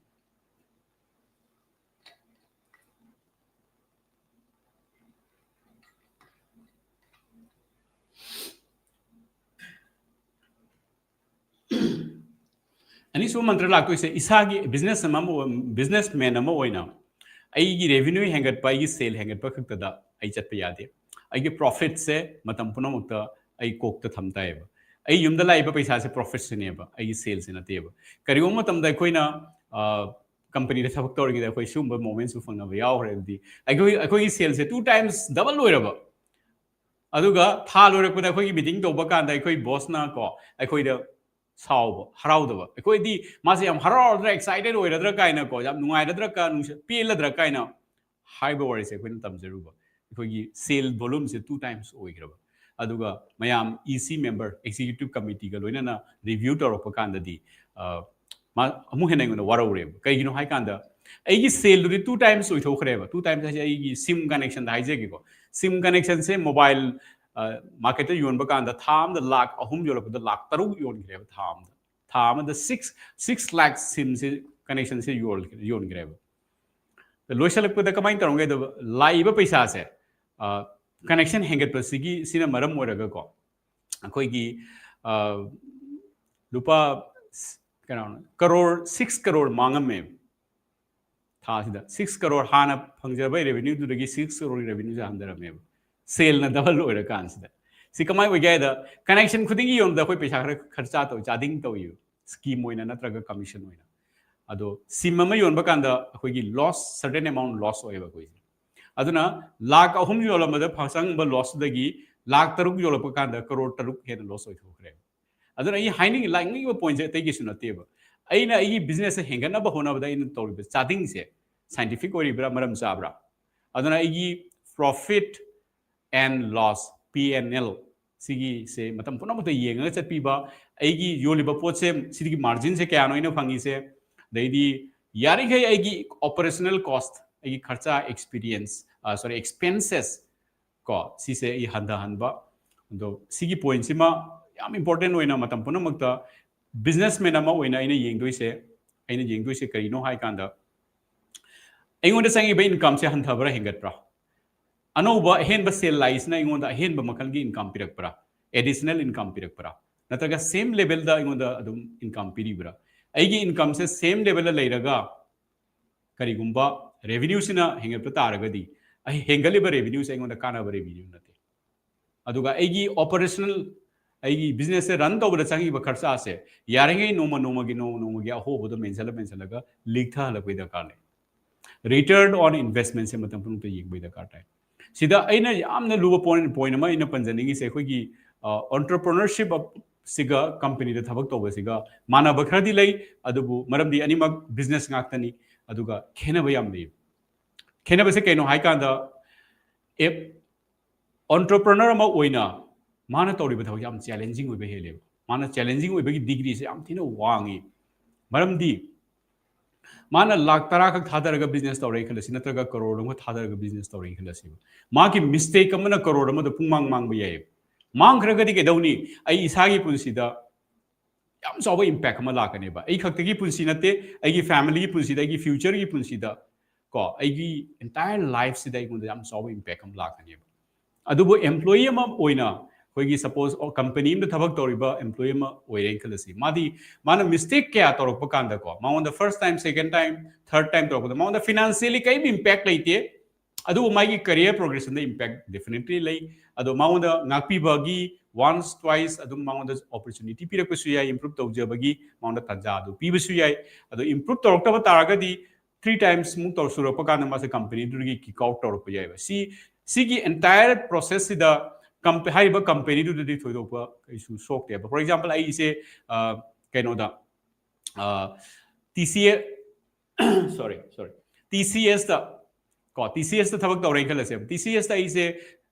ꯑꯅꯤꯁꯨꯕ ꯃꯟꯇ꯭ꯔ ꯂꯥꯛꯇꯣꯏꯁꯦ, ꯏꯁꯥꯒꯤ ꯕꯤꯖꯤꯅꯦꯁ ꯑꯃ, ꯕꯤꯖꯤꯅꯦꯁ ꯃꯦꯟ ꯑꯃ ꯑꯣꯏꯅ ꯑꯩꯒꯤ ꯔꯦꯚꯤꯅ꯭ꯌꯨ ꯍꯦꯟꯒꯠꯄ, ꯑꯩꯒꯤ ꯁꯦꯜ ꯍꯦꯟꯒꯠꯄ ꯈꯛꯇꯗ ꯑꯩ ꯆꯠꯄ ꯌꯥꯗꯦ꯫ ꯑꯩꯒꯤ ꯄ꯭ꯔꯣꯐꯤꯠꯁꯦ ꯃꯇꯝ ꯄꯨꯝꯅꯃꯛꯇ ꯑꯩ ꯀꯣꯛꯇ ꯊꯝ ꯇꯥꯏꯌꯦꯕ꯫ ꯑꯩ ꯌꯨꯝꯗ ꯂꯥꯛꯏꯕ ꯄꯩꯁꯥꯁꯦ ꯄ꯭ꯔꯣꯐꯤꯠꯁꯤꯅꯦꯕ, ꯑꯩꯒꯤ ꯁꯦꯜꯁꯦ ꯅꯠꯇꯦꯕ꯫ ꯀꯔꯤꯒꯨꯝꯕ ꯃꯇꯝꯗ ꯑꯩꯈꯣꯏꯅ, ꯑ, ꯀꯝꯄꯅꯤꯗ ꯊꯕꯛ ꯇꯧꯔꯤꯉꯩꯗ ꯑꯩꯈꯣꯏ ꯁꯤꯒꯨꯝꯕ ꯃꯣꯃꯦꯟꯠꯁꯨ ꯐꯪꯅꯕ ꯌꯥꯎꯈ꯭ꯔꯦ꯫ ꯑꯗꯨꯗꯤ ꯑꯩꯈꯣꯏ, ꯑꯩꯈꯣꯏꯒꯤ ꯁꯦꯜꯁꯦ ꯇꯨ ꯇꯥꯏꯝꯁ ꯗꯕꯜ ꯑꯣꯏꯔꯕ, ꯑꯗꯨꯒ ꯊꯥ ꯂꯣꯏꯔꯛꯄꯗ ꯑꯩꯈꯣꯏꯒꯤ ꯃꯤꯇꯤꯡ ꯇꯧꯕ ꯀꯥꯟꯗ ꯑꯩꯈꯣꯏ ꯕꯣꯁꯅ ꯀꯣ, ꯑꯩꯈꯣꯏꯗ ꯁꯥꯎꯕ, ꯍꯔꯥꯎꯗꯕ, ꯑꯩꯈꯣꯏꯗꯤ ꯃꯥꯁꯦ ꯌꯥꯝ ꯍꯔꯥꯎꯔꯗ꯭ꯔꯥ, ꯑꯦꯛꯁꯥꯏꯇꯦꯠ ꯑꯣꯏꯔꯗ꯭ꯔꯥ ꯀꯥꯏꯅ ꯀꯣ, ꯌꯥꯝ ꯅꯨꯡꯉꯥꯏꯔꯗ꯭ꯔꯥ ꯀ-, ꯅꯨꯡꯁꯤ-, ꯄꯦꯜꯂꯗ꯭ꯔꯥ ꯀꯥꯏꯅ ꯍꯥꯏꯕ ꯋꯥꯔꯤꯁꯦ ꯑꯩꯈꯣꯏꯅ ꯇꯝꯖꯔꯨꯕ꯫ ꯑꯩꯈꯣꯏꯒꯤ ꯁꯦꯜ ꯚꯣꯂꯨꯝꯁꯦ ꯇꯨ ꯇꯥꯏꯝꯁ ꯑꯣꯏꯈ꯭ꯔꯕ꯫ ꯑꯗꯨꯒ ꯃꯌꯥꯝ ꯏ ꯁꯤ ꯃꯦꯝꯕꯔ, ꯑꯦꯛꯖꯤꯀ꯭ꯌꯨꯇꯤꯚ ꯀꯃꯤꯇꯤꯒ ꯂꯣꯏꯅꯅ ꯔꯤꯚ꯭ꯌꯨ ꯇꯧꯔꯛꯄ ꯀꯥꯟꯗꯗꯤ, ꯑ, ꯃꯥ ꯑꯃꯨꯛ ꯍꯦꯟꯅ ꯑꯩꯉꯣꯟꯗ ꯋꯥꯔꯧꯔꯦꯕ꯫ ꯀꯩꯒꯤꯅꯣ ꯍꯥꯏꯀꯥꯟꯗ ꯑꯩꯒꯤ ꯁꯦꯜꯗꯨꯗꯤ ꯇꯨ ꯇꯥꯏꯝꯁ ꯑꯣꯏꯊꯣꯛꯈ꯭ꯔꯦꯕ꯫ ꯇꯨ ꯇꯥꯏꯝꯁ ꯍꯥꯏꯁꯦ ꯑꯩꯒꯤ ꯁꯤꯝ ꯀꯅꯦꯛꯁꯟꯗ ꯍꯥꯏꯖꯒꯦꯀꯣ꯫ ꯁꯤꯝ ꯀꯅꯦꯛꯁꯟꯁꯦ ꯃꯣꯕꯥꯏꯜ, ꯑ, ꯃꯥꯔꯀꯦꯠꯇ ꯌꯣꯟꯕ ꯀꯥꯟꯗ ꯊꯥ ꯑꯃꯗ ꯂꯥꯈ ꯑꯍꯨꯝ ꯌꯣꯜꯂꯛꯄꯗ ꯂꯥꯈ ꯇꯔꯨꯛ ꯌꯣꯟꯈ꯭ꯔꯦꯕ ꯊꯥ ꯑꯃꯗ꯫ ꯊꯥ ꯑꯃꯗ ꯁꯤꯛꯁ, ꯁꯤꯛꯁ ꯂꯥꯈ ꯁꯤꯝꯁꯦ, ꯀꯅꯦꯛꯁꯟꯁꯦ ꯌꯣꯟ-, ꯌꯣꯟꯈ꯭ꯔꯦꯕ꯫ ꯂꯣꯏꯁꯤꯜꯂꯛꯄꯗ ꯀꯃꯥꯏꯅ ꯇꯧꯔꯝꯒꯦ ꯍꯥꯏꯗ, ꯂꯥꯛꯏꯕ ꯄꯩꯁꯥꯁꯦ, ꯑ, ꯀꯅꯦꯛꯁꯟ ꯍꯦꯟꯒꯠꯄꯁꯤꯒꯤ, ꯁꯤꯅ ꯃꯔꯝ ꯑꯣꯏꯔꯒꯀꯣ, ꯑꯩꯈꯣꯏꯒꯤ, ꯑ, ꯂꯨꯄꯥ ꯀꯩꯅꯣ, ꯀꯔꯣꯔ, ꯁꯤꯛꯁ ꯀꯔꯣꯔ ꯃꯥꯡꯉꯝꯃꯦ ꯊꯥꯁꯤꯗ꯫ ꯁꯤꯛꯁ ꯀꯔꯣꯔ ꯍꯥꯟꯅ ꯐꯪꯖꯕ ꯔꯦꯚꯤꯅ꯭ꯌꯨꯗꯨꯗꯒꯤ ꯁꯤꯛꯁ ꯀꯔꯣꯔꯒꯤ ꯔꯦꯚꯤꯅ꯭ꯌꯨꯁꯦ ꯍꯟꯊꯔꯝꯃꯦꯕ, ꯁꯦꯜꯅ ꯗꯕꯜ ꯑꯣꯏꯔꯀꯥꯟꯁꯤꯗ꯫ ꯁꯤ ꯀꯃꯥꯏꯅ ꯑꯣꯏꯒꯦ ꯍꯥꯏꯗ, ꯀꯅꯦꯛꯁꯟ ꯈꯨꯗꯤꯡꯒꯤ ꯌꯣꯟꯕꯗ ꯑꯩꯈꯣꯏ ꯄꯩꯁꯥ ꯈꯔ ꯈꯔꯆꯥ ꯇꯧꯏ, ꯆꯥꯗꯤꯡ ꯇꯧꯏ, ꯁ꯭ꯀꯤꯝ ꯑꯣꯏꯅ ꯅꯠꯇ꯭ꯔꯒ ꯀꯃꯤꯁꯟ ꯑꯣꯏꯅ꯫ ꯑꯗꯣ ꯁꯤꯝ ꯑꯃ ꯌꯣꯟꯕ ꯀꯥꯟꯗ ꯑꯩꯈꯣꯏꯒꯤ loss, certain amount loss ꯑꯣꯏꯌꯦꯕ ꯑꯩꯈꯣꯏꯁꯦ꯫ ꯑꯗꯨꯅ ꯂꯥꯈ ꯑꯍꯨꯝ ꯌꯣꯜꯂꯝꯕꯗ ꯐꯪ-, ꯆꯪꯕ loss ꯇꯨꯗꯒꯤ ꯂꯥꯈ ꯇꯔꯨꯛ ꯌꯣꯜꯂꯛꯄ ꯀꯥꯟꯗ ꯀꯔꯣꯔ ꯇꯔꯨꯛ ꯍꯦꯟꯅ loss ꯑꯣꯏꯊꯣꯛꯈ꯭ꯔꯦ꯫ ꯑꯗꯨꯅ ꯑꯩ ꯍꯥꯏꯅꯤꯡ-, ꯂꯥꯛꯅꯤꯡꯉꯤꯕ point ꯁꯦ ꯑꯇꯩ ꯀꯩꯁꯨ ꯅꯠꯇꯦꯕ꯫ ꯑꯩꯅ ꯑꯩꯒꯤ business ꯁꯦ ꯍꯦꯟꯒꯠꯅꯕ ꯍꯣꯠꯅꯕꯗ ꯑꯩꯅ ꯇꯧꯔꯤꯕ ꯆꯥꯗꯤꯡꯁꯦ scientific ꯑꯣꯏꯔꯤꯕ꯭ꯔꯥ, ꯃꯔꯝ ꯆꯥꯕ꯭ꯔꯥ? ꯑꯗꯨꯅ ꯑꯩꯒꯤ profit and loss, P and L, ꯁꯤꯒꯤꯁꯦ ꯃꯇꯝ ꯄꯨꯝꯅꯃꯛꯇ ꯌꯦꯡꯉꯒ ꯆꯠꯄꯤꯕ, ꯑꯩꯒꯤ ꯌꯣꯜꯂꯤꯕ ꯄꯣꯠꯁꯦ ꯁꯤꯒꯤ margin ꯁꯦ ꯀꯌꯥꯅꯣ ꯑꯩꯅ ꯐꯪꯉꯤꯁꯦ, ꯑꯗꯩꯗꯤ ꯌꯥꯔꯤꯈꯩ ꯑꯩꯒꯤ operational cost, ꯑꯩꯒꯤ ꯈꯔꯆꯥ, experience, ꯑ, sorry, expenses ꯀꯣ, ꯁꯤꯁꯦ ꯑꯩ ꯍꯟꯊꯍꯟꯕ꯫ ꯑꯗꯣ ꯁꯤꯒꯤ point ꯁꯤꯃ ꯌꯥꯝ important ꯑꯣꯏꯅ ꯃꯇꯝ ꯄꯨꯝꯅꯃꯛꯇ businessman ꯑꯃ ꯑꯣꯏꯅ ꯑꯩꯅ ꯌꯦꯡꯗꯣꯏꯁꯦ, ꯑꯩꯅ ꯌꯦꯡꯗꯣꯏꯁꯦ ꯀꯔꯤꯅꯣ ꯍꯥꯏ ꯀꯥꯟꯗ, ꯑꯩꯉꯣꯟꯗ ꯆꯪꯉꯤꯕ income ꯁꯦ ꯍꯟꯊꯕ꯭ꯔꯥ ꯍꯦꯟꯒꯠꯄ꯭ꯔꯥ? ꯑꯅꯧꯕ ꯑꯍꯦꯟꯕ ꯁꯦꯜ ꯂꯥꯛꯏꯁꯤꯅ ꯑꯩꯉꯣꯟꯗ ꯑꯍꯦꯟꯕ ꯃꯈꯜꯒꯤ income ꯄꯤꯔꯛꯄ꯭ꯔꯥ? Additional income ꯄꯤꯔꯛꯄ꯭ꯔꯥ? ꯅꯠꯇ꯭ꯔꯒ same level ꯗ ꯑꯩꯉꯣꯟꯗ ꯑꯗꯨꯝ income ꯄꯤꯔꯤꯕ꯭ꯔꯥ? ꯑꯩꯒꯤ income ꯁꯦ same level ꯗ ꯂꯩꯔꯒ ꯀꯔꯤꯒꯨꯝꯕ revenue ꯁꯤꯅ ꯍꯦꯟꯒꯠꯄ ꯇꯥꯔꯒꯗꯤ, ꯑꯩ ꯍꯦꯟꯒꯠꯂꯤꯕ revenue ꯁꯦ ꯑꯩꯉꯣꯟꯗ ꯀꯥꯟꯅꯕ revenue ꯅꯠꯇꯦ꯫ ꯑꯗꯨꯒ ꯑꯩꯒꯤ operational, ꯑꯩꯒꯤ business ꯁꯦ run ꯇꯧꯕꯗ ꯆꯪꯉꯤꯕ ꯈꯔꯆꯥꯁꯦ ꯌꯥꯔꯤꯉꯩ ꯅꯣꯡꯃ ꯅꯣꯡꯃꯒꯤ, ꯅꯣꯡꯃ ꯅꯣꯡꯃꯒꯤ ꯑꯍꯣꯕꯗꯣ ꯃꯦꯟꯁꯤꯜꯂ ꯃꯦꯟꯁꯤꯜꯂꯒ ꯂꯤꯛꯊꯍꯜꯂꯛꯄꯒꯤ ꯗꯔꯀꯥꯔ ꯂꯩ꯫ Return on investment ꯁꯦ ꯃꯇꯝ ꯄꯨꯝꯅꯃꯛꯇ ꯌꯦꯡꯕꯒꯤ ꯗꯔꯀꯥꯔ ꯇꯥꯏ꯫ ꯁꯤꯗ ꯑꯩꯅ ꯌꯥꯝꯅ ꯂꯨꯕ point, point ꯑꯃ ꯑꯩꯅ ꯄꯟꯖꯅꯤꯡꯉꯤꯁꯦ, ꯑꯩꯈꯣꯏꯒꯤ, ꯑ, entrepreneurship ꯁꯤꯒ company ꯗ ꯊꯕꯛ ꯇꯧꯕꯁꯤꯒ ꯃꯥꯟꯅꯕ ꯈꯔꯗꯤ ꯂꯩ, ꯑꯗꯨꯕꯨ ꯃꯔꯝꯗꯤ ꯑꯅꯤꯃꯛ business ꯉꯥꯛꯇꯅꯤ, ꯑꯗꯨꯒ ꯈꯦꯠꯅꯕ ꯌꯥꯝ ꯂꯩ꯫ ꯈꯦꯠꯅꯕꯁꯦ ꯀꯩꯅꯣ ꯍꯥꯏꯀꯥꯟꯗ, entrepreneur ꯑꯃ ꯑꯣꯏꯅ ꯃꯥꯅ ꯇꯧꯔꯤꯕ ꯊꯕꯛ ꯌꯥꯝ challenging ꯑꯣꯏꯕ ꯍꯦꯜꯂꯦꯕ꯫ ꯃꯥꯅ challenging ꯑꯣꯏꯕꯒꯤ degree ꯁꯦ ꯌꯥꯝ ꯊꯤꯅ ꯋꯥꯡꯉꯤ꯫ ꯃꯔꯝꯗꯤ ꯃꯥꯅ ꯂꯥꯈ ꯇꯔꯥ ꯈꯛ ꯊꯥꯗꯔꯒ business ꯇꯧꯔꯦ ꯈꯜꯂꯁꯤ, ꯅꯠꯇ꯭ꯔꯒ ꯀꯔꯣꯔ ꯑꯃ ꯊꯥꯗꯔꯒ business ꯇꯧꯔꯦ ꯈꯜꯂꯁꯤ, ꯃꯥꯒꯤ mistake ꯑꯃꯅ ꯀꯔꯣꯔ ꯑꯃꯗ ꯄꯨꯡꯃꯥꯡ ꯃꯥꯡꯕ ꯌꯥꯏꯌꯦꯕ꯫ ꯃꯥꯡꯈ꯭ꯔꯒꯗꯤ ꯀꯩꯗꯧꯅꯤ? ꯑꯩ ꯏꯁꯥꯒꯤ ꯄꯨꯟꯁꯤꯗ ꯌꯥꯝ ꯆꯥꯎꯕ impact ꯑꯃ ꯂꯥꯛꯀꯅꯦꯕ꯫ ꯑꯩ ꯈꯛꯇꯒꯤ ꯄꯨꯟꯁꯤ ꯅꯠꯇꯦ, ꯑꯩꯒꯤ family ꯒꯤ ꯄꯨꯟꯁꯤꯗ, ꯑꯩꯒꯤ future ꯒꯤ ꯄꯨꯟꯁꯤꯗ, ꯀꯣ, ꯑꯩꯒꯤ entire life ꯁꯤꯗ ꯑꯩꯉꯣꯟꯗ ꯌꯥꯝ ꯆꯥꯎꯕ impact ꯑꯃ ꯂꯥꯛꯀꯅꯦꯕ꯫ ꯑꯗꯨꯕꯨ employee ꯑꯃ ꯑꯣꯏꯅ, ꯑꯩꯈꯣꯏꯒꯤ suppose, ꯑꯣ, company ꯑꯃꯗ ꯊꯕꯛ ꯇꯧꯔꯤꯕ employee ꯑꯃ ꯑꯣꯏꯔꯦꯅ ꯈꯜꯂꯁꯤ, ꯃꯥꯗꯤ, ꯃꯥꯅ mistake ꯀꯌꯥ ꯇꯧꯔꯛꯄ ꯀꯥꯟꯗꯀꯣ, ꯃꯉꯣꯟꯗ first time, second time, third time ꯇꯧꯔꯛꯄꯗ ꯃꯉꯣꯟꯗ financially ꯀꯔꯤꯝ impact ꯂꯩꯇꯦ꯫ ꯑꯗꯨꯕꯨ ꯃꯥꯒꯤ career progression ꯗ impact definitely ꯂꯩ꯫ ꯑꯗꯣ ꯃꯉꯣꯟꯗ ꯉꯥꯛꯄꯤꯕꯒꯤ once twice ꯑꯗꯨꯝ ꯃꯉꯣꯟꯗ opportunity ꯄꯤꯔꯛꯄꯁꯨ ꯌꯥꯏ, improve ꯇꯧꯖꯕꯒꯤ ꯃꯉꯣꯟꯗ ꯇꯥꯟꯖꯥ ꯑꯗꯨ ꯄꯤꯕꯁꯨ ꯌꯥꯏ꯫ ꯑꯗꯣ improve ꯇꯧꯔꯛꯇꯕ ꯇꯥꯔꯒꯗꯤ three times ꯃꯨꯛ ꯇꯧ ꯁꯨꯔꯛꯄ ꯀꯥꯟꯗ ꯃꯥꯁꯦ company ꯗꯨꯗꯒꯤ kick out ꯇꯧꯔꯛꯄ ꯌꯥꯏꯕ꯫ ꯁꯤ ꯁꯤꯒꯤ entire process ꯁꯤꯗ ꯀꯝꯄ- ꯍꯥꯏꯔꯤꯕ company ꯗꯨꯗꯗꯤ ꯊꯣꯏꯗꯣꯛꯄ ꯀꯩꯁꯨ ꯁꯣꯛꯇꯦꯕ꯫ For example, ꯑꯩꯁꯦ ꯑ, ꯀꯩꯅꯣꯗ T C S sorry sorry T C ꯑꯦꯁꯇ ꯀꯣ ꯇꯤ ꯁꯤ ꯑꯦꯁꯇ ꯊꯕꯛ ꯇꯧꯔꯦꯅ ꯈꯜꯂꯁꯦꯕ꯫ ꯇꯤ ꯁꯤ ꯑꯦꯁꯇ ꯑꯩꯁꯦ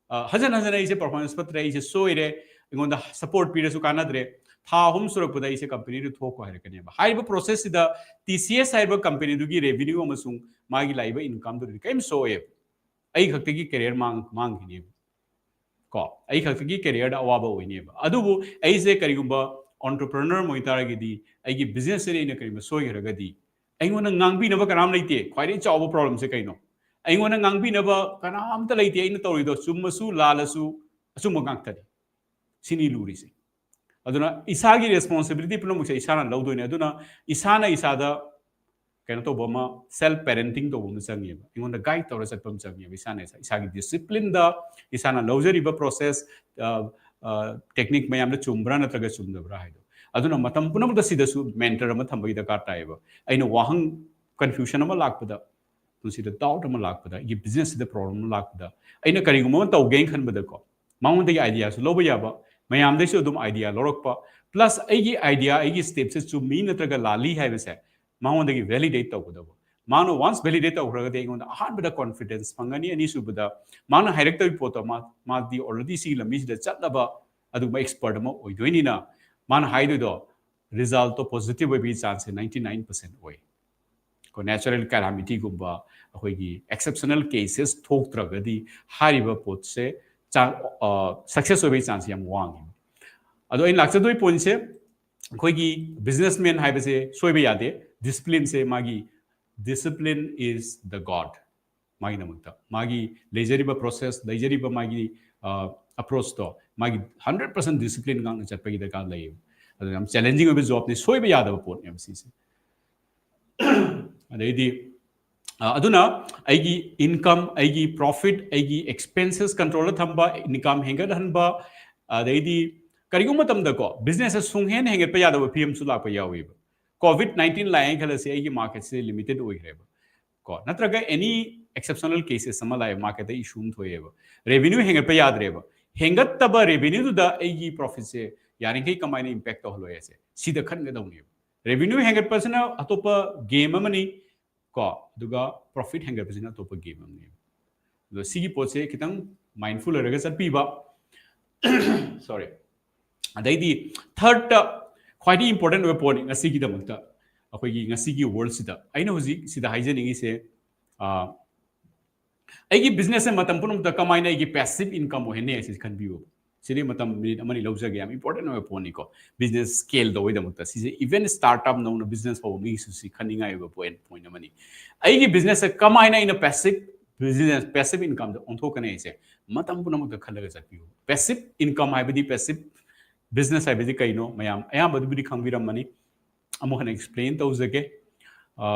ꯑ, ꯍꯟꯖꯟ ꯍꯟꯖꯟ ꯑꯩꯁꯦ performance ꯐꯠꯇ꯭ꯔꯦ, ꯑꯩꯁꯦ ꯁꯣꯏꯔꯦ, ꯑꯩꯉꯣꯟꯗ support ꯄꯤꯔꯁꯨ ꯀꯥꯟꯅꯗ꯭ꯔꯦ, ꯊꯥ ꯑꯍꯨꯝ ꯁꯨꯔꯛꯄꯗ ꯑꯩꯁꯦ company ꯗꯨ ꯊꯣꯛꯈꯣ ꯍꯥꯏꯔꯛꯀꯅꯦꯕ꯫ ꯍꯥꯏꯔꯤꯕ process ꯁꯤꯗ ꯇꯤ ꯁꯤ ꯑꯦꯁ ꯍꯥꯏꯔꯤꯕ company ꯗꯨꯒꯤ revenue ꯑꯃꯁꯨꯡ ꯃꯥꯒꯤ ꯂꯥꯛꯏꯕ income ꯗꯨꯗꯤ ꯀꯔꯤꯝ ꯁꯣꯛꯑꯣꯏꯕ꯫ ꯑꯩ ꯈꯛꯇꯒꯤ career ꯃꯥꯡ ꯃꯥꯡꯈꯤꯅꯦꯕ ꯀꯣ ꯑꯩ ꯈꯛꯇꯒꯤ career ꯗ ꯑꯋꯥꯕ ꯑꯣꯏꯅꯦꯕ꯫ ꯑꯗꯨꯕꯨ ꯑꯩꯁꯦ ꯀꯔꯤꯒꯨꯝꯕ entrepreneur ꯑꯃ ꯑꯣꯏꯇꯥꯔꯒꯗꯤ, ꯑꯩꯒꯤ business ꯁꯤꯗ ꯑꯩꯅ ꯀꯔꯤꯒꯨꯝꯕ ꯁꯣꯏꯈ꯭ꯔꯒꯗꯤ, ꯑꯩꯉꯣꯟꯗ ꯉꯥꯡꯕꯤꯅꯕ ꯀꯅꯥꯝ ꯂꯩꯇꯦ꯫ ꯈ꯭ꯋꯥꯏꯗꯒꯤ ꯆꯥꯎꯕ problem ꯁꯦ ꯀꯩꯅꯣ? ꯑꯩꯉꯣꯟꯗ ꯉꯥꯡꯕꯤꯅꯕ ꯀꯅꯥꯝꯇ ꯂꯩꯇꯦ꯫ ꯑꯩꯅ ꯇꯧꯔꯤꯗꯣ ꯆꯨꯝꯃꯁꯨ ꯂꯥꯜꯂꯁꯨ ꯑꯆꯨꯝꯕ ꯉꯥꯛꯇꯅꯤ꯫ ꯁꯤꯅꯤ ꯂꯨꯔꯤꯁꯦ꯫ ꯑꯗꯨꯅ ꯏꯁꯥꯒꯤ responsibility ꯄꯨꯝꯅꯃꯛꯁꯦ ꯏꯁꯥꯅ ꯂꯧꯗꯣꯏꯅꯦ꯫ ꯑꯗꯨꯅ ꯏꯁꯥꯅ ꯏꯁꯥꯗ ꯀꯩꯅꯣ ꯇꯧꯕ ꯑꯃ, self parenting ꯇꯧꯕ ꯑꯃ ꯆꯪꯉꯦꯕ꯫ ꯑꯩꯉꯣꯟꯗ guide ꯇꯧꯔ ꯆꯠꯄ ꯑꯃ ꯆꯪꯉꯦꯕ꯫ ꯏꯁꯥꯅ ꯏꯁꯥ- ꯏꯁꯥꯒꯤ discipline ꯗ, ꯏꯁꯥꯅ ꯂꯧꯖꯔꯤꯕ process, ꯑ, ꯑ, technique ꯃꯌꯥꯝꯗ ꯆꯨꯝꯕ꯭ꯔꯥ ꯅꯠꯇ꯭ꯔꯒ ꯆꯨꯝꯗꯕ꯭ꯔꯥ ꯍꯥꯏꯗꯣ꯫ ꯑꯗꯨꯅ ꯃꯇꯝ ꯄꯨꯝꯅꯃꯛꯇ ꯁꯤꯗꯁꯨ mentor ꯑꯃ ꯊꯝꯕꯒꯤ ꯗꯔꯀꯥꯔ ꯇꯥꯏꯌꯦꯕ꯫ ꯑꯩꯅ ꯋꯥꯍꯪ, confusion ꯑꯃ ꯂꯥꯛꯄꯗ, ꯄꯨꯟꯁꯤꯗ doubt ꯑꯃ ꯂꯥꯛꯄꯗ, ꯑꯩꯒꯤ business ꯁꯤꯗ problem ꯑꯃ ꯂꯥꯛꯄꯗ, ꯑꯩꯅ ꯀꯔꯤꯒꯨꯝꯕ ꯑꯃ ꯇꯧꯒꯦꯅ ꯈꯟꯕꯗꯀꯣ, ꯃꯉꯣꯟꯗꯒꯤ idea ꯁꯨ ꯂꯧꯕ ꯌꯥꯕ, ꯃꯌꯥꯝꯗꯒꯤꯁꯨ ꯑꯗꯨꯝ idea ꯂꯧꯔꯛꯄ, plus ꯑꯩꯒꯤ idea, ꯑꯩꯒꯤ step ꯁꯦ ꯆꯨꯝꯃꯤ ꯅꯠꯇ꯭ꯔꯒ ꯂꯥꯜꯂꯤ ꯍꯥꯏꯕꯁꯦ ꯃꯉꯣꯟꯗꯒꯤ validate ꯇꯧꯒꯗꯕ꯫ ꯃꯥꯅ once validate ꯇꯧꯈ꯭ꯔꯒꯗꯤ ꯑꯩꯉꯣꯟꯗ ꯑꯍꯥꯟꯕꯗ confidence ꯐꯪꯒꯅꯤ, ꯑꯅꯤꯁꯨꯕꯗ ꯃꯥꯅ ꯍꯥꯏꯔꯛꯇꯧꯔꯤ ꯄꯣꯠꯇꯣ ꯃꯥ, ꯃꯥꯗꯤ already ꯁꯤꯒꯤ ꯂꯝꯕꯤꯁꯤꯗ ꯆꯠꯂꯕ ꯑꯗꯨꯒꯨꯝꯕ expert ꯑꯃ ꯑꯣꯏꯗꯣꯏꯅꯤꯅ, ꯃꯥꯅ ꯍꯥꯏꯗꯣꯏꯗꯣ result ꯇꯣ positive ꯑꯣꯏꯕꯒꯤ chance ꯁꯦ ninety nine percent ꯑꯣꯏ꯫ ꯀꯣ natural calamity ꯒꯨꯝꯕ, ꯑꯩꯈꯣꯏꯒꯤ exceptional cases ꯊꯣꯛꯇ꯭ꯔꯒꯗꯤ ꯍꯥꯏꯔꯤꯕ ꯄꯣꯠꯁꯦ ꯆꯥ-, ꯑ, success ꯑꯣꯏꯕꯒꯤ chance ꯁꯦ ꯌꯥꯝ ꯋꯥꯡꯉꯦ꯫ ꯑꯗꯣ ꯑꯩꯅ ꯂꯥꯛꯆꯗꯣꯏ point ꯁꯦ, ꯑꯩꯈꯣꯏꯒꯤ businessman ꯍꯥꯏꯕꯁꯦ ꯁꯣꯏꯕ ꯌꯥꯗꯦ꯫ Discipline ꯁꯦ ꯃꯥꯒꯤ, discipline is the god꯫ ꯃꯥꯒꯤꯗꯃꯛꯇ ꯃꯥꯒꯤ ꯂꯩꯖꯔꯤꯕ process, ꯂꯩꯖꯔꯤꯕ ꯃꯥꯒꯤ, ꯑ, approach ꯇꯣ, ꯃꯥꯒꯤ hundred percent discipline ꯉꯥꯛꯅ ꯆꯠꯄꯒꯤ ꯗꯔꯀꯥꯔ ꯂꯩꯌꯦꯕ꯫ ꯑꯗꯨꯅ ꯌꯥꯝ challenging ꯑꯣꯏꯕ job ꯅꯤ, ꯁꯣꯏꯕ ꯌꯥꯗꯕ ꯄꯣꯠꯅꯦꯕ ꯁꯤꯁꯦ꯫ ꯑꯗꯩꯗꯤ ꯑ, ꯑꯗꯨꯅ ꯑꯩꯒꯤ income, ꯑꯩꯒꯤ profit, ꯑꯩꯒꯤ expenses control ꯊꯝꯕ, income ꯍꯦꯟꯒꯠꯍꯟꯕ, ꯑꯗꯩꯗꯤ ꯀꯔꯤꯒꯨꯝꯕ ꯃꯇꯝꯗꯀꯣ business ꯁꯦ ꯁꯨꯡꯍꯦꯟ ꯍꯦꯟꯒꯠꯄ ꯌꯥꯗꯕ ꯐꯤꯕꯝꯁꯨ ꯂꯥꯛꯄ ꯌꯥꯎꯋꯦꯕ꯫ COVID nineteen ꯂꯥꯛꯑꯦꯅ ꯈꯜꯂꯁꯤ, ꯑꯩꯒꯤ market ꯁꯦ limited ꯑꯣꯏꯈ꯭ꯔꯦꯕ ꯀꯣ, ꯅꯠꯇ꯭ꯔꯒ any exceptional cases ꯑꯃ ꯂꯥꯛꯑꯦ, market ꯇ issue ꯑꯃ ꯊꯣꯛꯑꯦꯕ, revenue ꯍꯦꯟꯒꯠꯄ ꯌꯥꯗ꯭ꯔꯦꯕ, ꯍꯦꯟꯒꯠꯇꯕ revenue ꯗꯨꯗ ꯑꯩꯒꯤ profit ꯁꯦ ꯌꯥꯔꯤꯈꯩ ꯀꯃꯥꯏꯅ impact ꯇꯧꯍꯜꯂꯣꯏ ꯍꯥꯏꯁꯦ ꯁꯤꯗ ꯈꯟꯒꯗꯧꯅꯦꯕ꯫ Revenue ꯍꯦꯟꯒꯠꯄꯁꯤꯅ ꯑꯇꯣꯞꯄ game ꯑꯃꯅꯤ ꯀꯣ, ꯑꯗꯨꯒ profit ꯍꯦꯟꯒꯠꯄꯁꯤꯅ ꯑꯇꯣꯞꯄ game ꯑꯃꯅꯦꯕ꯫ ꯑꯗꯣ ꯁꯤꯒꯤ ꯄꯣꯠꯁꯦ ꯈꯤꯇꯪ mindful ꯑꯣꯏꯔꯒ ꯆꯠꯄꯤꯕ꯫ Sorry꯫ ꯑꯗꯩꯗꯤ third ꯇ ꯈ꯭ꯋꯥꯏꯗꯒꯤ important ꯑꯣꯏꯕ ꯄꯣꯠꯅꯤ ꯉꯁꯤꯒꯤꯗꯃꯛꯇ, ꯑꯩꯈꯣꯏꯒꯤ ꯉꯁꯤꯒꯤ world ꯁꯤꯗ ꯑꯩꯅ ꯍꯧꯖꯤꯛ ꯁꯤꯗ ꯍꯥꯏꯖꯅꯤꯡꯉꯤꯁꯦ, ꯑ, ꯑꯩꯒꯤ business ꯁꯦ ꯃꯇꯝ ꯄꯨꯝꯅꯃꯛꯇ ꯀꯃꯥꯏꯅ ꯑꯩꯒꯤ passive income ꯑꯣꯏꯍꯟꯅꯤ ꯍꯥꯏꯁꯤ ꯈꯟꯕꯤꯌꯨ꯫ ꯁꯤꯗꯤ ꯃꯇꯝ minute ꯑꯃꯅꯤ ꯂꯧꯖꯒꯦ, ꯌꯥꯝ important ꯑꯣꯏꯕ ꯄꯣꯠꯅꯤꯀꯣ business scale ꯇꯧꯕꯒꯤꯗꯃꯛꯇ꯫ ꯁꯤꯁꯦ even startup ꯅꯧꯅ business ꯍꯧꯕ ꯃꯤꯒꯤꯁꯨ ꯁꯤ ꯈꯟꯅꯤꯡꯉꯥꯏ ꯑꯣꯏꯕ point, point ꯑꯃꯅꯤ꯫ ꯑꯩꯒꯤ business ꯁꯦ ꯀꯃꯥꯏꯅ ꯑꯩꯅ passive business, passive income ꯗ ꯑꯣꯟꯊꯣꯛꯀꯅꯤ ꯍꯥꯏꯁꯦ ꯃꯇꯝ ꯄꯨꯝꯅꯃꯛꯇ ꯈꯜꯂꯒ ꯆꯠꯄꯤꯌꯨ꯫ Passive income ꯍꯥꯏꯕꯗꯤ, passive business ꯍꯥꯏꯕꯗꯤ ꯀꯩꯅꯣ? ꯃꯌꯥꯝ ꯑꯌꯥꯝꯕꯗꯨꯕꯨꯗꯤ ꯈꯪꯕꯤꯔꯝꯃꯅꯤ, ꯑꯃꯨꯛ ꯍꯟꯅ explain ꯇꯧꯖꯒꯦ꯫ ꯑ,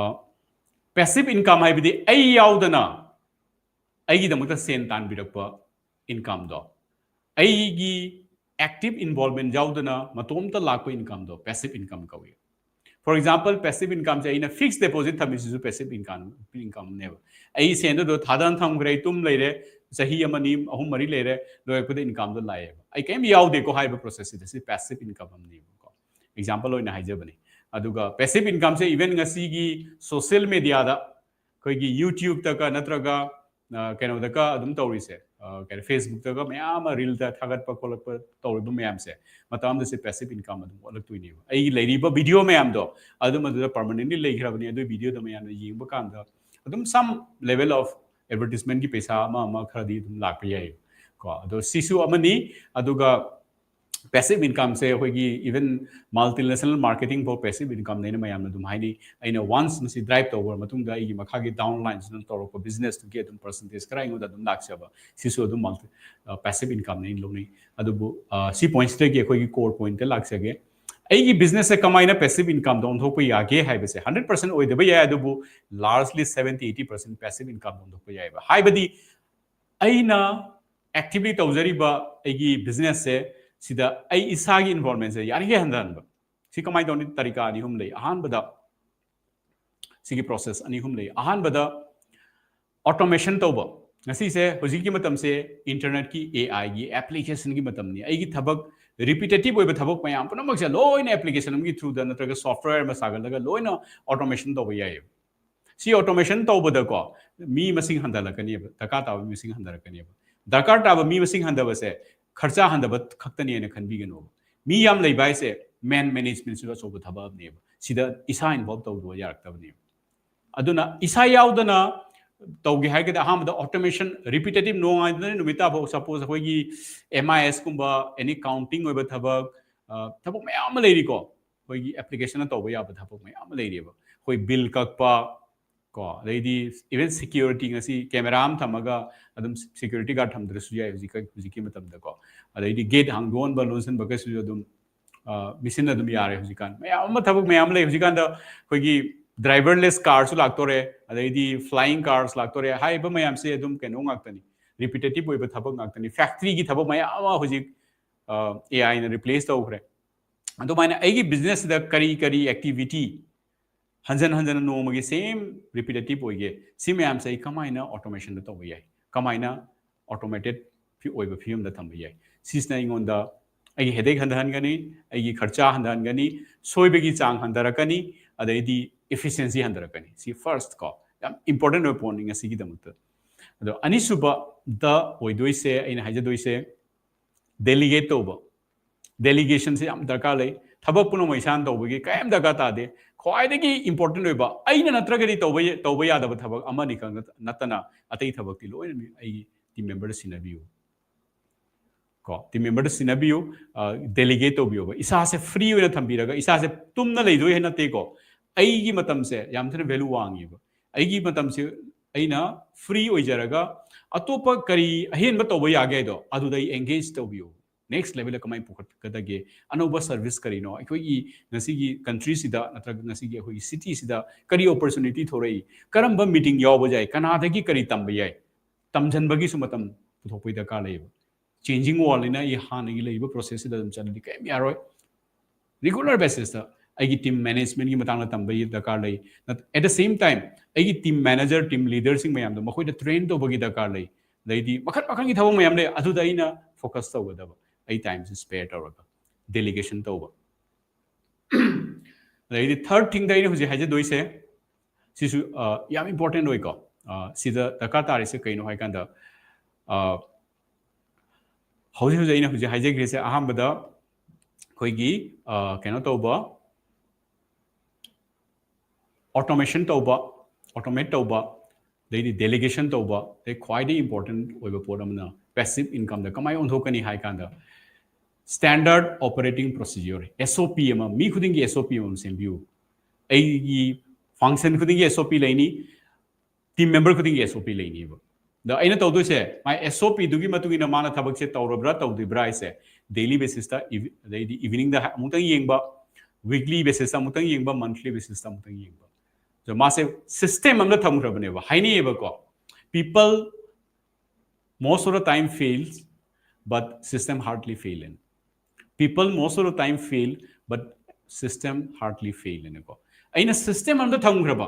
passive income ꯍꯥꯏꯕꯗꯤ ꯑꯩ ꯌꯥꯎꯗꯅ ꯑꯩꯒꯤꯗꯃꯛꯇ ꯁꯦꯟ ꯇꯥꯟꯕꯤꯔꯛꯄ income ꯗꯣ, ꯑꯩꯒꯤ active involvement ꯌꯥꯎꯗꯅ ꯃꯇꯣꯝꯇ ꯂꯥꯛꯄ income ꯗꯣ passive income ꯀꯧꯏ꯫ For example, passive income ꯁꯦ ꯑꯩꯅ fixed deposit ꯊꯝꯃꯤꯁꯤꯁꯨ passive income, income ꯅꯦꯕ꯫ ꯑꯩ ꯁꯦꯟꯗꯨꯗꯣ ꯊꯥꯗꯅ ꯊꯝꯈ꯭ꯔꯦ, ꯑꯩ ꯇꯨꯝ ꯂꯩꯔꯦ, ꯆꯍꯤ ꯑꯃꯅꯤ, ꯑꯍꯨꯝ, ꯃꯔꯤ ꯂꯩꯔꯦ, ꯂꯣꯏꯔꯛꯄꯗ income ꯗꯣ ꯂꯥꯛꯑꯦꯕ꯫ ꯑꯩ ꯀꯩꯝ ꯌꯥꯎꯗꯦꯀꯣ ꯍꯥꯏꯕ process ꯁꯤꯗ, ꯁꯤ passive income ꯑꯃꯅꯦꯕꯀꯣ꯫ Example ꯑꯣꯏꯅ ꯍꯥꯏꯖꯕꯅꯤ꯫ ꯑꯗꯨꯒ passive income ꯁꯦ even ꯉꯁꯤꯒꯤ social media ꯗ, ꯑꯩꯈꯣꯏꯒꯤ YouTube ꯇꯒ ꯅꯠꯇ꯭ꯔꯒ, ꯑ, ꯀꯩꯅꯣꯗꯒ ꯑꯗꯨꯝ ꯇꯧꯔꯤꯁꯦ, ꯑ, ꯀꯩꯅꯣ, Facebook ꯇꯒ ꯃꯌꯥꯝ ꯑꯃ reel ꯗ ꯊꯥꯒꯠꯄ ꯈꯣꯠꯂꯛꯄ ꯇꯧꯔꯤꯕ ꯃꯌꯥꯝꯁꯦ, ꯃꯇꯝ ꯑꯃꯗ ꯁꯤ passive income ꯑꯗꯨꯝ ꯑꯣꯜꯂꯛꯇꯣꯏꯅꯦꯕ꯫ ꯑꯩꯒꯤ ꯂꯩꯔꯤꯕ video ꯃꯌꯥꯝꯗꯣ ꯑꯗꯨꯝ ꯑꯗꯨꯗ permanently ꯂꯩꯈ꯭ꯔꯕꯅꯤ꯫ ꯑꯗꯨ video ꯗꯣ ꯃꯌꯥꯝꯅ ꯌꯦꯡꯕ ꯀꯥꯟꯗ ꯑꯗꯨꯝ some level of advertisement ꯀꯤ ꯄꯩꯁꯥ ꯑꯃ ꯑꯃ ꯈꯔꯗꯤ ꯑꯗꯨꯝ ꯂꯥꯛꯄ ꯌꯥꯏ ꯀꯣ꯫ ꯑꯗꯣ ꯁꯤꯁꯨ ꯑꯃꯅꯤ꯫ ꯑꯗꯨꯒ passive income ꯁꯦ ꯑꯩꯈꯣꯏꯒꯤ even multinational marketing ꯐꯥꯎ passive income ꯅꯦꯅ ꯃꯌꯥꯝꯅ ꯑꯗꯨꯝ ꯍꯥꯏꯅꯩ꯫ ꯑꯩꯅ once ꯃꯁꯤ drive ꯇꯧꯈ꯭ꯔ ꯃꯇꯨꯡꯗ ꯑꯩꯒꯤ ꯃꯈꯥꯒꯤ downline ꯁꯤꯅ ꯇꯧꯔꯛꯄ business ꯇꯨꯒꯤ ꯑꯗꯨꯝ percentage ꯈꯔ ꯑꯩꯉꯣꯟꯗ ꯑꯗꯨꯝ ꯂꯥꯛꯆꯕ, ꯁꯤꯁꯨ ꯑꯗꯨꯝ multi-, ꯑ, passive income ꯅꯦꯅ ꯂꯧꯅꯩ꯫ ꯑꯗꯨꯕꯨ, ꯑ, ꯁꯤ point ꯁꯤꯗꯒꯤ ꯑꯩꯈꯣꯏꯒꯤ core point ꯇ ꯂꯥꯛꯆꯒꯦ꯫ ꯑꯩꯒꯤ business ꯁꯦ ꯀꯃꯥꯏꯅ passive income ꯗ ꯑꯣꯟꯊꯣꯛꯄ ꯌꯥꯒꯦ ꯍꯥꯏꯕꯁꯦ hundred percent ꯑꯣꯏꯗꯕ ꯌꯥꯏ, ꯑꯗꯨꯕꯨ largely seventy eighty percent passive income ꯗ ꯑꯣꯟꯊꯣꯛꯄ ꯌꯥꯏꯑꯕ꯫ ꯍꯥꯏꯕꯗꯤ ꯑꯩꯅ actively ꯇꯧꯖꯔꯤꯕ ꯑꯩꯒꯤ business ꯁꯦ, ꯁꯤꯗ ꯑꯩ ꯏꯁꯥꯒꯤ involvement ꯁꯦ ꯌꯥꯔꯤꯈꯩ ꯍꯟꯊꯍꯟꯕ꯫ ꯁꯤ ꯀꯃꯥꯏꯅ ꯇꯧꯅꯤ? ꯇꯔꯤꯀꯥ ꯑꯅꯤ ꯑꯍꯨꯝ ꯂꯩ꯫ ꯑꯍꯥꯟꯕꯗ ꯁꯤꯒꯤ process ꯑꯅꯤ ꯑꯍꯨꯝ ꯂꯩ꯫ ꯑꯍꯥꯟꯕꯗ automation ꯇꯧꯕ꯫ ꯉꯁꯤꯁꯦ, ꯍꯧꯖꯤꯛꯀꯤ ꯃꯇꯝꯁꯦ internet ꯀꯤ, A I ꯒꯤ application ꯒꯤ ꯃꯇꯝꯅꯤ꯫ ꯑꯩꯒꯤ ꯊꯕꯛ, repetitive ꯑꯣꯏꯕ ꯊꯕꯛ ꯃꯌꯥꯝ ꯄꯨꯝꯅꯃꯛꯁꯦ ꯂꯣꯏꯅ application ꯑꯃꯒꯤ through ꯗ ꯅꯠꯇ꯭ꯔꯒ software ꯑꯃ ꯁꯥꯒꯠꯂꯒ ꯂꯣꯏꯅ automation ꯇꯧꯕ ꯌꯥꯏꯌꯦꯕ꯫ ꯁꯤ automation ꯇꯧꯕꯗꯀꯣ, ꯃꯤ ꯃꯁꯤꯡ ꯍꯟꯊꯔꯛꯀꯅꯦꯕ, ꯗꯔꯀꯥꯔ ꯇꯥꯕ ꯃꯤ ꯃꯁꯤꯡ ꯍꯟꯊꯔꯛꯀꯅꯦꯕ꯫ ꯗꯔꯀꯥꯔ ꯇꯥꯕ ꯃꯤ ꯃꯁꯤꯡ ꯍꯟꯊꯕꯁꯦ ꯈꯔꯆꯥ ꯍꯟꯊꯕ ꯈꯛꯇꯅꯦꯅ ꯈꯟꯕꯤꯒꯅꯣꯕ꯫ ꯃꯤ ꯌꯥꯝ ꯂꯩꯕ ꯍꯥꯏꯁꯦ man management ꯁꯨ ꯑꯆꯧꯕ ꯊꯕꯛ ꯑꯃꯅꯦꯕ꯫ ꯁꯤꯗ ꯏꯁꯥ involve ꯇꯧꯗꯕ ꯌꯥꯔꯛꯇꯕꯅꯦꯕ꯫ ꯑꯗꯨꯅ ꯏꯁꯥ ꯌꯥꯎꯗꯅ ꯇꯧꯒꯦ ꯍꯥꯏꯔꯒꯗꯤ ꯑꯍꯥꯟꯕꯗ automation, repetitive, ꯅꯣꯡꯉꯥꯟꯕꯗꯒꯤ ꯅꯨꯃꯤꯠ ꯇꯥꯐꯥꯎ, suppose ꯑꯩꯈꯣꯏꯒꯤ M I S ꯀꯨꯝꯕ, any counting ꯑꯣꯏꯕ ꯊꯕꯛ, ꯑ, ꯊꯕꯛ ꯃꯌꯥꯝ ꯑꯃ ꯂꯩꯔꯤꯀꯣ, ꯑꯩꯈꯣꯏꯒꯤ application ꯅ ꯇꯧꯕ ꯌꯥꯕ ꯊꯕꯛ ꯃꯌꯥꯝ ꯑꯃ ꯂꯩꯔꯤꯕ꯫ ꯑꯩꯈꯣꯏ bill ꯀꯛꯄ ꯀꯣ, ꯑꯗꯩꯗꯤ even security, ꯉꯁꯤ camera ꯑꯃ ꯊꯝꯃꯒ ꯑꯗꯨꯝ security guard ꯊꯝꯗ꯭ꯔꯁꯨ ꯌꯥꯏ ꯍꯧꯖꯤꯛ, ꯍꯧꯖꯤꯛꯀꯤ ꯃꯇꯝꯗꯀꯣ꯫ ꯑꯗꯩꯗꯤ gate ꯍꯥꯡꯗꯣꯛꯍꯟꯕ ꯂꯣꯟꯁꯤꯟꯕ ꯀꯩꯁꯨ ꯑꯗꯨꯝ, ꯑ, machine ꯅ ꯑꯗꯨꯝ ꯌꯥꯔꯦ ꯍꯧꯖꯤꯛꯀꯥꯟ꯫ ꯃꯌꯥꯝ ꯑꯃ, ꯊꯕꯛ ꯃꯌꯥꯝ ꯑꯃ ꯂꯩ ꯍꯧꯖꯤꯛꯀꯥꯟꯗ꯫ ꯑꯩꯈꯣꯏꯒꯤ driverless car ꯁꯨ ꯂꯥꯛꯇꯣꯔꯦ, ꯑꯗꯩꯗꯤ flying cars ꯂꯥꯛꯇꯣꯔꯦ꯫ ꯍꯥꯏꯔꯤꯕ ꯃꯌꯥꯝꯁꯦ ꯑꯗꯨꯝ ꯀꯩꯅꯣ ꯉꯥꯛꯇꯅꯤ, repetitive ꯑꯣꯏꯕ ꯊꯕꯛ ꯉꯥꯛꯇꯅꯤ꯫ Factory ꯒꯤ ꯊꯕꯛ ꯃꯌꯥꯝ ꯑꯃ ꯍꯧꯖꯤꯛ, ꯑ, A I ꯅ replace ꯇꯧꯈ꯭ꯔꯦ꯫ ꯑꯗꯨꯃꯥꯏꯅ ꯑꯩꯒꯤ business ꯁꯤꯗ ꯀꯔꯤ ꯀꯔꯤ activity ꯍꯟꯖꯟ ꯍꯟꯖꯟꯅ ꯅꯣꯡꯃꯒꯤ same repetitive ꯑꯣꯏꯒꯦ, ꯁꯤ ꯃꯌꯥꯝꯁꯦ ꯑꯩ ꯀꯃꯥꯏꯅ automation ꯗ ꯇꯧꯕ ꯌꯥꯏ, ꯀꯃꯥꯏꯅ automated ꯐꯤ-, ꯑꯣꯏꯕ ꯐꯤꯕꯝꯗ ꯊꯝꯕ ꯌꯥꯏ? ꯁꯤꯁꯤꯅ ꯑꯩꯉꯣꯟꯗ ꯑꯩꯒꯤ headache ꯍꯟꯊꯍꯟꯒꯅꯤ, ꯑꯩꯒꯤ ꯈꯔꯆꯥ ꯍꯟꯊꯍꯟꯒꯅꯤ, ꯁꯣꯏꯕꯒꯤ ꯆꯥꯡ ꯍꯟꯊꯔꯛꯀꯅꯤ, ꯑꯗꯩꯗꯤ efficiency ꯍꯟꯊꯔꯛꯀꯅꯤ꯫ ꯁꯤ first ꯀꯣ, ꯌꯥꯝ important ꯑꯣꯏꯕ point ꯅꯤ ꯉꯁꯤꯒꯤꯗꯃꯛꯇ꯫ ꯑꯗꯣ ꯑꯅꯤꯁꯨꯕꯗ ꯑꯣꯏꯗꯣꯏꯁꯦ, ꯑꯩꯅ ꯍꯥꯏꯖꯗꯣꯏꯁꯦ, delegate ꯇꯧꯕ꯫ Delegation ꯁꯦ ꯌꯥꯝ ꯗꯔꯀꯥꯔ ꯂꯩ꯫ ꯊꯕꯛ ꯄꯨꯝꯅꯃꯛ ꯏꯁꯥꯅ ꯇꯧꯕꯒꯤ ꯀꯔꯤꯝ ꯗꯔꯀꯥꯔ ꯇꯥꯗꯦ꯫ ꯈ꯭ꯋꯥꯏꯗꯒꯤ important ꯑꯣꯏꯕ, ꯑꯩꯅ ꯅꯠꯇ꯭ꯔꯒꯗꯤ ꯇꯧꯕ ꯌꯥ-, ꯇꯧꯕ ꯌꯥꯗꯕ ꯊꯕꯛ ꯑꯃꯅꯤ ꯈꯛ ꯅꯠ-, ꯅꯠꯇꯅ ꯑꯇꯩ ꯊꯕꯛꯇꯤ ꯂꯣꯏꯅ ꯃꯤ-, ꯑꯩꯒꯤ team member ꯗ ꯁꯤꯟꯅꯕꯤꯌꯨ꯫ ꯀꯣ, team member ꯗ ꯁꯤꯟꯅꯕꯤꯌꯨ, ꯑ, delegate ꯇꯧꯕꯤꯌꯣꯕ꯫ ꯏꯁꯥꯁꯦ free ꯑꯣꯏꯅ ꯊꯝꯕꯤꯔꯒ, ꯏꯁꯥꯁꯦ ꯇꯨꯝꯅ ꯂꯩꯗꯣꯏ ꯅꯠꯇꯦꯀꯣ꯫ ꯑꯩꯒꯤ ꯃꯇꯝꯁꯦ ꯌꯥꯝ ꯊꯤꯅ value ꯋꯥꯡꯉꯦꯕ꯫ ꯑꯩꯒꯤ ꯃꯇꯝꯁꯦ ꯑꯩꯅ free ꯑꯣꯏꯖꯔꯒ ꯑꯇꯣꯞꯄ ꯀꯔꯤ ꯑꯍꯦꯟꯕ ꯇꯧꯕ ꯌꯥꯒꯦ ꯍꯥꯏꯗꯣ ꯑꯗꯨꯗ ꯑꯩ engage ꯇꯧꯕꯤꯌꯨ꯫ ꯅꯦꯛꯁ ꯂꯦꯚꯦꯜꯗ ꯀꯃꯥꯏꯅ ꯄꯨꯈꯠꯀꯗꯒꯦ, ꯑꯅꯧꯕ ꯁꯔꯚꯤꯁ ꯀꯔꯤꯅꯣ, ꯑꯩꯈꯣꯏꯒꯤ ꯉꯁꯤꯒꯤ ꯀꯟꯇ꯭ꯔꯤꯁꯤꯗ ꯅꯠꯇ꯭ꯔꯒ ꯉꯁꯤꯒꯤ ꯑꯩꯈꯣꯏꯒꯤ ꯁꯤꯇꯤꯁꯤꯗ ꯀꯔꯤ ꯑꯣꯄꯣꯔꯆꯨꯅꯤꯇꯤ ꯊꯣꯔꯛꯏ, ꯀꯔꯝꯕ ꯃꯤꯇꯤꯡ ꯌꯥꯎꯕ ꯌꯥꯏ, ꯀꯅꯥꯗꯒꯤ ꯀꯔꯤ ꯇꯝꯕ ꯌꯥꯏ, ꯇꯝꯁꯤꯟꯕꯒꯤꯁꯨ ꯃꯇꯝ ꯄꯨꯊꯣꯛꯄꯒꯤ ꯗꯔꯀꯥꯔ ꯂꯩꯌꯦꯕ꯫ ꯆꯦꯟꯖꯤꯡ ꯋꯥꯔꯜꯅꯤꯅ ꯑꯩ ꯍꯥꯟꯅꯒꯤ ꯂꯩꯔꯤꯕ ꯄ꯭ꯔꯣꯁꯦꯁꯁꯤꯗ ꯑꯗꯨꯝ ꯆꯠꯂꯗꯤ ꯀꯔꯤꯝ ꯌꯥꯔꯣꯏ꯫ ꯔꯤꯒꯨꯂꯔ ꯕꯦꯁꯤꯁꯇ ꯑꯩꯒꯤ ꯇꯤꯝ ꯃꯦꯅꯦꯖꯃꯦꯟꯒꯤ ꯃꯇꯥꯡꯗ ꯇꯝꯕꯒꯤ ꯗꯔꯀꯥꯔ ꯂꯩ꯫ ꯑꯦꯠ ꯗ ꯁꯦꯝ ꯇꯥꯏꯝ ꯑꯩꯒꯤ ꯇꯤꯝ ꯃꯦꯅꯦꯖꯔ, ꯇꯤꯝ ꯂꯤꯗꯔꯁꯤꯡ ꯃꯌꯥꯝꯗꯣ ꯃꯈꯣꯏꯗ ꯇ꯭ꯔꯦꯟ ꯇꯧꯕꯒꯤ ꯗꯔꯀꯥꯔ ꯂꯩ꯫ ꯑꯗꯩꯗꯤ ꯃꯈꯜ ꯃꯈꯜꯒꯤ ꯊꯕꯛ ꯃꯌꯥꯝ ꯂꯩ, ꯑꯗꯨꯗ ꯑꯩꯅ ꯐꯣꯀꯁ ꯇꯧꯒꯗꯕ, ꯑꯩ ꯇꯥꯏꯝꯁꯦ ꯁ꯭ꯄꯦꯌꯔ ꯇꯧꯔꯒ ꯗꯦꯂꯤꯒꯦꯁꯟ ꯇꯧꯕ꯫ ꯑꯗꯩꯗꯤ ꯊꯥꯔꯠ ꯊꯤꯡꯗ ꯑꯩꯅ ꯍꯧꯖꯤꯛ ꯍꯥꯏꯖꯗꯣꯏꯁꯦ, ꯁꯤꯁꯨ ꯑ, ꯌꯥꯝ ꯏꯝꯄꯣꯔꯇꯦꯟ ꯑꯣꯏꯀꯣ꯫ ꯑ, ꯁꯤꯗ ꯗꯔꯀꯥꯔ ꯇꯥꯔꯤꯁꯦ ꯀꯩꯅꯣ ꯍꯥꯏ ꯀꯥꯟꯗ, ꯑ, ꯍꯧꯖꯤꯛ ꯍꯧꯖꯤꯛ ꯑꯩꯅ ꯍꯧꯖꯤꯛ ꯍꯥꯏꯖꯈ꯭ꯔꯤꯁꯦ, ꯑꯍꯥꯟꯕꯗ ꯑꯩꯈꯣꯏꯒꯤ ꯑ, ꯀꯩꯅꯣ ꯇꯧꯕ, ꯑꯣꯇꯣꯃꯦꯁꯟ ꯇꯧꯕ, ꯑꯣꯇꯣꯃꯦꯠ ꯇꯧꯕ, ꯑꯗꯩꯗꯤ ꯗꯦꯂꯤꯒꯦꯁꯟ ꯇꯧꯕ, ꯑꯗꯩ ꯈ꯭ꯋꯥꯏꯗꯒꯤ ꯏꯝꯄꯣꯔꯇꯦꯟ ꯑꯣꯏꯕ ꯄꯣꯠ ꯑꯃꯅ ꯄꯦꯁꯤꯞ ꯏꯟꯀꯝꯗ ꯀꯃꯥꯏꯅ ꯑꯣꯟꯊꯣꯛꯀꯅꯤ ꯍꯥꯏ ꯀꯥꯟꯗ, ꯁ꯭ꯇꯦꯟꯗꯔꯠ ꯑꯣꯄꯔꯦꯇꯤꯡ ꯄ꯭ꯔꯣꯁꯤꯖꯔ, ꯑꯦꯁ ꯑꯣ ꯄꯤ ꯑꯃ, ꯃꯤ ꯈꯨꯗꯤꯡꯒꯤ ꯑꯦꯁ ꯑꯣ ꯄꯤ ꯑꯃ ꯁꯦꯝꯕꯤꯌꯨ꯫ ꯑꯩꯒꯤ ꯐꯪꯁꯟ ꯈꯨꯗꯤꯡꯒꯤ ꯑꯦꯁ ꯑꯣ ꯄꯤ ꯂꯩꯅꯤ, ꯇꯤꯝ ꯃꯦꯝꯕꯔ ꯈꯨꯗꯤꯡꯒꯤ ꯑꯦꯁ ꯑꯣ ꯄꯤ ꯂꯩꯅꯤꯕ꯫ ꯑꯗ ꯑꯩꯅ ꯇꯧꯗꯣꯏꯁꯦ, ꯃꯥꯏ ꯑꯦꯁ ꯑꯣ ꯄꯤꯗꯨꯒꯤ ꯃꯇꯨꯡ ꯏꯟꯅ ꯃꯥꯅ ꯊꯕꯛꯁꯦ ꯇꯧꯔꯕ꯭ꯔꯥ ꯇꯧꯗ꯭ꯔꯤꯕ꯭ꯔꯥ ꯍꯥꯏꯁꯦ, ꯗꯦꯂꯤ ꯕꯦꯁꯤꯁꯇ, ꯑꯗꯩꯗꯤ ꯏꯚꯤꯅꯤꯡꯗ ꯑꯃꯨꯛꯇꯪ ꯌꯦꯡꯕ, ꯋꯤꯛꯂꯤ ꯕꯦꯁꯤꯁꯇ ꯑꯃꯨꯛꯇꯪ ꯌꯦꯡꯕ, ꯃꯟꯊꯂꯤ ꯕꯦꯁꯤꯁꯇ ꯑꯃꯨꯛꯇꯪ ꯌꯦꯡꯕ꯫ ꯑꯗꯣ ꯃꯥꯁꯦ ꯁꯤꯁꯇꯦꯝ ꯑꯃꯗ ꯊꯝꯈ꯭ꯔꯕꯅꯦꯕ꯫ ꯍꯥꯏꯅꯩꯌꯦꯕꯀꯣ, people most of the time fails, but system hardly fail. People most of the time fail, but system hardly fail ꯍꯥꯏꯅꯀꯣ꯫ ꯑꯩꯅ ꯁꯤꯁꯇꯦꯝ ꯑꯃꯗ ꯊꯝꯈ꯭ꯔꯕ,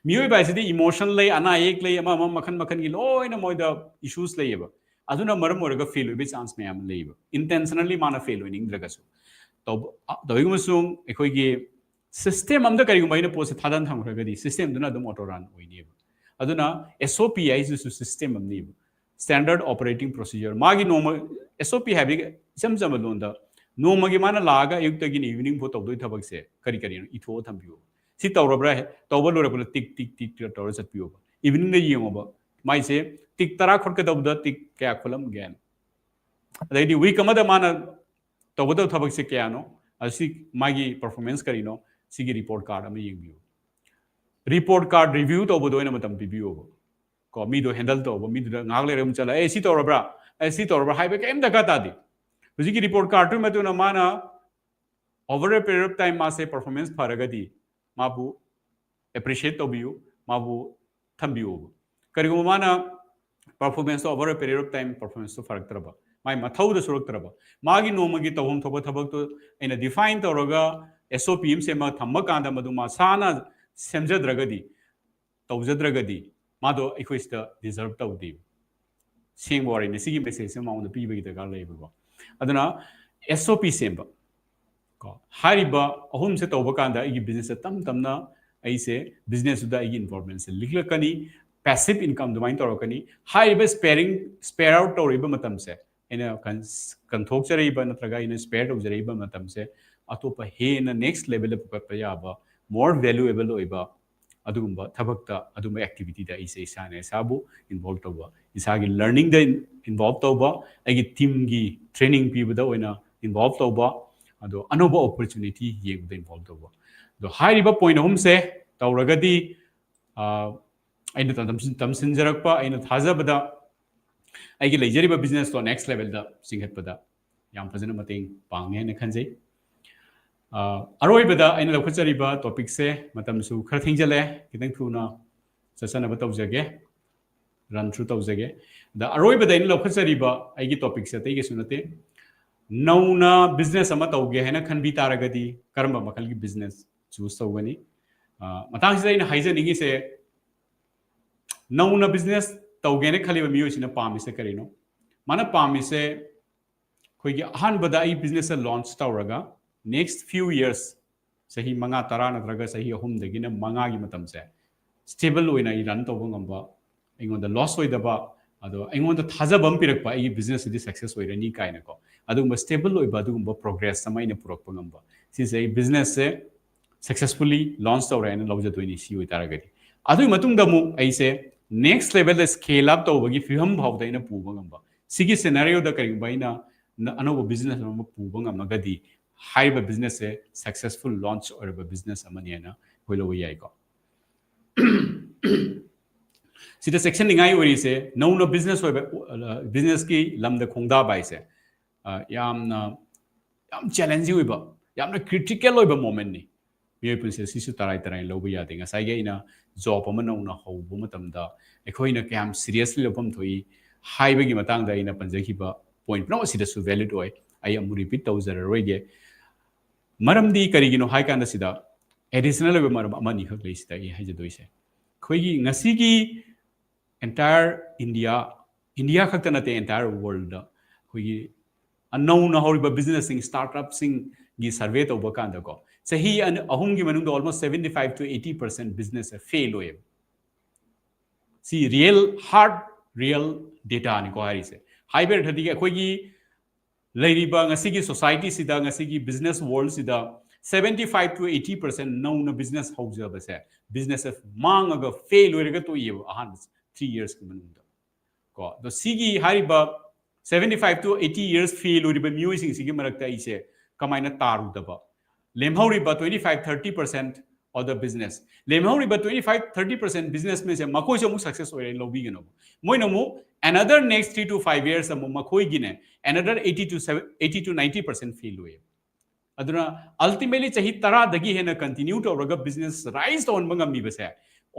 ꯃꯤꯑꯣꯏꯕ ꯍꯥꯏꯁꯤꯗꯤ ꯏꯃꯣꯁꯟ ꯂꯩ, ꯑꯅꯥ ꯑꯌꯦꯛ ꯂꯩ, ꯑꯃ ꯑꯃ ꯃꯈꯟ ꯃꯈꯟꯒꯤ ꯂꯣꯏꯅ ꯃꯣꯏꯗ ꯏꯁꯨꯁ ꯂꯩꯌꯦꯕ꯫ ꯑꯗꯨꯅ ꯃꯔꯝ ꯑꯣꯏꯔꯒ ꯐꯦꯜ ꯑꯣꯏꯕꯒꯤ ꯆꯥꯟꯁ ꯃꯌꯥꯝ ꯑꯃ ꯂꯩꯌꯦꯕ, ꯏꯟꯇꯦꯟꯁꯅꯦꯜꯂꯤ ꯃꯥꯅ ꯐꯦꯜ ꯑꯣꯏꯅꯤꯡꯗ꯭ꯔꯒꯁꯨ꯫ ꯇꯧꯕ-, ꯇꯧꯏꯒꯨꯝꯕꯁꯨꯡ ꯑꯩꯈꯣꯏꯒꯤ ꯁꯤꯁꯇꯦꯝ ꯑꯃꯗ ꯀꯔꯤꯒꯨꯝꯕ ꯑꯩꯅ ꯄꯣꯠꯁꯦ ꯊꯥꯗꯅ ꯊꯝꯈ꯭ꯔꯒꯗꯤ, ꯁꯤꯁꯇꯦꯝꯗꯨꯅ ꯑꯗꯨꯝ ꯑꯣꯇꯣ ꯔꯟ ꯑꯣꯏꯅꯦꯕ꯫ ꯑꯗꯨꯅ ꯑꯦꯁ ꯑꯣ ꯄꯤ ꯍꯥꯏꯁꯤꯁꯨ ꯁꯤꯁꯇꯦꯝ ꯑꯃꯅꯦꯕ, ꯁ꯭ꯇꯦꯟꯗꯔꯠ ꯑꯣꯄꯔꯦꯇꯤꯡ ꯄ꯭ꯔꯣꯁꯤꯖꯔ꯫ ꯃꯥꯒꯤ ꯅꯣꯡꯃ, ꯑꯦꯁ ꯑꯣ ꯄꯤ ꯍꯥꯏꯕꯗꯤ ꯏꯆꯝ ꯆꯝꯕ ꯂꯣꯟꯗ, ꯅꯣꯡꯃꯒꯤ ꯃꯥꯅ ꯂꯥꯛꯑꯒ ꯑꯌꯨꯛꯇꯒꯤꯅ ꯏꯚꯤꯅꯤꯡ ꯐꯥꯎ ꯇꯧꯗꯣꯏ ꯊꯕꯛꯁꯦ ꯀꯔꯤ ꯀꯔꯤꯅꯣ ꯏꯊꯣꯛꯑ ꯊꯝꯕꯤꯌꯨ꯫ ꯁꯤ ꯇꯧꯔꯕ꯭ꯔꯥ? ꯇꯧꯕ ꯂꯣꯏꯔꯛꯄꯗ ꯇꯤꯛ ꯇꯤꯛ ꯇꯤꯛ ꯇꯤꯛ ꯇꯧꯔ ꯆꯠꯄꯤꯌꯣꯕ꯫ ꯏꯚꯤꯅꯤꯡꯗ ꯌꯦꯡꯉꯣꯕ, ꯃꯥꯏꯁꯦ ꯇꯤꯛ ꯇꯔꯥ ꯈꯣꯠꯀꯗꯧꯕꯗ ꯇꯤꯛ ꯀꯌꯥ ꯈꯣꯠꯂꯝꯒꯦ? ꯑꯗꯩꯗꯤ ꯋꯤꯛ ꯑꯃꯗ ꯃꯥꯅ ꯇꯧꯒꯗꯕ ꯊꯕꯛꯁꯦ ꯀꯌꯥꯅꯣ, ꯑꯁꯤ ꯃꯥꯒꯤ ꯄꯔꯐꯣꯔꯃꯦꯟꯁ ꯀꯔꯤꯅꯣ, ꯁꯤꯒꯤ ꯔꯤꯄꯣꯔꯠ ꯀꯥꯔꯗ ꯑꯃ ꯌꯦꯡꯕꯤꯌꯨ꯫ ꯔꯤꯄꯣꯔꯠ ꯀꯥꯔꯗ ꯔꯤꯚ꯭ꯌꯨ ꯇꯧꯕꯗ ꯑꯣꯏꯅ ꯃꯇꯝ ꯄꯤꯕꯤꯌꯣꯕ꯫ ꯀꯣ, ꯃꯤꯗꯣ ꯍꯦꯟꯗꯜ ꯇꯧꯕ, ꯃꯤꯗꯨꯗ ꯉꯥꯏꯍꯥꯛ ꯂꯩꯔꯒ ꯑꯃꯨꯛ ꯆꯠꯂ, "ꯑꯦ, ꯁꯤ ꯇꯧꯔꯕ꯭ꯔꯥ? ꯑꯦ, ꯁꯤ ꯇꯧꯔꯕ꯭ꯔꯥ?" ꯍꯥꯏꯕ ꯀꯔꯤꯝ ꯗꯔꯀꯥꯔ ꯇꯥꯗꯦ꯫ ꯍꯧꯖꯤꯛꯀꯤ report card ꯇꯨꯒꯤ ꯃꯇꯨꯡ ꯏꯟꯅ ꯃꯥꯅ over a period of time ꯃꯥꯁꯦ performance ꯐꯔꯒꯗꯤ ꯃꯥꯕꯨ appreciate ꯇꯧꯕꯤꯌꯨ, ꯃꯥꯕꯨ ꯊꯝꯕꯤꯌꯨ꯫ ꯀꯔꯤꯒꯨꯝꯕ ꯃꯥꯅ performance to over a period of time performance ꯇꯣ ꯐꯔꯛꯇ꯭ꯔꯕ, ꯃꯥꯏ ꯃꯊꯧꯗ ꯁꯨꯔꯛꯇ꯭ꯔꯕ, ꯃꯥꯒꯤ ꯅꯣꯡꯃꯒꯤ ꯇꯧꯐꯝ ꯊꯣꯛꯄ ꯊꯕꯛꯇꯣ ꯑꯩꯅ define ꯇꯧꯔꯒ S O P ꯑꯃ ꯁꯦꯝꯃꯒ ꯊꯝꯕ ꯀꯥꯟꯗ ꯃꯗꯨ ꯃꯁꯥꯅ ꯁꯦꯝꯖꯗ꯭ꯔꯒꯗꯤ, ꯇꯧꯖꯗ꯭ꯔꯒꯗꯤ ꯃꯥꯗꯣ ꯑꯩꯈꯣꯏ ꯁꯤꯗ deserve ꯇꯧꯗꯦ꯫ ꯁꯦꯡꯕ ꯋꯥꯔꯤꯅꯤ꯫ ꯁꯤꯒꯤ message ꯁꯦ ꯃꯉꯣꯟꯗ ꯄꯤꯕꯒꯤ ꯗꯔꯀꯥꯔ ꯂꯩꯕꯀꯣ꯫ ꯑꯗꯨꯅ S O P ꯁꯦꯝꯕ ꯀꯣ, ꯍꯥꯏꯔꯤꯕ ꯑꯍꯨꯝꯁꯦ ꯇꯧꯕ ꯀꯥꯟꯗ ꯑꯩꯒꯤ business ꯁꯦ ꯇꯞ ꯇꯞꯅ ꯑꯩꯁꯦ business ꯇꯨꯗ ꯑꯩꯒꯤ involvement ꯁꯦ ꯂꯤꯛꯂꯛꯀꯅꯤ꯫ Passive income ꯑꯗꯨꯃꯥꯏꯅ ꯇꯧꯔꯛꯀꯅꯤ꯫ ꯍꯥꯏꯔꯤꯕ sparing, spare out ꯇꯧꯔꯤꯕ ꯃꯇꯝꯁꯦ, ꯑꯩꯅ ꯀꯟ-, ꯀꯟꯊꯣꯛꯆꯔꯛꯏꯕ ꯅꯠꯇ꯭ꯔꯒ ꯑꯩꯅ spare ꯇꯧꯖꯔꯛꯏꯕ ꯃꯇꯝꯁꯦ ꯑꯇꯣꯞꯄ ꯍꯦꯟꯅ next level ꯗ ꯄꯨꯈꯠꯄ ꯌꯥꯕ, more valuable ꯑꯣꯏꯕ ꯑꯗꯨꯒꯨꯝꯕ ꯊꯕꯛꯇ, ꯑꯗꯨꯒꯨꯝꯕ activity ꯗ ꯑꯩꯁꯦ ꯏꯁꯥꯅ ꯏꯁꯥꯕꯨ involve ꯇꯧꯕ, ꯏꯁꯥꯒꯤ learning ꯗ involve ꯇꯧꯕ, ꯑꯩꯒꯤ team ꯒꯤ training ꯄꯤꯕꯗ ꯑꯣꯏꯅ involve ꯇꯧꯕ, ꯑꯗꯣ ꯑꯅꯧꯕ opportunity ꯌꯦꯡꯕꯗ involve ꯇꯧꯕ꯫ ꯑꯗꯣ ꯍꯥꯏꯔꯤꯕ point ꯑꯍꯨꯝꯁꯦ ꯇꯧꯔꯒꯗꯤ, ꯑ, ꯑꯩꯅ ꯇꯝ-, ꯇꯝꯁꯤꯟꯖꯔꯛꯄ, ꯑꯩꯅ ꯊꯥꯖꯕꯗ ꯑꯩꯒꯤ ꯂꯩꯖꯔꯤꯕ business ꯇꯣ next level ꯗ ꯆꯤꯡꯈꯠꯄꯗ ꯌꯥꯝ ꯐꯖꯅ ꯃꯇꯦꯡ ꯄꯥꯡꯅꯤ ꯍꯥꯏꯅ ꯈꯟꯖꯩ꯫ ꯑ, ꯑꯔꯣꯏꯕꯗ ꯑꯩꯅ ꯂꯧꯈꯠꯆꯔꯤꯕ topic ꯁꯦ, ꯃꯇꯝꯁꯨ ꯈꯔ ꯊꯦꯡꯖꯜꯂꯦ, ꯈꯤꯇꯪ ꯊꯨꯅ ꯆꯠꯆꯅꯕ ꯇꯧꯖꯒꯦ, run through ꯇꯧꯖꯒꯦ꯫ ꯑꯗ ꯑꯔꯣꯏꯕꯗ ꯑꯩꯅ ꯂꯧꯈꯠꯆꯔꯤꯕ ꯑꯩꯒꯤ topic ꯁꯦ ꯑꯇꯩ ꯀꯩꯁꯨ ꯅꯠꯇꯦ, ꯅꯧꯅ business ꯑꯃ ꯇꯧꯒꯦ ꯍꯥꯏꯅ ꯈꯟꯕꯤ ꯇꯥꯔꯒꯗꯤ ꯀꯔꯝꯕ ꯃꯈꯜꯒꯤ business choose ꯇꯧꯒꯅꯤ? ꯑ, ꯃꯇꯥꯡꯁꯤꯗ ꯑꯩꯅ ꯍꯥꯏꯖꯅꯤꯡꯉꯤꯁꯦ, ꯅꯧꯅ business ꯇꯧꯒꯦꯅ ꯈꯜꯂꯤꯕ ꯃꯤꯑꯣꯏꯁꯤꯅ ꯄꯥꯝꯃꯤꯁꯦ ꯀꯔꯤꯅꯣ? ꯃꯥꯅ ꯄꯥꯝꯃꯤꯁꯦ ꯑꯩꯈꯣꯏꯒꯤ ꯑꯍꯥꯟꯕꯗ ꯑꯩ business ꯑꯃ launch ꯇꯧꯔꯒ next few years, ꯆꯍꯤ ꯃꯉꯥ, ꯇꯔꯥ ꯅꯠꯇ꯭ꯔꯒ ꯆꯍꯤ ꯑꯍꯨꯝꯗꯒꯤꯅ ꯃꯉꯥꯒꯤ ꯃꯇꯝꯁꯦ stable ꯑꯣꯏꯅ ꯑꯩ run ꯇꯧꯕ ꯉꯝꯕ, ꯑꯩꯉꯣꯟꯗ loss ꯑꯣꯏꯗꯕ, ꯑꯗꯣ ꯑꯩꯉꯣꯟꯗ ꯊꯥꯖꯕ ꯑꯃ ꯄꯤꯔꯛꯄ, ꯑꯩꯒꯤ business ꯁꯤꯗꯤ success ꯑꯣꯏꯔꯅꯤ ꯀꯥꯏꯅꯀꯣ, ꯑꯗꯨꯒꯨꯝꯕ stable ꯑꯣꯏꯕ ꯑꯗꯨꯒꯨꯝꯕ progress ꯑꯃ ꯑꯩꯅ ꯄꯨꯔꯛꯄ ꯉꯝꯕ, ꯁꯤꯁꯦ ꯑꯩ business ꯁꯦ successfully launch ꯇꯧꯔꯦ ꯍꯥꯏꯅ ꯂꯧꯖꯗꯣꯏꯅꯤ꯫ ꯁꯤ ꯑꯣꯏꯇꯥꯔꯒꯗꯤ, ꯑꯗꯨꯒꯤ ꯃꯇꯨꯡꯗ ꯑꯃꯨꯛ ꯑꯩꯁꯦ next level ꯗ scale up ꯇꯧꯕꯒꯤ ꯐꯤꯕꯝ ꯐꯥꯎꯗ ꯑꯩꯅ ꯄꯨꯕ ꯉꯝꯕ, ꯁꯤꯒꯤ scenario ꯗ ꯀꯔꯤꯒꯨꯝꯕ ꯑꯩꯅ ꯅ-, ꯑꯅꯧꯕ business ꯑꯃ ꯄꯨꯕ ꯉꯝꯃꯒꯗꯤ, ꯍꯥꯏꯔꯤꯕ business ꯁꯦ successful launch ꯑꯣꯏꯔꯕ business ꯑꯃꯅꯤ ꯍꯥꯏꯅ ꯑꯩꯈꯣꯏ ꯂꯧꯕ ꯌꯥꯏꯀꯣ꯫ ꯁꯤꯗ ꯆꯦꯛꯁꯤꯟꯅꯤꯡꯉꯥꯏ ꯑꯣꯏꯔꯤꯁꯦ, ꯅꯧꯅ business ꯑꯣꯏꯕ, ꯑ, business ꯀꯤ ꯂꯝꯗ ꯈꯣꯡꯗꯥꯕ ꯍꯥꯏꯁꯦ, ꯌꯥꯝꯅ ꯌꯥꯝ ꯆꯦꯂꯦꯟꯖꯤꯡ ꯑꯣꯏꯕ, ꯌꯥꯝꯅ ꯀ꯭ꯔꯤꯇꯤꯀꯦꯜ ꯑꯣꯏꯕ ꯃꯣꯃꯦꯟꯅꯤ꯫ ꯃꯤꯑꯣꯏ ꯄꯨꯟꯁꯤ ꯑꯁꯤꯁꯨ ꯇꯔꯥꯏ ꯇꯔꯥꯏ ꯂꯧꯕ ꯌꯥꯗꯦ꯫ ꯉꯁꯥꯏꯒꯤ ꯑꯩꯅ ꯖꯣꯕ ꯑꯃ ꯅꯧꯅ ꯍꯧꯕ ꯃꯇꯝꯗ ꯑꯩꯈꯣꯏꯅ ꯀꯌꯥꯝ ꯁꯤꯔꯤꯌꯁꯂꯤ ꯂꯧꯐꯝ ꯊꯣꯛꯏ ꯍꯥꯏꯕꯒꯤ ꯃꯇꯥꯡꯗ ꯑꯩꯅ ꯄꯟꯖꯈꯤꯕ ꯄꯣꯏꯟ ꯄꯨꯝꯅꯃꯛ ꯑꯁꯤꯗꯁꯨ ꯚꯦꯂꯤꯗ ꯑꯣꯏ꯫ ꯑꯩ ꯑꯃꯨꯛ ꯔꯤꯄꯤꯠ ꯇꯧꯖꯔꯔꯣꯏꯒꯦ꯫ ꯃꯔꯝꯗꯤ ꯀꯔꯤꯒꯤꯅꯣ ꯍꯥꯏ ꯀꯥꯟꯗ ꯁꯤꯗ ꯑꯦꯗꯤꯁꯅꯦꯜ ꯑꯣꯏꯕ ꯃꯔꯝ ꯑꯃꯅꯤꯈꯛ ꯂꯩ ꯁꯤꯗ ꯑꯩ ꯍꯥꯏꯖꯗꯣꯏꯁꯦ꯫ ꯑꯩꯈꯣꯏꯒꯤ ꯉꯁꯤꯒꯤ ꯑꯦꯟꯇꯥꯌꯔ ꯏꯟꯗꯤꯌꯥ, ꯏꯟꯗꯤꯌꯥ ꯈꯛꯇ ꯅꯠꯇꯦ, ꯑꯦꯟꯇꯥꯌꯔ ꯋꯥꯔꯜꯗ ꯑꯩꯈꯣꯏꯒꯤ ꯑꯅꯧꯅ ꯍꯧꯔꯤꯕ ꯕꯤꯖꯤꯅꯦꯁꯁꯤꯡ, ꯁ꯭ꯇꯥꯔꯠꯑꯞꯁꯤꯡꯒꯤ ꯁꯔꯚꯦ ꯇꯧꯕ ꯀꯥꯟꯗꯀꯣ, ꯆꯍꯤ ꯑꯅꯤ ꯑꯍꯨꯝꯒꯤ ꯃꯅꯨꯡꯗ almost seventy five to eighty percent ꯕꯤꯖꯤꯅꯦꯁꯁꯦ ꯐꯦꯜ ꯑꯣꯏꯌꯦꯕ꯫ ꯁꯤ ꯔꯤꯌꯦꯜ, ꯍꯥꯔꯗ ꯔꯤꯌꯦꯜ ꯗꯦꯇꯥꯅꯤꯀꯣ ꯍꯥꯏꯔꯤꯁꯦ꯫ ꯍꯥꯏꯕ ꯑꯔꯊꯗꯤ ꯑꯩꯈꯣꯏꯒꯤ ꯂꯩꯔꯤꯕ ꯉꯁꯤꯒꯤ ꯁꯣꯁꯥꯏꯇꯤꯁꯤꯗ, ꯉꯁꯤꯒꯤ ꯕꯤꯖꯤꯅꯦꯁ ꯋꯥꯔꯜꯁꯤꯗ seventy five to eighty percent ꯅꯧꯅ ꯕꯤꯖꯤꯅꯦꯁ ꯍꯧꯖꯕꯁꯦ, ꯕꯤꯖꯤꯅꯦꯁꯁꯦ ꯃꯥꯡꯉꯒ ꯐꯦꯜ ꯑꯣꯏꯔꯒ ꯇꯣꯛꯏꯌꯦꯕ ꯑꯍꯥꯟꯕ ꯊ꯭ꯔꯤ ꯌꯔꯁꯀꯤ ꯃꯅꯨꯡꯗ ꯀꯣ꯫ ꯑꯗꯣ ꯁꯤꯒꯤ ꯍꯥꯏꯔꯤꯕ seventy five to eighty years fail ꯑꯣꯏꯔꯤꯕ ꯃꯤꯑꯣꯏꯁꯤꯡꯁꯤꯒꯤ ꯃꯔꯛꯇ ꯑꯩꯁꯦ ꯀꯃꯥꯏꯅ ꯇꯥꯔꯨꯗꯕ? ꯂꯦꯝꯍꯧꯔꯤꯕ twenty five thirty percent of the business, ꯂꯦꯝꯍꯧꯔꯤꯕ twenty five thirty percent ꯕꯤꯖꯤꯅꯦꯁꯃꯦꯟꯁꯦ ꯃꯈꯣꯏꯁꯨ ꯑꯃꯨꯛ ꯁꯛꯁꯦꯁ ꯑꯣꯏꯔꯦꯅ ꯂꯧꯕꯤꯒꯅꯣꯕ꯫ ꯃꯣꯏꯅ ꯑꯃꯨꯛ another next three to five years ꯑꯃꯨꯛ ꯃꯈꯣꯏꯒꯤꯅꯦ another eighty to eighty to ninety percent fail ꯑꯣꯏꯌꯦ꯫ ꯑꯗꯨꯅ ꯑꯜꯇꯤꯃꯦꯠꯂꯤ ꯆꯍꯤ ꯇꯔꯥꯗꯒꯤ ꯍꯦꯟꯅ ꯀꯟꯇꯤꯅ꯭ꯌꯨ ꯇꯧꯔꯒ ꯕꯤꯖꯤꯅꯦꯁ ꯔꯥꯏꯁ ꯇꯧꯍꯟꯕ ꯉꯝꯃꯤꯕꯁꯦ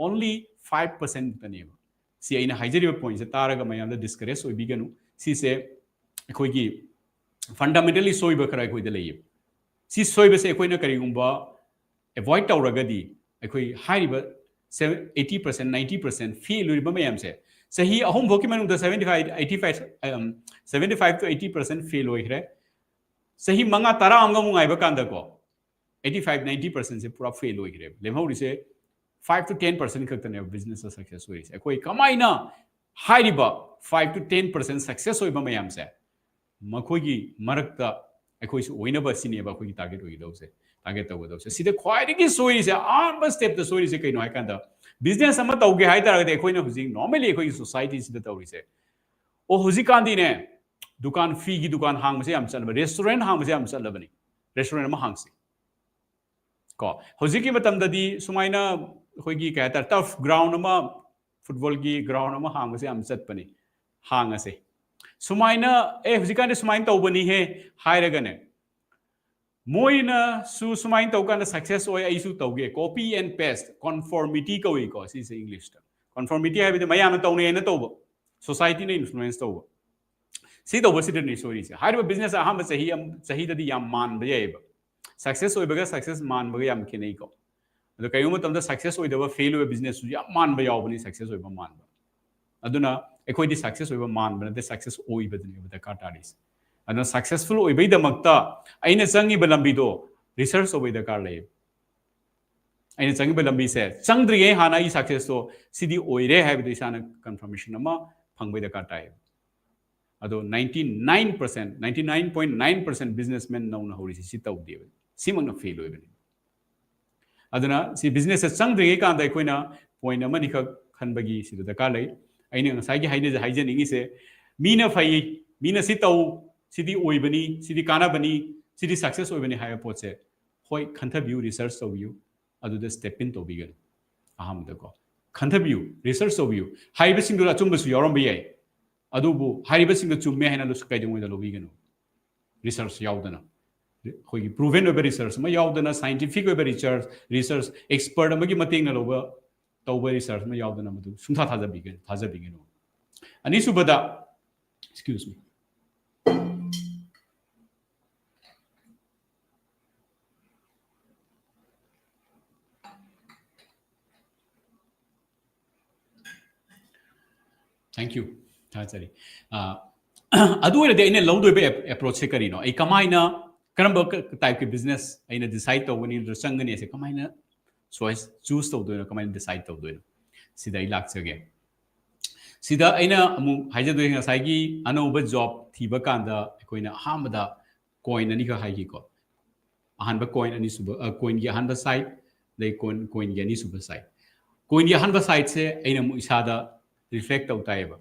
only five percent ꯈꯛꯇꯅꯦꯕ꯫ ꯁꯤ ꯑꯩꯅ ꯍꯥꯏꯖꯔꯤꯕ ꯄꯣꯏꯟꯠꯁꯦ ꯇꯥꯔꯒ ꯃꯌꯥꯝꯗ ꯗꯤꯁꯀꯔꯦꯖ ꯑꯣꯏꯕꯤꯒꯅꯨ꯫ ꯁꯤꯁꯦ ꯑꯩꯈꯣꯏꯒꯤ ꯐꯟꯗꯥꯃꯦꯟꯇꯦꯜꯂꯤ ꯁꯣꯏꯕ ꯈꯔ ꯑꯩꯈꯣꯏꯗ ꯂꯩꯌꯦꯕ꯫ ꯁꯤ ꯁꯣꯏꯕꯁꯦ ꯑꯩꯈꯣꯏꯅ ꯀꯔꯤꯒꯨꯝꯕ ꯑꯦꯚꯣꯏꯗ ꯇꯧꯔꯒꯗꯤ ꯑꯩꯈꯣꯏ ꯍꯥꯏꯔꯤꯕ eighty percent ninety percent fail ꯑꯣꯏꯔꯤꯕ ꯃꯌꯥꯝꯁꯦ ꯆꯍꯤ ꯑꯍꯨꯝ ꯐꯥꯎꯒꯤ ꯃꯅꯨꯡꯗ seventy five eighty five seventy five to eighty percent fail ꯑꯣꯏꯈ꯭ꯔꯦ꯫ ꯆꯍꯤ ꯃꯉꯥ ꯇꯔꯥ ꯑꯃꯒ ꯑꯃꯨꯛ ꯉꯥꯏꯕ ꯀꯥꯟꯗꯀꯣ eighty five ninety percentꯁꯦ ꯄꯨꯔꯥ fail ꯑꯣꯏꯈ꯭ꯔꯦꯕ꯫ ꯂꯦꯝꯍꯧꯔꯤꯁꯦ five to ten percent ꯈꯛꯇꯅꯦꯕ ꯕꯤꯖꯤꯅꯦꯁꯇ ꯁꯛꯁꯦꯁ ꯑꯣꯏꯔꯤꯁꯦ꯫ ꯑꯩꯈꯣꯏ ꯀꯃꯥꯏꯅ ꯍꯥꯏꯔꯤꯕ five to ten percent success ꯑꯣꯏꯕ ꯃꯌꯥꯝꯁꯦ ꯃꯈꯣꯏꯒꯤ ꯃꯔꯛꯇ ꯑꯩꯈꯣꯏꯁꯨ ꯑꯣꯏꯅꯕ ꯁꯤꯅꯦꯕ ꯑꯩꯈꯣꯏꯒꯤ ꯇꯥꯔꯒꯦꯠ ꯑꯣꯏꯒꯗꯧꯕꯁꯦ, ꯇꯥꯔꯒꯦꯠ ꯇꯧꯒꯗꯧꯕꯁꯦ꯫ ꯁꯤꯗ ꯈ꯭ꯋꯥꯏꯗꯒꯤ ꯁꯣꯏꯔꯤꯁꯦ, ꯑꯍꯥꯟꯕ ꯁ꯭ꯇꯦꯞꯇ ꯁꯣꯏꯔꯤꯁꯦ ꯀꯩꯅꯣ ꯍꯥꯏ ꯀꯥꯟꯗ, ꯕꯤꯖꯤꯅꯦꯁ ꯑꯃ ꯇꯧꯒꯦ ꯍꯥꯏ ꯇꯥꯔꯒꯗꯤ ꯑꯩꯈꯣꯏꯅ ꯍꯧꯖꯤꯛ ꯅꯣꯔꯃꯦꯜꯂꯤ ꯑꯩꯈꯣꯏꯒꯤ ꯁꯣꯁꯥꯏꯇꯤꯁꯤꯗ ꯇꯧꯔꯤꯁꯦ, ꯑꯣ ꯍꯧꯖꯤꯛꯀꯥꯟꯗꯤꯅꯦ ꯗꯨꯀꯥꯟ, ꯐꯤꯒꯤ ꯗꯨꯀꯥꯟ ꯍꯥꯡꯕꯁꯦ ꯌꯥꯝ ꯆꯠꯂꯕ, ꯔꯦꯁꯇꯨꯔꯦꯟ ꯍꯥꯡꯕꯁꯦ ꯌꯥꯝ ꯆꯠꯂꯕꯅꯤ, ꯔꯦꯁꯇꯨꯔꯦꯟ ꯑꯃ ꯍꯥꯡꯁꯤ ꯀꯣ꯫ ꯍꯧꯖꯤꯛꯀꯤ ꯃꯇꯝꯗꯗꯤ ꯁꯨꯃꯥꯏꯅ ꯑꯩꯈꯣꯏꯒꯤ ꯀꯩ ꯍꯥꯏꯇꯥꯔꯦ, ꯇꯔꯐ ꯒ꯭ꯔꯥꯎꯟ ꯑꯃ, ꯐꯨꯠꯕꯣꯜꯒꯤ ꯒ꯭ꯔꯥꯎꯟ ꯑꯃ ꯍꯥꯡꯕꯁꯦ ꯌꯥꯝ ꯆꯠꯄꯅꯤ, ꯍꯥꯡꯉꯁꯦ꯫ ꯁꯨꯃꯥꯏꯅ, ꯑꯦ, ꯍꯧꯖꯤꯛꯀꯥꯟꯗꯤ ꯁꯨꯃꯥꯏꯅ ꯇꯧꯕꯅꯤꯍꯦ ꯍꯥꯏꯔꯒꯅꯦ, ꯃꯣꯏꯅꯁꯨ ꯁꯨꯃꯥꯏꯅ ꯇꯧꯀꯥꯟꯗ success ꯑꯣꯏ, ꯑꯩꯁꯨ ꯇꯧꯒꯦ, copy and paste, conformity ꯀꯧꯏꯀꯣ ꯁꯤꯁꯦ English ꯇ꯫ Conformity ꯍꯥꯏꯕꯗꯤ ꯃꯌꯥꯝꯅ ꯇꯧꯅꯩ ꯍꯥꯏꯅ ꯇꯧꯕ, society ꯅ influence ꯇꯧꯕ꯫ ꯁꯤ ꯇꯧꯕꯁꯤꯗꯅꯤ ꯁꯣꯏꯔꯤꯁꯦ꯫ ꯍꯥꯏꯔꯤꯕ business ꯑꯍꯥꯟꯕ ꯆꯍꯤ ꯑꯃ, ꯆꯍꯤꯗꯗꯤ ꯌꯥꯝ ꯃꯥꯟꯕ ꯌꯥꯏꯑꯕ, success ꯑꯣꯏꯕꯒ success ꯃꯥꯟꯕꯒ ꯌꯥꯝ ꯈꯦꯠꯅꯩꯀꯣ꯫ ꯑꯗꯣ ꯀꯔꯤꯒꯨꯝꯕ ꯃꯇꯝꯗ success ꯑꯣꯏꯗꯕ, fail ꯑꯣꯏꯕ business ꯁꯨ ꯌꯥꯝ ꯃꯥꯟꯕ ꯌꯥꯎꯕꯅꯤ success ꯑꯣꯏꯕ ꯃꯥꯟꯕ꯫ ꯑꯗꯨꯅ ꯑꯩꯈꯣꯏꯗꯤ success ꯑꯣꯏꯕ ꯃꯥꯟꯕ ꯅꯠꯇꯦ, success ꯑꯣꯏꯕꯗꯨꯅꯦꯕ ꯗꯔꯀꯥꯔ ꯇꯥꯔꯤꯁꯦ꯫ ꯑꯗꯨꯅ successful ꯑꯣꯏꯕꯩꯗꯃꯛꯇ ꯑꯩꯅ ꯆꯪꯉꯤꯕ ꯂꯝꯕꯤꯗꯣ research ꯇꯧꯕꯩ ꯗꯔꯀꯥꯔ ꯂꯩꯌꯦꯕ꯫ ꯑꯩꯅ ꯆꯪꯉꯤꯕ ꯂꯝꯕꯤꯁꯦ ꯆꯪꯗ꯭ꯔꯤꯉꯩ ꯍꯥꯟꯅ ꯑꯩ success ꯇꯣ ꯁꯤꯗꯤ ꯑꯣꯏꯔꯦ ꯍꯥꯏꯕꯗꯣ ꯏꯁꯥꯅ confirmation ꯑꯃ ꯐꯪꯕꯩ ꯗꯔꯀꯥꯔ ꯇꯥꯏꯌꯦꯕ꯫ ꯑꯗꯣ ninety nine percent, ninety nine point nine percent businessman ꯅꯧꯅ ꯍꯧꯔꯤꯁꯤ ꯁꯤ ꯇꯧꯗꯦꯕ, ꯁꯤꯃꯛꯅ fail ꯑꯣꯏꯕꯅꯤ꯫ ꯑꯗꯨꯅ ꯁꯤ business ꯇ ꯆꯪꯗ꯭ꯔꯤꯉꯩ ꯀꯥꯟꯗ ꯑꯩꯈꯣꯏꯅ point ꯑꯃꯅꯤꯈꯛ ꯈꯟꯕꯒꯤ ꯁꯤꯗ ꯗꯔꯀꯥꯔ ꯂꯩ꯫ ꯑꯩꯅ ꯉꯁꯥꯏꯒꯤ ꯍꯥꯏꯅ-, ꯍꯥꯏꯖꯅꯤꯡꯉꯤꯁꯦ, ꯃꯤꯅ ꯐꯩ, ꯃꯤꯅ ꯁꯤ ꯇꯧ, ꯁꯤꯗꯤ ꯑꯣꯏꯕꯅꯤ, ꯁꯤꯗꯤ ꯀꯥꯟꯅꯕꯅꯤ, ꯁꯤꯗꯤ success ꯑꯣꯏꯕꯅꯤ ꯍꯥꯏꯕ ꯄꯣꯠꯁꯦ, ꯍꯣꯏ, ꯈꯟꯊꯕꯤꯌꯨ, research ꯇꯧꯕꯤꯌꯨ, ꯑꯗꯨꯗ step in ꯇꯧꯕꯤꯒꯅꯨ꯫ ꯑꯍꯥꯟꯕꯗꯀꯣ ꯈꯟꯊꯕꯤꯌꯨ, research ꯇꯧꯕꯤꯌꯨ꯫ ꯍꯥꯏꯔꯤꯕꯁꯤꯡꯗꯨꯗ ꯑꯆꯨꯝꯕꯁꯨ ꯌꯥꯎꯔꯝꯕ ꯌꯥꯏ, ꯑꯗꯨꯕꯨ ꯍꯥꯏꯔꯤꯕꯁꯤꯡꯗꯣ ꯆꯨꯝꯃꯦ ꯍꯥꯏꯅ ꯂꯧꯁ-, ꯀꯩꯗꯧꯉꯩꯗ ꯂꯧꯕꯤꯒꯅꯨ? Research ꯌꯥꯎꯗꯅ, ꯑꯩꯈꯣꯏꯒꯤ proven ꯑꯣꯏꯕ research ꯑꯃ ꯌꯥꯎꯗꯅ, scientific ꯑꯣꯏꯕ research, research expert ꯑꯃꯒꯤ ꯃꯇꯦꯡꯅ ꯂꯧꯕ, ꯇꯧꯕ research ꯑꯃ ꯌꯥꯎꯗꯅ ꯃꯗꯨ ꯁꯨꯡꯊꯥ ꯊꯥꯖꯕꯤꯒꯅꯨ, ꯊꯥꯖꯕꯤꯒꯅꯨ꯫ ꯑꯅꯤꯁꯨꯕꯗ, excuse me, thank you, ꯊꯥꯒꯠꯆꯔꯤ꯫ ꯑ, ꯑꯗꯨ ꯑꯣꯏꯔꯗꯤ ꯑꯩꯅ ꯂꯧꯗꯣꯏꯕ ap-, approach ꯁꯦ ꯀꯔꯤꯅꯣ? ꯑꯩ ꯀꯃꯥꯏꯅ, ꯀꯔꯝꯕ ꯀ-, type ꯀꯤ business ꯑꯩꯅ decide ꯇꯧꯒꯅꯤ, ꯑꯗꯨꯗ ꯆꯪꯒꯅꯤ ꯍꯥꯏꯁꯦ ꯀꯃꯥꯏꯅ choice, choose ꯇꯧꯗꯣꯏꯅꯣ, ꯀꯃꯥꯏꯅ decide ꯇꯧꯗꯣꯏꯅꯣ? ꯁꯤꯗ ꯑꯩ ꯂꯥꯛꯆꯒꯦ꯫ ꯁꯤꯗ ꯑꯩꯅ ꯑꯃꯨꯛ ꯍꯥꯏꯖꯗꯣꯏ, ꯉꯁꯥꯏꯒꯤ ꯑꯅꯧꯕ job ꯊꯤꯕ ꯀꯥꯟꯗ ꯑꯩꯈꯣꯏꯅ ꯑꯍꯥꯟꯕꯗ coin ꯑꯅꯤꯈꯛ ꯍꯥꯏꯈꯤꯀꯣ꯫ ꯑꯍꯥꯟꯕ coin, ꯑꯅꯤꯁꯨꯕ, ꯑ, coin ꯒꯤ ꯑꯍꯥꯟꯕ side, ꯑꯗꯩ coin, coin ꯒꯤ ꯑꯅꯤꯁꯨꯕ side꯫ Coin ꯒꯤ ꯑꯍꯥꯟꯕ side ꯁꯦ ꯑꯩꯅ ꯑꯃꯨꯛ ꯏꯁꯥꯗ reflect ꯇꯧ ꯇꯥꯏꯌꯦꯕ꯫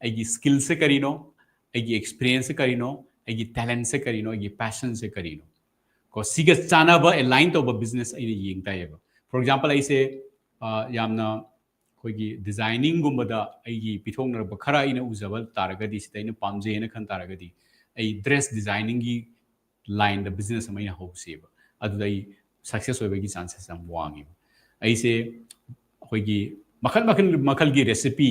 ꯑꯩꯒꯤ skill ꯁꯦ ꯀꯔꯤꯅꯣ? ꯑꯩꯒꯤ experience ꯁꯦ ꯀꯔꯤꯅꯣ? ꯑꯩꯒꯤ talent ꯁꯦ ꯀꯔꯤꯅꯣ? ꯑꯩꯒꯤ passion ꯁꯦ ꯀꯔꯤꯅꯣ? ꯀꯣ, ꯁꯤꯒ ꯆꯥꯟꯅꯕ, align ꯇꯧꯕ business ꯑꯩꯅ ꯌꯦꯡ ꯇꯥꯏꯌꯦꯕ꯫ For example, ꯑꯩꯁꯦ, ꯑ, ꯌꯥꯝꯅ ꯑꯩꯈꯣꯏꯒꯤ ꯗꯤꯖꯥꯏꯅꯤꯡꯒꯨꯝꯕꯗ ꯑꯩꯒꯤ ꯄꯤꯊꯣꯛꯅꯔꯛꯄ ꯈꯔ ꯑꯩꯅ ꯎꯖꯕ ꯇꯥꯔꯒꯗꯤ, ꯁꯤꯗ ꯑꯩꯅ ꯄꯥꯝꯖꯩ ꯍꯥꯏꯅ ꯈꯟ ꯇꯥꯔꯒꯗꯤ, ꯑꯩ ꯗ꯭ꯔꯦꯁ ꯗꯤꯖꯥꯏꯅꯤꯡꯒꯤ ꯂꯥꯏꯟꯗ ꯕꯤꯖꯤꯅꯦꯁ ꯑꯃ ꯑꯩꯅ ꯍꯧꯁꯦꯕ꯫ ꯑꯗꯨꯗ ꯑꯩ ꯁꯛꯁꯦꯁ ꯑꯣꯏꯕꯒꯤ ꯆꯥꯟꯁꯦꯁ ꯌꯥꯝ ꯋꯥꯡꯉꯦꯕ꯫ ꯑꯩꯁꯦ ꯑꯩꯈꯣꯏꯒꯤ ꯃꯈꯜ ꯃꯈꯜ ꯃꯈꯜꯒꯤ ꯔꯦꯁꯤꯄꯤ,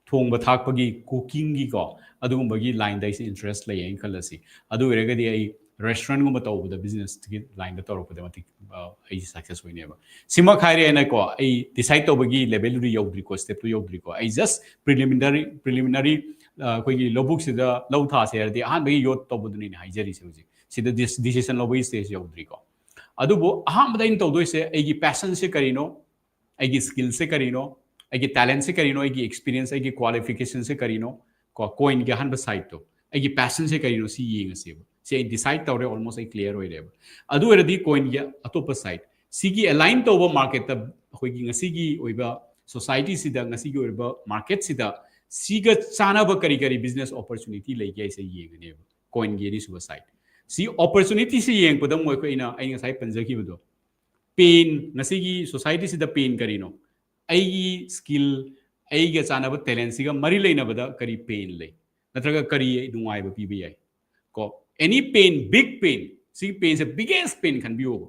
ꯊꯣꯡꯕ ꯊꯥꯛꯄꯒꯤ, ꯀꯨꯀꯤꯡꯒꯤꯀꯣ, ꯑꯗꯨꯒꯨꯝꯕꯒꯤ ꯂꯥꯏꯟꯗ ꯑꯩꯁꯦ ꯏꯟꯇꯔꯦꯁ ꯂꯩꯌꯦꯅ ꯈꯜꯂꯁꯤ꯫ ꯑꯗꯨ ꯑꯣꯏꯔꯒꯗꯤ ꯑꯩ ꯔꯦꯁꯇꯨꯔꯦꯟꯒꯨꯝꯕ ꯇꯧꯕꯗ, ꯕꯤꯖꯤꯅꯦꯁꯀꯤ ꯂꯥꯏꯟꯗ ꯇꯧꯔꯛꯄꯗ ꯃꯇꯤꯛ, ꯑ, ꯑꯩ ꯁꯛꯁꯦꯁ ꯑꯣꯏꯅꯦꯕ꯫ ꯁꯤꯃꯛ ꯍꯥꯏꯔꯦꯅꯀꯣ, ꯑꯩ ꯗꯤꯁꯥꯏꯠ ꯇꯧꯕꯒꯤ ꯂꯦꯚꯦꯜꯗꯨꯗꯤ ꯌꯧꯗ꯭ꯔꯤꯀꯣ, ꯁ꯭ꯇꯦꯞꯇꯨ ꯌꯧꯗ꯭ꯔꯤꯀꯣ꯫ ꯑꯩ ꯖꯁ ꯄ꯭ꯔꯤꯂꯤꯃꯤꯅꯔꯤ, ꯄ꯭ꯔꯤꯂꯤꯃꯤꯅꯔꯤ, ꯑ, ꯑꯩꯈꯣꯏꯒꯤ ꯂꯧꯕꯨꯛꯁꯤꯗ ꯂꯧ ꯊꯥꯁꯦ ꯍꯥꯏꯔꯗꯤ ꯑꯍꯥꯟꯕꯒꯤ ꯌꯣꯠ ꯇꯧꯕꯗꯨꯅꯤꯅꯦ ꯍꯥꯏꯖꯔꯤꯁꯦ ꯍꯧꯖꯤꯛ꯫ ꯁꯤꯗ ꯗꯤꯁ-, ꯗꯤꯁꯤꯖꯟ ꯂꯧꯕꯒꯤ ꯁ꯭ꯇꯦꯖ ꯌꯧꯗ꯭ꯔꯤꯀꯣ꯫ ꯑꯗꯨꯕꯨ ꯑꯍꯥꯟꯕꯗ ꯑꯩꯅ ꯇꯧꯗꯣꯏꯁꯦ, ꯑꯩꯒꯤ ꯄꯦꯁꯟꯁꯦ ꯀꯔꯤꯅꯣ, ꯑꯩꯒꯤ ꯁ꯭ꯀꯤꯜꯁꯦ ꯀꯔꯤꯅꯣ, ꯑꯩꯒꯤ ꯇꯦꯂꯦꯟꯁꯦ ꯀꯔꯤꯅꯣ, ꯑꯩꯒꯤ ꯑꯦꯛꯁꯄꯤꯔꯤꯌꯦꯟꯁ, ꯑꯩꯒꯤ ꯀ꯭ꯋꯥꯂꯤꯐꯤꯀꯦꯁꯟꯁꯦ ꯀꯔꯤꯅꯣ, ꯀꯣ, ꯀꯣꯏꯟꯒꯤ ꯑꯍꯥꯟꯕ ꯁꯥꯏꯠꯇꯣ, ꯑꯩꯒꯤ ꯄꯦꯁꯟꯁꯦ ꯀꯔꯤꯅꯣ, ꯁꯤ ꯌꯦꯡꯉꯁꯦꯕ꯫ ꯁꯤ ꯑꯩ ꯗꯤꯁꯥꯏꯠ ꯇꯧꯔꯦ, ꯑꯣꯜꯃꯣꯁ ꯑꯩ ꯀ꯭ꯂꯤꯌꯥꯔ ꯑꯣꯏꯔꯦꯕ꯫ ꯑꯗꯨ ꯑꯣꯏꯔꯗꯤ ꯀꯣꯏꯟꯒꯤ ꯑꯇꯣꯞꯄ ꯁꯥꯏꯠ, ꯁꯤꯒꯤ ꯑꯦꯂꯥꯏꯟ ꯇꯧꯕ ꯃꯥꯔꯀꯦꯠꯇ, ꯑꯩꯈꯣꯏꯒꯤ ꯉꯁꯤꯒꯤ ꯑꯣꯏꯕ ꯁꯣꯁꯥꯏꯇꯤꯁꯤꯗ, ꯉꯁꯤꯒꯤ ꯑꯣꯏꯔꯤꯕ ꯃꯥꯔꯀꯦꯠꯁꯤꯗ, ꯁꯤꯒ ꯆꯥꯟꯅꯕ ꯀꯔꯤ ꯀꯔꯤ ꯕꯤꯖꯤꯅꯦꯁ ꯑꯣꯄꯣꯔꯆꯨꯅꯤꯇꯤ ꯂꯩꯒꯦ ꯍꯥꯏꯁꯦ ꯌꯦꯡꯒꯅꯦꯕ꯫ ꯀꯣꯏꯟꯒꯤ ꯑꯅꯤꯁꯨꯕ ꯁꯥꯏꯠ꯫ ꯁꯤ ꯑꯣꯄꯣꯔꯆꯨꯅꯤꯇꯤꯁꯤ ꯌꯦꯡꯉꯛꯄꯗ ꯑꯃꯨꯛ ꯑꯩꯈꯣꯏꯅ, ꯑꯩ ꯉꯁꯥꯏ ꯄꯟꯖꯈꯤꯕꯗꯣ, ꯄꯦꯟ, ꯉꯁꯤꯒꯤ ꯁꯣꯁꯥꯏꯇꯤꯁꯤꯗ ꯄꯦꯟ ꯀꯔꯤꯅꯣ? ꯑꯩꯒꯤ ꯁ꯭ꯀꯤꯜ, ꯑꯩꯒ ꯆꯥꯟꯅꯕ ꯇꯦꯂꯦꯟꯁꯤꯒ ꯃꯔꯤ ꯂꯩꯅꯕꯗ ꯀꯔꯤ ꯄꯦꯟ ꯂꯩ? ꯅꯠꯇ꯭ꯔꯒ ꯀꯔꯤ ꯅꯨꯡꯉꯥꯏꯕ ꯄꯤꯕ ꯌꯥꯏ? ꯀꯣ, ꯑꯦꯅꯤ ꯄꯦꯟ, ꯕꯤꯛ ꯄꯦꯟ, ꯁꯤꯒꯤ ꯄꯦꯟꯁꯦ ꯕꯤꯒꯦꯁ ꯄꯦꯟ ꯈꯟꯕꯤꯌꯣꯕ꯫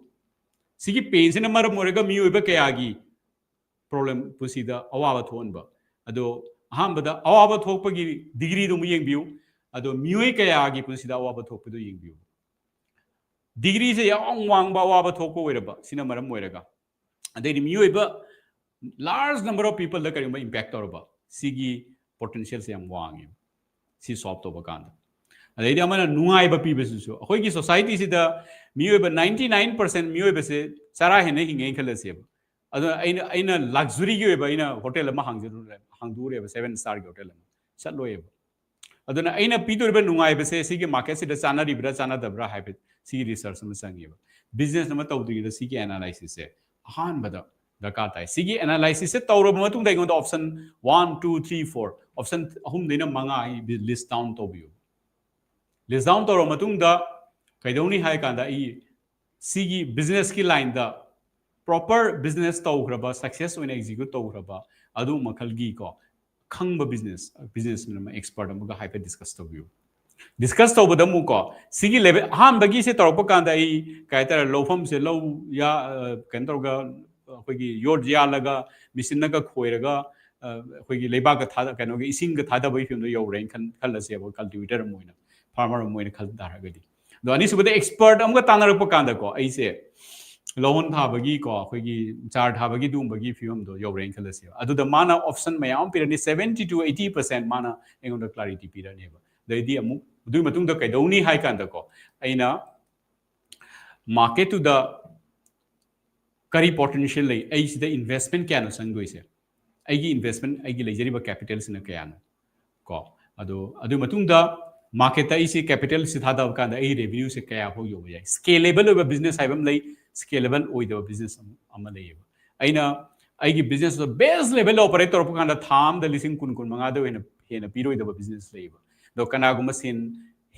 ꯁꯤꯒꯤ ꯄꯦꯟꯁꯤꯅ ꯃꯔꯝ ꯑꯣꯏꯔꯒ ꯃꯤꯑꯣꯏꯕ ꯀꯌꯥꯒꯤ ꯄ꯭ꯔꯣꯕ꯭ꯂꯦꯝ, ꯄꯨꯟꯁꯤꯗ ꯑꯋꯥꯕ ꯊꯣꯛꯍꯟꯕ꯫ ꯑꯗꯣ ꯑꯍꯥꯟꯕꯗ ꯑꯋꯥꯕ ꯊꯣꯛꯄꯒꯤ ꯗꯤꯒ꯭ꯔꯤꯗꯨ ꯑꯃꯨꯛ ꯌꯦꯡꯕꯤꯌꯨ꯫ ꯑꯗꯣ ꯃꯤꯑꯣꯏ ꯀꯌꯥꯒꯤ ꯄꯨꯟꯁꯤꯗ ꯑꯋꯥꯕ ꯊꯣꯛꯄꯗꯨ ꯌꯦꯡꯕꯤꯌꯨ꯫ ꯗꯤꯒ꯭ꯔꯤꯁꯦ ꯌꯥꯝ ꯋꯥꯡꯕ ꯑꯋꯥꯕ ꯊꯣꯛꯄ ꯑꯣꯏꯔꯕ, ꯁꯤꯅ ꯃꯔꯝ ꯑꯣꯏꯔꯒ, ꯑꯗꯩꯗꯤ ꯃꯤꯑꯣꯏꯕ large number of peopleꯗ ꯀꯔꯤꯒꯨꯝꯕ ꯏꯝꯄꯦꯛ ꯇꯧꯔꯕ, ꯁꯤꯒꯤ ꯄꯣꯇꯦꯟꯁꯤꯌꯦꯜꯁꯦ ꯌꯥꯝ ꯋꯥꯡꯉꯦ꯫ ꯁꯤ ꯁꯣꯜꯕ ꯇꯧꯕ ꯀꯥꯟꯗ꯫ ꯑꯗꯩꯗꯤ ꯑꯃꯅ ꯅꯨꯡꯉꯥꯏꯕ ꯄꯤꯕꯁꯤꯁꯨ, ꯑꯩꯈꯣꯏꯒꯤ ꯁꯣꯁꯥꯏꯇꯤꯁꯤꯗ ꯃꯤꯑꯣꯏꯕ ninety nine percent ꯃꯤꯑꯣꯏꯕꯁꯦ ꯆꯔꯥ ꯍꯦꯟꯅ ꯍꯤꯡꯉꯦꯅ ꯈꯜꯂꯁꯦꯕ꯫ ꯑꯗꯨꯅ ꯑꯩꯅ, ꯑꯩꯅ ꯂꯛꯖꯔꯤꯒꯤ ꯑꯣꯏꯕ ꯑꯩꯅ ꯍꯣꯇꯦꯜ ꯑꯃ ꯍꯥꯡꯖꯔꯨꯔꯦ, ꯍꯥꯡꯗꯣꯛꯎꯔꯦꯕ, ꯁꯦꯚꯦꯟ ꯁ꯭ꯇꯥꯔꯒꯤ ꯍꯣꯇꯦꯜ ꯑꯃ꯫ ꯆꯠꯂꯣꯏꯌꯦꯕ꯫ ꯑꯗꯨꯅ ꯑꯩꯅ ꯄꯤꯗꯣꯔꯤꯕ ꯅꯨꯡꯉꯥꯏꯕꯁꯦ ꯁꯤꯒꯤ ꯃꯥꯔꯀꯦꯠꯁꯤꯗ ꯆꯥꯟꯅꯔꯤꯕ꯭ꯔꯥ ꯆꯥꯟꯅꯗꯕ꯭ꯔꯥ ꯍꯥꯏꯕ, ꯁꯤꯒꯤ ꯔꯤꯁꯔꯆ ꯑꯃ ꯆꯪꯉꯦꯕ꯫ ꯕꯤꯖꯤꯅꯦꯁ ꯑꯃ ꯇꯧꯗ꯭ꯔꯤꯉꯩꯗ ꯁꯤꯒꯤ ꯑꯦꯅꯥꯂꯥꯏꯁꯤꯁꯁꯦ ꯑꯍꯥꯟꯕꯗ ꯗꯔꯀꯥꯔ ꯇꯥꯏ꯫ ꯁꯤꯒꯤ ꯑꯦꯅꯥꯂꯥꯏꯁꯤꯁꯁꯦ ꯇꯧꯔꯕ ꯃꯇꯨꯡꯗ ꯑꯩꯉꯣꯟꯗ option one, two, three, four, option ꯑꯍꯨꯝꯗꯩꯅ ꯃꯉꯥ ꯑꯩ ꯂꯤꯁ ꯗꯥꯎꯟ ꯇꯧꯕꯤꯌꯨ꯫ ꯂꯤꯁ ꯗꯥꯎꯟ ꯇꯧꯔꯕ ꯃꯇꯨꯡꯗ ꯀꯩꯗꯧꯅꯤ ꯍꯥꯏ ꯀꯥꯟꯗ, ꯑꯩ ꯁꯤꯒꯤ ꯕꯤꯖꯤꯅꯦꯁꯀꯤ ꯂꯥꯏꯟꯗ proper business ꯇꯧꯈ꯭ꯔꯕ, success ꯑꯣꯏꯅ execute ꯇꯧꯈ꯭ꯔꯕ ꯑꯗꯨ ꯃꯈꯜꯒꯤ ꯀꯣ ꯈꯪꯕ business businessman ꯑꯃ, expert ꯑꯃꯒ ꯍꯥꯏꯐꯦꯠ discuss ꯇꯧꯕꯤꯌꯨ꯫ Discuss ꯇꯧꯕꯗ ꯑꯃꯨꯛ ꯀꯣ ꯁꯤꯒꯤ level ꯑꯍꯥꯟꯕꯒꯤꯁꯦ ꯇꯧꯔꯛꯄ ꯀꯥꯟꯗ ꯑꯩ ꯀꯩ ꯍꯥꯏꯇꯥꯔꯦ, ꯂꯧꯐꯝꯁꯦ ꯂꯧ ꯌꯥ ꯑ, ꯀꯩꯅꯣ ꯇꯧꯔꯒ ꯑꯩꯈꯣꯏꯒꯤ ꯌꯣꯠ ꯌꯥꯜꯂꯒ ꯃꯦꯆꯤꯟꯅꯒ ꯈꯣꯏꯔꯒ ꯑ, ꯑꯩꯈꯣꯏꯒꯤ ꯂꯩꯕꯥꯛꯀ ꯊꯥꯗ ꯀꯩꯅꯣꯒꯤ ꯏꯁꯤꯡꯒ ꯊꯥꯗꯕꯒꯤ ꯐꯤꯕꯝꯗꯣ ꯌꯧꯔꯦꯅ ꯈꯟ ꯈꯜꯂꯁꯦꯕ, cultivator ꯑꯃ ꯑꯣꯏꯅ, farmer ꯑꯃ ꯑꯣꯏꯅ ꯈꯟ ꯇꯥꯔꯒꯗꯤ꯫ ꯑꯗꯣ ꯑꯅꯤꯁꯨꯕꯗ expert ꯑꯃꯒ ꯇꯥꯟꯅꯔꯛꯄ ꯀꯥꯟꯗꯀꯣ ꯑꯩꯁꯦ ꯂꯧꯍꯣꯟ ꯊꯥꯕꯒꯤ ꯀꯣ ꯑꯩꯈꯣꯏꯒꯤ ꯆꯥꯔ ꯊꯥꯕꯒꯤ ꯑꯗꯨꯒꯨꯝꯕꯒꯤ ꯐꯤꯕꯝꯗꯣ ꯌꯧꯔꯦꯅ ꯈꯜꯂꯁꯦꯕ꯫ ꯑꯗꯨꯗ ꯃꯥꯅ option ꯃꯌꯥꯝ ꯑꯃ ꯄꯤꯔꯅꯤ, seventy to eighty percent ꯃꯥꯅ ꯑꯩꯉꯣꯟꯗ clarity ꯄꯤꯔꯅꯦꯕ꯫ ꯑꯗꯩꯗꯤ ꯑꯃꯨꯛ ꯑꯗꯨꯒꯤ ꯃꯇꯨꯡꯗ ꯀꯩꯗꯧꯅꯤ ꯍꯥꯏ ꯀꯥꯟꯗꯀꯣ ꯑꯩꯅ marketꯇꯨꯗ ꯀꯔꯤ potential ꯂꯩ, ꯑꯩ ꯁꯤꯗ investment ꯀꯌꯥꯅꯣ ꯆꯪꯗꯣꯏꯁꯦ, ꯑꯩꯒꯤ investment, ꯑꯩꯒꯤ ꯂꯩꯖꯔꯤꯕ capitalꯁꯤꯅ ꯀꯌꯥꯅꯣ ꯀꯣ꯫ ꯑꯗꯣ ꯑꯗꯨꯒꯤ ꯃꯇꯨꯡꯗ marketꯇ ꯑꯩꯁꯦ capitalꯁꯦ ꯊꯥꯗꯕ ꯀꯥꯟꯗ ꯑꯩ revenueꯁꯦ ꯀꯌꯥ ꯐꯥꯎ ꯌꯧꯕ ꯌꯥꯏ꯫ Scalable ꯑꯣꯏꯕ business ꯍꯥꯏꯕ ꯑꯃ ꯂꯩ, scalable ꯑꯣꯏꯗꯕ business ꯑꯃ ꯑꯃ ꯂꯩꯌꯦꯕ꯫ ꯑꯩꯅ ꯑꯩꯒꯤ businessꯇꯣ base levelꯗ operate ꯇꯧꯔꯛꯄ ꯀꯥꯟꯗ ꯊꯥ ꯑꯃꯗ ꯂꯤꯁꯤꯡ ꯀꯨꯟ, ꯀꯨꯟ ꯃꯉꯥꯗ ꯑꯣꯏꯅ ꯍꯦꯟꯅ ꯄꯤꯔꯣꯏꯗꯕ business ꯂꯩꯌꯦꯕ꯫ ꯑꯗꯣ ꯀꯅꯥꯒꯨꯝꯕ ꯁꯦꯟ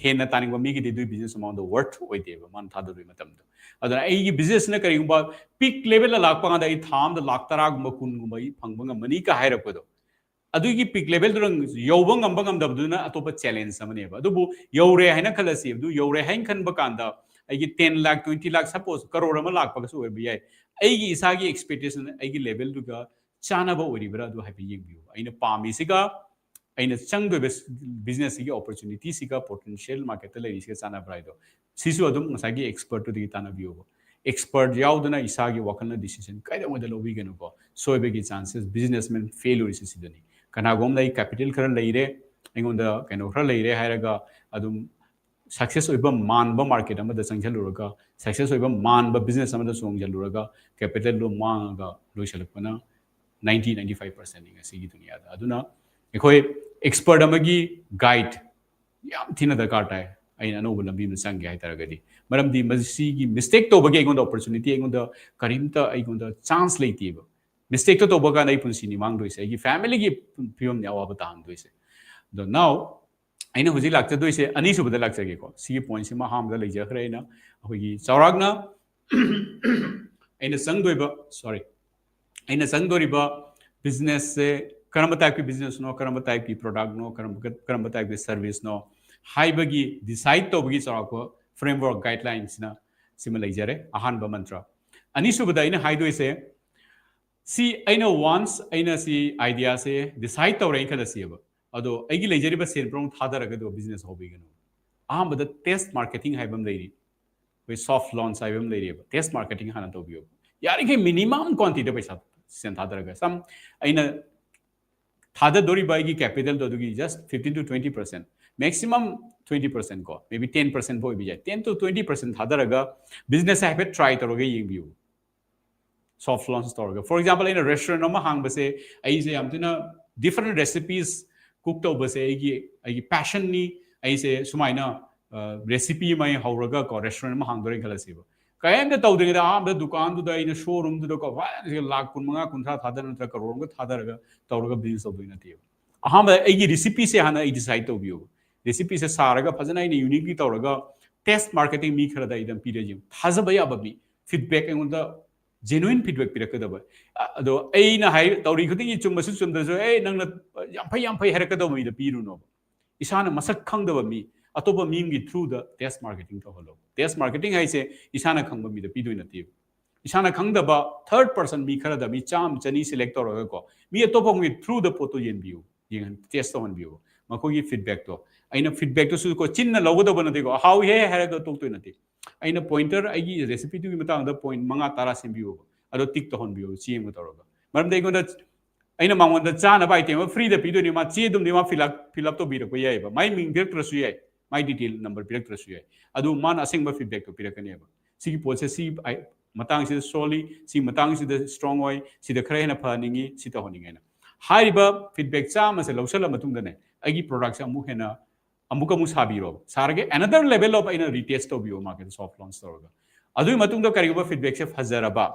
ꯍꯦꯟꯅ ꯇꯥꯅꯤꯡꯕ ꯃꯤꯒꯤꯗꯤ ꯑꯗꯨꯒꯤ business amountꯗꯣ worth ꯑꯣꯏꯗꯦꯕ ꯃꯥꯅ ꯊꯥꯗꯗꯣꯏ ꯃꯇꯝꯗꯣ꯫ ꯑꯗꯨꯅ ꯑꯩꯒꯤ businessꯁꯤꯅ ꯀꯔꯤꯒꯨꯝꯕ peak levelꯗ ꯂꯥꯛꯄ ꯀꯥꯟꯗ ꯑꯩ ꯊꯥ ꯑꯃꯗ ꯂꯥꯛ ꯇꯔꯥꯒꯨꯝꯕ, ꯀꯨꯟꯒꯨꯝꯕ ꯑꯩ ꯐꯪꯕ ꯉꯝꯃꯅꯤ ꯀ ꯍꯥꯏꯔꯛꯄꯗꯣ, ꯑꯗꯨꯒꯤ peak levelꯗꯨꯗ ꯌꯧꯕ ꯉꯝꯕ ꯉꯝꯗꯕꯗꯨꯅ ꯑꯇꯣꯞꯄ challenge ꯑꯃꯅꯦꯕ꯫ ꯑꯗꯨꯕꯨ ꯌꯧꯔꯦ ꯍꯥꯏꯅ ꯈꯜꯂꯁꯤ, ꯑꯗꯨ ꯌꯧꯔꯦ ꯍꯥꯏꯅ ꯈꯟꯕ ꯀꯥꯟꯗ ꯑꯩꯒꯤ ten lakh, twenty lakh, suppose crore ꯑꯃ ꯂꯥꯛꯄꯒꯁꯨ ꯑꯣꯏꯕ ꯌꯥꯏ꯫ ꯑꯩꯒꯤ ꯏꯁꯥꯒꯤ expectation, ꯑꯩꯒꯤ levelꯗꯨꯒ ꯆꯥꯟꯅꯕ ꯑꯣꯏꯔꯤꯕ꯭ꯔꯥ ꯑꯗꯨ ꯍꯥꯏꯐꯦꯠ ꯌꯦꯡꯕꯤꯌꯨ꯫ ꯑꯩꯅ ꯄꯥꯝꯃꯤꯁꯤꯒ ꯑꯩꯅ ꯆꯪꯗꯣꯏꯕ businessꯁꯤꯒꯤ opportunityꯁꯤꯒ potential marketꯇ ꯂꯩꯔꯤꯁꯤꯒ ꯆꯥꯟꯅꯕ꯭ꯔꯥ ꯍꯥꯏꯗꯣ, ꯁꯤꯁꯨ ꯑꯗꯨꯝ ꯉꯁꯥꯏꯒꯤ expertꯇꯨꯗꯒꯤ ꯇꯥꯟꯅꯕꯤꯌꯣꯕ꯫ Expert ꯌꯥꯎꯗꯅ ꯏꯁꯥꯒꯤ ꯋꯥꯈꯜꯅ decision ꯀꯩꯗꯧꯉꯩꯗ ꯂꯧꯕꯤꯒꯅꯨꯀꯣ꯫ ꯁꯣꯏꯕꯒꯤ chances, businessman fail ꯑꯣꯏꯔꯤꯁꯦ ꯁꯤꯗꯅꯤ꯫ ꯀꯅꯥꯒꯨꯝꯕ ꯑꯃꯅ ꯑꯩ capital ꯈꯔ ꯂꯩꯔꯦ, ꯑꯩꯉꯣꯟꯗ ꯀꯩꯅꯣ ꯈꯔ ꯂꯩꯔꯦ ꯍꯥꯏꯔꯒ ꯑꯗꯨꯝ success ꯑꯣꯏꯕ ꯃꯥꯟꯕ market ꯑꯃꯗ ꯆꯪꯁꯤꯜꯂꯨꯔꯒ, success ꯑꯣꯏꯕ ꯃꯥꯟꯕ business ꯑꯃꯗ ꯆꯣꯡꯁꯤꯜꯂꯨꯔꯒ capitalꯗꯣ ꯃꯥꯡꯉꯒ ꯂꯣꯏꯁꯤꯜꯂꯛꯄꯅ ninety, ninety five percentꯅꯤ ꯉꯁꯤꯒꯤ ꯗꯨꯅꯤꯌꯥꯗ꯫ ꯑꯗꯨꯅ ꯑꯩꯈꯣꯏ expert ꯑꯃꯒꯤ guide ꯌꯥꯝ ꯊꯤꯅ ꯗꯔꯀꯥꯔ ꯇꯥꯏ꯫ ꯑꯩꯅ ꯑꯅꯧꯕ ꯂꯝꯕꯤ ꯑꯃ ꯆꯪꯒꯦ ꯍꯥꯏꯇꯥꯔꯒꯗꯤ, ꯃꯔꯝꯗꯤ ꯃꯁꯤꯒꯤ mistake ꯇꯧꯕꯒꯤ ꯑꯩꯉꯣꯟꯗ opportunity, ꯑꯩꯉꯣꯟꯗ ꯀꯔꯤꯝꯇ, ꯑꯩꯉꯣꯟꯗ chance ꯂꯩꯇꯦꯕ꯫ Mistakeꯇꯣ ꯇꯧꯕ ꯀꯥꯟꯗ ꯑꯩ ꯄꯨꯟꯁꯤꯅꯤ ꯃꯥꯡꯗꯣꯏꯁꯦ, ꯑꯩꯒꯤ familyꯒꯤ ꯐꯤꯕꯝꯅꯤ ꯑꯋꯥꯕ ꯇꯥꯍꯟꯗꯣꯏꯁꯦ꯫ ꯑꯗꯣ now ꯑꯩꯅ ꯍꯧꯖꯤꯛ ꯂꯥꯛꯆꯗꯣꯏꯁꯦ, ꯑꯅꯤꯁꯨꯕꯗ ꯂꯥꯛꯆꯒꯦꯀꯣ꯫ ꯁꯤꯒꯤ pointꯁꯤꯃ ꯑꯍꯥꯟꯕꯗ ꯂꯩꯖꯈ꯭ꯔꯦ꯫ ꯑꯩꯅ ꯑꯩꯈꯣꯏꯒꯤ ꯆꯥꯎꯔꯥꯛꯅ ꯑꯩꯅ ꯆꯪꯗꯣꯏꯕ, sorry, ꯑꯩꯅ ꯆꯪꯗꯣꯔꯤꯕ businessꯁꯦ ꯀꯔꯝꯕ typeꯀꯤ businessꯅꯣ, ꯀꯔꯝꯕ typeꯀꯤ productꯅꯣ, ꯀꯔꯝꯕ ꯀꯔꯝꯕ typeꯀꯤ serviceꯅꯣ ꯍꯥꯏꯕꯒꯤ decide ꯇꯧꯕꯒꯤ ꯆꯥꯎꯔꯥꯛꯄ framework guidelineꯁꯤꯅ ꯁꯤꯃ ꯂꯩꯖꯔꯦ, ꯑꯍꯥꯟꯕ ꯃꯟꯇ꯭ꯔ꯫ ꯑꯅꯤꯁꯨꯕꯗ ꯑꯩꯅ ꯍꯥꯏꯗꯣꯏꯁꯦ, ꯁꯤ ꯑꯩꯅ once ꯑꯩꯅ ꯁꯤ ideaꯁꯦ decide ꯇꯧꯔꯦꯅ ꯈꯜꯂꯁꯤꯑꯕ, ꯑꯗꯣ ꯑꯩꯒꯤ ꯂꯩꯖꯔꯤꯕ ꯁꯦꯟ ꯄꯨꯝꯅꯃꯛ ꯊꯥꯗꯔꯒꯗꯤ business ꯍꯧꯕꯤꯒꯅꯨ꯫ ꯑꯍꯥꯟꯕꯗ test marketing ꯍꯥꯏꯕ ꯑꯃ ꯂꯩꯔꯤ, ꯑꯩꯈꯣꯏ soft launch ꯍꯥꯏꯕ ꯑꯃ ꯂꯩꯔꯤꯑꯕ꯫ Test marketing ꯍꯥꯟꯅ ꯇꯧꯕꯤꯌꯨ꯫ ꯌꯥꯔꯤꯈꯩ minimum quantityꯗ ꯄꯩꯁꯥ, ꯁꯦꯟ ꯊꯥꯗꯔꯒ, some ꯑꯩꯅ ꯊꯥꯗꯗꯣꯔꯤꯕ ꯑꯩꯒꯤ capitalꯗꯣ ꯑꯗꯨꯒꯤ just fifteen to twenty percent, maximum twenty percent ꯀꯣ, maybe ten percent ꯐꯥꯎ ꯑꯣꯏꯕ ꯌꯥꯏ, ten to twenty percent ꯊꯥꯗꯔꯒ businessꯁꯦ ꯍꯥꯏꯐꯦꯠ try ꯇꯧꯔꯒ ꯌꯦꯡꯕꯤꯌꯨ꯫ Soft launch ꯇꯧꯔꯒ, for example, ꯑꯩꯅ restaurant ꯑꯃ ꯍꯥꯡꯕꯁꯦ ꯑꯩꯁꯦ ꯌꯥꯝ ꯊꯤꯅ different recipes cook ꯇꯧꯕꯁꯦ ꯑꯩꯒꯤ ꯑꯩꯒꯤ passionꯅꯤ꯫ ꯑꯩꯁꯦ ꯁꯨꯃꯥꯏꯅ recipe ꯑꯃ ꯍꯧꯔꯒ ꯀꯣ restaurant ꯑꯃ ꯍꯥꯡꯗꯣꯔꯦꯅ ꯈꯜꯂꯁꯦꯕ꯫ ꯀꯔꯤꯝꯇ ꯇꯧꯗ꯭ꯔꯤꯉꯩꯗ ꯑꯍꯥꯟꯕꯗ ꯗꯨꯀꯥꯟꯗꯨꯗ ꯑꯩꯅ showroomꯗꯨꯗꯀꯣ ꯂꯥꯛ ꯀꯨꯟ ꯃꯉꯥ ꯀꯨꯟꯊ꯭ꯔꯥ ꯊꯥꯗꯔ ꯅꯠꯇ꯭ꯔꯒ ꯀꯔꯣꯔ ꯑꯃꯒ ꯊꯥꯗꯔꯒ ꯇꯧꯔꯒ business ꯇꯧꯗꯣꯏ ꯅꯠꯇꯦꯕ꯫ ꯑꯍꯥꯟꯕꯗ ꯑꯩꯒꯤ recipeꯁꯦ ꯍꯥꯟꯅ ꯑꯩ decide ꯇꯧꯕꯤꯌꯨ꯫ Recipeꯁꯦ ꯁꯥꯔꯒ ꯐꯖꯅ ꯑꯩꯅ uniquely ꯇꯧꯔꯒ test marketing ꯃꯤ ꯈꯔꯗ ꯑꯩ ꯑꯗꯨꯝ ꯄꯤꯔ ꯌꯦꯡꯉꯨ꯫ ꯊꯥꯖꯕ ꯌꯥꯕ ꯃꯤ, feedback ꯑꯩꯉꯣꯟꯗ genuine feedback ꯄꯤꯔꯛꯀꯗꯕ꯫ ꯑꯗꯣ ꯑꯩꯅ ꯍꯥꯏ ꯇꯧꯔꯤ ꯈꯨꯗꯤꯡꯒꯤ ꯆꯨꯝꯕꯁꯨ ꯆꯨꯝꯗ꯭ꯔꯁꯨ, ꯑꯦ ꯅꯪꯅ ꯌꯥꯝ ꯐꯩ ꯌꯥꯝ ꯐꯩ ꯍꯥꯏꯔꯛꯀꯗꯕ ꯃꯤꯗ ꯄꯤꯔꯨꯅꯣꯕ꯫ ꯏꯁꯥꯅ ꯃꯁꯛ ꯈꯪꯗꯕ ꯃꯤ, ꯑꯇꯣꯞꯄ ꯃꯤ ꯑꯃꯒꯤ throughꯗ test marketing ꯇꯧꯍꯜꯂꯣ꯫ Test marketing ꯍꯥꯏꯁꯦ ꯏꯁꯥꯅ ꯈꯪꯕ ꯃꯤꯗ ꯄꯤꯗꯣꯏ ꯅꯠꯇꯦꯕ꯫ ꯏꯁꯥꯅ ꯈꯪꯗꯕ third person ꯃꯤ ꯈꯔꯗ, ꯃꯤ ꯆꯥꯝꯃ ꯆꯅꯤ select ꯇꯧꯔꯒꯀꯣ, ꯃꯤ ꯑꯇꯣꯞꯄ ꯑꯃꯒꯤ throughꯗ ꯄꯣꯠꯇꯣ ꯌꯦꯟꯕꯤꯌꯨ, ꯌꯦꯡꯍꯟ-, test ꯇꯧꯍꯟꯕꯤꯌꯨ꯫ ꯃꯈꯣꯏꯒꯤ feedbackꯇꯣ, ꯑꯩꯅ feedbackꯇꯨꯁꯨ ꯀꯣ ꯆꯤꯟꯅ ꯂꯧꯒꯗꯕ ꯅꯠꯇꯦꯀꯣ, "ꯍꯥꯎꯏꯍꯦ" ꯍꯥꯏꯔꯒ ꯇꯣꯛꯇꯣꯏ ꯅꯠꯇꯦ꯫ ꯑꯩꯅ pointer, ꯑꯩꯒꯤ recipeꯗꯨꯒꯤ ꯃꯇꯥꯡꯗ point ꯃꯉꯥ ꯇꯔꯥ ꯁꯦꯝꯕꯤꯌꯨꯕ, ꯑꯗꯣ tick ꯇꯧꯍꯟꯕꯤꯌꯨ, ꯆꯦ ꯑꯃ ꯇꯧꯔꯒ꯫ ꯃꯔꯝꯗꯤ ꯑꯩꯉꯣꯟꯗ, ꯑꯩꯅ ꯃꯉꯣꯟꯗ ꯆꯥꯅꯕ item ꯑꯃ freeꯗ ꯄꯤꯗꯣꯏꯅꯤ, ꯃꯥ ꯆꯦꯗꯨꯝꯗꯤ ꯃꯥ fill up, fill up ꯇꯧꯕꯤꯔꯛꯄ ꯌꯥꯏꯑꯕ, ꯃꯥꯏ ꯃꯤꯡ ꯄꯤꯔꯛꯇ꯭ꯔꯁꯨ ꯌꯥꯏ, ꯃꯥꯏ detail number ꯄꯤꯔꯛꯇ꯭ꯔꯁꯨ ꯌꯥꯏ, ꯑꯗꯨ ꯃꯥꯅ ꯑꯁꯦꯡꯕ feedbackꯇꯣ ꯄꯤꯔꯛꯀꯅꯦꯕ꯫ ꯁꯤꯒꯤ ꯄꯣꯠꯁꯦ ꯁꯤ ꯑꯩ ꯃꯇꯥꯡꯁꯤꯗ ꯁꯣꯜꯂꯤ, ꯁꯤ ꯃꯇꯥꯡꯁꯤꯗ strong ꯑꯣꯏ, ꯁꯤꯗ ꯈꯔ ꯍꯦꯟꯅ ꯐꯍꯟꯅꯤꯡꯉꯤ, ꯁꯤ ꯇꯧꯍꯟꯅꯤꯡꯉꯦꯅ꯫ ꯍꯥꯏꯔꯤꯕ feedback ꯆꯥꯝꯃꯁꯦ ꯂꯧꯁꯜꯂ ꯃꯇꯨꯡꯗꯅꯦ, ꯑꯩꯒꯤ productꯁꯦ ꯑꯃꯨꯛ ꯍꯦꯟꯅ, ꯑꯃꯨꯛ ꯑꯃꯨꯛ ꯁꯥꯕꯤꯔꯣ꯫ ꯁꯥꯔꯒ another level of ꯑꯩꯅ retest ꯇꯧꯕꯤꯌꯣ marketꯇ soft launch ꯇꯧꯔꯒ꯫ ꯑꯗꯨꯒꯤ ꯃꯇꯨꯡꯗ ꯀꯔꯤꯒꯨꯝꯕ feedbackꯁꯦ ꯐꯖꯔꯕ,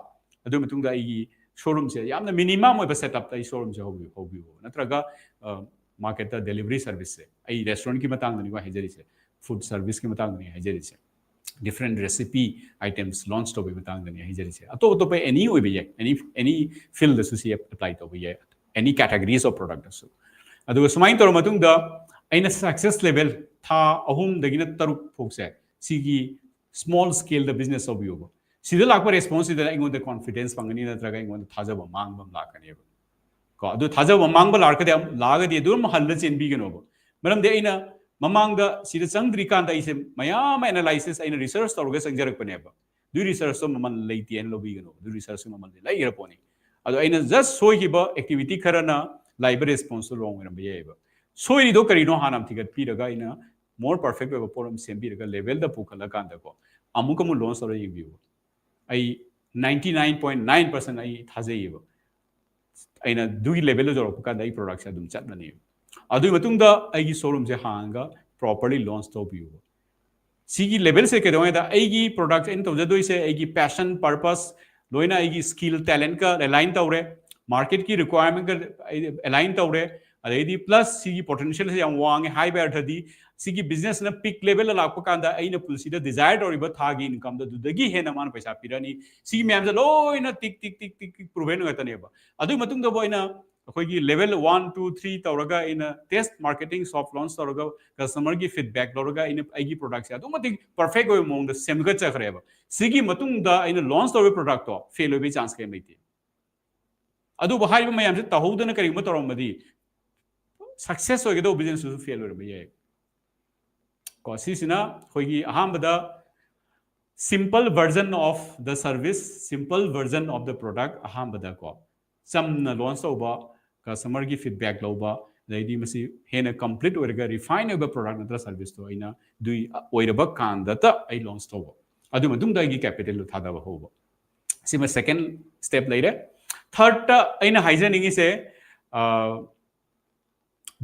ꯑꯗꯨꯒꯤ ꯃꯇꯨꯡꯗ ꯑꯩꯒꯤ showroomꯁꯦ ꯌꯥꯝꯅ minimum ꯑꯣꯏꯕ setupꯇ ꯑꯩ showroomꯁꯦ ꯍꯧꯕꯤꯌꯨ, ꯍꯧꯕꯤꯌꯨ꯫ ꯅꯠꯇ꯭ꯔꯒ, ꯑ, marketꯇ delivery serviceꯁꯦ, ꯑꯩ restaurantꯀꯤ ꯃꯇꯥꯡꯗꯅꯤꯀꯣ ꯍꯥꯏꯖꯔꯤꯁꯦ, food serviceꯀꯤ ꯃꯇꯥꯡꯗꯅꯤ ꯍꯥꯏꯖꯔꯤꯁꯦ꯫ different recipe items launch ꯇꯧꯕꯒꯤ ꯃꯇꯥꯡꯗꯅꯤ ꯍꯥꯏꯖꯔꯤꯁꯦ꯫ ꯑꯇꯣꯞ ꯑꯇꯣꯞꯄ any ꯑꯣꯏꯕ ꯌꯥꯏ, any any field ꯗꯁꯨ ꯁꯤ apply ꯇꯧꯕ ꯌꯥꯏ, any categories of product ꯗꯁꯨ꯫ ꯑꯗꯨꯒ ꯁꯨꯃꯥꯏꯅ ꯇꯧꯔ ꯃꯇꯨꯡꯗ ꯑꯩꯅ success level ꯊꯥ ꯑꯍꯨꯝꯗꯒꯤꯅ ꯇꯔꯨꯛ ꯐꯥꯎꯁꯦ ꯁꯤꯒꯤ small scale ꯗ business ꯇꯧꯕꯤꯌꯣꯕ꯫ ꯁꯤꯗ ꯂꯥꯛꯄ response ꯁꯤꯗ ꯑꯩꯉꯣꯟꯗ confidence ꯐꯪꯒꯅꯤ, ꯅꯠꯇ꯭ꯔꯒ ꯑꯩꯉꯣꯟꯗ ꯊꯥꯖꯕ ꯃꯥꯡꯕ ꯑꯃ ꯂꯥꯛꯀꯅꯦꯕ꯫ ꯀꯣ, ꯑꯗꯨ ꯊꯥꯖꯕ ꯃꯥꯡꯕ ꯂꯥꯛꯀꯗꯤ, ꯂꯥꯛꯑꯒꯗꯤ ꯑꯗꯨꯝ ꯍꯜꯂ ꯆꯦꯟꯕꯤꯒꯅꯣꯕ꯫ ꯃꯔꯝꯗꯤ ꯑꯩꯅ ꯃꯃꯥꯡꯗ ꯁꯤꯗ ꯆꯪꯗ꯭ꯔꯤꯀꯥꯟꯗ ꯑꯩꯁꯦ ꯃꯌꯥꯝ ꯑꯃ analysis, ꯑꯩꯅ research ꯇꯧꯔꯒ ꯆꯪꯖꯔꯛꯄꯅꯦꯕ꯫ ꯑꯗꯨꯏ research ꯇꯣ ꯃꯃꯜ ꯂꯩꯇꯦ ꯍꯥꯏꯅ ꯂꯧꯕꯤꯒꯅꯣ, ꯑꯗꯨ research ꯇꯣ ꯃꯃꯜ ꯂꯩꯈ꯭ꯔ ꯄꯣꯠꯅꯤ꯫ ꯑꯗꯣ ꯑꯩꯅ just ꯁꯣꯏꯈꯤꯕ activity ꯈꯔꯅ ꯂꯥꯛꯏꯕ response ꯇꯣ wrong ꯑꯣꯏꯔꯝꯕ ꯌꯥꯏꯑꯕ꯫ ꯁꯣꯏꯔꯤꯗꯣ ꯀꯔꯤꯅꯣ ꯍꯥꯟꯅ ꯑꯃ ꯊꯤꯒꯠꯄꯤꯔꯒ ꯑꯩꯅ more perfect ꯑꯣꯏꯕ ꯄꯣꯠ ꯑꯃ ꯁꯦꯝꯕꯤꯔꯒ level ꯗ ꯄꯨꯈꯠꯂꯀꯥꯟꯗꯀꯣ ꯑꯃꯨꯛ ꯑꯃꯨꯛ launch ꯇꯧꯔ ꯌꯦꯡꯕꯤꯌꯨ꯫ ꯑꯩ ninety nine point nine percent ꯑꯩ ꯊꯥꯖꯩꯌꯦꯕ꯫ ꯑꯩꯅ ꯑꯗꯨꯒꯤ level ꯗ ꯌꯧꯔꯛꯄ ꯀꯥꯟꯗ ꯑꯩ product ꯁꯦ ꯑꯗꯨꯝ ꯆꯠꯂꯅꯦꯕ꯫ ꯑꯗꯨꯒꯤ ꯃꯇꯨꯡꯗ ꯑꯩꯒꯤ showroom ꯁꯦ ꯍꯥꯡꯉꯒ properly launch ꯇꯧꯕꯤꯌꯨꯕ꯫ ꯁꯤꯒꯤ level ꯁꯦ ꯀꯩꯗꯧꯉꯩꯗ ꯑꯩꯒꯤ product ꯑꯩꯅ ꯇꯧꯖꯗꯣꯏꯁꯦ ꯑꯩꯒꯤ passion, purpose, ꯂꯣꯏꯅ ꯑꯩꯒꯤ skill, talent ꯀ align ꯇꯧꯔꯦ, market ꯀꯤ requirement ꯀ align ꯇꯧꯔꯦ, ꯑꯗꯩꯗꯤ plus ꯁꯤꯒꯤ potential ꯁꯦ ꯌꯥꯝ ꯋꯥꯡꯉꯦ ꯍꯥꯏꯕ ꯑꯔꯊꯗꯤ ꯁꯤꯒꯤ business ꯅ peak level ꯗ ꯂꯥꯛꯄ ꯀꯥꯟꯗ ꯑꯩꯅ ꯄꯨꯟꯁꯤꯗ desire ꯇꯧꯔꯤꯕ ꯊꯥꯒꯤ income ꯗꯣ ꯑꯗꯨꯗꯒꯤ ꯍꯦꯟꯅ ꯃꯥꯅ ꯄꯩꯁꯥ ꯄꯤꯔꯛꯑꯅꯤ꯫ ꯁꯤꯒꯤ ꯃꯌꯥꯝꯁꯦ ꯂꯣꯏꯅ ꯇꯤꯛ ꯇꯤꯛ ꯇꯤꯛ ꯇꯤꯛ ꯇꯤꯛ proven ꯉꯥꯛꯇꯅꯦꯕ꯫ ꯑꯗꯨꯒꯤ ꯃꯇꯨꯡꯗꯕꯨ ꯑꯩꯅ ꯑꯩꯈꯣꯏꯒꯤ level one, two, three ꯇꯧꯔꯒ ꯑꯩꯅ test marketing, soft launch ꯇꯧꯔꯒ customer ꯒꯤ feedback ꯂꯧꯔꯒ ꯑꯩꯅ ꯑꯩꯒꯤ product ꯁꯦ ꯑꯗꯨꯛ ꯃꯇꯤꯛ perfect ꯑꯣꯏꯕ ꯃꯑꯣꯡꯗ ꯁꯦꯝꯒꯠꯆꯈ꯭ꯔꯦꯕ꯫ ꯁꯤꯒꯤ ꯃꯇꯨꯡꯗ ꯑꯩꯅ launch ꯇꯧꯔꯤꯕ product ꯇꯣ fail ꯑꯣꯏꯕꯒꯤ chance ꯀꯔꯤꯝ ꯂꯩꯇꯦ꯫ ꯑꯗꯨꯕꯨ ꯍꯥꯏꯔꯤꯕ ꯃꯌꯥꯝꯁꯦ ꯇꯧꯍꯧꯗꯅ ꯀꯔꯤꯒꯨꯝꯕ ꯇꯧꯔꯝꯃꯗꯤ success ꯑꯣꯏꯒꯗꯧꯕ business ꯇꯨꯁꯨ fail ꯑꯣꯏꯔꯝꯕ ꯌꯥꯏ꯫ ꯀꯣ, ꯁꯤꯁꯤꯅ ꯑꯩꯈꯣꯏꯒꯤ ꯑꯍꯥꯟꯕꯗ simple version of the service, simple version of the product, ꯑꯍꯥꯟꯕꯗ ꯀꯣ ꯆꯝꯅ launch ꯇꯧꯕ, customer ꯒꯤ feedback ꯂꯧꯕ, ꯑꯗꯩꯗꯤ ꯃꯁꯤ ꯍꯦꯟꯅ complete ꯑꯣꯏꯔꯒ refine ꯑꯣꯏꯕ product ꯅꯠꯇ꯭ꯔꯒ service ꯇꯣ ꯑꯩꯅ ꯑꯗꯨꯏ ꯑꯣꯏꯔꯕ ꯀꯥꯟꯗꯇ ꯑꯩ launch ꯇꯧꯕ꯫ ꯑꯗꯨ ꯃꯇꯨꯡꯗ ꯑꯩꯒꯤ capital ꯗꯣ ꯊꯥꯗꯕ ꯍꯧꯕ꯫ ꯁꯤꯃ second step ꯂꯩꯔꯦ꯫ Third ꯇ ꯑꯩꯅ ꯍꯥꯏꯖꯅꯤꯡꯉꯤꯁꯦ, ꯑ,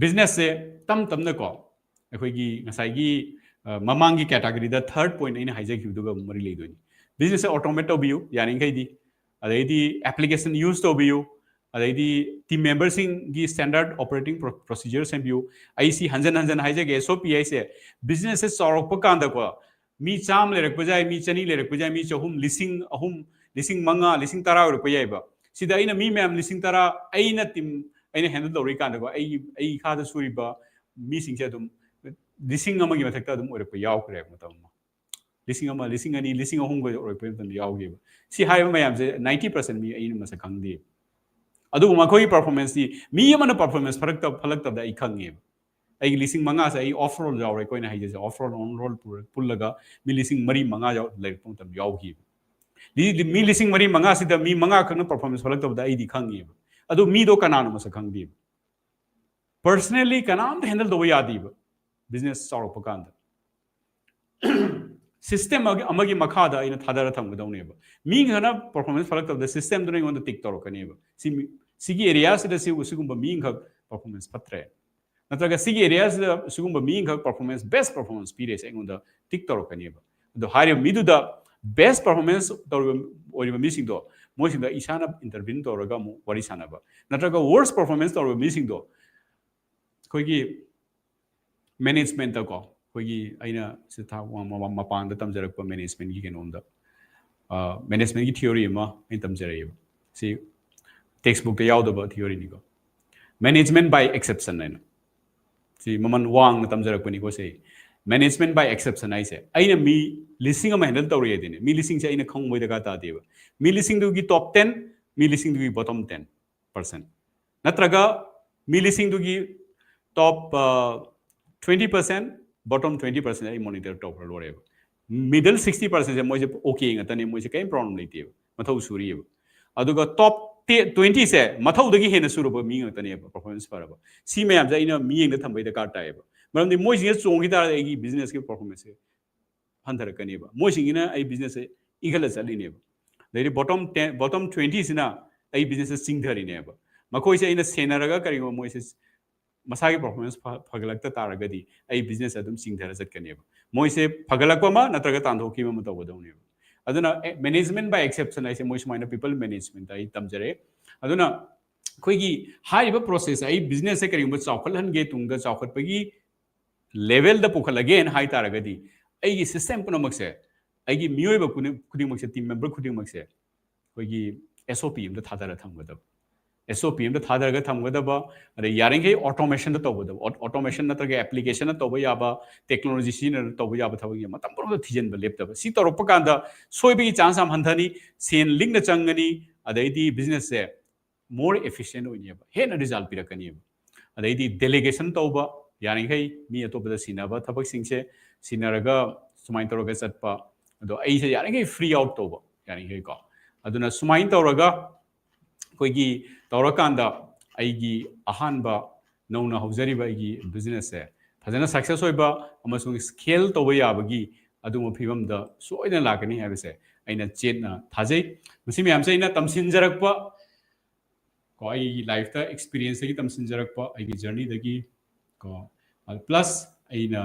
business ꯁꯦ ꯇꯝ ꯇꯝꯅꯀꯣ ꯑꯩꯈꯣꯏꯒꯤ ꯉꯁꯥꯏꯒꯤ, ꯑ, ꯃꯃꯥꯡꯒꯤ category ꯗ third point ꯑꯩꯅ ꯍꯥꯏꯖꯈꯤꯕꯗꯨꯒ ꯃꯔꯤ ꯂꯩꯗꯣꯏꯅꯤ꯫ Business ꯁꯦ automate ꯇꯧꯕꯤꯌꯨ ꯌꯥꯔꯤꯈꯩꯗꯤ, ꯑꯗꯩꯗꯤ application use ꯇꯧꯕꯤꯌꯨ, ꯑꯗꯩꯗꯤ team member ꯁꯤꯡꯒꯤ standard operating pro-, procedure ꯁꯦꯝꯕꯤꯌꯨ꯫ ꯑꯩ ꯁꯤ ꯍꯟꯖꯟ ꯍꯟꯖꯟ ꯍꯥꯏꯖꯒꯦ, S O P ꯍꯥꯏꯁꯦ business ꯁꯦ ꯆꯥꯎꯔꯛꯄ ꯀꯥꯟꯗꯀꯣ ꯃꯤ ꯆꯥꯝꯃ ꯂꯩꯔꯛꯄ ꯌꯥꯏ, ꯃꯤ ꯆꯅꯤ ꯂꯩꯔꯛꯄ ꯌꯥꯏ, ꯃꯤ ꯆꯍꯨꯝ, ꯂꯤꯁꯤꯡ ꯑꯍꯨꯝ, ꯂꯤꯁꯤꯡ ꯃꯉꯥ, ꯂꯤꯁꯤꯡ ꯇꯔꯥ ꯑꯣꯏꯔꯛꯄ ꯌꯥꯏꯕ꯫ ꯁꯤꯗ ꯑꯩꯅ ꯃꯤ ꯃꯌꯥꯝ ꯂꯤꯁꯤꯡ ꯇꯔꯥ ꯑꯩꯅ ꯇꯤꯝ ꯑꯩꯅ ꯍꯦꯟꯗꯜ ꯇꯧꯔꯤꯀꯥꯟꯗꯀꯣ, ꯑꯩꯒꯤ ꯑꯩ ꯏꯈꯥꯗ ꯁꯨꯔꯤꯕ ꯃꯤꯁꯤꯡꯁꯦ ꯑꯗꯨꯝ ꯂꯤꯁꯤꯡ ꯑꯃꯒꯤ ꯃꯊꯛꯇ ꯑꯗꯨꯝ ꯑꯣꯏꯔꯛꯄ ꯌꯥꯎꯈ꯭ꯔꯦꯕ ꯃꯇꯝ ꯑꯃ꯫ ꯂꯤꯁꯤꯡ ꯑꯃ, ꯂꯤꯁꯤꯡ ꯑꯅꯤ, ꯂꯤꯁꯤꯡ ꯑꯍꯨꯝꯒ ꯑꯣꯏꯔꯛꯄ ꯃꯇꯝꯗ ꯌꯥꯎꯈꯤꯕ꯫ ꯁꯤ ꯍꯥꯏꯔꯤꯕ ꯃꯌꯥꯝꯁꯦ ninety percent ꯃꯤ ꯑꯩꯅ ꯃꯁꯛ ꯈꯪꯗꯦꯕ꯫ ꯑꯗꯨꯕꯨ ꯃꯈꯣꯏꯒꯤ ꯄꯔꯐꯣꯔꯃꯦꯟꯁꯇꯤ ꯃꯤ ꯑꯃꯅ ꯄꯔꯐꯣꯔꯃꯦꯟꯁ ꯐꯔꯛꯇ ꯐꯠꯂꯛꯇꯕꯗ ꯑꯩ ꯈꯪꯉꯦꯕ꯫ ꯑꯩꯒꯤ ꯂꯤꯁꯤꯡ ꯃꯉꯥꯁꯦ ꯑꯩ ꯑꯣꯐ ꯔꯣꯜ ꯌꯥꯎꯔꯦ, ꯑꯩꯈꯣꯏꯅ ꯍꯥꯏꯖꯁꯦ ꯑꯣꯐ ꯔꯣꯜ ꯑꯣꯟ ꯔꯣꯜ ꯄꯨꯜꯂꯒ ꯃꯤ ꯂꯤꯁꯤꯡ ꯃꯔꯤ ꯃꯉꯥ ꯌꯥꯎ- ꯂꯩꯔꯛꯄ ꯃꯇꯝ ꯌꯥꯎꯈꯤꯕ꯫ ꯂꯤ- ꯃꯤ ꯂꯤꯁꯤꯡ ꯃꯔꯤ ꯃꯉꯥꯁꯤꯗ ꯃꯤ ꯃꯉꯥ ꯈꯛꯅ ꯄꯔꯐꯣꯔꯃꯦꯟꯁ ꯐꯠꯂꯛꯇꯕꯗ ꯑꯩꯗꯤ ꯈꯪꯉꯦꯕ꯫ ꯑꯗꯨ ꯃꯤꯗꯣ ꯀꯅꯥꯅꯣ ꯃꯁꯛ ꯈꯪꯗꯦꯕ꯫ ꯄꯔꯁꯅꯦꯜꯂꯤ ꯀꯅꯥꯝꯇ ꯍꯦꯟꯗꯜ ꯇꯧꯕ ꯌꯥꯗꯦꯕ ꯕꯤꯖꯤꯅꯦꯁ ꯆꯥꯎꯔꯛꯄ ꯀꯥꯟꯗ꯫ ꯁꯤꯁꯇꯦꯝ ꯑꯃꯒꯤ ꯃꯈꯥꯗ ꯑꯩꯅ ꯊꯥꯗꯔ ꯊꯝꯒꯗꯧꯅꯦꯕ꯫ ꯃꯤ ꯈꯔꯅ ꯄꯔꯐꯣꯔꯃꯦꯟꯁ ꯐꯠꯂꯛꯇꯕꯗ ꯁꯤꯁꯇꯦꯝꯗꯨꯅ ꯑꯩꯉꯣꯟꯗ ꯇꯤꯛ ꯇꯧꯔꯛꯀꯅꯦꯕ꯫ ꯁꯤ ꯃꯤ- ꯁꯤꯒꯤ ꯑꯦꯔꯤꯌꯥꯁꯤꯗ ꯁꯤ ꯁꯤꯒꯨꯝꯕ ꯃꯤ ꯑꯃꯈꯛ ꯄꯔꯐꯣꯔꯃꯦꯟꯁ ꯐꯠꯇ꯭ꯔꯦ, ꯅꯠꯇ꯭ꯔꯒ ꯁꯤꯒꯤ ꯑꯦꯔꯤꯌꯥꯁꯤꯗ ꯁꯤꯒꯨꯝꯕ ꯃꯤ ꯑꯃꯈꯛ ꯄꯔꯐꯣꯔꯃꯦꯟꯁ, ꯕꯦꯁ ꯄꯔꯐꯣꯔꯃꯦꯟꯁ ꯄꯤꯔꯦꯁꯦ ꯑꯩꯉꯣꯟꯗ ꯇꯤꯛ ꯇꯧꯔꯛꯀꯅꯦꯕ꯫ ꯑꯗꯣ ꯍꯥꯏꯔꯤꯕ ꯃꯤꯗꯨꯗ ꯕꯦꯁ ꯄꯔꯐꯣꯔꯃꯦꯟꯁ ꯇꯧꯔꯤꯕ ꯑꯣꯏꯔꯤꯕ ꯃꯤꯁꯤꯡꯗꯣ ꯃꯣꯏꯁꯤꯡꯗ ꯏꯁꯥꯅ ꯏꯟꯇꯔꯚꯤꯟ ꯇꯧꯔꯒ ꯑꯃꯨꯛ ꯋꯥꯔꯤ ꯁꯥꯟꯅꯕ, ꯅꯠꯇ꯭ꯔꯒ ꯋꯣꯔꯁ ꯄꯔꯐꯣꯔꯃꯦꯟꯁ ꯇꯧꯔꯤꯕ ꯃꯤꯁꯤꯡꯗꯣ ꯑꯩꯈꯣꯏꯒꯤ ꯃꯦꯅꯦꯖꯃꯦꯟꯇꯀꯣ, ꯑꯩꯈꯣꯏꯒꯤ ꯑꯩꯅ ꯁꯤ ꯊꯥ- ꯃ- ꯃ- ꯃꯄꯥꯟꯗ ꯇꯝꯖꯔꯛꯄ ꯃꯦꯅꯦꯖꯃꯦꯟꯒꯤ ꯀꯩꯅꯣꯝꯗ, ꯃꯦꯅꯦꯖꯃꯦꯟꯒꯤ ꯊꯤꯑꯣꯔꯤ ꯑꯃ ꯑꯩꯅ ꯇꯝꯖꯔꯛꯑꯦꯕ꯫ ꯁꯤ ꯇꯦꯛꯁ ꯕꯨꯛꯇ ꯌꯥꯎꯗꯕ ꯊꯤꯑꯣꯔꯤꯅꯤꯀꯣ꯫ Management by exception ꯍꯥꯏꯅ ꯁꯤ ꯃꯃꯜ ꯋꯥꯡꯅ ꯇꯝꯖꯔꯛꯄꯅꯤꯀꯣ꯫ ꯁꯤ management by exception ꯍꯥꯏꯁꯦ ꯑꯩꯅ ꯃꯤ ꯂꯤꯁꯤꯡ ꯑꯃ ꯍꯦꯟꯗꯜ ꯇꯧꯔꯤ ꯍꯥꯏꯗꯤꯅꯦ, ꯃꯤ ꯂꯤꯁꯤꯡꯁꯦ ꯑꯩꯅ ꯈꯪꯕꯩ ꯗꯔꯀꯥꯔ ꯇꯥꯗꯦꯕ꯫ ꯃꯤ ꯂꯤꯁꯤꯡꯗꯨꯒꯤ ꯇꯣꯞ ꯇꯦꯟ, ꯃꯤ ꯂꯤꯁꯤꯡꯗꯨꯒꯤ ꯕꯣꯇꯣꯝ ꯇꯦꯟ ꯄꯔꯁꯦꯟ, ꯅꯠꯇ꯭ꯔꯒ ꯃꯤ ꯂꯤꯁꯤꯡꯗꯨꯒꯤ top twenty percent, bottom twenty percent ꯑꯩ ꯃꯣꯅꯤꯇꯔ ꯇꯧꯈ꯭ꯔ ꯂꯣꯏꯔꯦꯕ꯫ ꯃꯤꯗꯜ ꯁꯤꯛꯁꯇꯤ ꯄꯔꯁꯦꯟꯁꯦ ꯃꯣꯏꯁꯦ ꯑꯣꯀꯦ ꯉꯥꯛꯇꯅꯦ, ꯃꯣꯏꯁꯦ ꯀꯔꯤꯝ ꯄ꯭ꯔꯣꯕ꯭ꯂꯦꯝ ꯂꯩꯇꯦꯕ, ꯃꯊꯧ ꯁꯨꯔꯤꯑꯕ꯫ ꯑꯗꯨꯒ ꯇꯣꯞ ꯇ꯭ꯋꯦꯟꯇꯤꯁꯦ ꯃꯊꯧꯗꯒꯤ ꯍꯦꯟꯅ ꯁꯨꯔꯕ ꯃꯤ ꯉꯥꯛꯇꯅꯦꯕ ꯄꯔꯐꯣꯔꯃꯦꯟꯁ ꯐꯔꯕ꯫ ꯁꯤ ꯃꯌꯥꯝꯁꯦ ꯑꯩꯅ ꯃꯤꯠꯌꯦꯡꯗ ꯊꯝꯕꯩ ꯗꯔꯀꯥꯔ ꯇꯥꯏꯌꯦꯕ꯫ ꯃꯔꯝꯗꯤ ꯃꯣꯏꯁꯤꯡꯁꯦ ꯆꯣꯡꯈꯤ ꯇꯥꯔꯗꯤ ꯑꯩꯒꯤ ꯕꯤꯖꯤꯅꯦꯁꯀꯤ ꯄꯔꯐꯣꯔꯃꯦꯟꯁꯁꯦ ꯍꯟꯊꯔꯛꯀꯅꯦꯕ꯫ ꯃꯣꯏꯁꯤꯡꯁꯤꯅ ꯑꯩ ꯕꯤꯖꯤꯅꯦꯁꯁꯦ ꯏꯟꯈꯠꯂ ꯆꯠꯂꯤꯅꯦꯕ꯫ ꯑꯗꯩꯗꯤ ꯕꯣꯇꯣꯝ ꯇꯦꯟ, ꯕꯣꯇꯣꯝ ꯇ꯭ꯋꯦꯟꯇꯤꯁꯤꯅ ꯑꯩ ꯕꯤꯖꯤꯅꯦꯁꯁꯦ ꯆꯤꯡꯊꯔꯤꯅꯦꯕ꯫ ꯃꯈꯣꯏꯁꯦ ꯑꯩꯅ ꯁꯦꯟꯅꯔꯒ ꯀꯔꯤꯒꯨꯝꯕ ꯃꯣꯏꯁꯦ ꯃꯁꯥꯒꯤ ꯄꯔꯐꯣꯔꯃꯦꯟꯁ ꯐꯒꯠꯂꯛꯇ ꯇꯥꯔꯒꯗꯤ ꯑꯩ ꯕꯤꯖꯤꯅꯦꯁ ꯑꯗꯨꯝ ꯆꯤꯡꯊꯔ ꯆꯠꯀꯅꯦꯕ꯫ ꯃꯣꯏꯁꯦ ꯐꯒꯠꯂꯛꯄ ꯑꯃ ꯅꯠꯇ꯭ꯔꯒ ꯇꯥꯟꯊꯣꯛꯈꯤꯕ ꯑꯃ ꯇꯧꯒꯗꯧꯅꯦꯕ꯫ ꯑꯗꯨꯅ management by exception ꯍꯥꯏꯁꯦ ꯃꯣꯏ ꯁꯨꯃꯥꯏꯅ ꯄꯤꯄꯜ ꯃꯦꯅꯦꯖꯃꯦꯟꯇ ꯑꯩ ꯇꯝꯖꯔꯦ꯫ ꯑꯗꯨꯅ ꯑꯩꯈꯣꯏꯒꯤ ꯍꯥꯏꯔꯤꯕ ꯄ꯭ꯔꯣꯁꯦꯁꯁꯦ, ꯑꯩ ꯕꯤꯖꯤꯅꯦꯁꯁꯦ ꯀꯔꯤꯒꯨꯝꯕ ꯆꯥꯎꯈꯠꯍꯟꯒꯦ, ꯇꯨꯡꯗ ꯆꯥꯎꯈꯠꯄꯒꯤ ꯂꯦꯚꯦꯜꯗ ꯄꯨꯈꯠꯂꯒꯦꯅ ꯍꯥꯏ ꯇꯥꯔꯒꯗꯤ ꯑꯩꯒꯤ system ꯄꯨꯝꯅꯃꯛꯁꯦ, ꯑꯩꯒꯤ ꯃꯤꯑꯣꯏꯕ ꯈꯨꯗꯤꯡ- ꯈꯨꯗꯤꯡꯃꯛꯁꯦ, team member ꯈꯨꯗꯤꯡꯃꯛꯁꯦ ꯑꯩꯈꯣꯏꯒꯤ S O P ꯑꯃꯗ ꯊꯥꯗꯔ ꯊꯝꯒꯗꯕ, S O P ꯑꯃꯗ ꯊꯥꯗꯔꯒ ꯊꯝꯒꯗꯕ꯫ ꯑꯗꯩ ꯌꯥꯔꯤꯈꯩ automationꯗ ꯇꯧꯒꯗꯕ, automation ꯅꯠꯇ꯭ꯔꯒ applicationꯅ ꯇꯧꯕ ꯌꯥꯕ, technology ꯁꯤꯖꯤꯟꯅꯔꯒ ꯇꯧꯕ ꯌꯥꯕ ꯊꯕꯛꯁꯦ ꯃꯇꯝ ꯄꯨꯝꯅꯃꯛꯇ ꯊꯤꯖꯤꯟꯕ ꯂꯦꯞꯇꯕ꯫ ꯁꯤ ꯇꯧꯔꯛꯄ ꯀꯥꯟꯗ ꯁꯣꯏꯕꯒꯤ chance ꯌꯥꯝ ꯍꯟꯊꯅꯤ, ꯁꯦꯟ ꯂꯤꯛꯅ ꯆꯪꯒꯅꯤ, ꯑꯗꯩꯗꯤ businessꯁꯦ more efficient ꯑꯣꯏꯅꯦꯕ, ꯍꯦꯟꯅ result ꯄꯤꯔꯛꯀꯅꯦꯕ꯫ ꯑꯗꯩꯗꯤ delegation ꯇꯧꯕ, ꯌꯥꯔꯤꯈꯩ ꯃꯤ ꯑꯇꯣꯞꯄꯗ ꯁꯤꯟꯅꯕ ꯊꯕꯛꯁꯤꯡꯁꯦ ꯁꯤꯟꯅꯔꯒ ꯁꯨꯃꯥꯏꯅ ꯇꯧꯔꯒ ꯆꯠꯄ꯫ ꯑꯗꯣ ꯑꯩꯁꯦ ꯌꯥꯔꯤꯈꯩ free out ꯇꯧꯕ, ꯌꯥꯔꯤꯈꯩꯀꯣ꯫ ꯑꯗꯨꯅ ꯁꯨꯃꯥꯏꯅ ꯇꯧꯔꯒ ꯑꯩꯈꯣꯏꯒꯤ ꯇꯧꯔꯀꯥꯟꯗ ꯑꯩꯒꯤ ꯑꯍꯥꯟꯕ ꯅꯧꯅ ꯍꯧꯖꯔꯤꯕ ꯑꯩꯒꯤ businessꯁꯦ ꯐꯖꯅ success ꯑꯣꯏꯕ ꯑꯃꯁꯨꯡ scale ꯇꯧꯕ ꯌꯥꯕꯒꯤ ꯑꯗꯨꯒꯨꯝꯕ ꯐꯤꯕꯝꯗ ꯁꯣꯏꯗꯅ ꯂꯥꯛꯀꯅꯤ ꯍꯥꯏꯕꯁꯦ ꯑꯩꯅ ꯆꯦꯠꯅ ꯊꯥꯖꯩ꯫ ꯃꯁꯤ ꯃꯌꯥꯝꯁꯦ ꯑꯩꯅ ꯇꯝꯁꯤꯟꯖꯔꯛꯄ ꯀꯣ, ꯑꯩꯒꯤ lifeꯇ experienceꯇꯒꯤ ꯇꯝꯁꯤꯟꯖꯔꯛꯄ ꯑꯩꯒꯤ journeyꯗꯒꯤ ꯀꯣ, plus ꯑꯩꯅ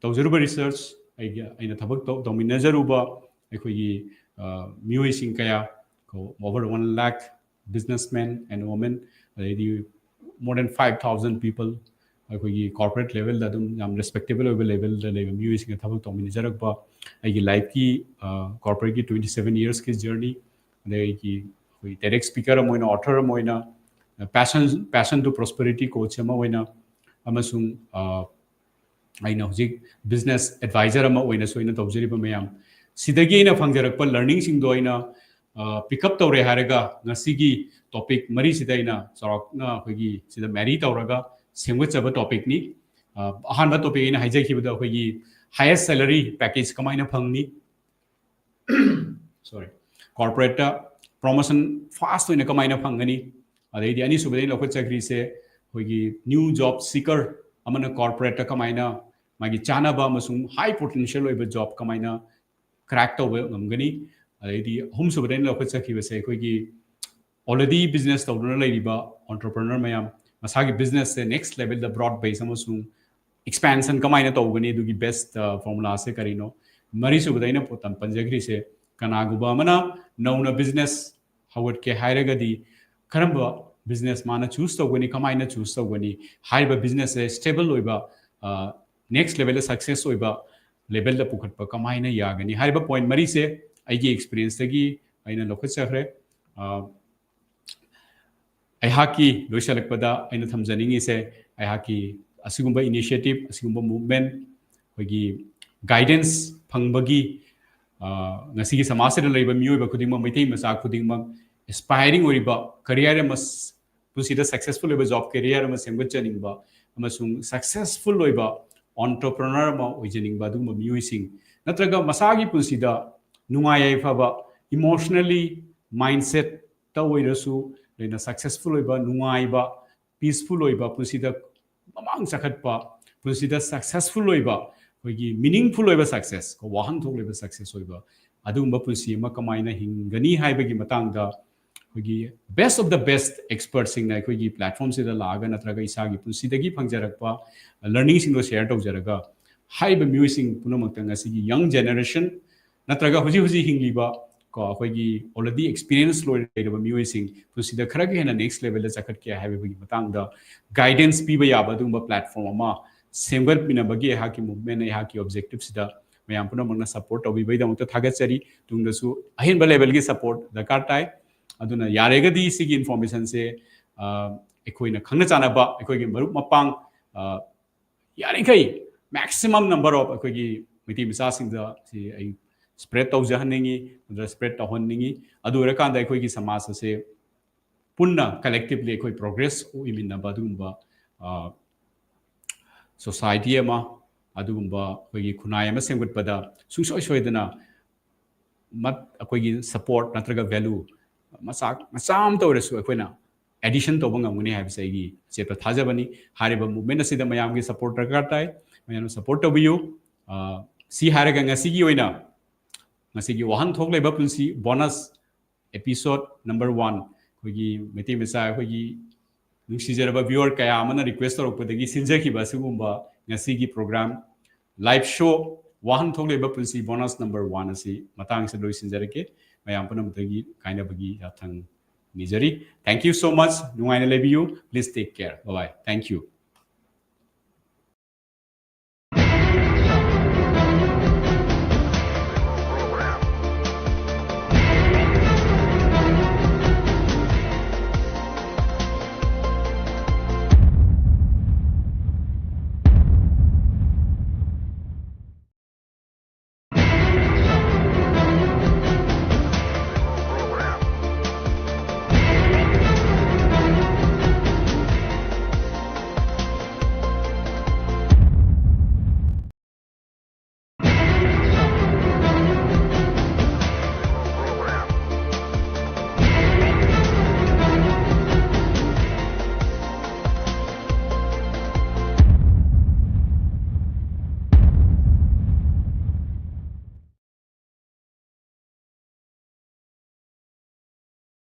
ꯇꯧꯖꯔꯨꯕ research, ꯑꯩꯒꯤ, ꯑꯩꯅ ꯊꯕꯛ ꯇꯧ- ꯇꯧꯃꯤꯟꯅꯖꯔꯨꯕ ꯑꯩꯈꯣꯏꯒꯤ, ꯑ, ꯃꯤꯑꯣꯏꯁꯤꯡ ꯀꯌꯥ ꯀꯣ, over one lakh businessmen and women, ꯑꯗꯩꯗꯤ more than five thousand people, ꯑꯩꯈꯣꯏꯒꯤ corporate levelꯗ ꯑꯗꯨꯝ ꯌꯥꯝ respectable ꯑꯣꯏꯕ levelꯗ ꯂꯩꯕ ꯃꯤꯑꯣꯏꯁꯤꯡꯒ ꯊꯕꯛ ꯇꯧꯃꯤꯟꯅꯖꯔꯛꯄ, ꯑꯩꯒꯤ lifeꯀꯤ, ꯑ, corporateꯀꯤ twenty seven yearsꯀꯤ journey, ꯑꯗꯩ ꯑꯩꯒꯤ ꯑꯩꯈꯣꯏ TEDx speaker ꯑꯃ ꯑꯣꯏꯅ, author ꯑꯃ ꯑꯣꯏꯅ, passion, Passion to Prosperity coach ꯑꯃ ꯑꯣꯏꯅ, ꯑꯃꯁꯨꯡ, ꯑ, ꯑꯩꯅ ꯍꯧꯖꯤꯛ business advisor ꯑꯃ ꯑꯣꯏꯅꯁꯨ ꯑꯩꯅ ꯇꯧꯖꯔꯤꯕ ꯃꯌꯥꯝ ꯁꯤꯗꯒꯤ ꯑꯩꯅ ꯐꯪꯖꯔꯛꯄ learningꯁꯤꯡꯗꯣ ꯑꯩꯅ, ꯑ, pick up ꯇꯧꯔꯦ ꯍꯥꯏꯔꯒ ꯉꯁꯤꯒꯤ topic ꯃꯔꯤꯁꯤꯗ ꯑꯩꯅ ꯆꯥꯎꯔꯥꯛꯅ ꯑꯩꯈꯣꯏꯒꯤ ꯁꯤꯗ marry ꯇꯧꯔꯒ ꯁꯦꯝꯒꯠꯆꯕ topicꯅꯤ꯫ ꯑ, ꯑꯍꯥꯟꯕ topic ꯑꯩꯅ ꯍꯥꯏꯖꯈꯤꯕꯗ ꯑꯩꯈꯣꯏꯒꯤ highest salary package ꯀꯃꯥꯏꯅ ꯐꯪꯅꯤ? Sorry, corporateꯇ promotion fast ꯑꯣꯏꯅ ꯀꯃꯥꯏꯅ ꯐꯪꯒꯅꯤ? ꯑꯗꯩꯗꯤ ꯑꯅꯤꯁꯨꯕꯗ ꯑꯩꯅ ꯂꯧꯈꯠꯆꯈ꯭ꯔꯤꯁꯦ ꯑꯩꯈꯣꯏꯒꯤ new job seeker ꯑꯃꯅ corporateꯇ ꯀꯃꯥꯏꯅ ꯃꯥꯒꯤ ꯆꯥꯅꯕ ꯑꯃꯁꯨꯡ high potential ꯑꯣꯏꯕ job ꯀꯃꯥꯏꯅ crack ꯇꯧꯕ ꯉꯝꯒꯅꯤ? ꯑꯗꯩꯗꯤ ꯑꯍꯨꯝꯁꯨꯕꯗ ꯑꯩꯅ ꯂꯧꯈꯠꯆꯈꯤꯕꯁꯦ ꯑꯩꯈꯣꯏꯒꯤ already business ꯇꯧꯗꯨꯅ ꯂꯩꯔꯤꯕ entrepreneur ꯃꯌꯥꯝ, ꯃꯁꯥꯒꯤ businessꯁꯦ next levelꯗ broad base ꯑꯃꯁꯨꯡ expansion ꯀꯃꯥꯏꯅ ꯇꯧꯒꯅꯤ, ꯑꯗꯨꯒꯤ best, ꯑ, formulaꯁꯦ ꯀꯔꯤꯅꯣ? ꯃꯔꯤꯁꯨꯕꯗ ꯑꯩꯅ ꯄꯣ-, ꯇꯝ-, ꯄꯟꯖꯈ꯭ꯔꯤꯁꯦ, ꯀꯅꯥꯒꯨꯝꯕ ꯑꯃꯅ ꯅꯧꯅ business ꯍꯧꯒꯠꯀꯦ ꯍꯥꯏꯔꯒꯗꯤ ꯀꯔꯝꯕ business ꯃꯥꯅ choose ꯇꯧꯒꯅꯤ, ꯀꯃꯥꯏꯅ choose ꯇꯧꯒꯅꯤ? ꯍꯥꯏꯔꯤꯕ businessꯁꯦ stable ꯑꯣꯏꯕ, ꯑ, next levelꯗ success ꯑꯣꯏꯕ, ꯂꯦꯚꯦꯜꯗ ꯄꯨꯈꯠꯄ ꯀꯃꯥꯏꯅ ꯌꯥꯒꯅꯤ ꯍꯥꯏꯔꯤꯕ ꯄꯣꯏꯟꯠ ꯃꯔꯤꯁꯦ ꯑꯩꯒꯤ ꯑꯦꯛꯁꯄꯤꯔꯤꯌꯦꯟꯁꯇꯒꯤ ꯑꯩꯅ ꯂꯧꯈꯠꯆꯈ꯭ꯔꯦ꯫ ꯑꯩꯍꯥꯛꯀꯤ ꯂꯣꯏꯁꯤꯜꯂꯛꯄꯗ ꯑꯩꯅ ꯊꯝꯖꯅꯤꯡꯉꯤꯁꯦ, ꯑꯩꯍꯥꯛꯀꯤ ꯑꯁꯤꯒꯨꯝꯕ ꯏꯅꯤꯁꯤꯌꯦꯇꯤꯚ, ꯑꯁꯤꯒꯨꯝꯕ ꯃꯨꯚꯃꯦꯟꯠ, ꯑꯩꯈꯣꯏꯒꯤ ꯒꯥꯏꯗꯦꯟꯁ ꯐꯪꯕꯒꯤ ꯉꯁꯤꯒꯤ ꯁꯃꯥꯖꯁꯤꯗ ꯂꯩꯕ ꯃꯤꯑꯣꯏꯕ ꯈꯨꯗꯤꯡꯃꯛ, ꯃꯩꯇꯩ ꯃꯆꯥ ꯈꯨꯗꯤꯡꯃꯛ ꯑꯦꯁꯄꯥꯏꯔꯤꯡ ꯑꯣꯏꯔꯤꯕ ꯀꯦꯔꯤꯌꯔ ꯑꯃ, ꯄꯨꯟꯁꯤꯗ ꯁꯛꯁꯦꯁꯐꯨꯜ ꯑꯣꯏꯕ ꯖꯣꯕ ꯀꯦꯔꯤꯌꯔ ꯑꯃ ꯁꯦꯝꯒꯠꯆꯅꯤꯡꯕ ꯑꯃꯁꯨꯡ ꯁꯛꯁꯦꯁꯐꯨꯜ ꯑꯣꯏꯕ ꯑꯣꯟꯇꯔꯄ꯭ꯔꯅꯔ ꯑꯃ ꯑꯣꯏꯖꯅꯤꯡꯕ ꯑꯗꯨꯒꯨꯝꯕ ꯃꯤꯑꯣꯏꯁꯤꯡ, ꯅꯠꯇ꯭ꯔꯒ ꯃꯁꯥꯒꯤ ꯄꯨꯟꯁꯤꯗ ꯅꯨꯡꯉꯥꯏ ꯌꯥꯏꯐꯕ, ꯏꯃꯣꯁꯅꯦꯜꯂꯤ, ꯃꯥꯏꯟꯁꯦꯠꯇ ꯑꯣꯏꯔꯁꯨ ꯂꯩꯅ ꯁꯛꯁꯦꯁꯐꯨꯜ ꯑꯣꯏꯕ, ꯅꯨꯡꯉꯥꯏꯕ, ꯄꯤꯁꯐꯨꯜ ꯑꯣꯏꯕ, ꯄꯨꯟꯁꯤꯗ ꯃꯃꯥꯡ ꯆꯈꯠꯄ, ꯄꯨꯟꯁꯤꯗ ꯁꯛꯁꯦꯁꯐꯨꯜ ꯑꯣꯏꯕ, ꯑꯩꯈꯣꯏꯒꯤ ꯃꯤꯅꯤꯡꯐꯨꯜ ꯑꯣꯏꯕ ꯁꯛꯁꯦꯁ, ꯋꯥꯍꯟꯊꯣꯛ ꯂꯩꯕ ꯁꯛꯁꯦꯁ ꯑꯣꯏꯕ ꯑꯗꯨꯒꯨꯝꯕ ꯄꯨꯟꯁꯤ ꯑꯃ ꯀꯃꯥꯏꯅ ꯍꯤꯡꯒꯅꯤ ꯍꯥꯏꯕꯒꯤ ꯃꯇꯥꯡꯗ ꯑꯩꯈꯣꯏꯒꯤ best of the best expertꯁꯤꯡꯅ ꯑꯩꯈꯣꯏꯒꯤ ꯄ꯭ꯂꯦꯠꯐꯣꯝꯁꯤꯗ ꯂꯥꯛꯑꯒ ꯅꯠꯇ꯭ꯔꯒ ꯏꯁꯥꯒꯤ ꯄꯨꯟꯁꯤꯗꯒꯤ ꯐꯪꯖꯔꯛꯄ ꯂꯔꯅꯤꯡꯁꯤꯡꯗꯣ ꯁꯦꯌꯔ ꯇꯧꯖꯔꯒ ꯍꯥꯏꯔꯤꯕ ꯃꯤꯑꯣꯏꯁꯤꯡ ꯄꯨꯝꯅꯃꯛꯇ ꯉꯁꯤꯒꯤ ꯌꯪ ꯖꯦꯅꯦꯔꯦꯁꯟ ꯅꯠꯇ꯭ꯔꯒ ꯍꯧꯖꯤꯛ ꯍꯧꯖꯤꯛ ꯍꯤꯡꯂꯤꯕ ꯀꯣ ꯑꯩꯈꯣꯏꯒꯤ ꯑꯣꯜꯔꯦꯗꯤ ꯑꯦꯛꯁꯄꯤꯔꯤꯌꯦꯟꯁ ꯂꯣꯏꯔꯕ ꯃꯤꯑꯣꯏꯁꯤꯡ ꯄꯨꯟꯁꯤꯗ ꯈꯔꯒ ꯍꯦꯟꯅ ꯅꯦꯛꯁ ꯂꯦꯚꯦꯜꯗ ꯆꯈꯠꯀꯦ ꯍꯥꯏꯕꯒꯤ ꯃꯇꯥꯡꯗ ꯒꯥꯏꯗꯦꯟꯁ ꯄꯤꯕ ꯌꯥꯕ ꯑꯗꯨꯒꯨꯝꯕ ꯄ꯭ꯂꯦꯠꯐꯣꯝ ꯑꯃ ꯁꯦꯝꯒꯠꯃꯤꯟꯅꯕꯒꯤ ꯑꯩꯍꯥꯛꯀꯤ ꯃꯨꯚꯃꯦꯟ, ꯑꯩꯍꯥꯛꯀꯤ ꯑꯣꯕꯖꯦꯛꯇꯤꯞꯁꯤꯗ ꯃꯌꯥꯝ ꯄꯨꯝꯅꯃꯛꯅ ꯁꯄꯣꯔꯠ ꯇꯧꯕꯤꯕꯒꯤꯗꯃꯛꯇ ꯊꯥꯒꯠꯆꯔꯤ꯫ ꯇꯨꯡꯗꯁꯨ ꯑꯍꯦꯟꯕ ꯂꯦꯚꯦꯜꯒꯤ ꯁꯄꯣꯔꯠ ꯗꯔꯀꯥꯔ ꯇꯥꯏ꯫ ꯑꯗꯨꯅ ꯌꯥꯔꯒꯗꯤ ꯁꯤꯒꯤ ꯏꯟꯐꯣꯔꯃꯦꯁꯟꯁꯦ ꯑꯩꯈꯣꯏꯅ ꯈꯪꯅ ꯆꯥꯟꯅꯕ ꯑꯩꯈꯣꯏꯒꯤ ꯃꯔꯨꯞ ꯃꯄꯥꯡ ꯌꯥꯔꯤꯈꯩ maximum number of ꯑꯩꯈꯣꯏꯒꯤ ꯃꯩꯇꯩ ꯃꯆꯥꯁꯤꯡꯗ ꯁꯤ ꯑꯩ ꯁ꯭ꯄ꯭ꯔꯦꯗ ꯇꯧꯖꯍꯟꯅꯤꯡꯉꯤ, ꯅꯠꯇ꯭ꯔꯒ ꯁ꯭ꯄ꯭ꯔꯦꯗ ꯇꯧꯍꯟꯅꯤꯡꯉꯤ꯫ ꯑꯗꯨ ꯑꯣꯏꯔꯀꯥꯟꯗ ꯑꯩꯈꯣꯏꯒꯤ ꯁꯃꯥꯖ ꯑꯁꯦ ꯄꯨꯟꯅ ꯀꯂꯦꯛꯇꯤꯚꯂꯤ ꯑꯩꯈꯣꯏ ꯄ꯭ꯔꯣꯒ꯭ꯔꯦꯁ ꯑꯣꯏꯃꯤꯟꯅꯕ ꯑꯗꯨꯒꯨꯝꯕ ꯁꯣꯁꯥꯏꯇꯤ ꯑꯃ, ꯑꯗꯨꯒꯨꯝꯕ ꯑꯩꯈꯣꯏꯒꯤ ꯈꯨꯟꯅꯥꯏ ꯑꯃ ꯁꯦꯝꯒꯠꯄꯗ ꯁꯨꯡꯁꯣꯏ ꯁꯣꯏꯗꯅ ꯑꯩꯈꯣꯏꯒꯤ ꯁꯄꯣꯔꯠ ꯅꯠꯇ꯭ꯔꯒ ꯚꯦꯂꯨ ꯃꯆꯥ ꯃꯆꯥ ꯑꯃꯇ ꯑꯣꯏꯔꯁꯨ ꯑꯩꯈꯣꯏꯅ ꯑꯦꯗꯤꯁꯟ ꯇꯧꯕ ꯉꯝꯒꯅꯤ ꯍꯥꯏꯕꯁꯦ ꯑꯩꯒꯤ ꯑꯆꯦꯠꯄ ꯊꯥꯖꯕꯅꯤ꯫ ꯍꯥꯏꯔꯤꯕ ꯃꯨꯚꯃꯦꯟꯠ ꯑꯁꯤꯗ ꯃꯌꯥꯝꯒꯤ ꯁꯄꯣꯔꯠ ꯗꯔꯀꯥꯔ ꯇꯥꯏ꯫ ꯃꯌꯥꯝꯅ ꯁꯄꯣꯔꯠ ꯇꯧꯕꯤꯌꯨ꯫ ꯁꯤ ꯍꯥꯏꯔꯒ ꯉꯁꯤꯒꯤ ꯑꯣꯏꯅ ꯉꯁꯤꯒꯤ ꯋꯥꯍꯟꯊꯣꯛ ꯂꯩꯕ ꯄꯨꯟꯁꯤ ꯕꯣꯅꯁ ꯑꯦꯄꯤꯁꯣꯗ ꯅꯝꯕꯔ ꯋꯥꯟ, ꯑꯩꯈꯣꯏꯒꯤ ꯃꯩꯇꯩ ꯃꯆꯥ ꯑꯩꯈꯣꯏꯒꯤ ꯅꯨꯡꯁꯤꯖꯔꯕ ꯚ꯭ꯌꯨꯋꯔ ꯀꯌꯥ ꯑꯃꯅ ꯔꯤꯀ꯭ꯋꯦꯁ ꯇꯧꯔꯛꯄꯗꯒꯤ ꯁꯤꯟꯖꯈꯤꯕ ꯑꯁꯤꯒꯨꯝꯕ ꯉꯁꯤꯒꯤ ꯄ꯭ꯔꯣꯒ꯭ꯔꯥꯝ ꯂꯥꯏꯚ ꯁꯣ ꯋꯥꯍꯟꯊꯣꯛ ꯂꯩꯕ ꯄꯨꯟꯁꯤ ꯕꯣꯅꯁ ꯅꯝꯕꯔ ꯋꯥꯟ ꯑꯁꯤ ꯃꯇꯥꯡꯁꯤꯗ ꯂꯣꯏꯁꯤꯟꯖꯔꯒꯦ꯫ ꯃꯌꯥꯝ ꯄꯨꯝꯅꯃꯛꯇꯒꯤ ꯀꯥꯏꯅꯕꯒꯤ ꯌꯥꯊꯪ ꯅꯤꯖꯔꯤ꯫ Thank you so much. ꯅꯨꯡꯉꯥꯏꯅ ꯂꯩꯕꯤꯌꯨ꯫ Please take care. Bye bye. Thank you.